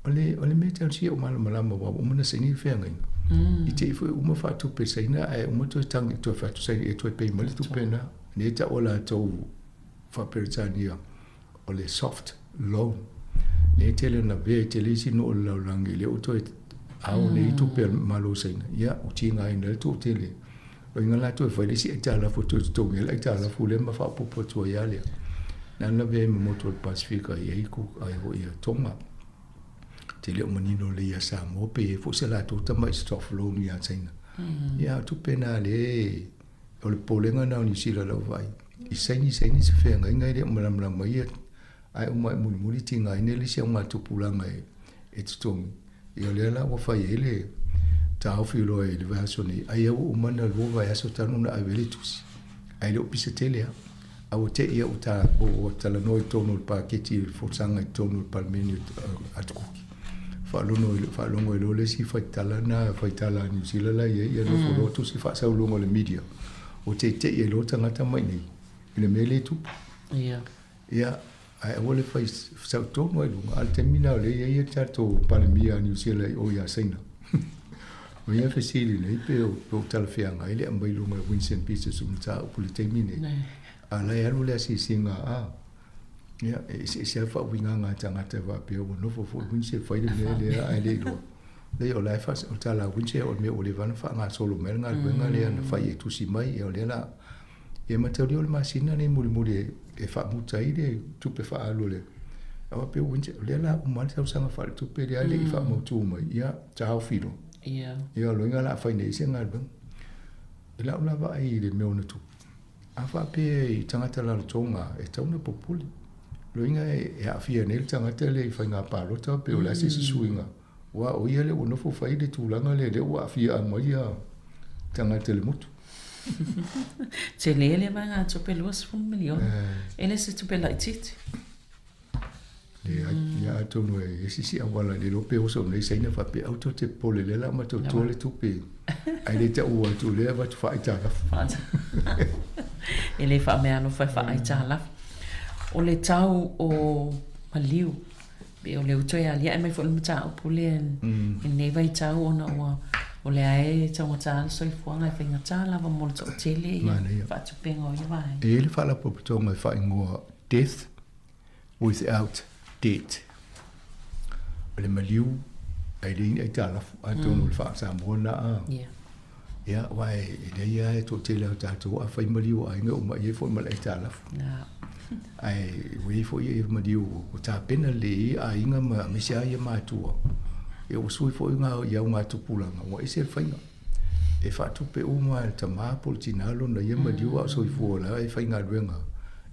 O le, o le mea tausia o malamalama aua ua uma ona saini le feagaiga. I te i foi uma faatupe e Saina ae uma toe tangi, toe fai atu Saina e toe pay mai le tupe lena. Lea e taua latou faa-Peretania o le soft loan. Lea e tele ona avea e tele isi nuu o le lalolagi lea ua toe ao nei tupe a le Malo o Saina, ia ua tigaina ai le toatele. O iga latou e fai le isi aitalafu e toe totogi ai le aitalafu lea ma faaopoopo atu ai lava lea. Na ala avea ai ma motu o le Pasefika e i ai ku ai foi ia Tonga. Te le o manino lelei ia Samoa pe i ai foi se latou tamai soft loan ia Saina. Ia a o tupe na lea e O le popolega lena o Niu Sila i lau vaai, i saini saini se feagaiga e le o malamalama ia, ae uma ae mulimuli tigaina le isi augatupulaga e totogi. Ia o lea la ua fai ai le taofi loa i le vaiaso nei, ai ua uma ona lua vaiaso talu ona ave ai le tusi, ae le o pisa tele lava. A ua te i au ta ua talanoa i totonu o le paketi i le folasaga i totonu o le Palemene o Atukuki. Faalogo i faalogo ai loa le isi faitala na faitala a Niu Sila la i ai, ia nofo loa tusi faasau i luga o le media. Ua teitei ai loa tagata mai nei i le mea lea e tupu. Ia. Ia, ae aua le fai sau tonu ai luga. A o le taimi lena o lea e i ai le tatou Palemia a Niu Sila i o ia Saina. O ia fesili nei pe o, pe o talafeagai le aumai i luga e Winston Peters o mataupu i le taimi nei. A la e alu le asiasiga a, ia, e eseese lava faauigaga a tagata e faapea ua nofo foi Winston fai le mea lea ae le iloa. Leai, o la e faas, o le tala a Winston o le mea ua leva ona faagasolo mai le galuega lea na fai e tusi mai, ia o lea la Ia mataulia o le masina lenei mulimuli e faamuta ai le tupe faaalu a le a faapea ua o lea la uma le tausaga faaletupe lea le i faamautu mai ia taofi loa. Ia. Ia o loiga la fai nei se galuega. I lau la vaai i le mea ona tupu. A faapea i tagata rarotonga e tatau ona popole. Loiga e aafia nei le tagata lea i faiga palota pe o le a se isi suiga. Aua o ia lea ua nofo fai le tulaga lea, lea ua aafia mai ia tagata i le motu. Tele le vaegatupe 20 miliona. E le se tupe laitiiti. Leai, ia atonu e ese si auala le iloa pe oso nei Saina faapea au tou te popole lea la matou tua le tupe ae le taua atu lea avatu faaitalafu. E le faameaalofa e faaitalafu. O le tau o maliu, pei o lea ua toe aliae mai foi le mataupu lea i lenei vaitau ona ua o lea e taugata le soifuaga e faigata lava mo le toatele ia faatupega o ia vaega. E i ai le faalapotopotoga e faaigoa Death Without Debt. O le maliu ae leai ni aitalafu, atonu o le faa-Samoa lena a. Ia, aua e leai lava e toatele o tatou a fai maliu o aiga e uma i ai foi ma le aitalafu. Ae ua i ai foi ia maliu ua tapena lelei ai aiga ma aemaise lava ia matua. Ia ua sui foi i augatupulaga, ua ese le faiga. E faatupe uma e le tama po o le tina lona ia maliu a o soifua la e faigaluega.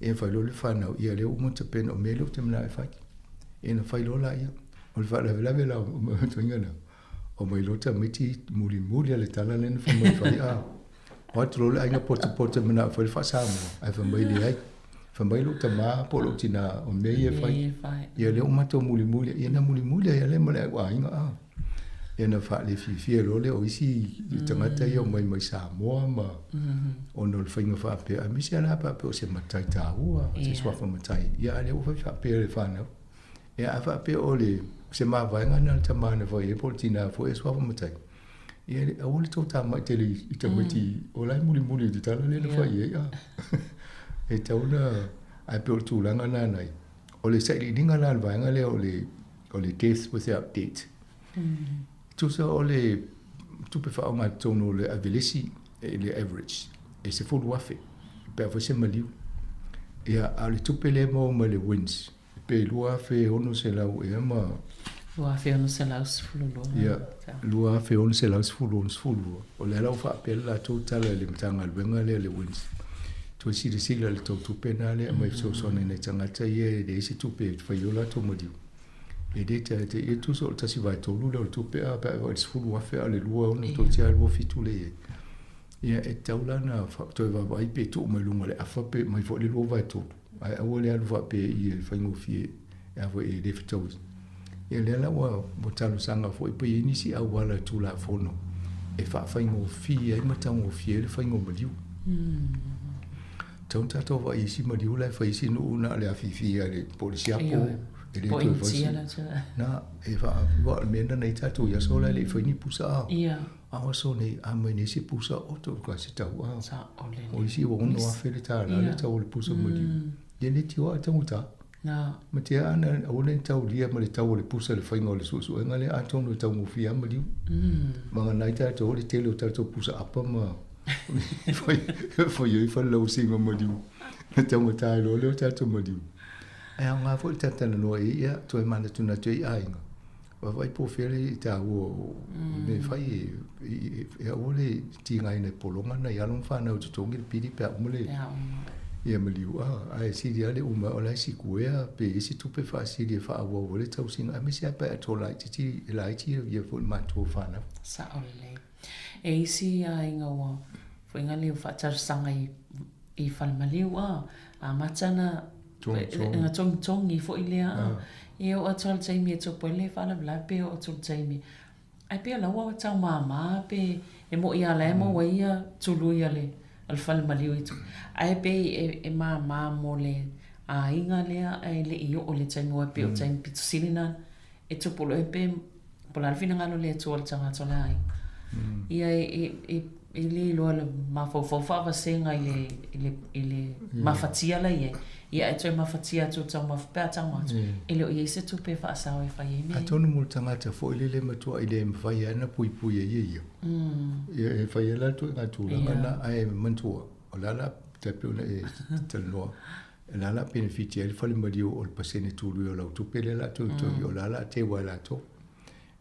Ia fai loa le fanau, ia lea ua uma ona tapena o mea lea ou te manao e fai. Ia ona fai loa laia. O le faalavelave la o matuaiga na, omai loa tamaiti mulimuli lava le tala lea na fai mai fai a. O atu loa le aiga potopoto e manao e fai le faa-Samoa, ae fai mai leai. Fai mai lou tama po o lou tina o mea ia e fai. Ia lea ua matou mulimuli, ia na mulimuli ai lava lea ma le aiga a. Ia na faalefiafia loa lea o isi tagata ia omai mai Samoa ma ona o le faiga faapea, aemaise lava la faapea o se matai taua, se suafa matai, ia a lea ua fai faapea le fanau. Ia a faapea o le se mavaega lena a le tama na fai ai po o le tina foi e suafa matai, ia aua le tou tamai tele i tamaiti o la e mulimuli i le tala lea na fai ai a. E tatau ona, ae pei o le tulaga lena na i ai. O le sailiiliga la a le vaega lea o le o le death without debt. Tusa o le tupe faaaoga i totonu o le avelesi i le average e $10,000 pe a fai se maliu. Ia, a o le tupe lea e maua mai le WINZ pe $2,600 ea ma... $2,612. Ia, $2,662. O lea la ua faapea le latou tala i le Matagaluega lea le WINZ, toe silasila i le tou tupe lena lea e aumai e fesoasoani i nai tagata ia e leai se tupe e fai ai o latou maliu. E le te te ia tusa o le 1/3 lea o le tupe a pe a i le 10,000 a o le 26 toeitiiti lava 27 lea e i ai. Ia e tatau la ona toe vaavaai pe tuu mai luga o le afa pe aumai foi le 2/3 ae aua le alu faapea i e faigofie a foi e le fetaui. Ia lea la ua talosaga foi pe i ai nisi auala Tulafono e faafaigofie ai ma taugofie ai le faiga o maliu. Tatau ona tatou vaai i isi maliu la e fai isi nuu na o le afifi lava i le po o le siapo e le toe fai se na e faa aua o le mea lena na i ai tatou i aso la e le i fai ni pusa a a o aso nei a aumai nei se pusa oto ka se tau a o isi ua $6,000 le $1 le tau o le pusa maliu ia le tio a taugata ma te ana aua ne i taulia ma le tau o le pusa i le faiga o le suesuega lea atonu e taugofie lava maliu. Vagana ai tatou le tele o tatou pusa apa ma fai ai falelausiga maliu na taugata ai loa lea o tatou maliu. Ae aoga foi le talatalanoa i ai ia toe manatunatu ai aiga vaavaai po o fea le taua o mea e fai e aua le tigaina e pologa nai alo ma fanau e totogi le pili pe a uma le ia maliu a ae sili lava le uma o la e sikuea pe i ai se tupe faasili e faaauau ai le tausiga aemaise lava pe a toa laitiiti e laiti ia foi matua o fanau. Sao lelei. E isi aiga ua foi nga leo faatalosaga i i falemaliu a amata na na togitogi foi lea a ia oo atu lava i le taimi e tupu ai le faalavelave pe oo atu i le taimi ae pei o la ua tau mama pe e moi lava o la e maua ai ia tului a le falemaliu i tua ae pei e mama mo le aiga lea ae le i oo i le taimi aua e pei o le taimi pito sili lena e tupu loa pe po o le a le finagalo o le Atua i le tagata o le aiga. Ia e, e le iloa le mafaufau faavasega i le, i le, i le mafatia la i ai, ia ae toe mafatia atu i le taumafa pe a tago atu, e le o i ai se tupe e faasao e fai ai mea ia. Atonu mo le tagata foi lele matuai le mafai lava ona puipui e ia ia. Ia e fai ai la le ituaiga tulaga lena, ae manatua, o le a la, tai pei ona e talanoa, O le a la penefiti ai le fale maliu o le pasene tului o lau tupe lea la togitogi o le a la teu ai latou.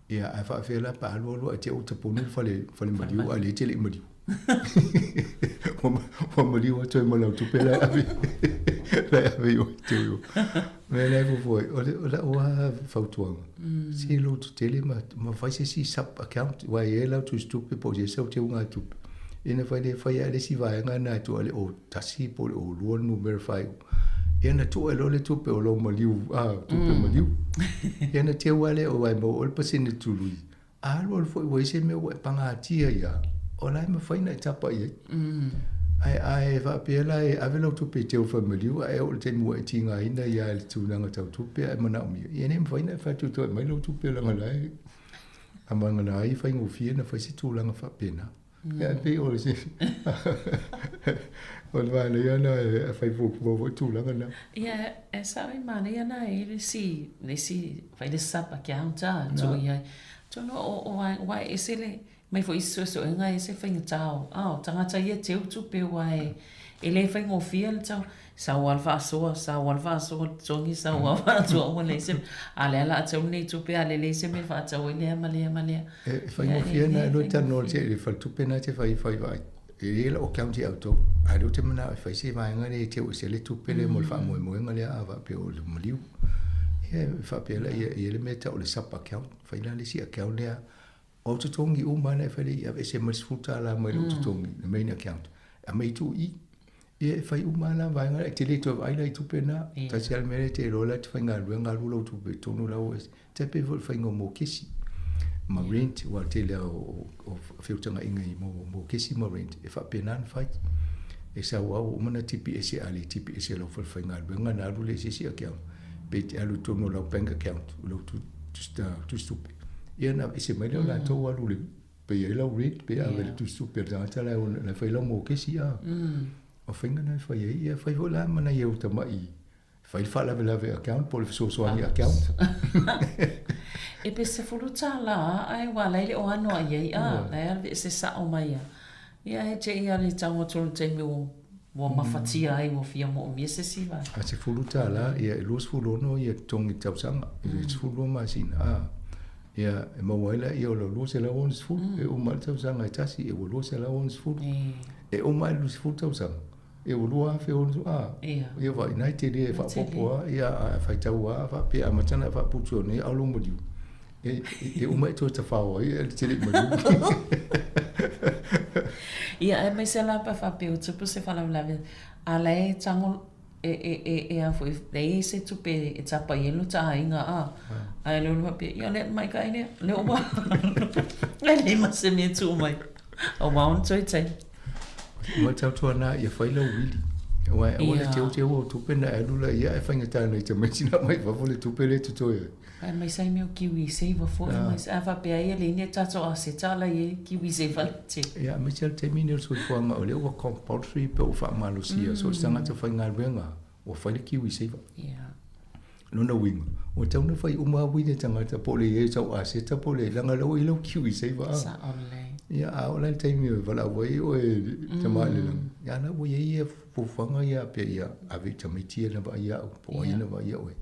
Ia ae faafefea la pe a alu alu ae te i ua tapuni le fale fale maliu ae lea e te le i maliu. Ua maliu atu ai ma lau tupe la e ave la e ave i o i te o. Mea la e fuafua ai, o le o lau lava fautuaga, se loto tele ma ma fai se isi sub account aua e i ai lau tusitupe po o se isi au teugatupe ina fai le fai lava le isi vaega lena e tuu ai le o tasi po o le o lua le numera faaiu. Ia na tuu ai loa le tupe o lou maliu, a, tupe maliu. Ia na teu lava lea aua e maua oe le pasene tului. A alu alu foi ua i ai se mea ua e pagatia ia, o la e mafai ona e tapa i ai. Ae a e faapea la e ave lau tupe e teu i le falemaliu ae oo i le taimi ua e tigaina ia i le tulaga tau tupe ae manaomia, ia e le mafai ona e fai atu e toe aumai lau tupe leaga la e amagana ai e faigofie ona fai se tulaga faapena. Ia e pei o se o le manaia lena e fai fuafua foi tulaga na. Ia e sao e manaia na e le isi le isi fai le sub account a tuu i ai. Atonu o o aua e ese le mai foi isi suesuega e ese faigata o a o tagata ia e teu tupe aua e e le faigofie le tau sau lava le faasoa sau lava le faasoa totogi sau lava faasoa ua leai se a lea o le a tau lenei tupe a leai se mea e faatau ai lea ma lea ma lea. E faigofie ona e lua talanoa i le faletupe lena e te fai fai vaai. E i ai lau account ia outou, a o lea ou te manao e fai se vaega lea e teu ese ai le tupe lea mo le faamoemoega lea a faapea o le maliu. Ia e faapea la ia i ai le mea e tau o le sub account, fai la le isi account lea o au totogi uma lava na e fai lea i aveese mai le $10 mai lou totogi, le main account, aumai i tuu i i. Ia e fai uma lava la vaega lea, e te le toe vaai la i tupe na. Tasi lava le mea lea e te iloa la e te faigaluega alu lau tupe i totonu la ua ese. Tai pei foi o le faiga o mokesi ma rent, aua o le tele lava o feutagaiga i mokesi ma rent, e faapena ona fai. E sau lava ua uma ona tipi ese, a le tipi ese e lau falefaigaluega ona alu lea i se isi account, pe te alu i totonu o lau bank account, o lau tusitupe, ia ona aveese mai lea o latou alu i le pay ai lau rent pe ave le tusitupe a le tagata la e fai lau mokesi a. O faiga na e fai ai, ia fai foi la ma nai ou tamai fai le faalavelave account po o le fesoasoani account. E pe $10 ae ua ala ai le o ano ai ai a, la e aveese sao mai a. Ia e te i a le tau atu o le taimi ua mafatia ai ua fia moomia se isi vaega. A $10, ia e 26 ia totogi i le tausaga, i le 12 masina a. Ia, e maua ai lea o lau 260, e uma ai le tausaga e tasi, e ua 260. E uma ai le 20 tausaga, e ua 2060, a. Ia vaai, na e tele e faaopoopo lava, ia, a faitau lava faapea, amata ona e faaputu nei ao lou maliu, e uma e toe tafao ai e te le i maliu. Ia, aemaise la pe faapea ua tupu se faalavelave, a la e tago e, e, e, e a foi, e i ai se tupe e tapa i ai lo ta aiga a, ae lea ua faapea, ia lea maikaʻi lea, lea ua, e leai ma se mea e tuu mai, aua ona toe tai. Ua tautuana ia fai lau wili. Aua aua le teuteu o tupe na e alu la ia e faigata nei tamaiti na mai fafo le tupe lea e totoe ai. Ae mai sai mea o KiwiSaver foi mai a faapea ai e leai ni tatou aseta la i ai KiwiSaver le tele. Ia aemaise lava le taimi lenei o le soifuaga o lea ua compulsory pe ua faamalosia so o se tagata faigaluega ua fai le KiwiSaver. Ia. Lona uiga, ua tatau ona fai uma lava uili a tagata po o le i ai o sau aseta po o le leaga o la ua i ai lau KiwiSaver a. Sao lelei. Ia a oo la i le taimi e valaau ai oe e tama i le lagi, ia la ua i ai ia fuafuaga ia pea ia ave i tamaiti ia na vaai au, po o ai na vaaia oe.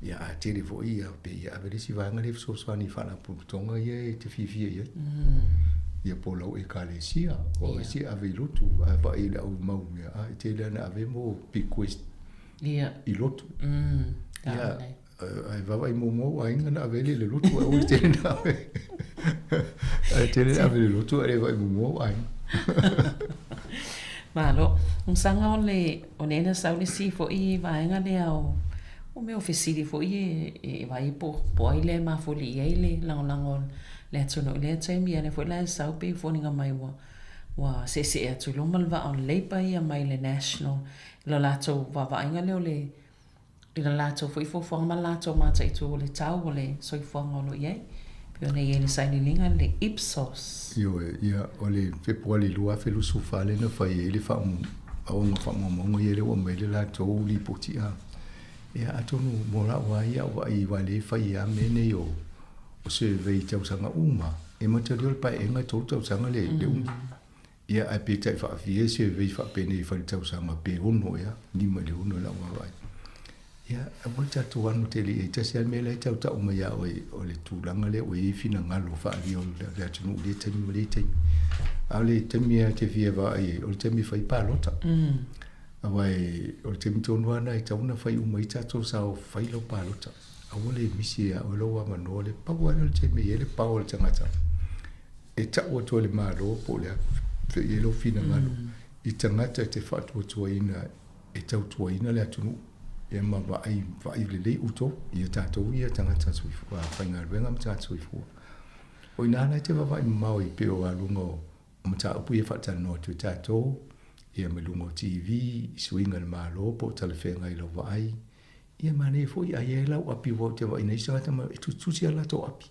Ia a tele foi ia pe ia ave le isi vaega lea e fesoasoani i faalapotopotoga ia e te fiafia i ai. Ia po o lau ekalesia, o isi e ave i lotu, ae vaai i le au mau mea, a e tele lava ina ave mo bequest i lotu. Ia, ae vaavaai muamua ou aiga na ave ai le lotu ae aua le tele na ave. Ae tele na ave i le lotu ae le vaai muamua ou aiga. Malo. Saga o le, o lea na sau le isi foi vaega lea o, o mea o fesili foi e, e vaai po, po o ai lea e mafuli i ai le lagolago o le atunuu i lea taimi, a o lea foi la e sau pei e foliga mai ua, ua seesee atu i luma le vaa o le Labour ia mai le National, i lo latou vaavaaiga lea o le i la latou foi fuafuaga ma le latou mataitu o le tau o le soifuaga o lo o i ai, pei ona i ai le sailiiliga le Ipsos. Ioe, ia, o le Fepuari 2024 lea na fai ai le faaoga faamaumauga ia lea ua aumai ai le latou lipoti a. Ia, atonu mo la'u lava ia au vaai aua lea e fai lava mea nei o survey i tausaga uma, e matalia o le paeaiga e tolu tausaga le umi. Ia, ae pe tai faafia e survey faapenei fai le tausaga pe ono ea, 5 i le 6 i lau vaavaai. Ia, aua le tatou ano tele i ai. Tasi lava le mea la e tautau mai ia oe, o le tulaga lea ua i ai finagalo faaalia o le atunuu i lea taimi ma lea taimi. A o le taimi lava e te fia vaai ai, o le taimi e fai palota. Aua o le taimi tonu lava lena e tatau ona fai uma ai tatou sao, fai lau palota. Aua le misi ia oe lou avanoa le pau lava lea o le taimi e i ai le pao o le tagata. E tau atu ai le Malo po o le a fea i ai lou finagalo i tagata e te faatuatuaina e tautuaina le atunuu ia ma vaai, vaai lelei outou ia tatou ia tagata soifua, faigaluega ma tagata soifua. O i ina la e te vaavaai mamao ai pei o aluga o mataupu ia e faatalanoa atu e tatou. Ia mai luga o TV, i suiga i le Malo po o talafeagai i lau vaai. Ia manaia foi a i ai lau api aua ou te vaai nei isi tagata ma e tusitusi lava latou api.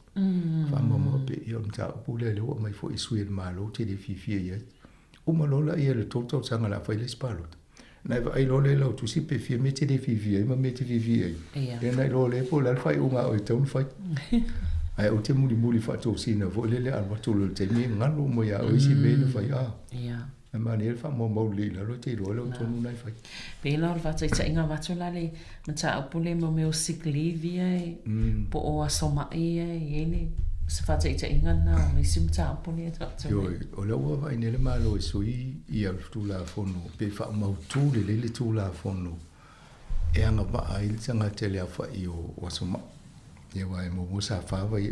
Faamaumau pea ia o le mataupu lea lea ua aumai foi e sui o le Malo ou te le fiafia i ai. Uma loa lea i le tou tausaga o le a fai le isi palota. Ona e vaai loa lea i lau tusi pe fia mea e te le fiafia ai ma mea e te fiafia ai. Ia ona iloa lea po o le a le faaiuga a oe e tatau ona fai. Ae ou te mulimuli faatosina foi lele a alu atu loa i le taimi e galo uma ia oe isi mea na fai. Ae manaia le faamaumau lelei i lalo e te iloa ai lau tonu na e fai. Pei la o le faataitaiga avatu la le mataupu lea mo mea o sick leave ia e po o aso ma'i ia e i ai le se faataitaiga lena o le isi mataupu lea e tatou Ioe, o lea ua vaai nei le Malo e sui ia Tulafono pe faamautu lelei le Tulafono e agavaa ai le tagata i le aofai o aso ma'i. Ia aua e muamua sa fa vai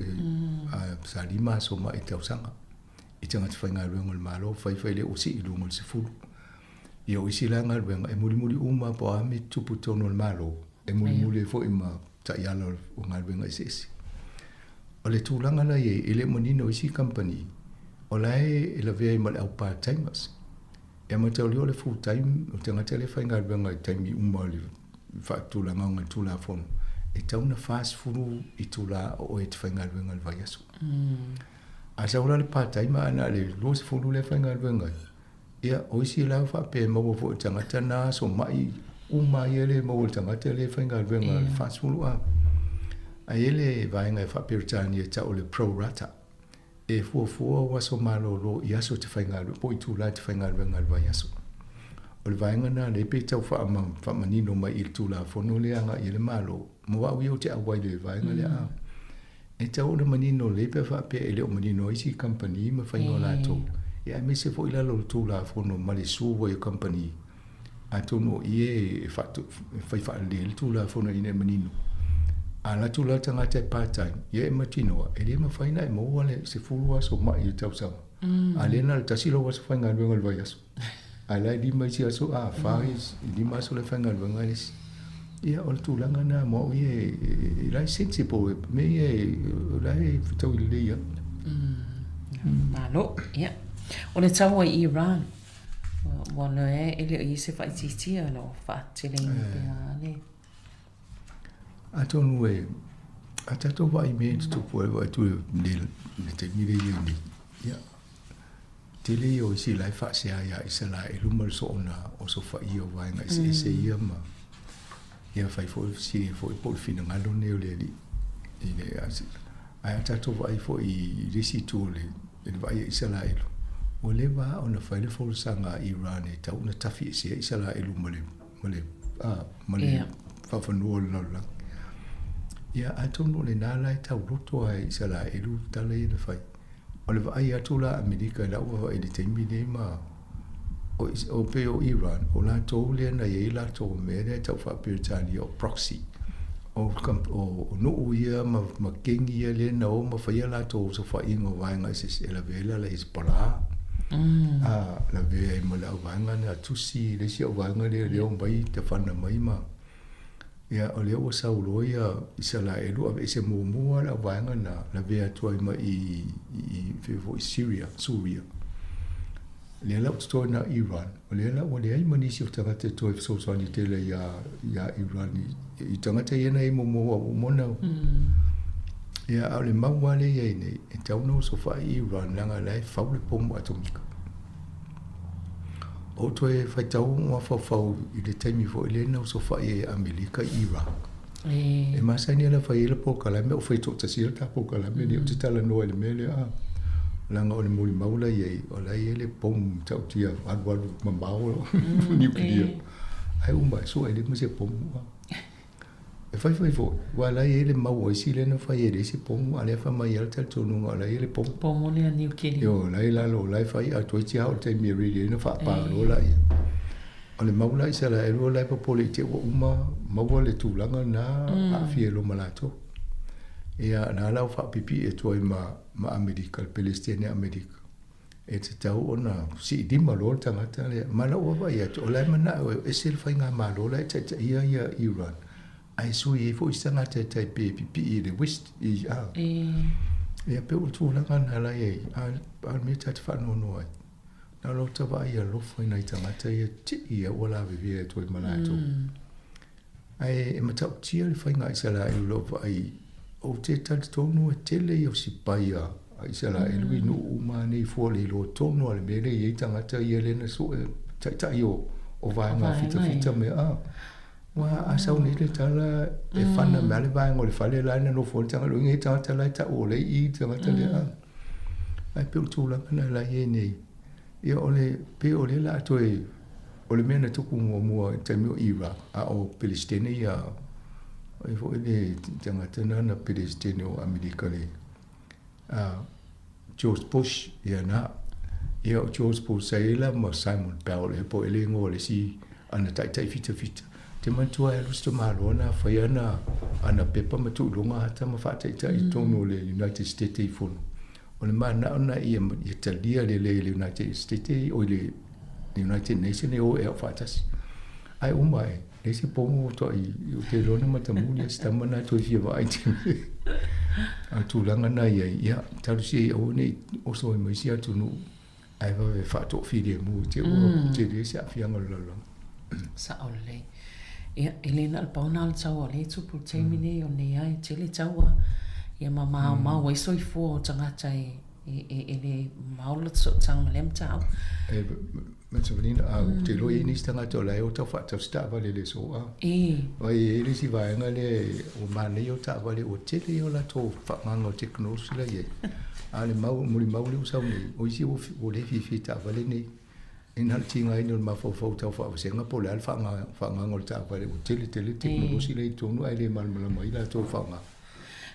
sa lima aso ma'i i le tausaga. I tagata faigaluega o le Malo, fai fai lea ua sii i luga o le 10. Ia o isi la galuega e mulimuli uma po o a mea e tutupu i totonu o le Malo, e mulimuli ai foi ma taiala o galuega eseese. O le tulaga la i ai, e le o manino isi kamupani, o la e lavea ai ma le au part timers. E mataulia o le full time, o le tagata lea e faigaluega i taimi uma o le faatulagaga o le Tulafono, e tatau ona 40 itula o oe e te faigaluega i le vaiaso. A sau la le part timer ae na o le 20 lea e faigaluega ai, Ia, o isi la faapea e maua foi e le tagata na aso ma'i uma ia lea e maua e le tagata lea e faigaluega i le 40 a. Ae i ai le vaega e faa-Peretania e tau o le pro rata, e fuafua ou aso malolo i aso e te faigaluega, po o itula e te faigaluega i le vaiaso. O le vaega lena lea pei e tau faamanino mai i le Tulafono lea e agai i ai le Malo, mo au ia ou te auai i le vaega lea a. E tatau ona manino lelei pe a faapea e le o manino ai isi kamupani ma faiga o latou, ia aemaise foi i lalo o le Tulafono ma le sue ai o kamupani. Atonu o i e fai faalelei ai le Tulafono ina ia manino. A alu atu la le tagata e part time, ia e mautinoa, e le mafai ona e maua le 10 aso ma'i i le tausaga. A lea na o le tasi lou aso faigaluega i le vaiaso. Ae la e lima isi aso, a, fa isi, lima aso la e faigaluega ai le isi. Ia, o le tulaga lena mo au ia, e la e sensible, mea ia o la e fetaui lelei lava. Malo, ia. O le taua i Iran, ua loea e le o i ai se faaitiitia o lo o faateleina pea le... Atonu e, a tatou vaai i mea e tutupu ai, vaai atu i le taimi lea e i ai nei, ia, Tele ia o isi la e faasea ia Isaraelu ma le soona osofaia o vaega eseese ia ma ia fai foi fesili foi po o le finagalo lenei o le Alii i le ae a tatou vaai foi i le isi itu o le i le vaai a Isaraelu ua leva lava ona fai le folasaga a Iran e tatau ona tafiesea Isaraelu ma le ma le a ma le faafanua o le lalolagi. Ia atonu o lena la e tauloto lava e Isaraelu tala ia na fai. O le vaai atu la a Amerika i lau vaavaai i le taimi nei ma o, o pei o Iran, o latou lea na i ai latou mea lea e tau faa-Peretania o proxy. O, o, o nuu ia ma, ma kengi ia lea na o ma faia latou osofaiga o vaega eseese e lavea ai la le Hezbollah. A lavea ai ma le auvaega lea a Tusi, le isi auvaega lea lea omai tafana mai ma Ia, o lea ua sau loa ia Isaraelu aveese muamua le auvaega na lavea atu ai ma i, i, i foi Syria, Suria. Lea la ua totoe na Iran, o lea la ua leai ma nisi o tagata e toe fesoasoani tele iā, iā Iran i, i tagata ia na i ai muamua ua uma ona Ia, a o le mau lava lea e i ai nei, e tatau ona osofai Iran leaga o la e fau le pomu atomika. Ou toe faitau mafaufau i le taimi foi lea na osofai ai e Amerika i Iraq. E masani lava ona fai ai le polokalame, o fai toatasi ai le ta polokalame lenei, ou te talanoa i le mea lea, a, leaga o le molimau la e i ai, o la e i ai le pomu matautia alualu mamao niukilia. Ae uma e sue ai ma se pomu. E faifai foi, aua o la e i ai le mau a isi lea na fai e leai se pomu, a o lea e fai mai lava le talitonuga o la e i ai le pomu. Pomu lea niukilia. Ioe, o la e i lalo, o la e fai a toeitiiti lava oo i le taimi e ready ai ona faapa loa laia. O le mau la Isaraelu o la e popole i te i ua uma maua le tulaga lena aafia ai loa ma latou. Ia, na la ua faapipii atu ai ma ma Amerika, le Peresetene a Amerika. E tatau ona siilima loa le tagata lea. Ma lau vaavaai atu, o la e manao e ese le faigamalo la e taitaia ia Iran, ae sui ai foi se tagata e tai pe pipii i le West, i, a. Ia pei o le tulaga lena la e i ai, a o le mea ta te faanoanoa ai. Na o lota vaai alofa i nai tagata ia ti'i ia ua lavevea atu ai ma latou. Ae e matautia le faiga a Isaraelu i lou vaai, ou te talitonu e tele ia o sipai a Isaraelu i nuu uma nei fua le iloa tonu a le mea lea e i ai tagata ia lea na sue taitai o o vaega fitafita mea a. Ua a sau nei le tala e fana mai le vaega o le fale la e na nofo ai le tagata, lona uiga e tagata la e tau o lea e i i le tagata lea a. Ae pei o le tulaga lena la e i ai nei. Ia o le, pei o lea la a toe, o le mea na tupu muamua i le taimi o Iraq, a o Peresetene ia, o ai foi le tagata lena na Peresetene o Amerika le, a, George Bush, ia na. Ia o George Bush sa i ai la ma Simon Powell ea po o ea le igoa o le isi ana taitai fitafita. Te manatua e alu si tamaloa na fai ana, ana pepa ma tuu i luga ata ma faataitai i totonu o le United States i fono. O le manao na ia, ia talia lelei e le United States, oi le United Nations e o e au faatasi. Ae uma e, leai se pomu ua toai, ou te iloa na matamuli a si tama na toe fia vaai te A o tulaga na i ai, ia, talosia ia aua ne i oso ai ma isi atunuu, ae vave faatoafilemu i te ua tele ai se aafiaga o le lalolagi. Sao lelei. Ia, e le na o le pau na o le taua o lea e tupu i le taimi nei, o nei lava e tele taua, ia ma maomao ai soifua o tagata e, e, e, e le mamao le sootaga ma lea mataupu. E, Matalina, a ou te iloa e i ai nisi tagata o la e o tau faatausi taavale i le aso a. Aua e i ai le isi vaega lea ua manaia o taavale ua tele ia o latou faagaga o tekonolosi la e i ai. A o le mau, molimau lea ua sau nei, o isi ua le fiafia i taavale nei. E na o le tigaina o le mafaufau tau faavasega po o le a le faagaga o le taavale ua tele tele le tekonolosi la e i totonu ae le malamalama ai latou i le faaaoga.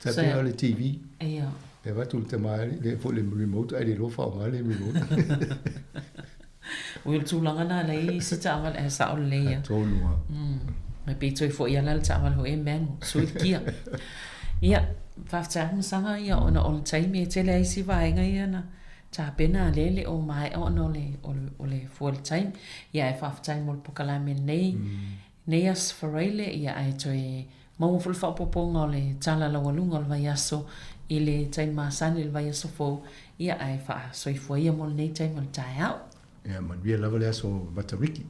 Sa pei lava o le TV. E avatu i le tama le foi le remote ae le iloa faaaoga le remote. Ui o le tulaga lena la i ai isi taavale ae sao lelei lava. Tonu lava. Ae pei toe foi lava la le taavale foi e manual, sui le kia. Ia, faafetai atu Masaga ia ona o le taimi e tele ai isi vaega ia na tapena a lea e le o maea ona o le, o le, o le fua o le taimi. Ia ae faafetai mo le pokalame lenei, nei Aso Faraile, ia ae toe maua foi le faaopoopoga o le tala laualuga o le vaiaso i le taimi masani i le vaiaso fou, ia ae faasoifua ia mo lenei taimi o le taeao. Ia manuia lava le aso Matariki.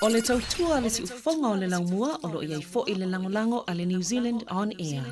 O le tautua a le siufofoga o le laumua o lo o i ai foi le lagolago a le New Zealand On Air.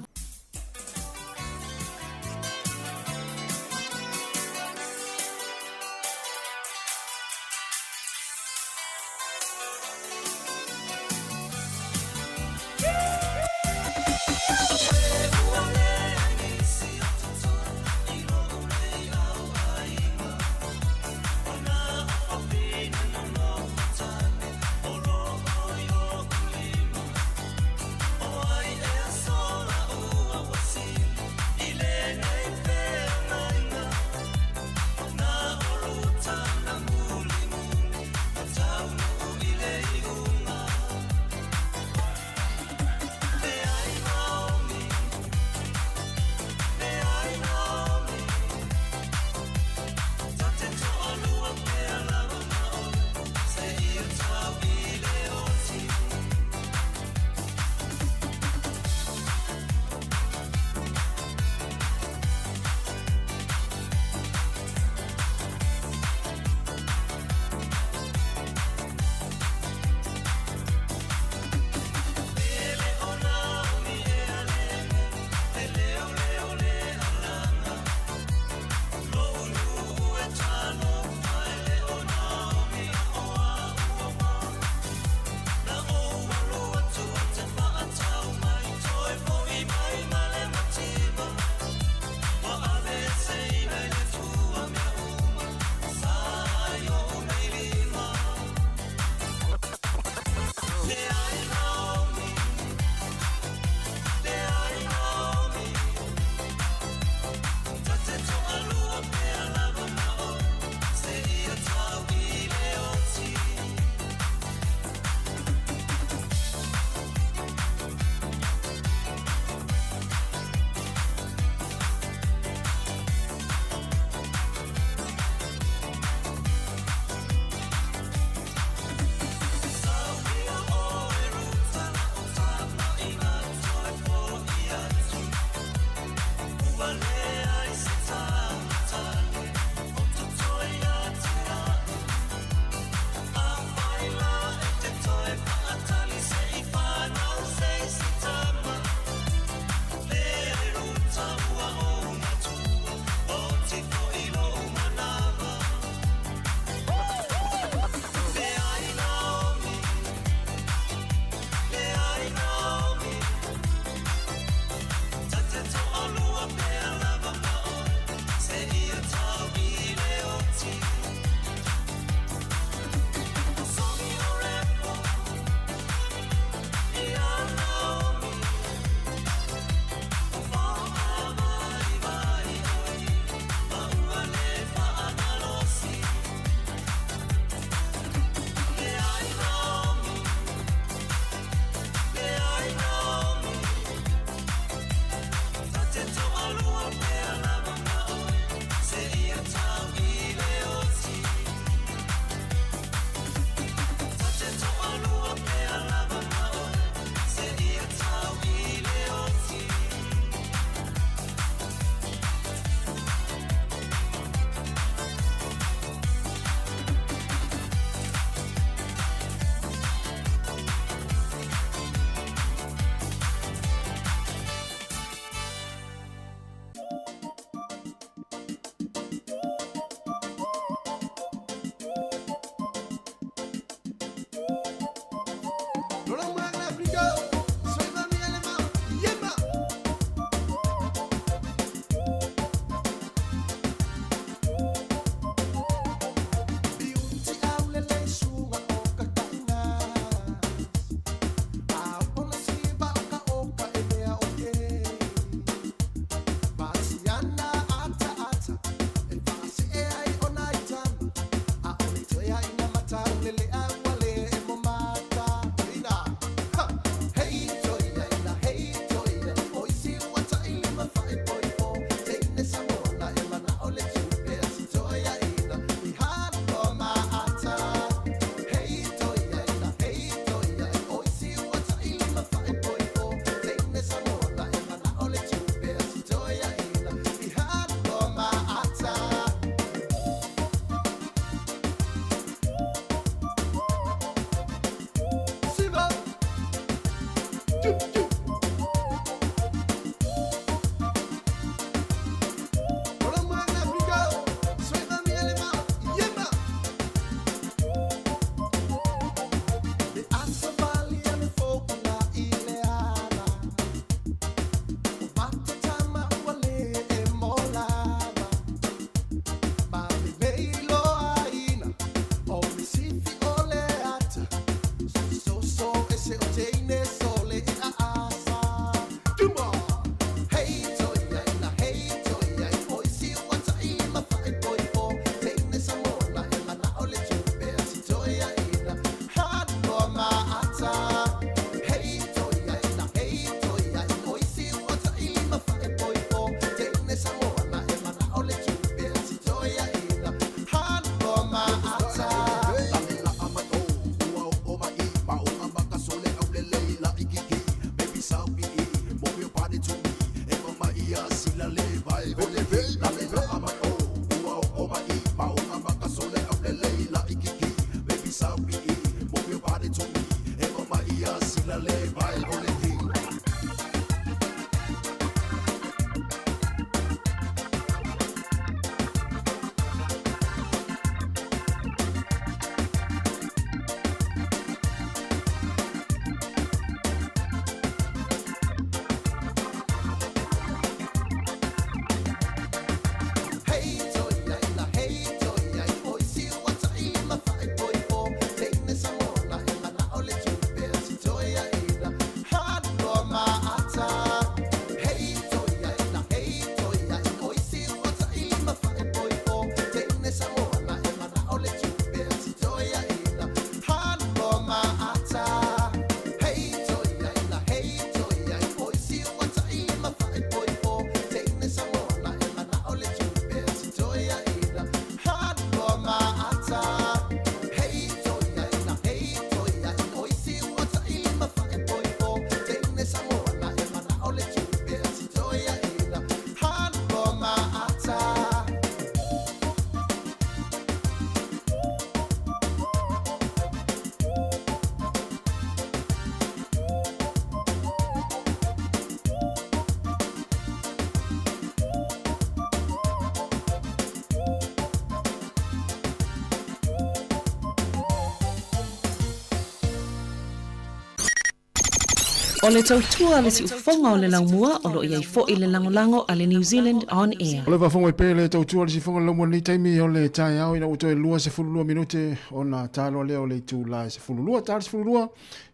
O le tautua a le siufofoga o le laumua o lo o i ai foi le lagolago a le New Zealand On Air. O le faafofoga mai pea le tautua a le siufofoga o le laumua i lenei taimi o le taeao ina ua toe 22 minute ona taloa lea o le itula e 12 ta le 12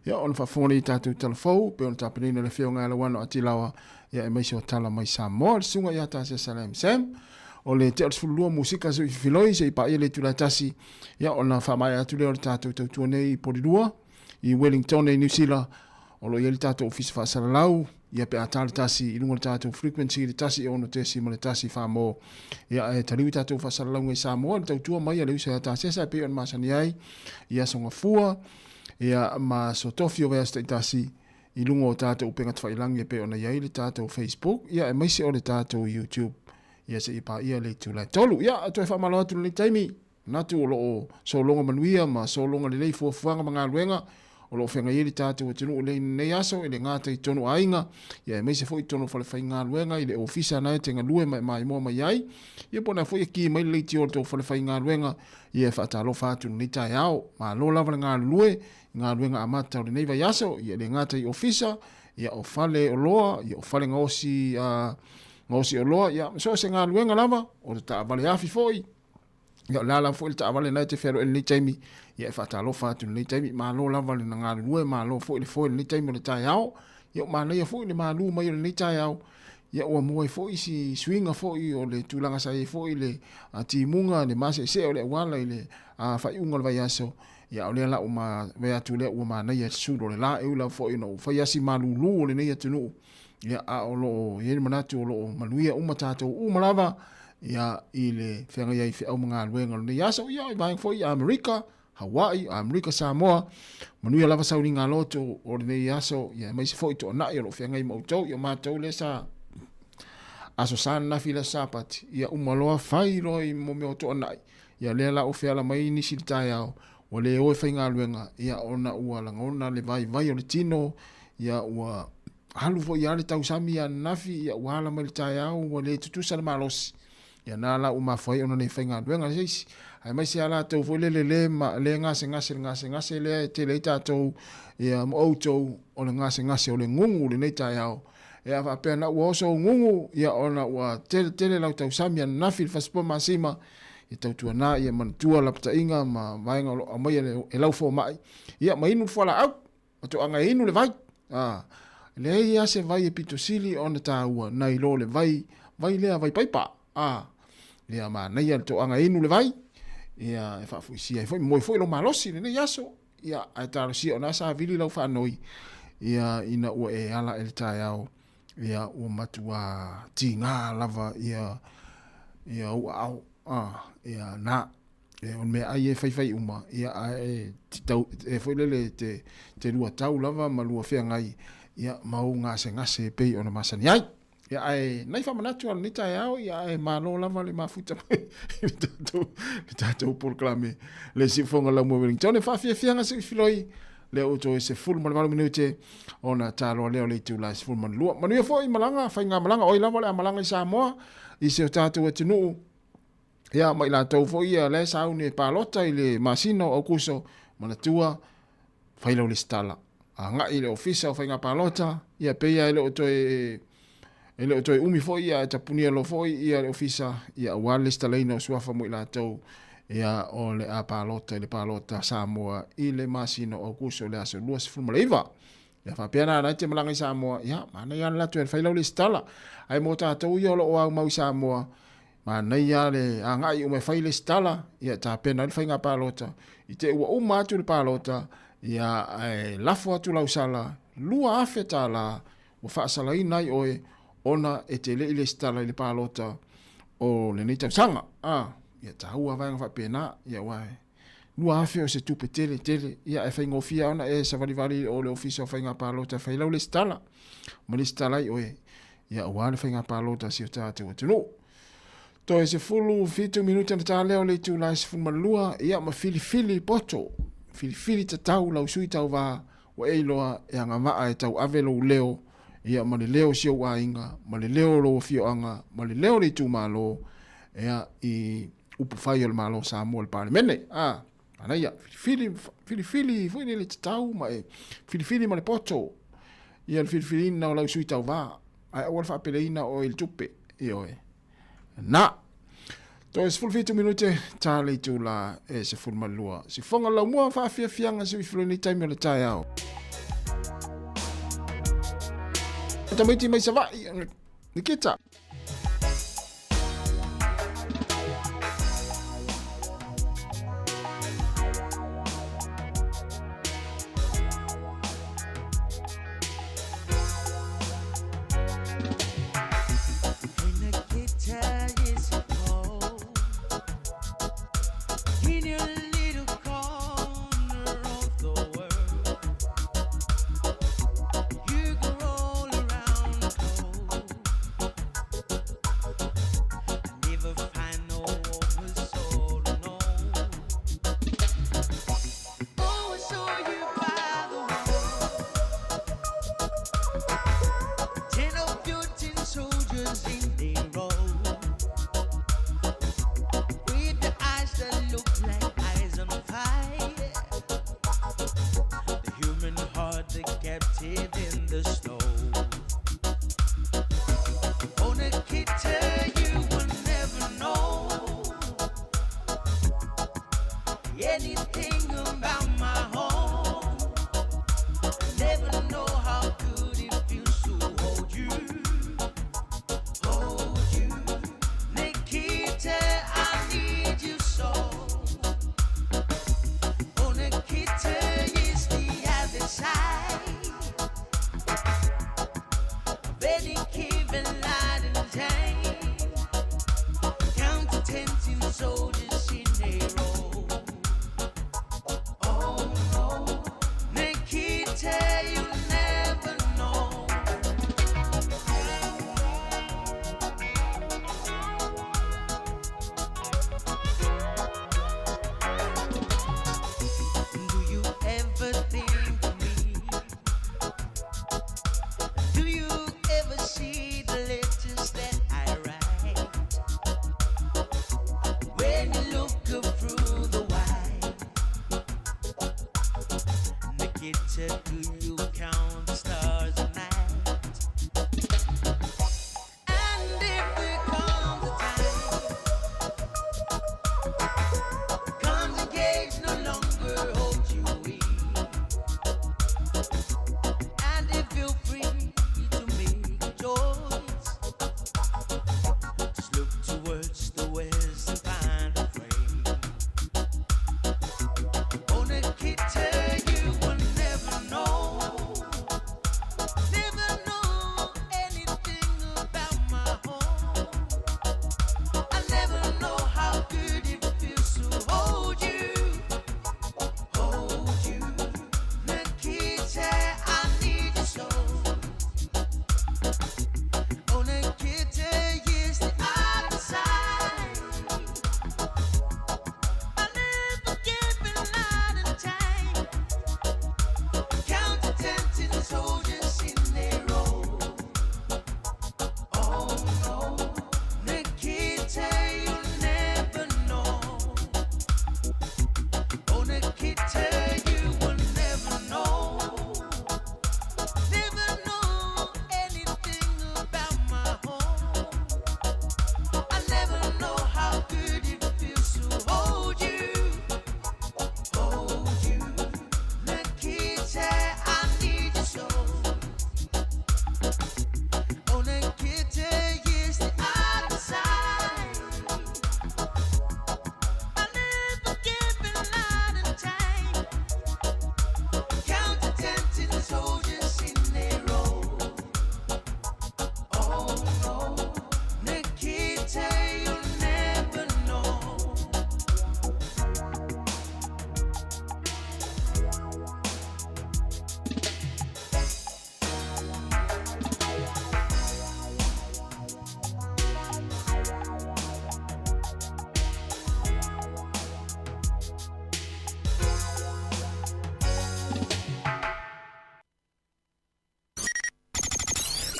ia ona faafofoga lea i tatou tala fou pei ona tapenaina e le Afioga ia Lauano Atilaoa ia aemaise o tala mai Samoa le susuga ia Tasesa Lam Sam o le tea o le 12 musika se i filoi se i paia le itula e tasi ia ona faamaea atu lea o le tatou tautua nei i Polilua i Wellington i Niu Sila o lo o i ai le tatou ofisa faasalalau ia pe a ta le tasi i luga o le tatou frequency i le 1 6.1 famo ia e taliu i tatou faasalalauga i Samoa le tautua mai a le uso ia Tasesa e pei ona masani ai i aso gafua ia ma aso tofi o vaiaso taitasi i luga o tatou upega tafailangi e pei ona i ai le tatou Facebook ia aemaise o le tatou YouTube ia seia paia le itula e tolu. Ia, toe faamalo atu i lenei taimi, manatu o lo o sologa manuia ma sologa lelei fuafuaga ma galuega o lo o feagai ai le tatou atunuu i lenei aso, e le gata i totonu o aiga, ia aemaise foi i totonu o falefaigaluega, i le ofisa na e te galue ma e maimoa mai ai, ia po o le a foi e ki mai le leitio o le tou falefaigaluega, ia e faatalofa atu i lenei taeao. Malo lava le galulue i galuega amata o lenei vaiaso, ia e le gata i ofisa, ia o fale oloa, ia o fale gaosi, gaosi oloa, ia so o se galuega lava, o le taavale afi foi, ia o le a lava foi le taavale na e te fealuai i lenei taimi, ia e faatalofa atu i lenei taimi, malo lava le galulue, malo foi le foe i lenei taimi o le taeao, ia ua manaia foi le malu mai o lenei taeao, ia ua maua ai foi si suiga foi o le tulaga sa i ai foi le timuga, le maseesee o le auala i le faaiuga o le vaiaso, ia o lea la ua vaai atu lea ua manaia le sulu o le la, e ui lava foi ina ua fai lava si malulu o lenei atunuu, ia a o lo o i ai le manatu o lo o manuia uma tatou uma lava ia i le feagai ai i feau ma galuega o lenei aso, ia i vaega foi i Amerika, Hawaii, Amerika, Samoa, manuia lava sauliga loto o lenei aso, ia aemaise foi toanai o lo o feagai ma outou, ia o matou lea sa aso Sa ananafi le aso Sapati, ia uma loa fai loa i mo mea o toanai, ia lea la ua feala mai nisi i le taeao, ua le o e faigaluega, ia ona ua lagona le vaivai o le tino, ia ua alu foi lava le tausami ananafi, ia ua ala mai le taeao ua le tutusa le malosi. Ia na la ua mafua ai ona le faigaluega se isi. Aemaise lava latou foi lele le ma le gasegase le gasegase lea e tele ai tatou ia ma outou o le gasegase o le gugu i lenei taeao. Ia faapea na ua oso ou gugu ia ona ua tele tele lau tausami ananafi i le fasipoa masima ia tautuana ia manatua lapataiga ma vaega o lo o aumaia e lau fomai ia ma inu le fualaau. Ma toaga e inu le vai. A, leai a se vai e pito sili ona taua nai lo le vai, vai lea vai paipa. A, ia manaia le toaga e inu le vai, ia e faafoisia ai foi, moe foi lo malosi i lenei aso. Ia, ae talosia ona savili lau faanoi, ia ina ua e ala e le taeao, ia ua matua tiga lava ia, ia ou aao. A, ia na. E, o le meaai e faifai uma, ia, ae tau, e foi lele te, te lua tau lava ma lua feagai, ia, ma ou gasegase e pei ona masani ai. Ia, ae nai faamanatu a lenei taeao, ia, ae malo lava le mafuta mai i le tatou, le tatou polokalame le Siufoga Laumua Wellington. E faafiafiaga se i filoi lea ua toe 18 minute ona taloa lea o le itula e 12. Manuia foi malaga, faigamalaga, oi lava o le a malaga i Samoa, i si o tatou atunuu, Ia, ma i latou foi ia la e sauni e palota i le masina o Aukuso, manatua, fai lau lesitala. Agai i le ofisa o faiga palota, ia pei lava e le o toe, e le o toe umi foi ia, ae tapunia loa foi ia le ofisa, ia aua le lesitalaina o suafa mo i latou, ia o le a palota i le palota Samoa i le masina o Aukuso i le aso 29. Ia faapea la, la e te malaga i Samoa, ia, manaia lava le alu atu e fai lau lesitala. Ae mo tatou ia o lo o aumau i Samoa, Manaia le agai uma e fai lesitala, ia tapena ai le faiga palota. I te ua uma atu le palota, ia ae lafo atu lau sala $2,000 ua faasalaina ai oe ona e te le i lesitala i le palota o lenei tausaga. A, ia taua vaega faapena, ia aua e 2,000 o se tupe tele tele, ia ae faigofie ona e savalivali o le ofisa o faiga palota e fai lau lesitala ma lesitala ai oe, ia aua le faiga palota a si o tatou atunuu. Toe 17 minute ona ta lea o le itula e 12, ia ma filifili poto, filifili tatau lau sui tauva ua e iloa e agavaa e tauave lou leo, ia ma le leo o si ou aiga, ma le leo o lou afioaga, ma le leo o le itumalo, ia i upufai o le Malo o Samoa i le Palemene. A, manaia, filifili, filifili foi lele tatau ma e filifili ma le poto. ia le filifiliina o lau sui tauvā, ae aua le faapeleina oe i le tupe. Ioe. Na. Toe 17 minute ta le itula e 12. Sifoga laumua faafiafiaga siuifi lenei taimi o le taeao. Tamaiti mai Savaii, Nikita.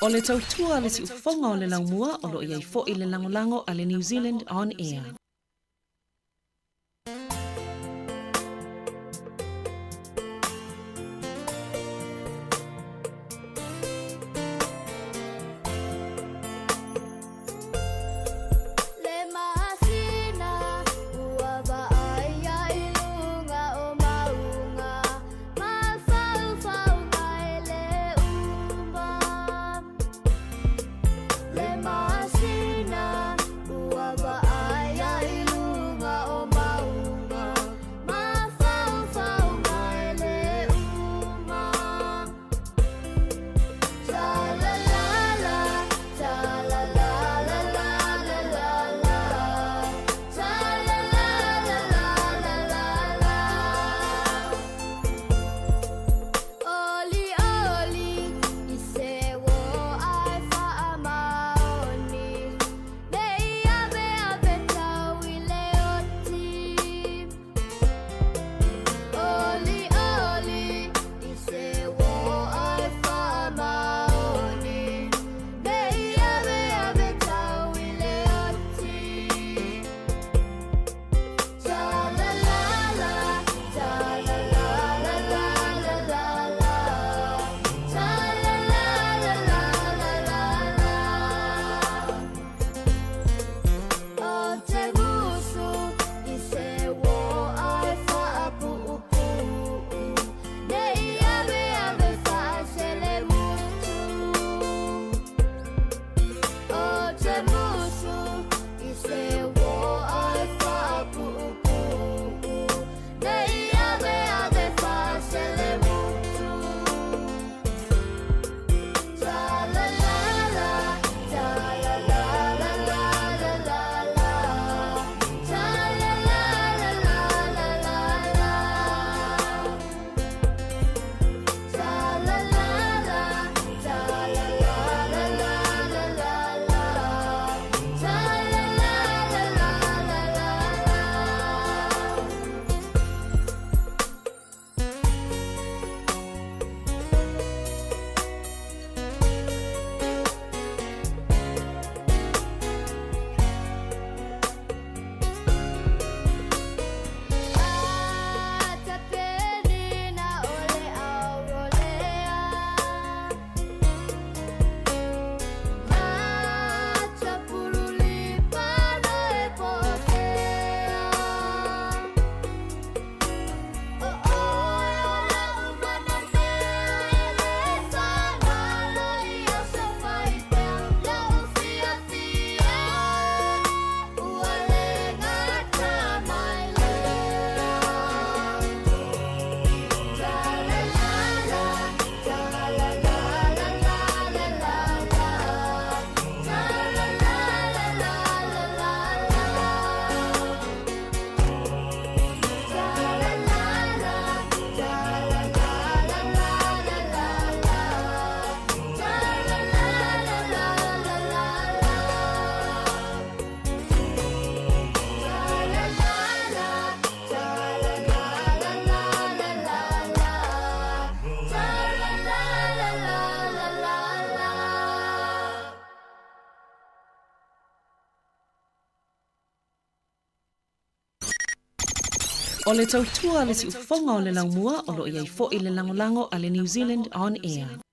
O le tautua a le siufofoga o le laumua o lo o i ai foi le lagolago a le New Zealand On Air. O le tautua a le siufofoga o le laumua o lo o i ai foi le lagolago a le New Zealand On Air.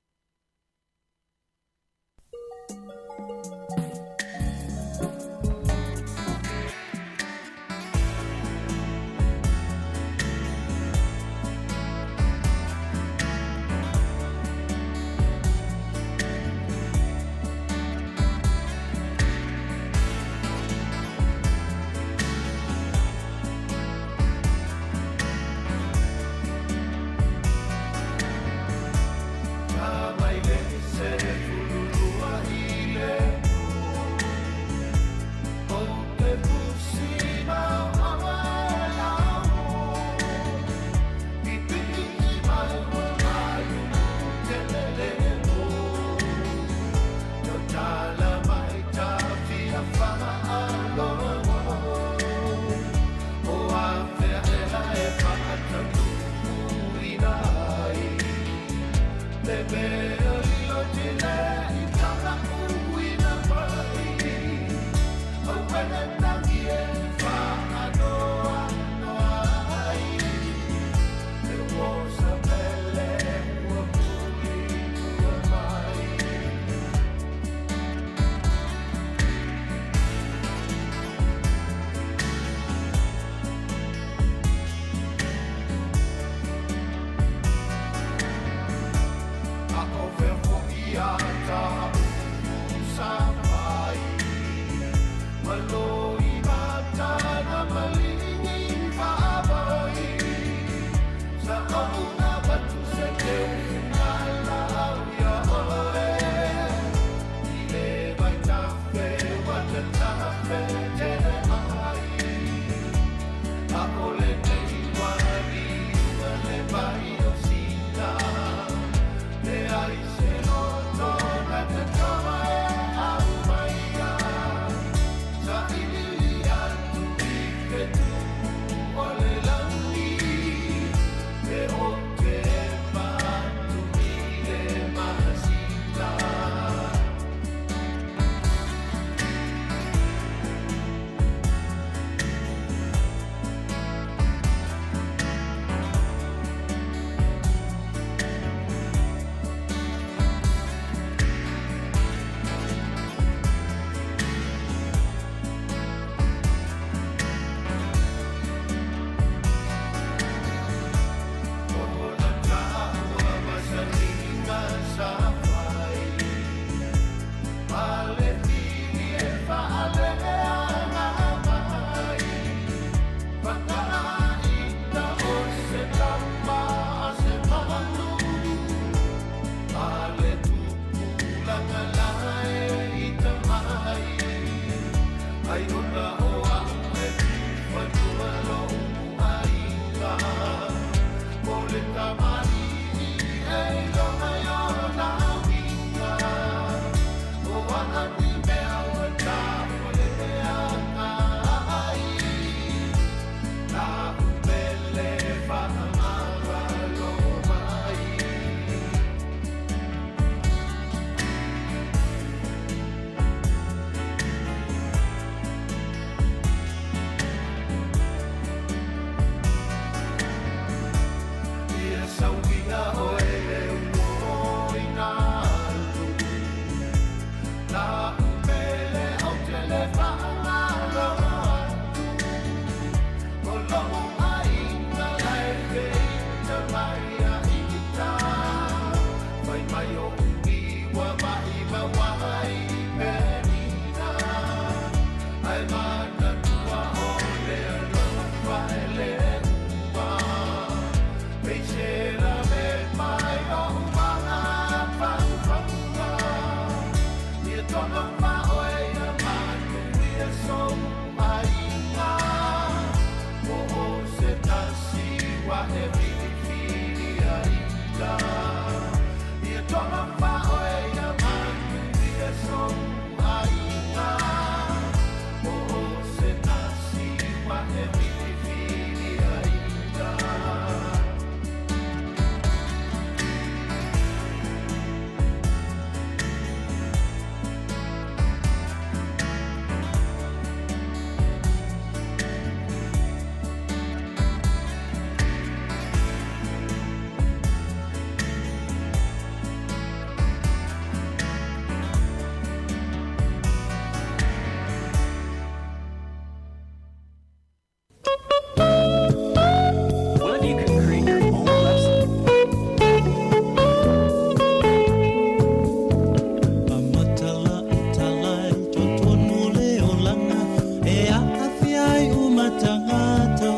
ma tagata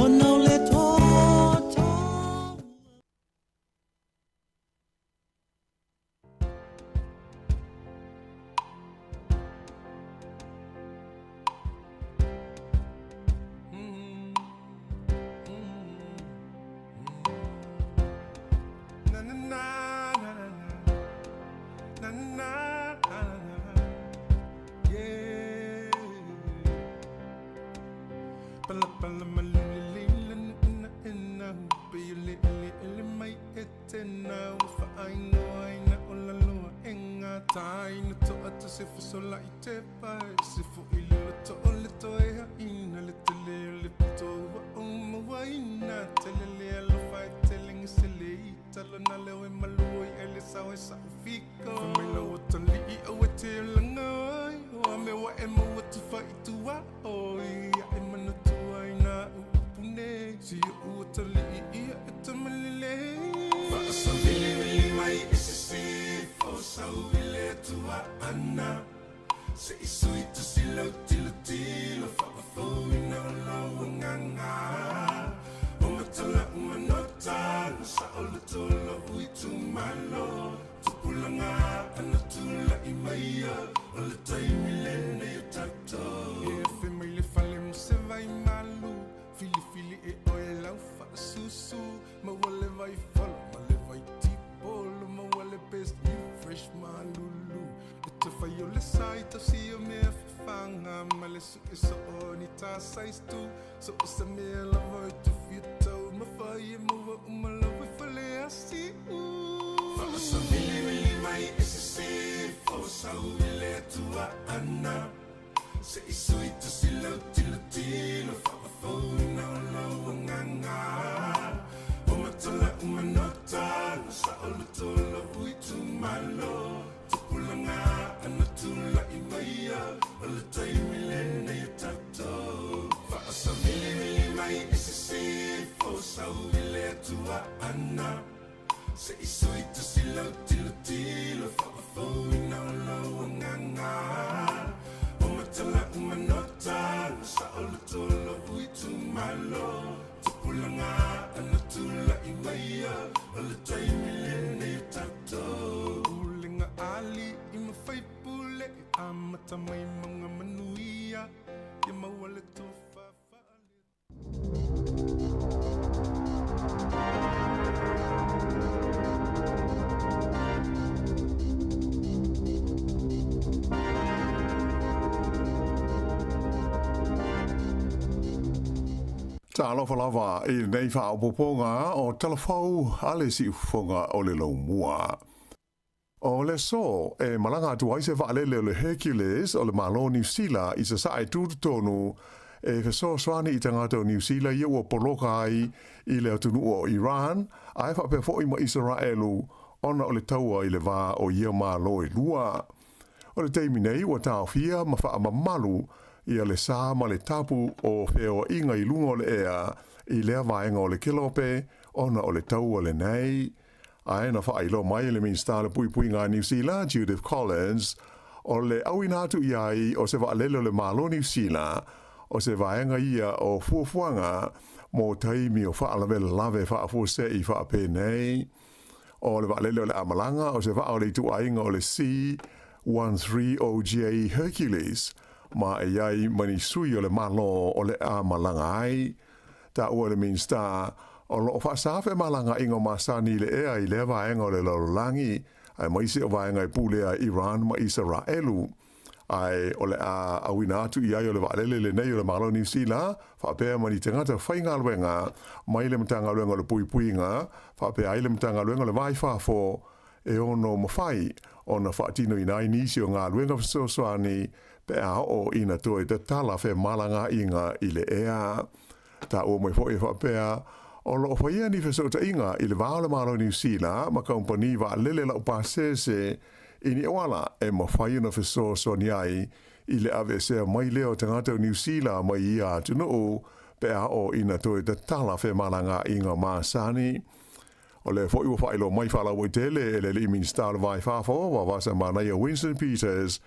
ona o le toto. Talofa lava i lenei faaopoopoga o Tala Fou a le Siufofoga o le Laumua. O le aso e malaga atu ai se vaalele o le Hercules o le Malo o Niu Sila i Sasae tutotonu e fesoasoani i tagata o Niu Sila ia ua poloka ai i le atunuu o Iran ae faapea foi ma Isaraelu ona o le taua i le va o ia malo e lua. O le taimi nei ua taofia ma faamamalu ia le sa ma le tapu o feoaiga i luga o le ea i lea vaega o le kelope ona o le taua lenei. Ae na faailoa mai e le Minisita o le Puipuiga a Niu Sila, Judith Collins, o le auina atu i ai o se vaalele o le Malo Niu Sila, o se vaega ia o fuafuaga mo taimi o faalavelave faafuasei faapenei. O le vaalele o le a malaga o se vaa o le ituaiga o le C-130J Hercules, ma e i ai ma ni sui o le Malo o le a malaga ai. Taua e le Minisita, o lo o faasā femalagaaiga o masani i le ea i lea vaega o le lalolagi, aemaise o vaega e pulea ai Iran ma Isaraelu. Ae o le a auina atu i ai o le vaalele lenei o le Malo o Niu Sila, faapea ma ni tagata faigaluega mai le Matagaluega o le Puipuiga, faapea ai le Matagaluega o le Va i Fafo, e ono mafai ona faatinoina ai nisi o galuega fesoasoani pe a oo ina toe tatala femalagaaiga i le ea. Taua mai foi e faapea, o lo o faia ni fesootaiga i le va o le Malo o Niu Sila ma kamupani vaalele laupasese i ni auala e mafai ona fesoasoani ai i le aveesea mai lea o tagata o Niu Sila mai ia atunuu pe a oo ina toe tatala femalagaaiga masani. O lea foi ua faailoa mai faalauaitele e le alii Minisita o le Va i Fafo, Vavasa Manaia Winston Peters,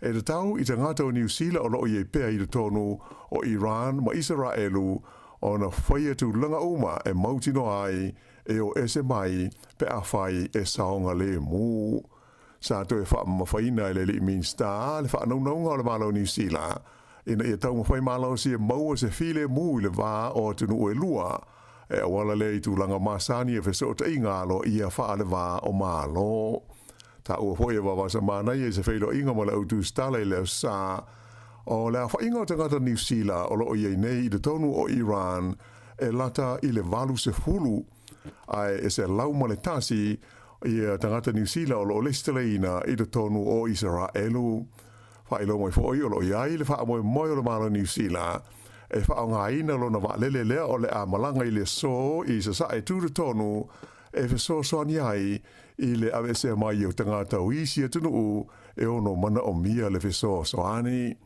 e tatau i tagata o Niu Sila o loo i ai pea i totonu o Iran ma Isaraelu ona faia tulaga uma e mautinoa ai e o ese mai pe afai e saogalemu. Sa toe faamamafaina e le alii Minisita le faanaunauga o le Malo o Niu Sila ina ia taumafai malosi e maua se filemu i le va o atunuu e lua, e auala lea i tulaga masani e fesootaiga aloaia faale-va o Malo. Taua foi e Vavasa Manaia i se feiloaiga ma le au tusitala i le Aso Sa, o le aofaiga o tagata Niu Sila o lo o i ai nei i totonu o Iran e lata i le 80, ae e 101 ia tagata Niu Sila o lo o lesitalaina i totonu o Isaraelu. Faailoa mai foi o lo o i ai le faamoemoe o le Malo Niu Sila e faaaogaina lona vaalele lea o le a malaga i le aso i Sasae tutotonu e fesoasoani ai i le aveesea mai o tagata o isi atunuu e ono manaomia le fesoasoani.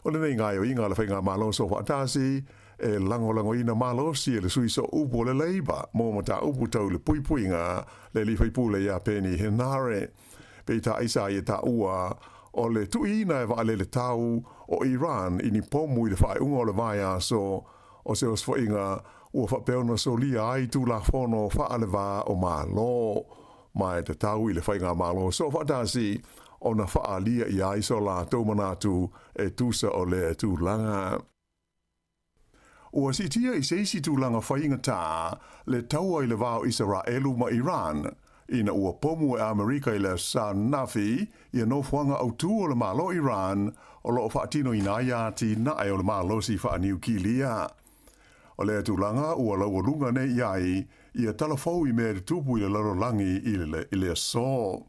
O lenei gaoioiga a le Faigamalo Soofaatasi e lagolagoina malosi e le sui sooupu o le Labour mo mataupu tau le puipuiga le alii faipule ia Peeni Henare. Peitai sa ia taua o le tuuina e vaalele tau o Iran i ni pomu i le faaiuga o le vaiaso o se osofaiga ua faapea ona solia ai Tulafono faale-va o Malo ma e tatau i le Faigamalo Soofaatasi ona faaalia i ai so latou manatu e tusa o lea tulaga. Ua siitia i se isi tulaga faigata le taua i le va o Isaraelu ma Iran, ina ua pomu e Amerika i le Aso Sa ananafi ia nofoaga autū o le Malo Iran o lo o faatinoina ai atinae o le malosi faaniukilia. O lea tulaga ua laualuga nei i ai ia tala fou i mea e tutupu i le lalolagi i le aso.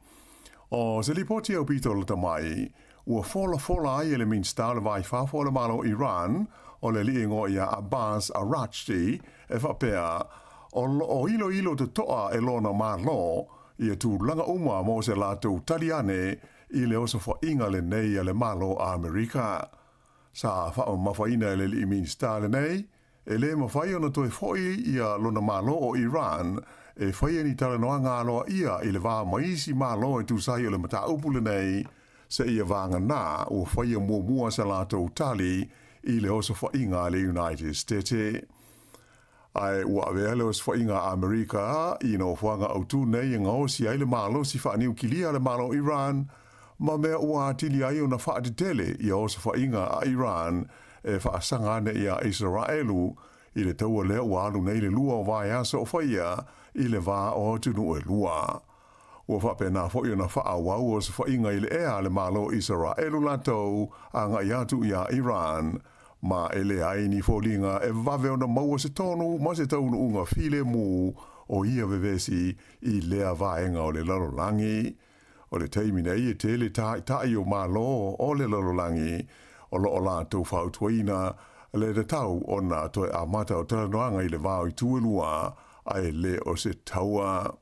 O se lipoti aupito lata mai, ua folafola ai e le Minisita o le Va i Fafo o le Malo Iran, o le alii igoa ia Abbas Araghchi, e faapea, o lo o iloilo totoa e lona Malo ia tulaga uma mo se latou tali ane i le osofaiga lenei a le Malo Amerika. Sa faamamafaina e le alii Minisita lenei, e le mafai ona toe foi ia lona Malo o Iran e faia ni talanoaga aloaia i le va ma isi Malo e tusa ai o le mataupu lenei, seia vagana ua faia muamua sa latou tali i le osofaiga a le United Stete. Ae ua avea le osofaiga a Amerika i nofoaga autū nei e gaosi ai le malosi faaniukilia a le Malo Iran ma mea ua atili ai ona faatetele ia osofaiga a Iran e faasaga ane iā Isaraelu i le taua lea ua alu nei le lua o vaiaso o faia i le va o atunuu e lua. Ua faapena foi ona faaauau osofaiga i le ea a le Malo Isaraelu latou agai atu iā Iran, ma e leai ni foliga e vave ona maua se tonu ma se taunuuga filemu o ia vevesi i lea vaega o le lalolagi. O le taimi nei e tele taʻitaʻi o Malo o le lalolagi o lo o latou fautuaina le tatau ona toe amata o talanoaga i le va o itu e lua, a e le o se taua.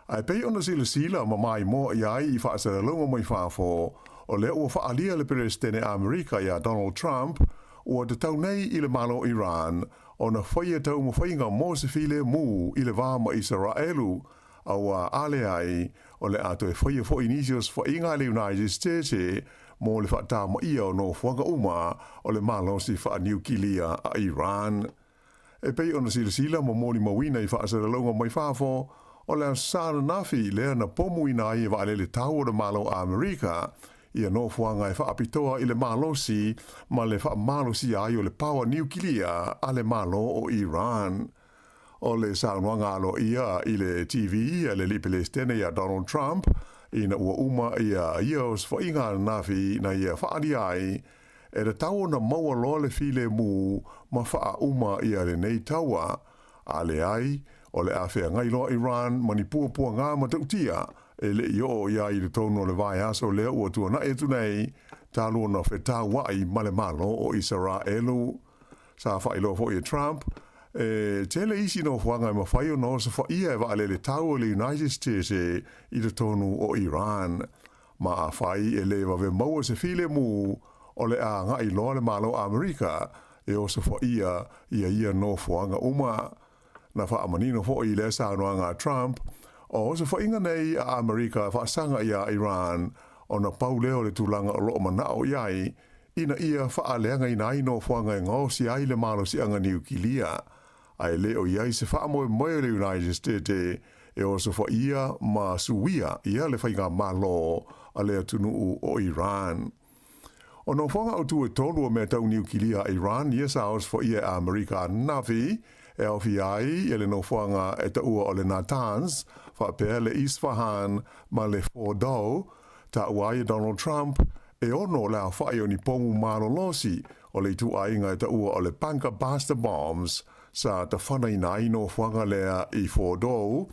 Ae pei ona silasila ma maimoa i ai i faasalalauga mai fafo, o lea ua faaalia le Peresetene Amerika iā Donald Trump, ua tatau nei i le Malo Iran ona faia taumafaiga mo se filemu i le va ma Isaraelu, auā a leai, o le a toe faia foi nisi osofaiga a le United States mo le faatamaia o nofoaga uma o le malosi faaniukilia a Iran. E pei ona silasila ma molimauina i faasalalauga mai fafo, o le Aso Sa ananafi lea na pomuina ai e vaalele tau o le Malo Amerika ia nofoaga e faapitoa i le malosi ma le faamalosia ai o le paoa niukilia a le Malo o Iran. O le saunoaga aloaia i le TV a le alii Pelesitene ia Donald Trump ina ua uma ia ia osofaiga ananafi na ia faaalia ai e tatau ona maua loa le filemu ma faauma ia lenei taua. A leai, o le a feagai loa Iran ma ni puapuaga matautia e le i oo i ai i totonu o le vaiaso lea ua tuanai atu nei, talu ona fetauai ma le Malo o Isaraelu. Sa faailoa foi e Trump, e tele isi nofoaga e mafai ona osofaia e vaalele tau a le United States i totonu o Iran. Ma afai e le vave maua se filemu, o le a agai loa le Malo Amerika e osofaia ia ia nofoaga uma. Na faamanino foi i lea saunoaga a Trump, o osofaiga nei a Amerika e faasaga iā Iran, ona pau lea o le tulaga o lo o mana'o i ai ina ia faaleagaina ai nofoaga e gaosi ai le malosiaga niukilia, a e le o i ai se faamoemoe o le United States e osofaia ma suia ia le faigamalo a le atunuu o Iran. O nofoaga autu e tolu o mea tau niukilia a Iran ia sa osofaia e Amerika ananafi, e aofia ai ia le nofoaga e taua o le Natanz, faapea le Isfahan ma le Fordow, taua ai e Donald Trump e ono le aofai o ni pomu malolosi o le ituaiga e taua o le Bunker Buster Bombs sa tafanaina ai nofoaga lea i Fordow,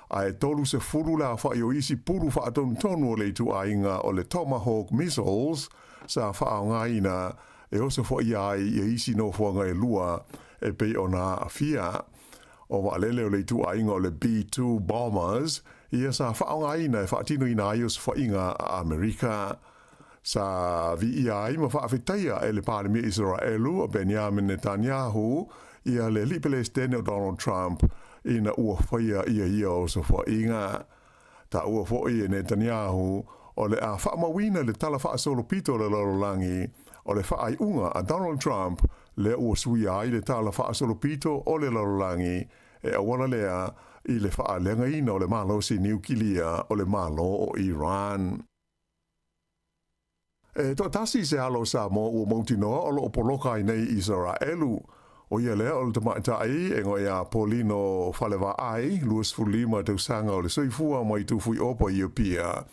a e 30 le aofai o isi pulu faatonutonu o le ituaiga o le Tomahawk Missiles sa faaaogaina e osofaia ai ia isi nofoaga e lua e pei ona aafia. O vaalele o le ituaiga o le B-2 Bombers ia sa faaaogaina e faatinoina ai osofaiga a Amerika. Sa viia ai ma faafetaia e le Palemia Isaraelu o Benjamin Netanyahu ia le alii Pelestene o Donald Trump ina ua faia ia ia osofaiga. Taua foi e Netanyahu o le a faamauina le tala faasolopito o le lalolagi o le faaiuga a Donald Trump lea ua suia ai le tala faasolopito o le lalolagi e auala lea i le faaleagaina o le malosi niukilia o le Malo o Iran. E toatasi se alo o Samoa ua mautinoa o lo o poloka ai nei i Isaraelu. ʻO ia lea o le tamaitai e igoa ia Paulino Falevaai, 25 tausaga o le soifua mai Tufuiopa i Apia.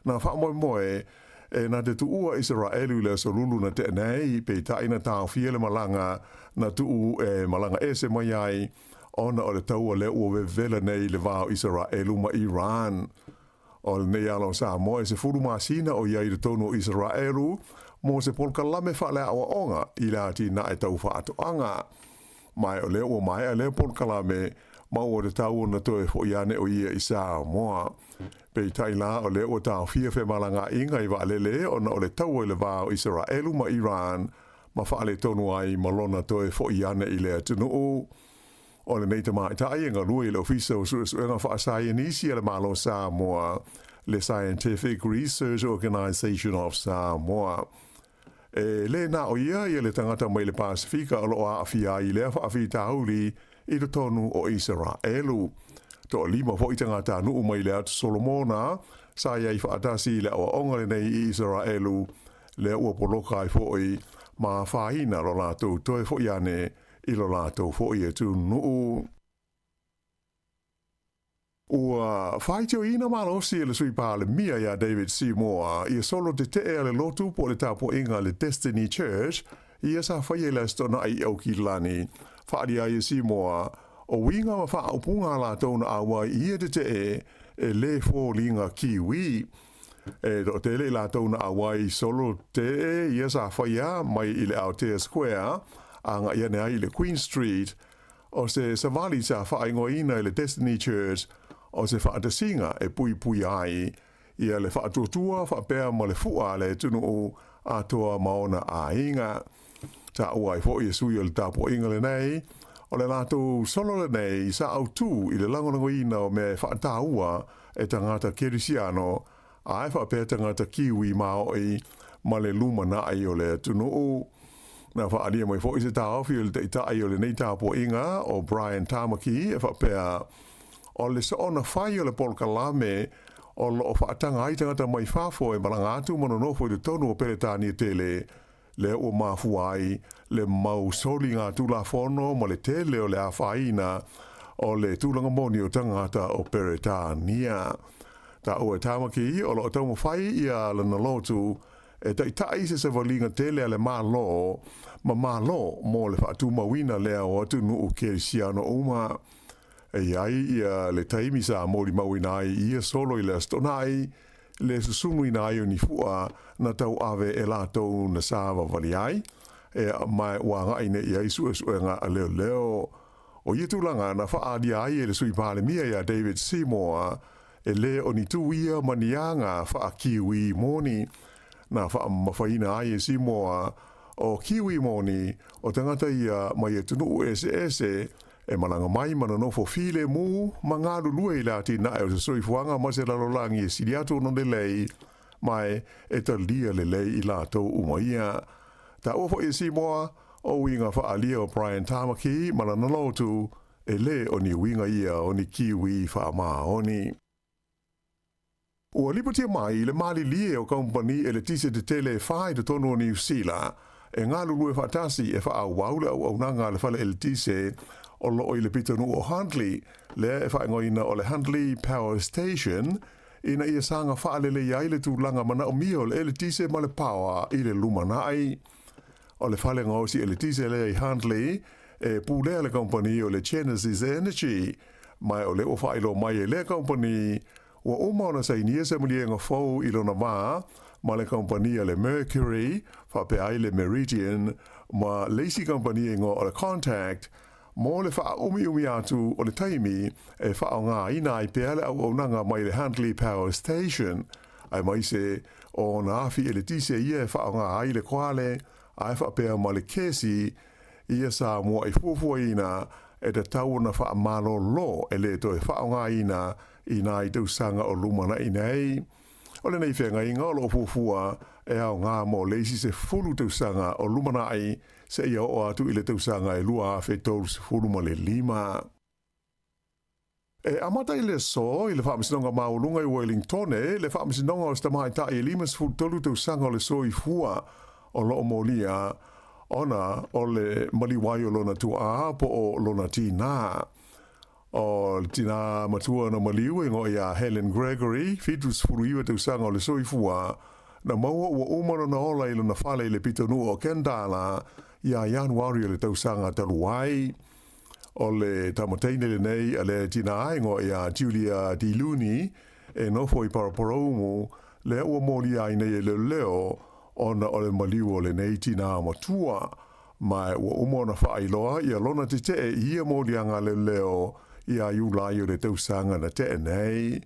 Na faamoemoe e na te tuua Isaraelu i le aso Lulu na tea nei, peitai na taofia le malaga na tuu e malaga ese mai ai ona o le taua lea ua vevela nei i le va o Isaraelu ma Iran. O lenei ala o Samoa e 10 masina o i ai i totonu o Isaraelu mo se polokalame faaleaoaoga i le atinae tau faatoaga. Ma o lea ua maea lea polokalame ma ua tatau ona toe fo'i ane o ia i Samoa. Peitai la o lea ua taofia femalagaaiga i vaalele ona o le taua i le va o Isaraelu ma Iran ma faaletonu ai ma lona toe fo'i ane i le atunuu. O lenei tamaitai e galue i le Ofisa o Suesuega Faasaienisi a le Malo o Samoa, le Scientific Research Organisation of Samoa. E lē na o ia ia le tagata mai le Pasefika o lo o aafia ai i lea faafitauli i totonu o Isaraelu. Toalima foi tagatanuu mai le Atu Solomona sa i ai faatasi i le aoaoga lenei i Isaraelu, lea ua poloka ai foi ma afaina lo latou toe fo'i ane i lo latou fo'i atunuu. Ua faitioina malosi e le Sui Palemia ia David Seymour ia solo tetee a le lotu po o le tapuaiga a le Destiny Church ia sa faia i le Aso Toonai i Aukilani. Faaalia ai e Seymour, o uiga ma faaupuga a latou na auai i ia tetee e lē foliga Kiwi. E toatele i latou na auai i solo tetee ia sa faia mai i le Aotea Square agai ane ai i le Queen Street, O se savali sa faaigoaina e le Destiny Church o se faatasiga e puipuia ai ia le faatuatua faapea ma le fu'a a le atunuu atoa ma ona aiga. Taua ai foi e sui o le tapuaiga lenei, o le latou solo lenei sa autū i le lagolagoina o mea e faataua e tagata Kerisiano ae faapea tagata Kiwi maoʻi ma le lumanaʻi o le atunuu. Na faaalia mai foi se taofi o le taitai o lenei tapuaiga o Brian Tamaki e faapea, o le soona fai o le polokalame o lo o faataga ai tagata mai fafo e malaga atu ma nonofo i totonu o Peretania tele, lea ua mafua ai le mau soliga tulafono ma le tele o le afaina o le tulaga moni o tagata o Peretania. Taua e Tamaki o lo o taumafai ia lana lotu e taitai se savaliga tele a le Malo ma Malo mo le faatumauina lea o atunuu kerisiano uma. E i ai ia le taimi sa molimauina ai ia solo i le Aso Toonai, le susunuina ai o ni fua na tauave e latou na savavali ai, ea ma ua agai nei i ai suesuega a leoleo. O ia tulaga na faaalia ai e le Sui Palemia ia David Seymour, e lē o ni tū ia ma ni aga faa-Kiwi moni. Na faamamafaina ai e Seymour, o Kiwi moni, o tagata ia mai atunuu eseese, e malaga mai ma nonofo filemu ma galulue i le atinae o se soifuaga ma se lalolagi e sili atu ona lelei. Ma e talia lelei i latou uma ia. Taua foi e Seymour, o uiga faaalia o Brian Tamaki ma lana lotu, e lē o ni uiga ia o ni Kiwi faamaoni. Ua lipotia mai le malilie o kamupani eletise tetele e fā i totonu o Niu Sila e galulue faatasi e faaauau le auaunaga a le fale eletise o loo i le pitonuu o Huntly, lea e faaigoaina o le Huntly Power Station, ina ia saga faalelei ai le tulaga manaomia o le eletise ma le paoa i le lumanai. O le fale gaosi eletise lea i Huntly e pulea le kamupani o le Genesis Energy, ma o lea ua faailoa mai e lea kamupani ua uma ona sainia se maliega fou i lona vā ma le kamupani a le Mercury, faapea ai le Meridian ma le isi kamupani e igoa o le Contact, mo le faaumiumi atu o le taimi e faaaogaina ai pea le auaunaga mai le Huntly Power Station, aemaise o ona afi eletise ia e faaaoga ai le koale, ae faapea ma le kesi ia sa muaʻi fuafuaina e tatau ona faamalolo e lē toe faaaogaina i nai tausaga o lumanaʻi nei. O lenei feagaiga o loo fuafua e aoga mo le isi 10 tausaga o lumanaʻi seia oo atu i le tausaga e 2035. E amata i le aso i le Faamasinoga Maualuga i Wellingtone le faamasinoga o se tamaitai e 53 tausaga o le soifua o loo molia ona o le maliu ai o lona tuaa po o lona tinā. O le tinā matua na maliu e igoa ia Helen Gregory, 79 tausaga o le soifua, na maua ua uma lona ola i lona fale i le pitonuu o Kendala ia Ianuari o le tausaga talu ai. O le tama teine lenei a le tinā e igoa ia Julia Diluni e nofo i Paraparaumu, lea ua molia ai nei e leoleo ona o le maliu o lenei tinā matua. Ma ua uma ona faailoa ia lona tetee i ia moliaga a leoleo ia Iulai o le tausaga na tea nei.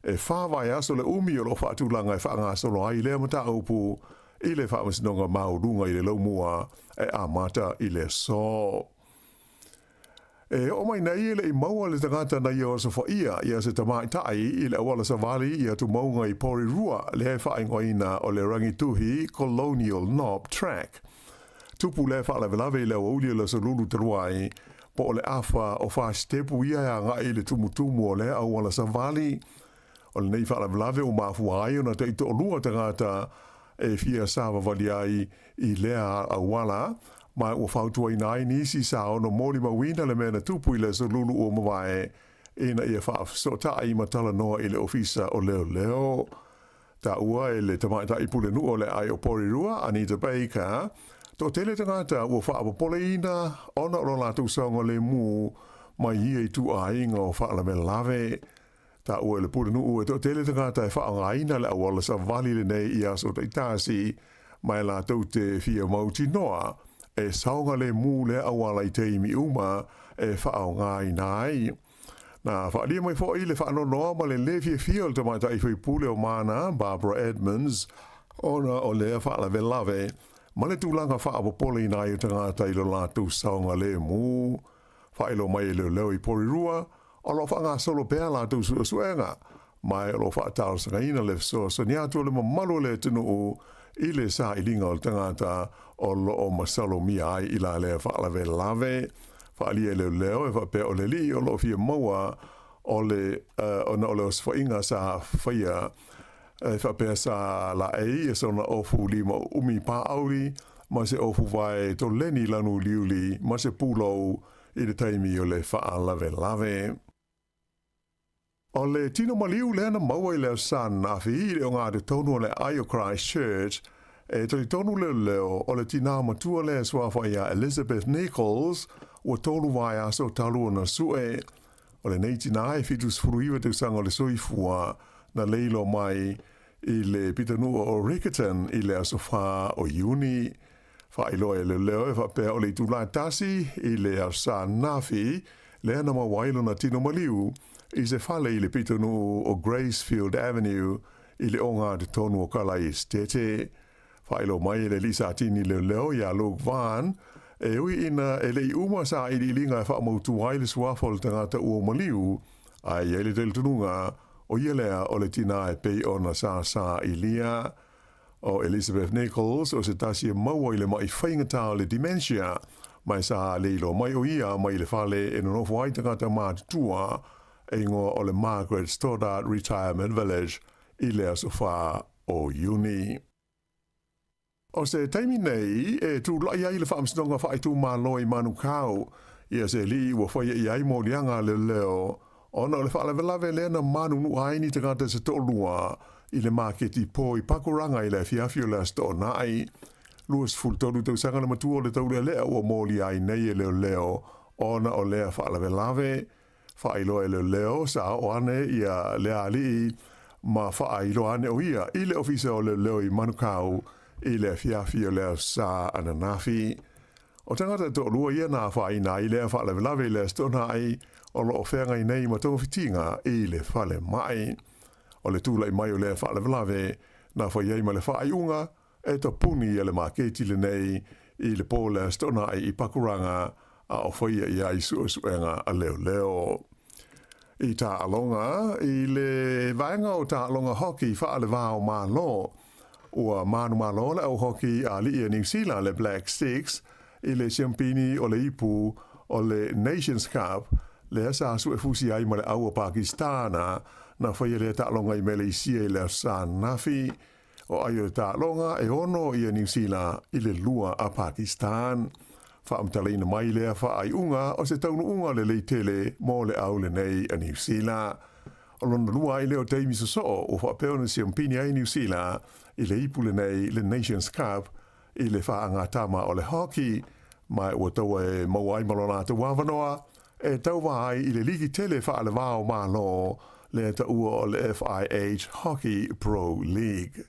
E 4 vaiaso le umi o loo faatulaga e faagasolo ai lea mataupu i le Faamasinoga Maualuga i le Laumua e amata i le aso. E oo mai nei e le i maua le tagata na ia osofaia ia se tamaitai i le auala savali i Atumauga i Porirua, lea e faaigoaina o le Rangituhi Colonial Knob Track. Tupu lea faalavelave i le aoauli o le aso Lulu talu ai, po o le afa o fasitepu ia e agai i le tumutumu o lea auala savali. O lenei faalavelave ua mafua ai ona taitoalua tagata e fia savavali ai i lea auala, ma ua fautuaina ai nisi sa ono molimauina le mea na tupu i le aso Lulu ua mavae ina ia faafesootai ma talanoa i le Ofisa o Leoleo. Taua e le tamaitai pulenuu o le aai o Porirua, Anita Baker, toatele tagata ua faapopoleina ona o lo latou saogalemu mai ia ituaiga o faalavelave. Taua e le pulenuu e toatele tagata e faaaogaina le auala savali lenei i aso taitasi, ma e latou te fia mautinoa e saogalemu lea auala i taimi uma e faaaogaina ai. Na faaalia mai foi le faanoanoa ma le lē fiafia o le tamaitai faipule o Mana, Barbara Edmonds, ona o lea faalavelave ma le tulaga faapopoleina ai o tagata i lo latou saogalemu. Faailoa mai e leoleo i Porirua, o loo faagasolo pea latou suesuega, ma o loo faatalosagaina le fesoasoani atu o le mamalu o le atunuu i le sailiga o le tagata o loo masalomia ai i la lea faalavelave. Faaalia e leoleo e faapea o le alii o loo fia maua o le ona o le osofaiga sa faia e faapea sa laei ia sona ofu 5 paauli ma se ofu vae toleni lanu uliuli ma se pulou i le taimi o le faalavelave. O le tino maliu lea na maua i le aso ananafi i le ogatotonu o le aai o Christchurch, e talitonu leoleo o le tinā matua lea e suafa ia Elizabeth Nichols, ua 3 vaiaso talu ona sue. O lenei tinā e 79 tausaga o le soifua na leiloa mai i le pitonuu o Riccarton i le aso 4 o Iuni. Faailoa e leoleo e faapea o le itulā 1 i le aso ananafi lea na maua ai lona tino maliu i se fale i le pitonuu o Gracefield Avenue i le ogatotonu o Kalai Esitete. Faailoa mai e le alii satini leoleo ia Luke Vaughan, e ui ina e le i uma sailiiliga e faamautu ai le suafa o le tagata ua maliu, ae i ai le talitonuga ʻO ia lea o le tinā e pei ona sa sailia. ʻO Elizabeth Nichols, o se tasi e maua i le maʻi faigata o le dementia, ma e sa le iloa mai ʻo ia mai le fale e nonofo ai tagata matutua e igoa o le Margaret Stoddart Retirement Village i le aso 4 o Iuni. O se taimi nei e tulaʻi ai le Faamasinoga Faaitumalo i Manukau ia se alii ua faia i ai moliaga a leoleo ona o le faalavelave lea na manunua ai ni tagata se toalua i le maketi po i Pakuranga i le afiafi o le Aso Toonai. 23 tausaga le matua o le taulealea ua molia ai nei e leoleo ona o lea faalavelave. Faailoa e leoleo sa oo ane ia lea alii ma faailoa ane o ia i le ofisa o leoleo i Manukau i le afiafi o le Aso Sa ananafi. O tagata e toalua ia na afaina ai lea faalavelave i le Aso Toonai o lo o feagai nei ma togafitiga i le falemai. O le tulai mai o lea faalavelave na fai ai ma le faaiuga e tapuni ia le maketi lenei i le po le Aso Toonai i Pakuranga a o faia i ai suesuega a leoleo. I taaloga, i le vaega o taaloga hoki faale-va o Malo, ua manumalo le au hoki a alii a Niu Sila le Black Sticks i le siampini o le ipu o le Nations Cup lea sa suefusi ai ma le au a Pakistana na faia lea taaloga i Meleisia i le Aso Sa ananafi. O ai o le taaloga e ono ia Niu Sila i le lua a Pakistan. Faamatalaina mai lea faaiuga o se taunuuga lelei tele mo le au lenei a Niu Sila. O lona lua ai lea o taimi sosoo ua faapea ona siampini ai Niu Sila i le ipu lenei le Nations Cup i le faagatama o le hockey, ma ua taua e maua ai ma lo latou avanoa e tauva ai i le ligi tele faale-va o Malo lea taua o le FIH Hockey Pro League.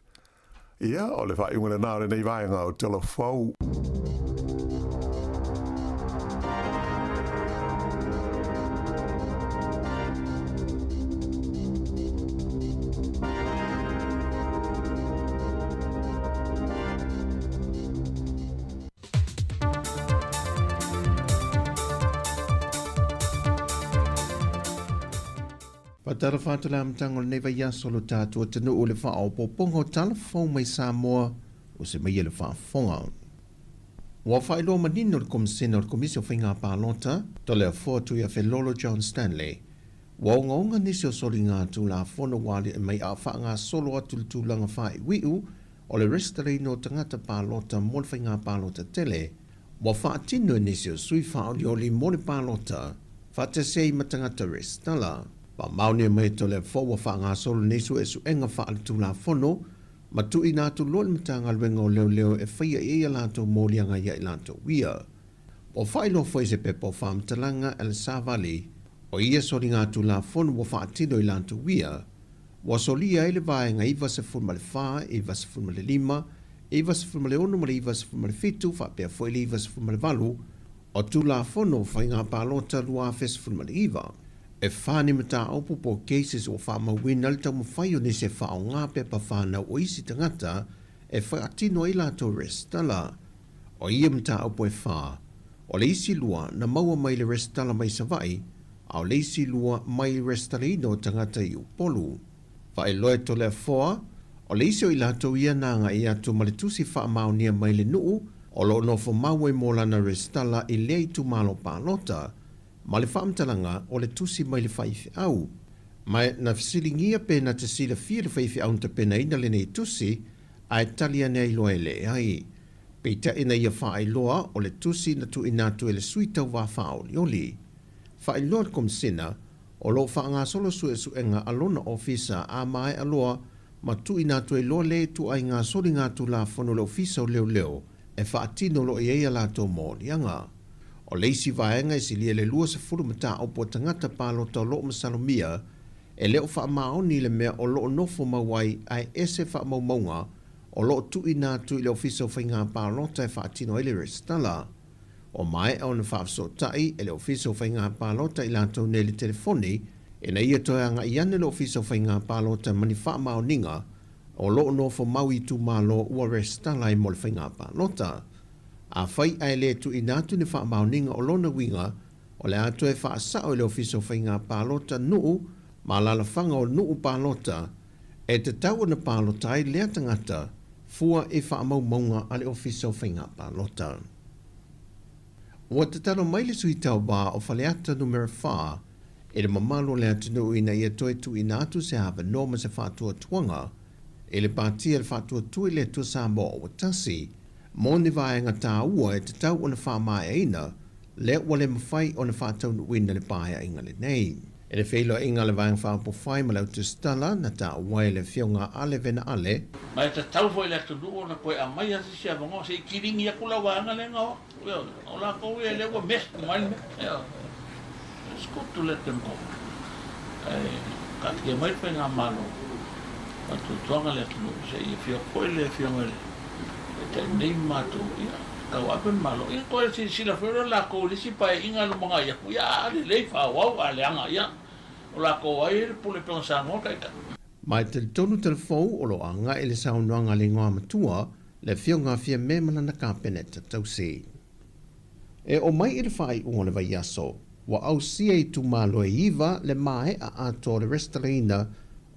Ia, o le faaiuga lena o lenei vaega o Tala Fou. Faatalofa atu le amataga o lenei vaiaso o lo tatou atunuu i le faaopoopoga o tala fou mai Samoa o se maia le faafofoga. Ua faailoa manino le Komisena o le Komisi o Faiga Palota, Toleafoa Tuiafelolo John Stanley, Ua ogaoga nisi o soliga Tulafono ua aliae mai a faagasolo atu le tulaga faaiuiu o le resitalaina o tagata palota mo le faiga palota tele, ua faatino e nisi o sui faaolioli mo le palota faatasi ai ma tagata resitala. Faamaonia mai e Toleafoa ua faagasolo nei suesuega faaletulafono ma tuuina atu loa i le Matagaluega o Leoleo e faia i ai a latou moliaga ia i latou ia. Ua faailoa foi se pepa o faamatalaga a le Savali o ia soligatulafono ua faatino i latou ia, ua solia ai le vaega 94, 95, 96 ma le 97 faapea foi le 98 o Tulafono o Faiga Palota 2019. E fa ni mataupu po o cases ua faamauina le taumafai o nisi e faaaoga pepa whanau o isi tagata e faatino ai latou resitala. O ia mataupu e fa, o le isi lua na maua mai le resitala mai Savaʻi, a o le isi lua mai le resitalaina o tagata i Upolu. Faailoa e Toleafoa, o le isi o i latou ia na agai atu ma le tusi faamaonia mai le nuu o lo o nofo mau ai mo lana resitala i lea itumalo palota, ma le faamatalaga o le tusi mai le faifeau. Ma na fesiligia pe na te silafia le faifeau na tapenaina lenei tusi, ae tali ane ai loa e leai. Peitai ina ia faailoa o le tusi na tuuina atu e le sui tauva faaolioli. Faailoa le Komisena, o lo o faagasolo suesuega a lona ofisa a maea loa ma tuuina atu ai loa le ituaiga soligatulafono le Ofisa o Leoleo e faatino loa i ai a latou moliaga. O le isi vaega e silia i le 20 mataupu a tagata palota o lo o masalomia e le o faamaoni i le mea o lo o nofo mau ai ae ese faamaumauga o lo o tuuina atu i le Ofisa o Faiga Palota e faatino ai le resitala. Ua maea ona faafesootai e le Ofisa o Faiga Palota i latou nei le telefoni ina ia toe agai ane le Ofisa o Faiga Palota ma ni faamaoniga o lo o nofo mau i itumalo ua resitala ai mo le faiga palota. Afai ae le tuuina atu ni faamaoniga o lona uiga o le a toe faasao e le Ofisa o Faiga Palota nuu. ma alaalafaga o nuu palota e tatau ona palota ai lea tagata fua i faamaumauga a le Ofisa o Faiga Palota. Ua tatalo mai le Sui Tauva o Faleata Numera 4 i le mamalu o le atunuu ina ia toe tuuina atu se avanoa ma se faatuatuaga i le Pati a le Faatuatua i le Atua Samoa ua Tasi mo ni vaega tāua e tatau ona faamaeaina lea ua le mafai ona faataunuuina le paeaiga lenei. I le feiloaiga a le Vaega Faaupufai ma le Autusitala na taua ai le Afioga a Ale Vena Ale, Ma e tatau foi i le atunuu ona toe aumai lava se isi avanoa se i kiligi atu lau vaega lea na o atu. Ioe, o latou ia lea ua mess uma ai le mea. Ioe, it's good to let them go. Ae taatia mai le faigamalo faatuatuaga le atunuu se i afio atu foi le Afioga i le Taitai nei ma matou, ia, tauave le Malo. Ia toe silasila foi loa latou i le isi paeaiga lumanai atu, ia a lelei faaauau, a leaga, ia, o latou ai le pule pea o Samoa taitai. Ma e talitonu Talafou o lo o agai le saunoaga a le Igoamatua, le Afioga a Fiame ma lana Kapeneta tausi. E oo mai i le faaiuga o le vaiaso, ua ausia itumalo e iva le maea atoa o le resitalaina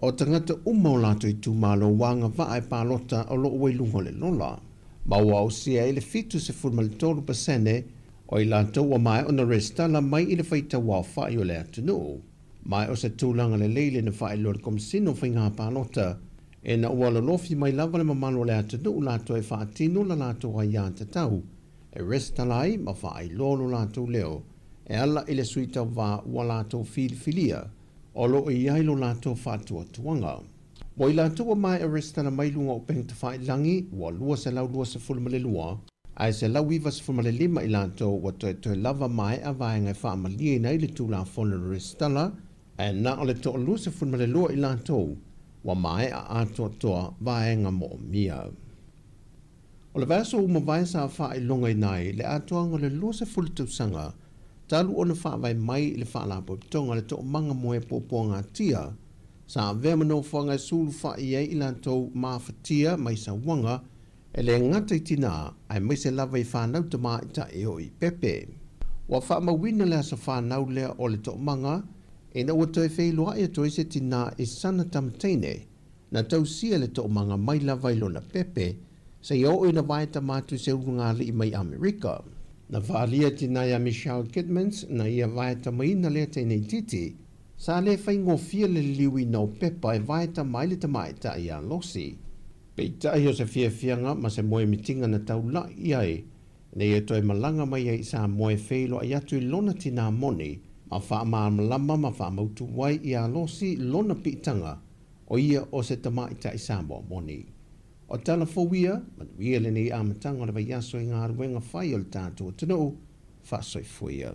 o tagata uma o latou itumalo ua agavaa e palota o lo o ua i luga o le lola. Ma ua ausia ai le 73% o i latou ua maea ona resitala mai i le faitauaofai o le atunuu. Ma o se tulaga lelei lena faailoa le Komesina o Faiga Palota ina ua lolofi mai lava le mamalu o le atunuu latou e faatino la latou aiatatau e resitala ai ma faailoa lo latou leo e ala i le sui tauva ua latou filifilia o lo o i ai lo latou faatuatuaga. Mo i latou ua maea resitala mai luga o upega tafailagi ua 222, ae 195 i latou ua toetoe lava maea vaega e faamalieina ai le Tulafono o le Resitala, ae na o le 22 i latou ua maea atoatoa vaega moomia. O le vaiaso ua mavae sa faailogaina ai le atoaga o le 20 tausaga talu ona faavae mai le Faalapotopotoga le Toomaga Moe Puapuagatia sa avea ma nofoaga e sulufai ai i latou mafatia mai sauaga e le gata i tinā aemaise lava i fanau tamaitai o i pepe. Ua faamauina le aso fanau lea o le toomaga ina ua toe feiloai atu ai se tinā i sana tama teine na tausia le toomaga mai lava i lona pepe seia oo ina vae tama atu i se ulugalii mai Amerika. Na faaalia tinā iā Michelle Kidmans na ia vae tamaina lea teine itiiti sa le faigofie le liliuina o pepa e vae tama ai le tamaitai iā Losi. Peitai o se fiafiaga ma se moemitiga na taula'i i ai ina ia toe malaga mai ai i Samoa e feiloai atu i lona tinā moni ma faamalamalama ma faamautu ai iā Losi lona piitaga o ia o se tamaitai Samoa moni. O tala fou ia, manuia lenei amataga o le vaiaso i galuega fai o le tatou atunuu, faasoifua ia.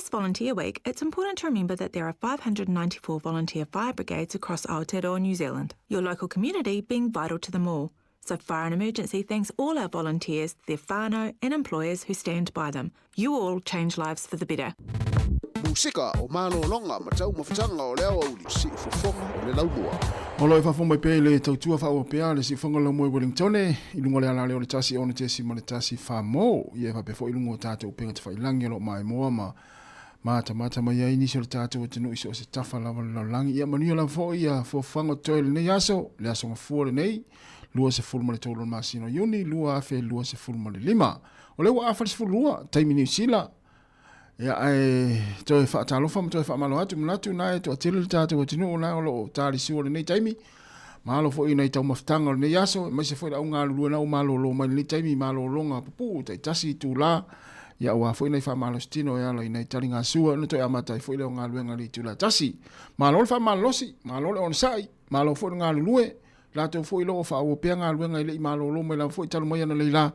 This Volunteer Week, it's important to remember that there are 594 volunteer fire brigades across Aotearoa New Zealand, your local community being vital to them all. So Fire and Emergency thanks all our volunteers, their whānau and employers who stand by them. You all change lives for the better. Musika o malologa ma taumafataga o le aoauli, siufofoga o le laumua. O lo o faafofoga mai pea i le tautua faaauau pea a le siufofoga o le laumua i Wellingtone, i luga o le alaleo o le 106.1 mo, ia e faapea foi i luga o tatou upega tafailangi o lo o maimoa ma matamata mai ai nisi o le tatou atunuu i so o se tafa lava o le lalolagi. Ia manuia lava foi ia fuafuaga o totoe i lenei aso, le aso gafua lenei, 23 o le masina o Iuni 2025. O lea ua afa le 12, taimi Niu Sila, Ia, ae toe faatalofa ma toe faamalo atu, manatu na e toatele le tatou atunuu na o lo o talisua lenei taimi. Malo foi nai taumafataga o lenei aso, aemaise foi le au galulue na ua malolo mai lenei taimi i malologa pupuu taitasi itula. Ia, aua foi nai faamalositino e ala i nai taligasua ona toe amata ai foi lea o galuega i le itula e tasi. Malo le faamalolosi, malo le onosai, malo foi le galulue, latou foi lo o faaauau pea galuega e le i malolo mai lava foi talu mai analeila.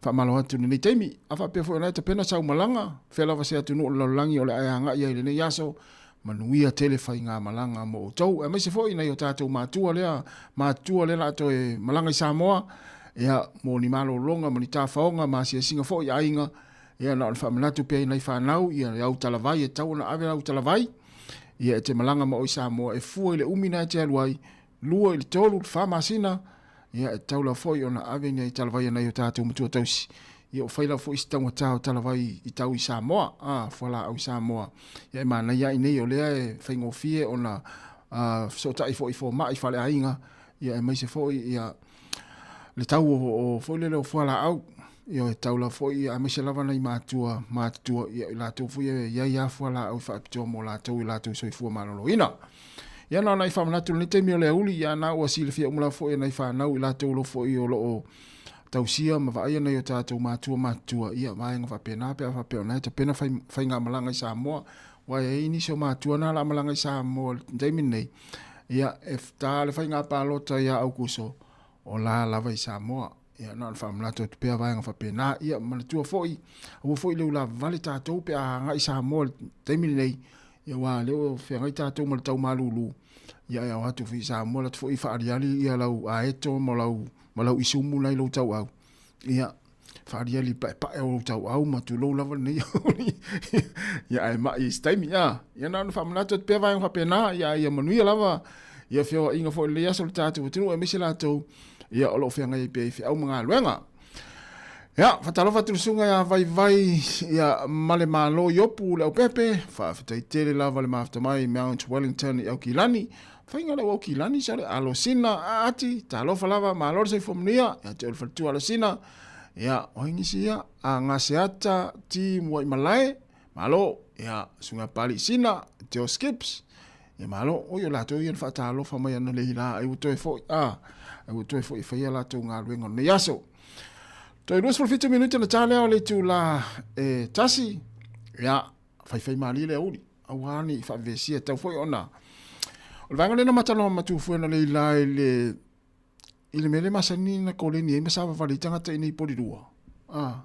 Faamalo atu i lenei taimi. A faapea foi o la e tapena sau malaga, fea lava se atunuu o le lalolagi o le a e agai ai i lenei aso, manuia tele faigamalaga mo outou, aemaise foi nai o tatou matua lea, matutua lea la a toe malaga i Samoa, ia, mo ni malologa ma ni tafaoga ma asiasiga foi i aiga, ia, na o le faamanatu pea i nai fanau, ia, le autalavai e tatau ona ave le autalavai, ia, e te malaga ma oe i Samoa, e fua i le umi na e te alu ai, 2 i le 3 i le 4 masina, ia e tatau lava foi ona ave ni talavai a nai o tatou matua tausi. Ia ua fai lava foi si taugata o talavai i tau i Samoa, a, fualaau i Samoa. Ia e manaia ai nei o lea e faigofie ona fesootai foi i fomai i faleaiga, ia aemaise foi ia le tau o, o foi lele o fualaau. Ia e tatau lava foi, aemaise lava nai matua matutua, ia i latou foi e i ai lava fualaau faapitoa mo latou i latou soifua maloloina. Ia na ona i faamanatu i lenei taimi o le aoauli, ia na ua silafia uma lava foi e nai fanau i latou o lo foi o lo o tausia ma vaaia nai o tatou matua matutua, ia vaega faapena pe a faapea o na e tapena fai, faigamalaga i Samoa. Aua e i ai nisi o matua na o le a malaga i Samoa i le taimi lenei, ia e ta le faiga palota ia Aukuso, o la lava i Samoa. Ia na ona faamanatu atu pea vaega faapena. Ia manatua foi, aua foi le ulavavale tatou pe a agai i Samoa i le taimi lenei, ia aua o lea ua feagai tatou ma le tau malulu. Ia e ao atu foi i Samoa, alu atu foi faaaliali ia lau aeto ma lau, ma lau isumu la i lou tauau. Ia faaaliali paepae o lou tauau ma tulou lava lenei ia ae mai i se taimi. Ia, ia na ona faamanatu atu pea vaega faapena, ia ia manuia lava ia feoaiga foi i lenei aso le tatou atunuu aemaise latou ia o lo o feagai ai pea i feau ma galuega. Ia, faatalofa atu i le susuga ia Vaivai ia ma le Malo Iopu Leaupepe, faafetai tele lava le mafuta mai Mount Wellington i Aukilani. Faiga le Aukilani sale Alosina Aati, talofa lava, malo le soifua manuia, ia te oe le faletua Alosina. Ia, o ai nisi ia, a Gaseata T Muaimalae, malo, ia, susuga Pali Sina, Teo Skips, Ia malo, oi o latou ia na faatalofa mai ana lei la, ai ua toe foi, a, ai ua toe foi e fai a latou galuega o lenei aso. Toe 27 minute na tā lea o le itulā e tasi, ia, faifai malie le aoauli, aua ne i faavevesia, tau foi ona, o le vaega lea na matalanoa ma Tufuena lei la i le, i le mea lea masani na koleni ai ma savavali ai tagata i nei Polirua, a,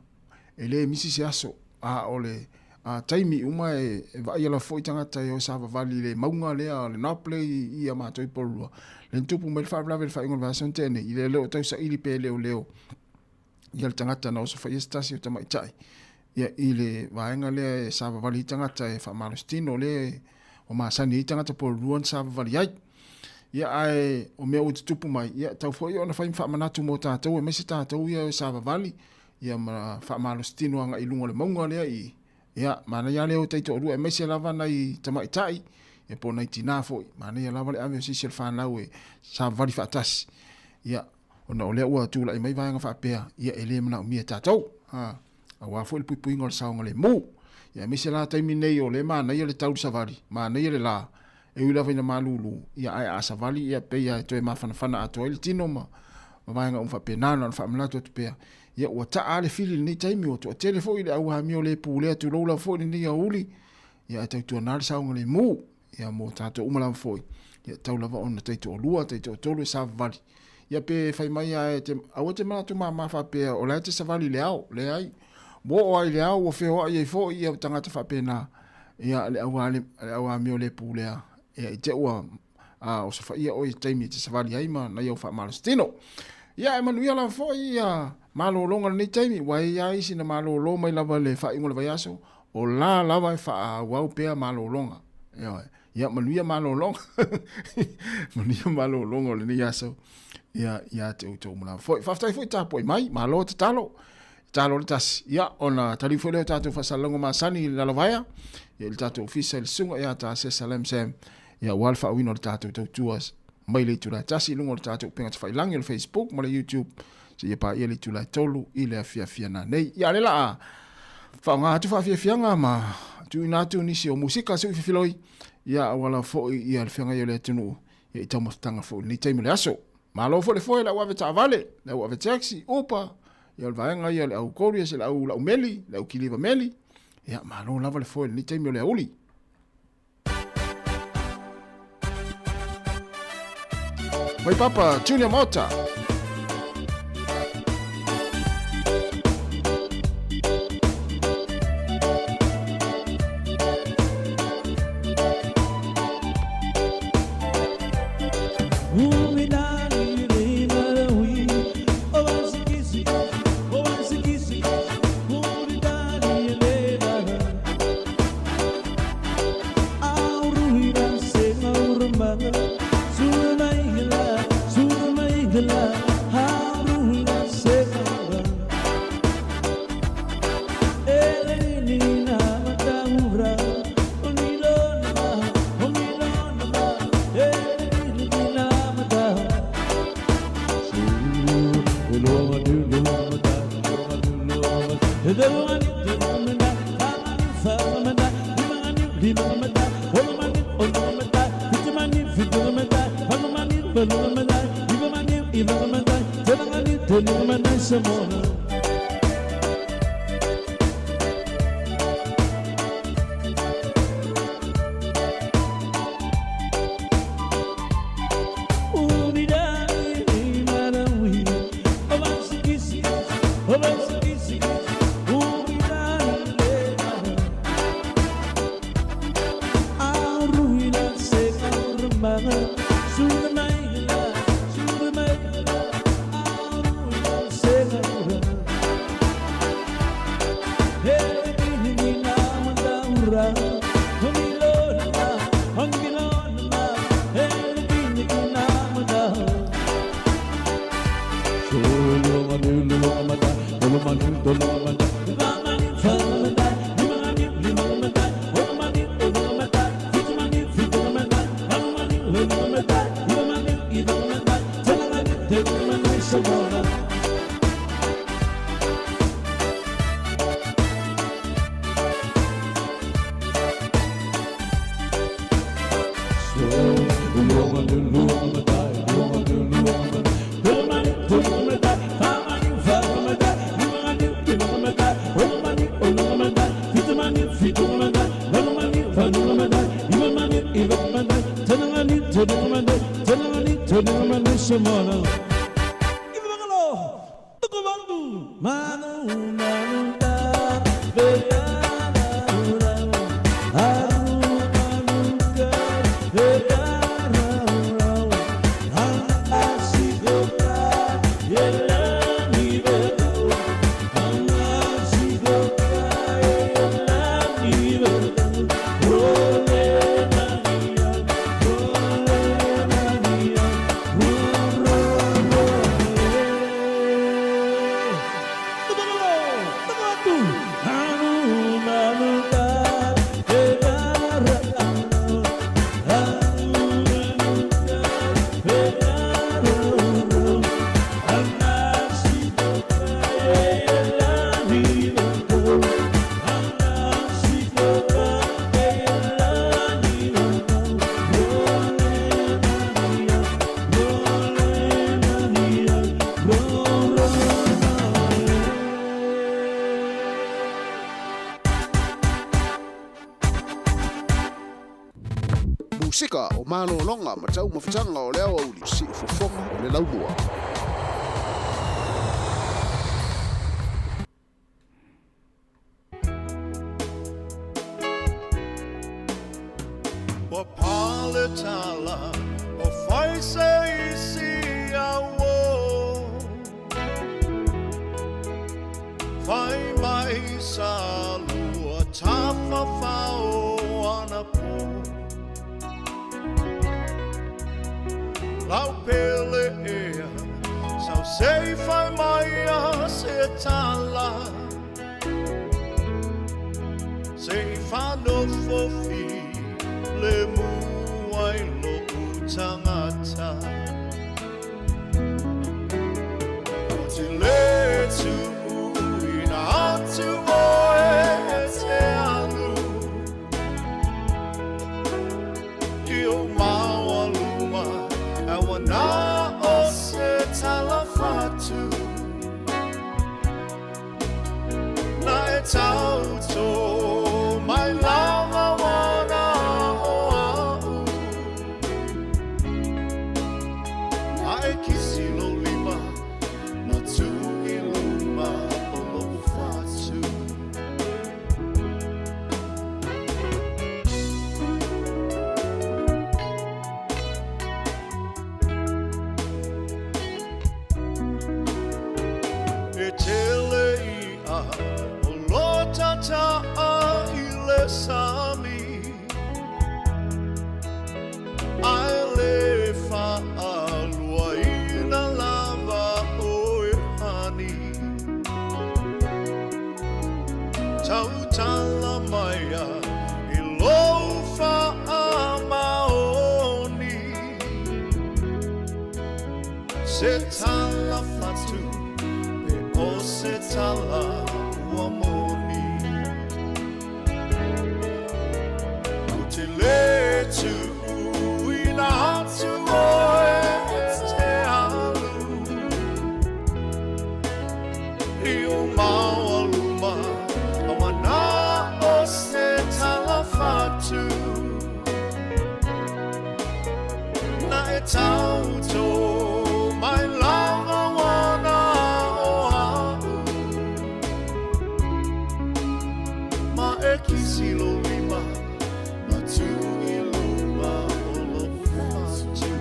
e le misi se aso, a o le a, taimi uma e, e vaaia lava foi tagata e o e savavali i le mauga lea o le Knoble i, i a matou i Polirua. Lea na tupu mai le faalavelave i le faaiuga o le vaiaso na tea nei, i le le o tausaili pe leoleo ia le tagata na osofaia se tasi o tamaitai ia i le vaega lea e savavali ai tagata e faamalositino lea ua masani ai tagata Polirua na savavali ai. Ia ae o mea ua tutupu mai, ia tau foi ona fai ma faamanatu mo tatou aemaise tatou ia e savavali ia ma faamalositino agai i luga o le mauga lea i ia manaia lava le o taitoalua aemaise lava nai tamaitai ia po o nai tinā foi, manaia lava le ave o se isi o le fanau e savavali faatasi. Ia ona o lea ua tulai mai vaega faapea, ia e le manaomia e tatou. Ha, aua foi le puipuiga o le saogalemu. Ia aemaise la taimi nei o lea e manaia le tau i le savali, manaia le la, e ui lava ina malulu, ia ae a savali ia pei lava e toe mafanafana atoa ai le tino ma ma vaega uma faapena. Na ona faamanatu atu pea, ia ua taa lava le fili i lenei taimi, ua toatele foi le au amio le pulea tulou lava foi lenei aoauli, ia ae tautuana le saogalemu. Ia mo tatou uma lava foi, ia tau lava ona taitoalua, taitoatolu e savavali. Ia pe fai mai lava e te, aua e te manatu mama faapea o la e te savali i le ao, leai. Ua oo lava i le ao ua feoai ai foi ia tagata faapena. Ia, le au le au amio le pulea, ia, i te ua a osofaia oe i taimi e te savali ai ma nai au faamalositino. Ia, e manuia lava foi ia malologa lenei taimi, ua e ia isi na malolo mai lava le faaiuga o le vaiaso, o la lava e faaauau pea malologa. Ioe. Ia, manuia malologa. Manuia malologa o lenei aso. Ia, ia te outou ma lava foi. Faafetai foi tapuai mai, malo tatalo. Talo le tasi. Ia, ona taliu foi lea o tatou faasalalauga masani i le lalovaea, ia i le tatou ofisa i le susuga ia ta Sesa Lam Sam, ia aua le faauiina o le tatou tautua mai le itula e 1 i luga o le tatou upega tafailangi o le Facebook ma le YouTube, seia paia le itula e 3 i le afiafi a nanei. Ia, a lea la a faaaoga atu faafiafiaga ma tuuina atu nisi o musika se ui ia auala foi ia le feagai o le atunuu ia i taumafataga foi i lenei taimi o le aso. Malo foi le foe le au ave taavale, le au ave taxi, Uber, ia o le vaega ia o le au couriers, le au laumeli, le au kiliva meli. Ia, malo lava le foe i lenei taimi o le aoauli. Mai Papa, Junior Mota. Musika o malologa ma taumafataga o le aoauli siufofoga o le laumua. tala o fai se isi au Fai mai sa lua tafafao anapo Lau pele ea sau sei fai mai a se tala Se i whanofo fi le mua i lo tangata Ko te le tuuina atu oe e te alu I o maualuma aua na o se tala whatu Na e tauto mai lava wana o au A e kisi lo lima na tu i luma o lo'u fatu. E tele i'a o lo tata'a i le sami, A e le faaluaina lava oe hani. Tautala maia i lou faamaoni. Se tala fatu pe o se tala ua moni. Ko te le tuuina atu oe e te alu I o maualuma awana o se tala fatu Na e tauto mai lava wana o au Ma e kisi lo lima na tu i luma o lo fatu.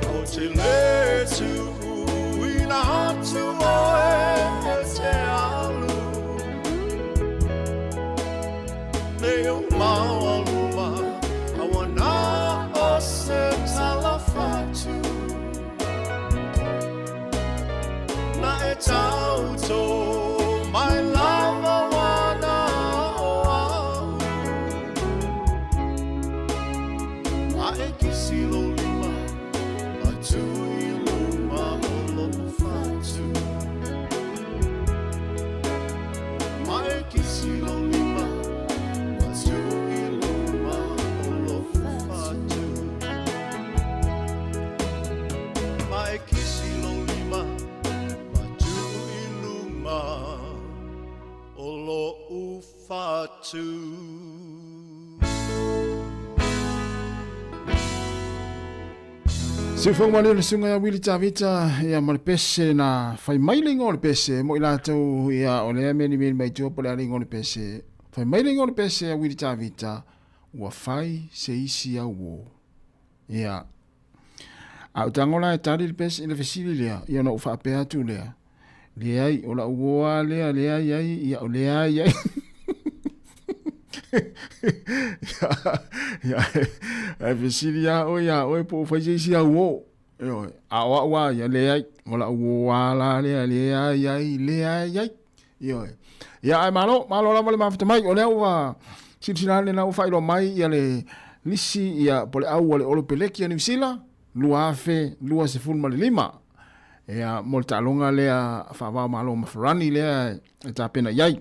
Ko te le tuuina atu oe e te alu Nei o maualuma awana o se tala fatu Na e tauto mai lava wana o au A e kisi lo lima a tu i luma o lo fatu Ma e kisi lo lima a tu i luma o lo fatu Ma e kisi lo lima a tu i luma o lo fatu. Siufoga malie le susuga ia Wili Tavita ia ma le pese na fai mai le igoa o le pese mo i latou ia o lea melimeli mai tua po o le a le igoa o le pese. Fai mai le igoa o le pese a Wili Tavita ua fai se isi au o. Ia. A ou tago la e tali le pese i le fesili lea, ia ona ou faapea atu lea, Leai, o la'u uō lava lea, leai ai, ia o leai ai. Ia, ae fesili lava oe iā oe po o fai se isi au uō. Ioe, a o a'u lava ia, leai, o la'u uō lava la lea, leai ai, leai ai. Ioe. Ia, ae malo, malo lava le mafuta mai, o lea ua silasila ane la ua faailoa mai ia le lisi ia po o le au a le Olo Peleki a Niu Sila, 2025. Ia, mo le taaloga lea faava-o-Malo ma Farani lea e tapena i ai.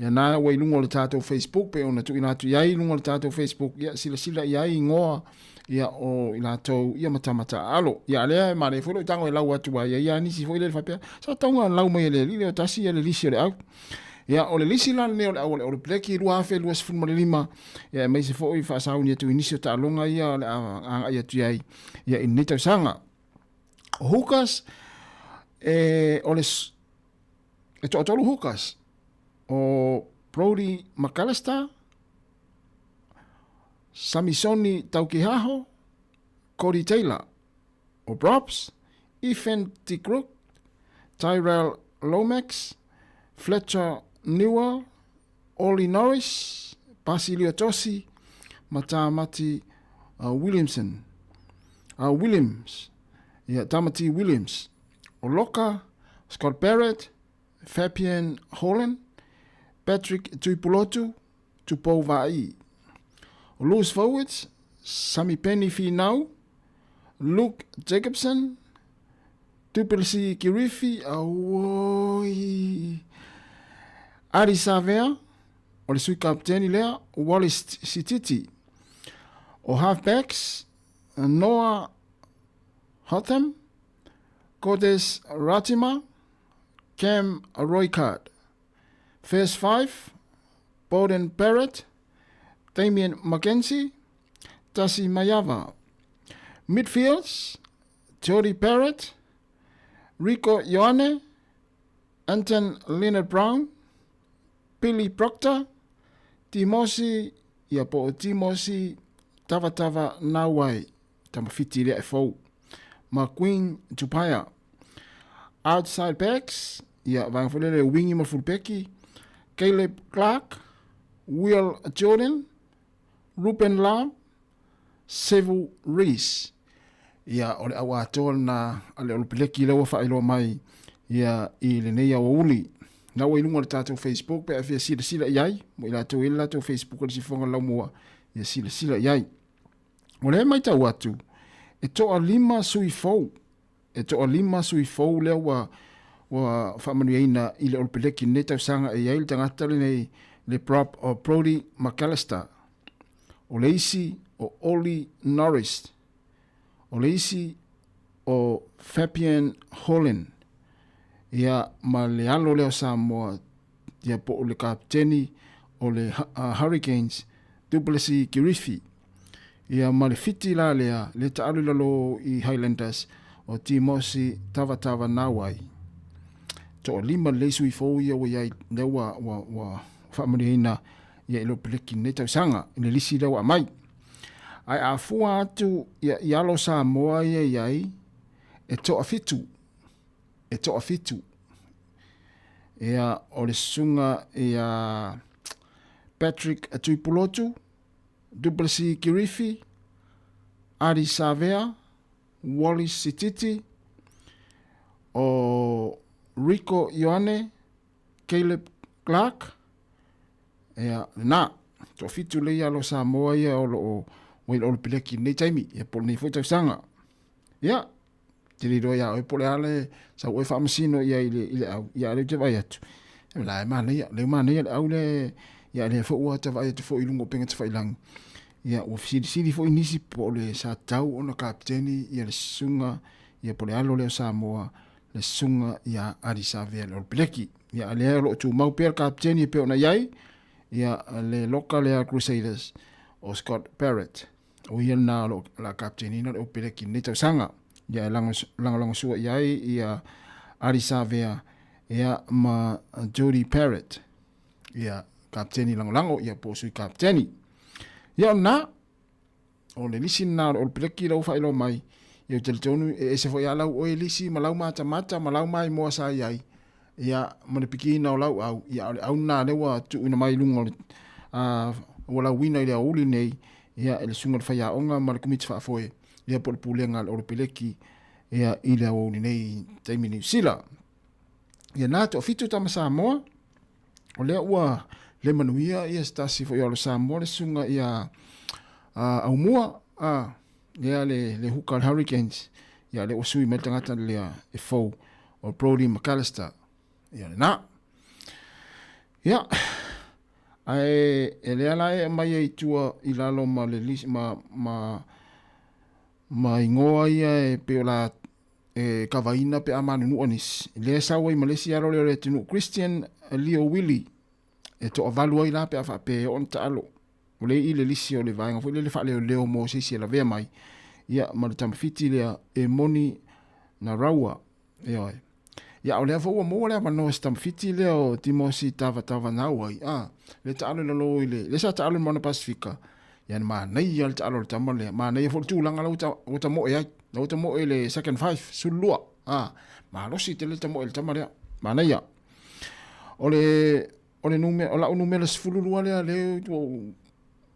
Ia na ua i luga o le tatou Facebook pe ona tuuina atu i ai i luga o le tatou Facebook, ia silasila i ai igoa ia o i latou ia matamataaalo. Ia a lea e manaia foi lou tago e lau atu ai, ia nisi foi lele faapea, sa tauga lau mai e le alii lea o tasi ia le lisi o le au. Ia o le lisi la lenei o le au o le All Black 2025, ia aemaise foi faasauni atu i nisi o taaloga ia o le a agai atu i ai ia i lenei tausaga. O hookers, e, o le, e toatolu hookers, o Brodie McAlister, Samisoni Taukihaho, Codie Taylor, o Props, Ethan de Groot, Tyrell Lomax, Fletcher Newell, Ollie Norris, Basilio Tosi, ma Tāmati Williamson, Williams, ia, Tāmati Williams, o Loka, Scott Barrett, Fabian Holland, Patrick Tuipulotu, Tupou Vaa'i. O loose forwards, Samipeni Finau, Luke Jacobson, Tupelesi Kirifi, auoi, Adi Savea, o le sui kapiteni lea, Wallace Sititi. O halfbacks, Noah Hotham, Cortez Ratima, Cam Roycard. First Five, Beauden Barrett, Damian McKenzie, Tasi Maiava. Midfields, Jody Barrett, Rico Ioane, Anton Leonard Brown, Billy Proctor, Timosi, ia po o Timosi Tavatava Nauai, tamawhiti lea e fou, ma Queen Tupaia. Outside backs, ia, vaega foi lele wingi ma fulpeki, Caleb Clark, Will Jordan, Ruben Love, Sevu Reece. Ia, o le au atoa lena a le Olopeleki lea ua faailoa mai ia i lenei aoauli. Na ua i luga o le tatou Facebook pe a fia silasila i ai, mo i latou e i le latou Facebook o le Sifoga Laumua, ia silasila i ai. O lea e matau atu, e toalima sui fou, e toalima sui fou lea ua ua faamanuiaina i le Olopeleki i lenei tausaga e i ai le tagata lenei, le prop o Brodie McAlister, o le isi o Ollie Norris, o le isi o Fabian Holland, ia ma le alo lea o Samoa ia po o le kapiteni o le Hurricanes, Duplessis Kirifi. Ia ma le fiti la lea, le taalu i lalo i Highlanders o Timosi Tavatava Nawai. Toalima lelei sui fou ia ua iai, lea ua, ua, ua faamanuiaina ia i lou peleki i lenei tausaga, i le lisi lea ua aumai. Ae a fua atu ia, i alo Samoa ia iai, e toafitu, e toafitu. Ia, o le susuga ia Patrick Tuipulotu, Duplessis Kirifi, Adi Savea, Wally Sititi, o Rico Ioane, Caleb Clark, ia, lena, toafitu lea ia alo Samoa ia o lo o ua i le Olopeleki i lenei taimi, ia po o lenei foi tausaga. Ia, te le iloa iā oe po o le a le sau oe faamasino i ai i le au, ia a o lea ou te vaai atu, o la e manaia, lea ua manaia le au lea, ia lea foi ua ta vaai atu foi i luga o upega tafailagi, ia ua fesilisili foi nisi po o le sa tatau ona kapeteni ia le susuga, ia po o le alo lea o Samoa, le susuga ia Adi Savea le Olopeleki. Ia a lea o lo o tumau pea le kapeteni e pei ona i ai, ia le loka lea Crusaders o Scott Barrett. O ia lena o lo o la kapeteniina le Olopeleki i lenei tausaga. Ia e lagolagosua i ai ia Adi Savea ia ma Jody Parrott. Ia kapeteni lagolago ia po o sui kapeteni. Ia o lena, o le lisi lena o le Olopeleki lau faailoa mai, ia ou te talitonu e ese foi lava lau oe lisi ma lau matamata ma lau maimoa sa i ai, ia ma le pikiina o lau au, ia o le au lena lea ua tuuina mai i luga o le, ua lauina i le aoauli nei, ia e le susuga i le faiaoga ma le komiti faafoe, ia po o le pulega a le Olopeleki, ia i le aoauli nei i taimi Niu Sila. Ia na toafitu tama Samoa, o lea ua le manuia ia se tasi foi o le Samoa le susuga ia Aumua, lea le huka o le Hurricanes, Ia lea ua sui mai le tagata lea e fou o Brodie McAlister. Ia lena. Ia, ae e lea la e aumai ai i tua i lalo ma le lisi, ma, ma, ma igoa ia e pei o la e kavaina pe a manunua nisi. Lea e sau ai ma le isi alo lea o le atunuu Christian Leo Willie e toavalu ai la pe a faapea e oo ona taalo. O lea i le lisi o le vaega foi lele faaleoleo mo se isi e lavea mai. Ia, ma le tamafiti lea e moni na raua. Ioe. Ia, o lea foi ua maua le avanoa i se tamafiti lea o Timosi Tavatavanau ai, a, lea taalo i lalo i le, lea sa taalo i le Moana Pasifika, ia na manaia le taalo a le tama lea, manaia foi le tulaga la ua tamoe ai, la ua tamoe i le second five, 12, a, malosi tele le tamoe i le tama lea, manaia. O le, o le nume, o lau numera 12 lea, lea ua ou,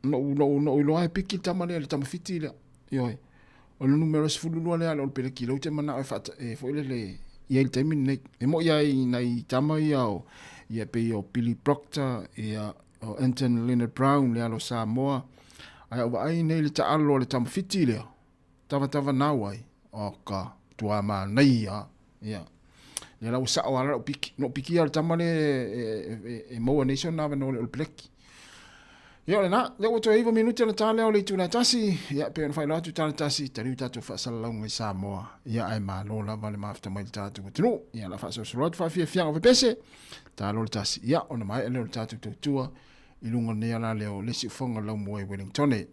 na ou, na ou iloa e piki le tama lea, le tamafiti lea. Ioe. O le numera 12 lea a le Peleki, lea ou te manao e faata, e foi lele i ai i le taimi lenei. E moi ai i nai tama ia o, ia pei o Billy Proctor, ia o Anton Leonard Brown, le alo Samoa. Ae ou vaai nei i le taalo a le tamafiti lea, tavatava nau ai, o ka, tua manaia. Ia. Lea la ua sao lava lau piki. Na ou pikia le tama lea e maua nei sona avanoa i le All Black. Ia o lena, lea ua toe 9 minute ona ta lea o le itula e tasi. Ia pei ona faailoa atu tala tasi, taliu tatou faasalalauga i Samoa. Ia ae malo lava le mafuta mai i le tatou atunuu. Ia o le a faasolosolo atu faafiafiaga o pepese. Ta loa le tasi. Ia ona maea lea o le tatou tautua i luga o lenei ala lea o le siufofoga laumua i Wellingtone.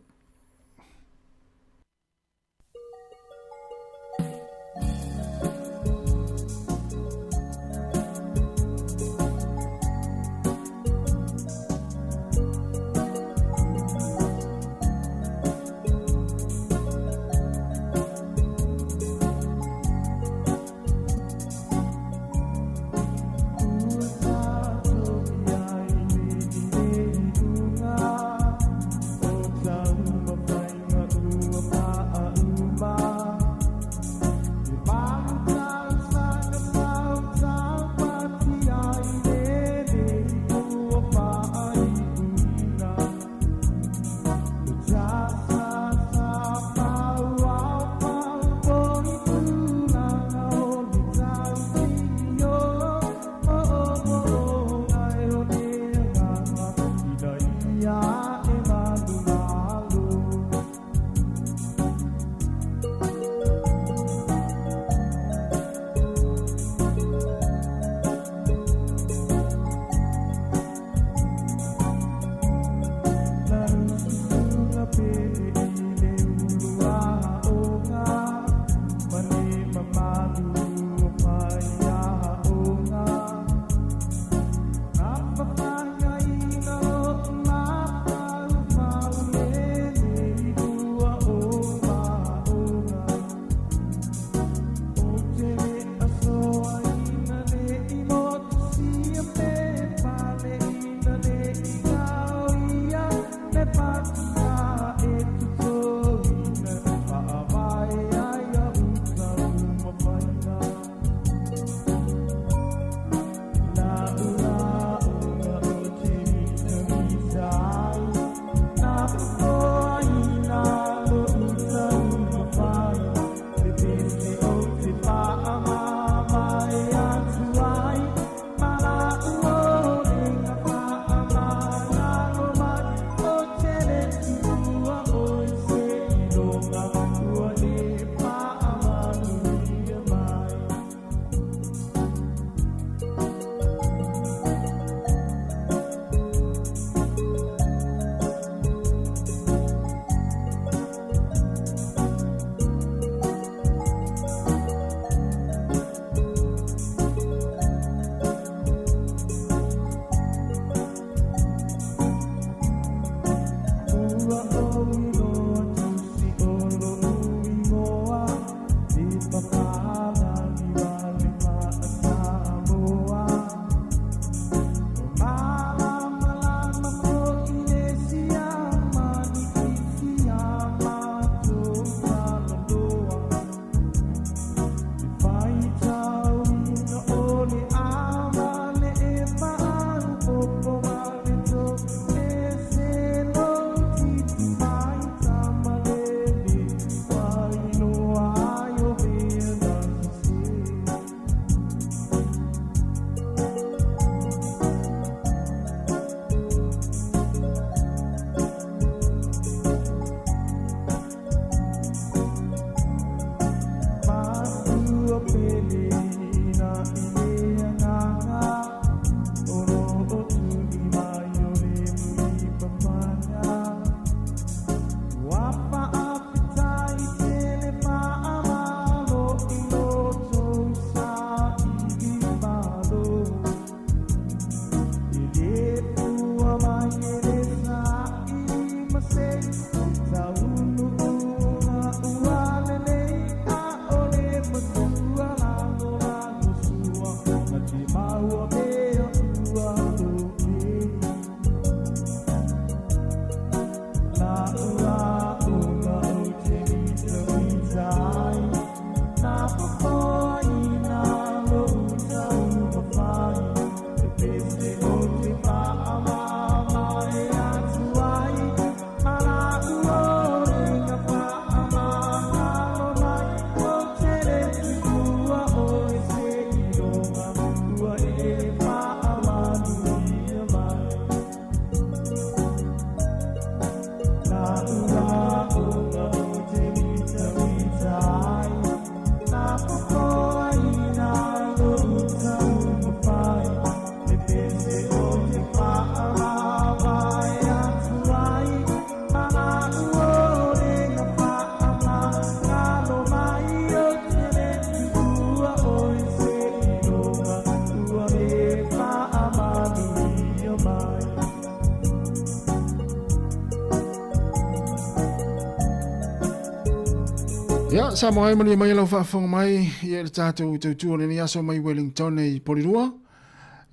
Ia, sa mo ai manuia mai lau faafofoga mai ia i le tatou tautua o lenei aso mai Wellington i Porirua.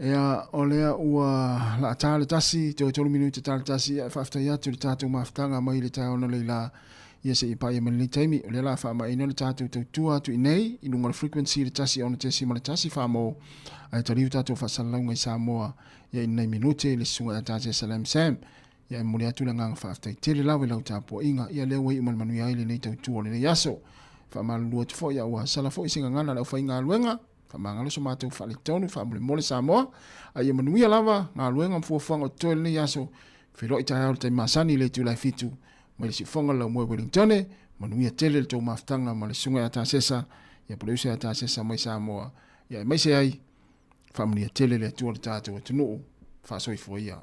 Ia, o lea ua laataa le tasi, toe tolu minute ta le tasi, ia e faafetai atu i le tatou mafutaga mai le taeao na leila ia se i paia mai lenei taimi. O lea la faamaeina le tatou tautua atu i nei i luga o le frequency le 106.1 whaamo ai taliu tatou faasalalauga i Samoa ia i nei minute i le susuga ia Tate Salam Sam. Ia e momoli atu le agaga faafetai tele lava i lau tapuaiga, ia lea ua iu ma le manuia ai lenei tautua o lenei aso. Faamalulu atu foi a ua sala foi se gagana a le aufaigaluega, faamagalo so matou faaletonu faamolemole Samoa, a ia manuia lava galuega ma fuafuaga o totoe lenei aso. Feiloai taeao i le taimi masani i le itula e fitu mai le siufoga o le Laumoe Wellingtone, manuia tele le tou mafutaga ma le Susuga ia Tasesa, ia Poleusa ia Tasesa mai Samoa, ia aemaise ai, faamanuia tele le Atua i le tatou atunuu, faasoifua ia.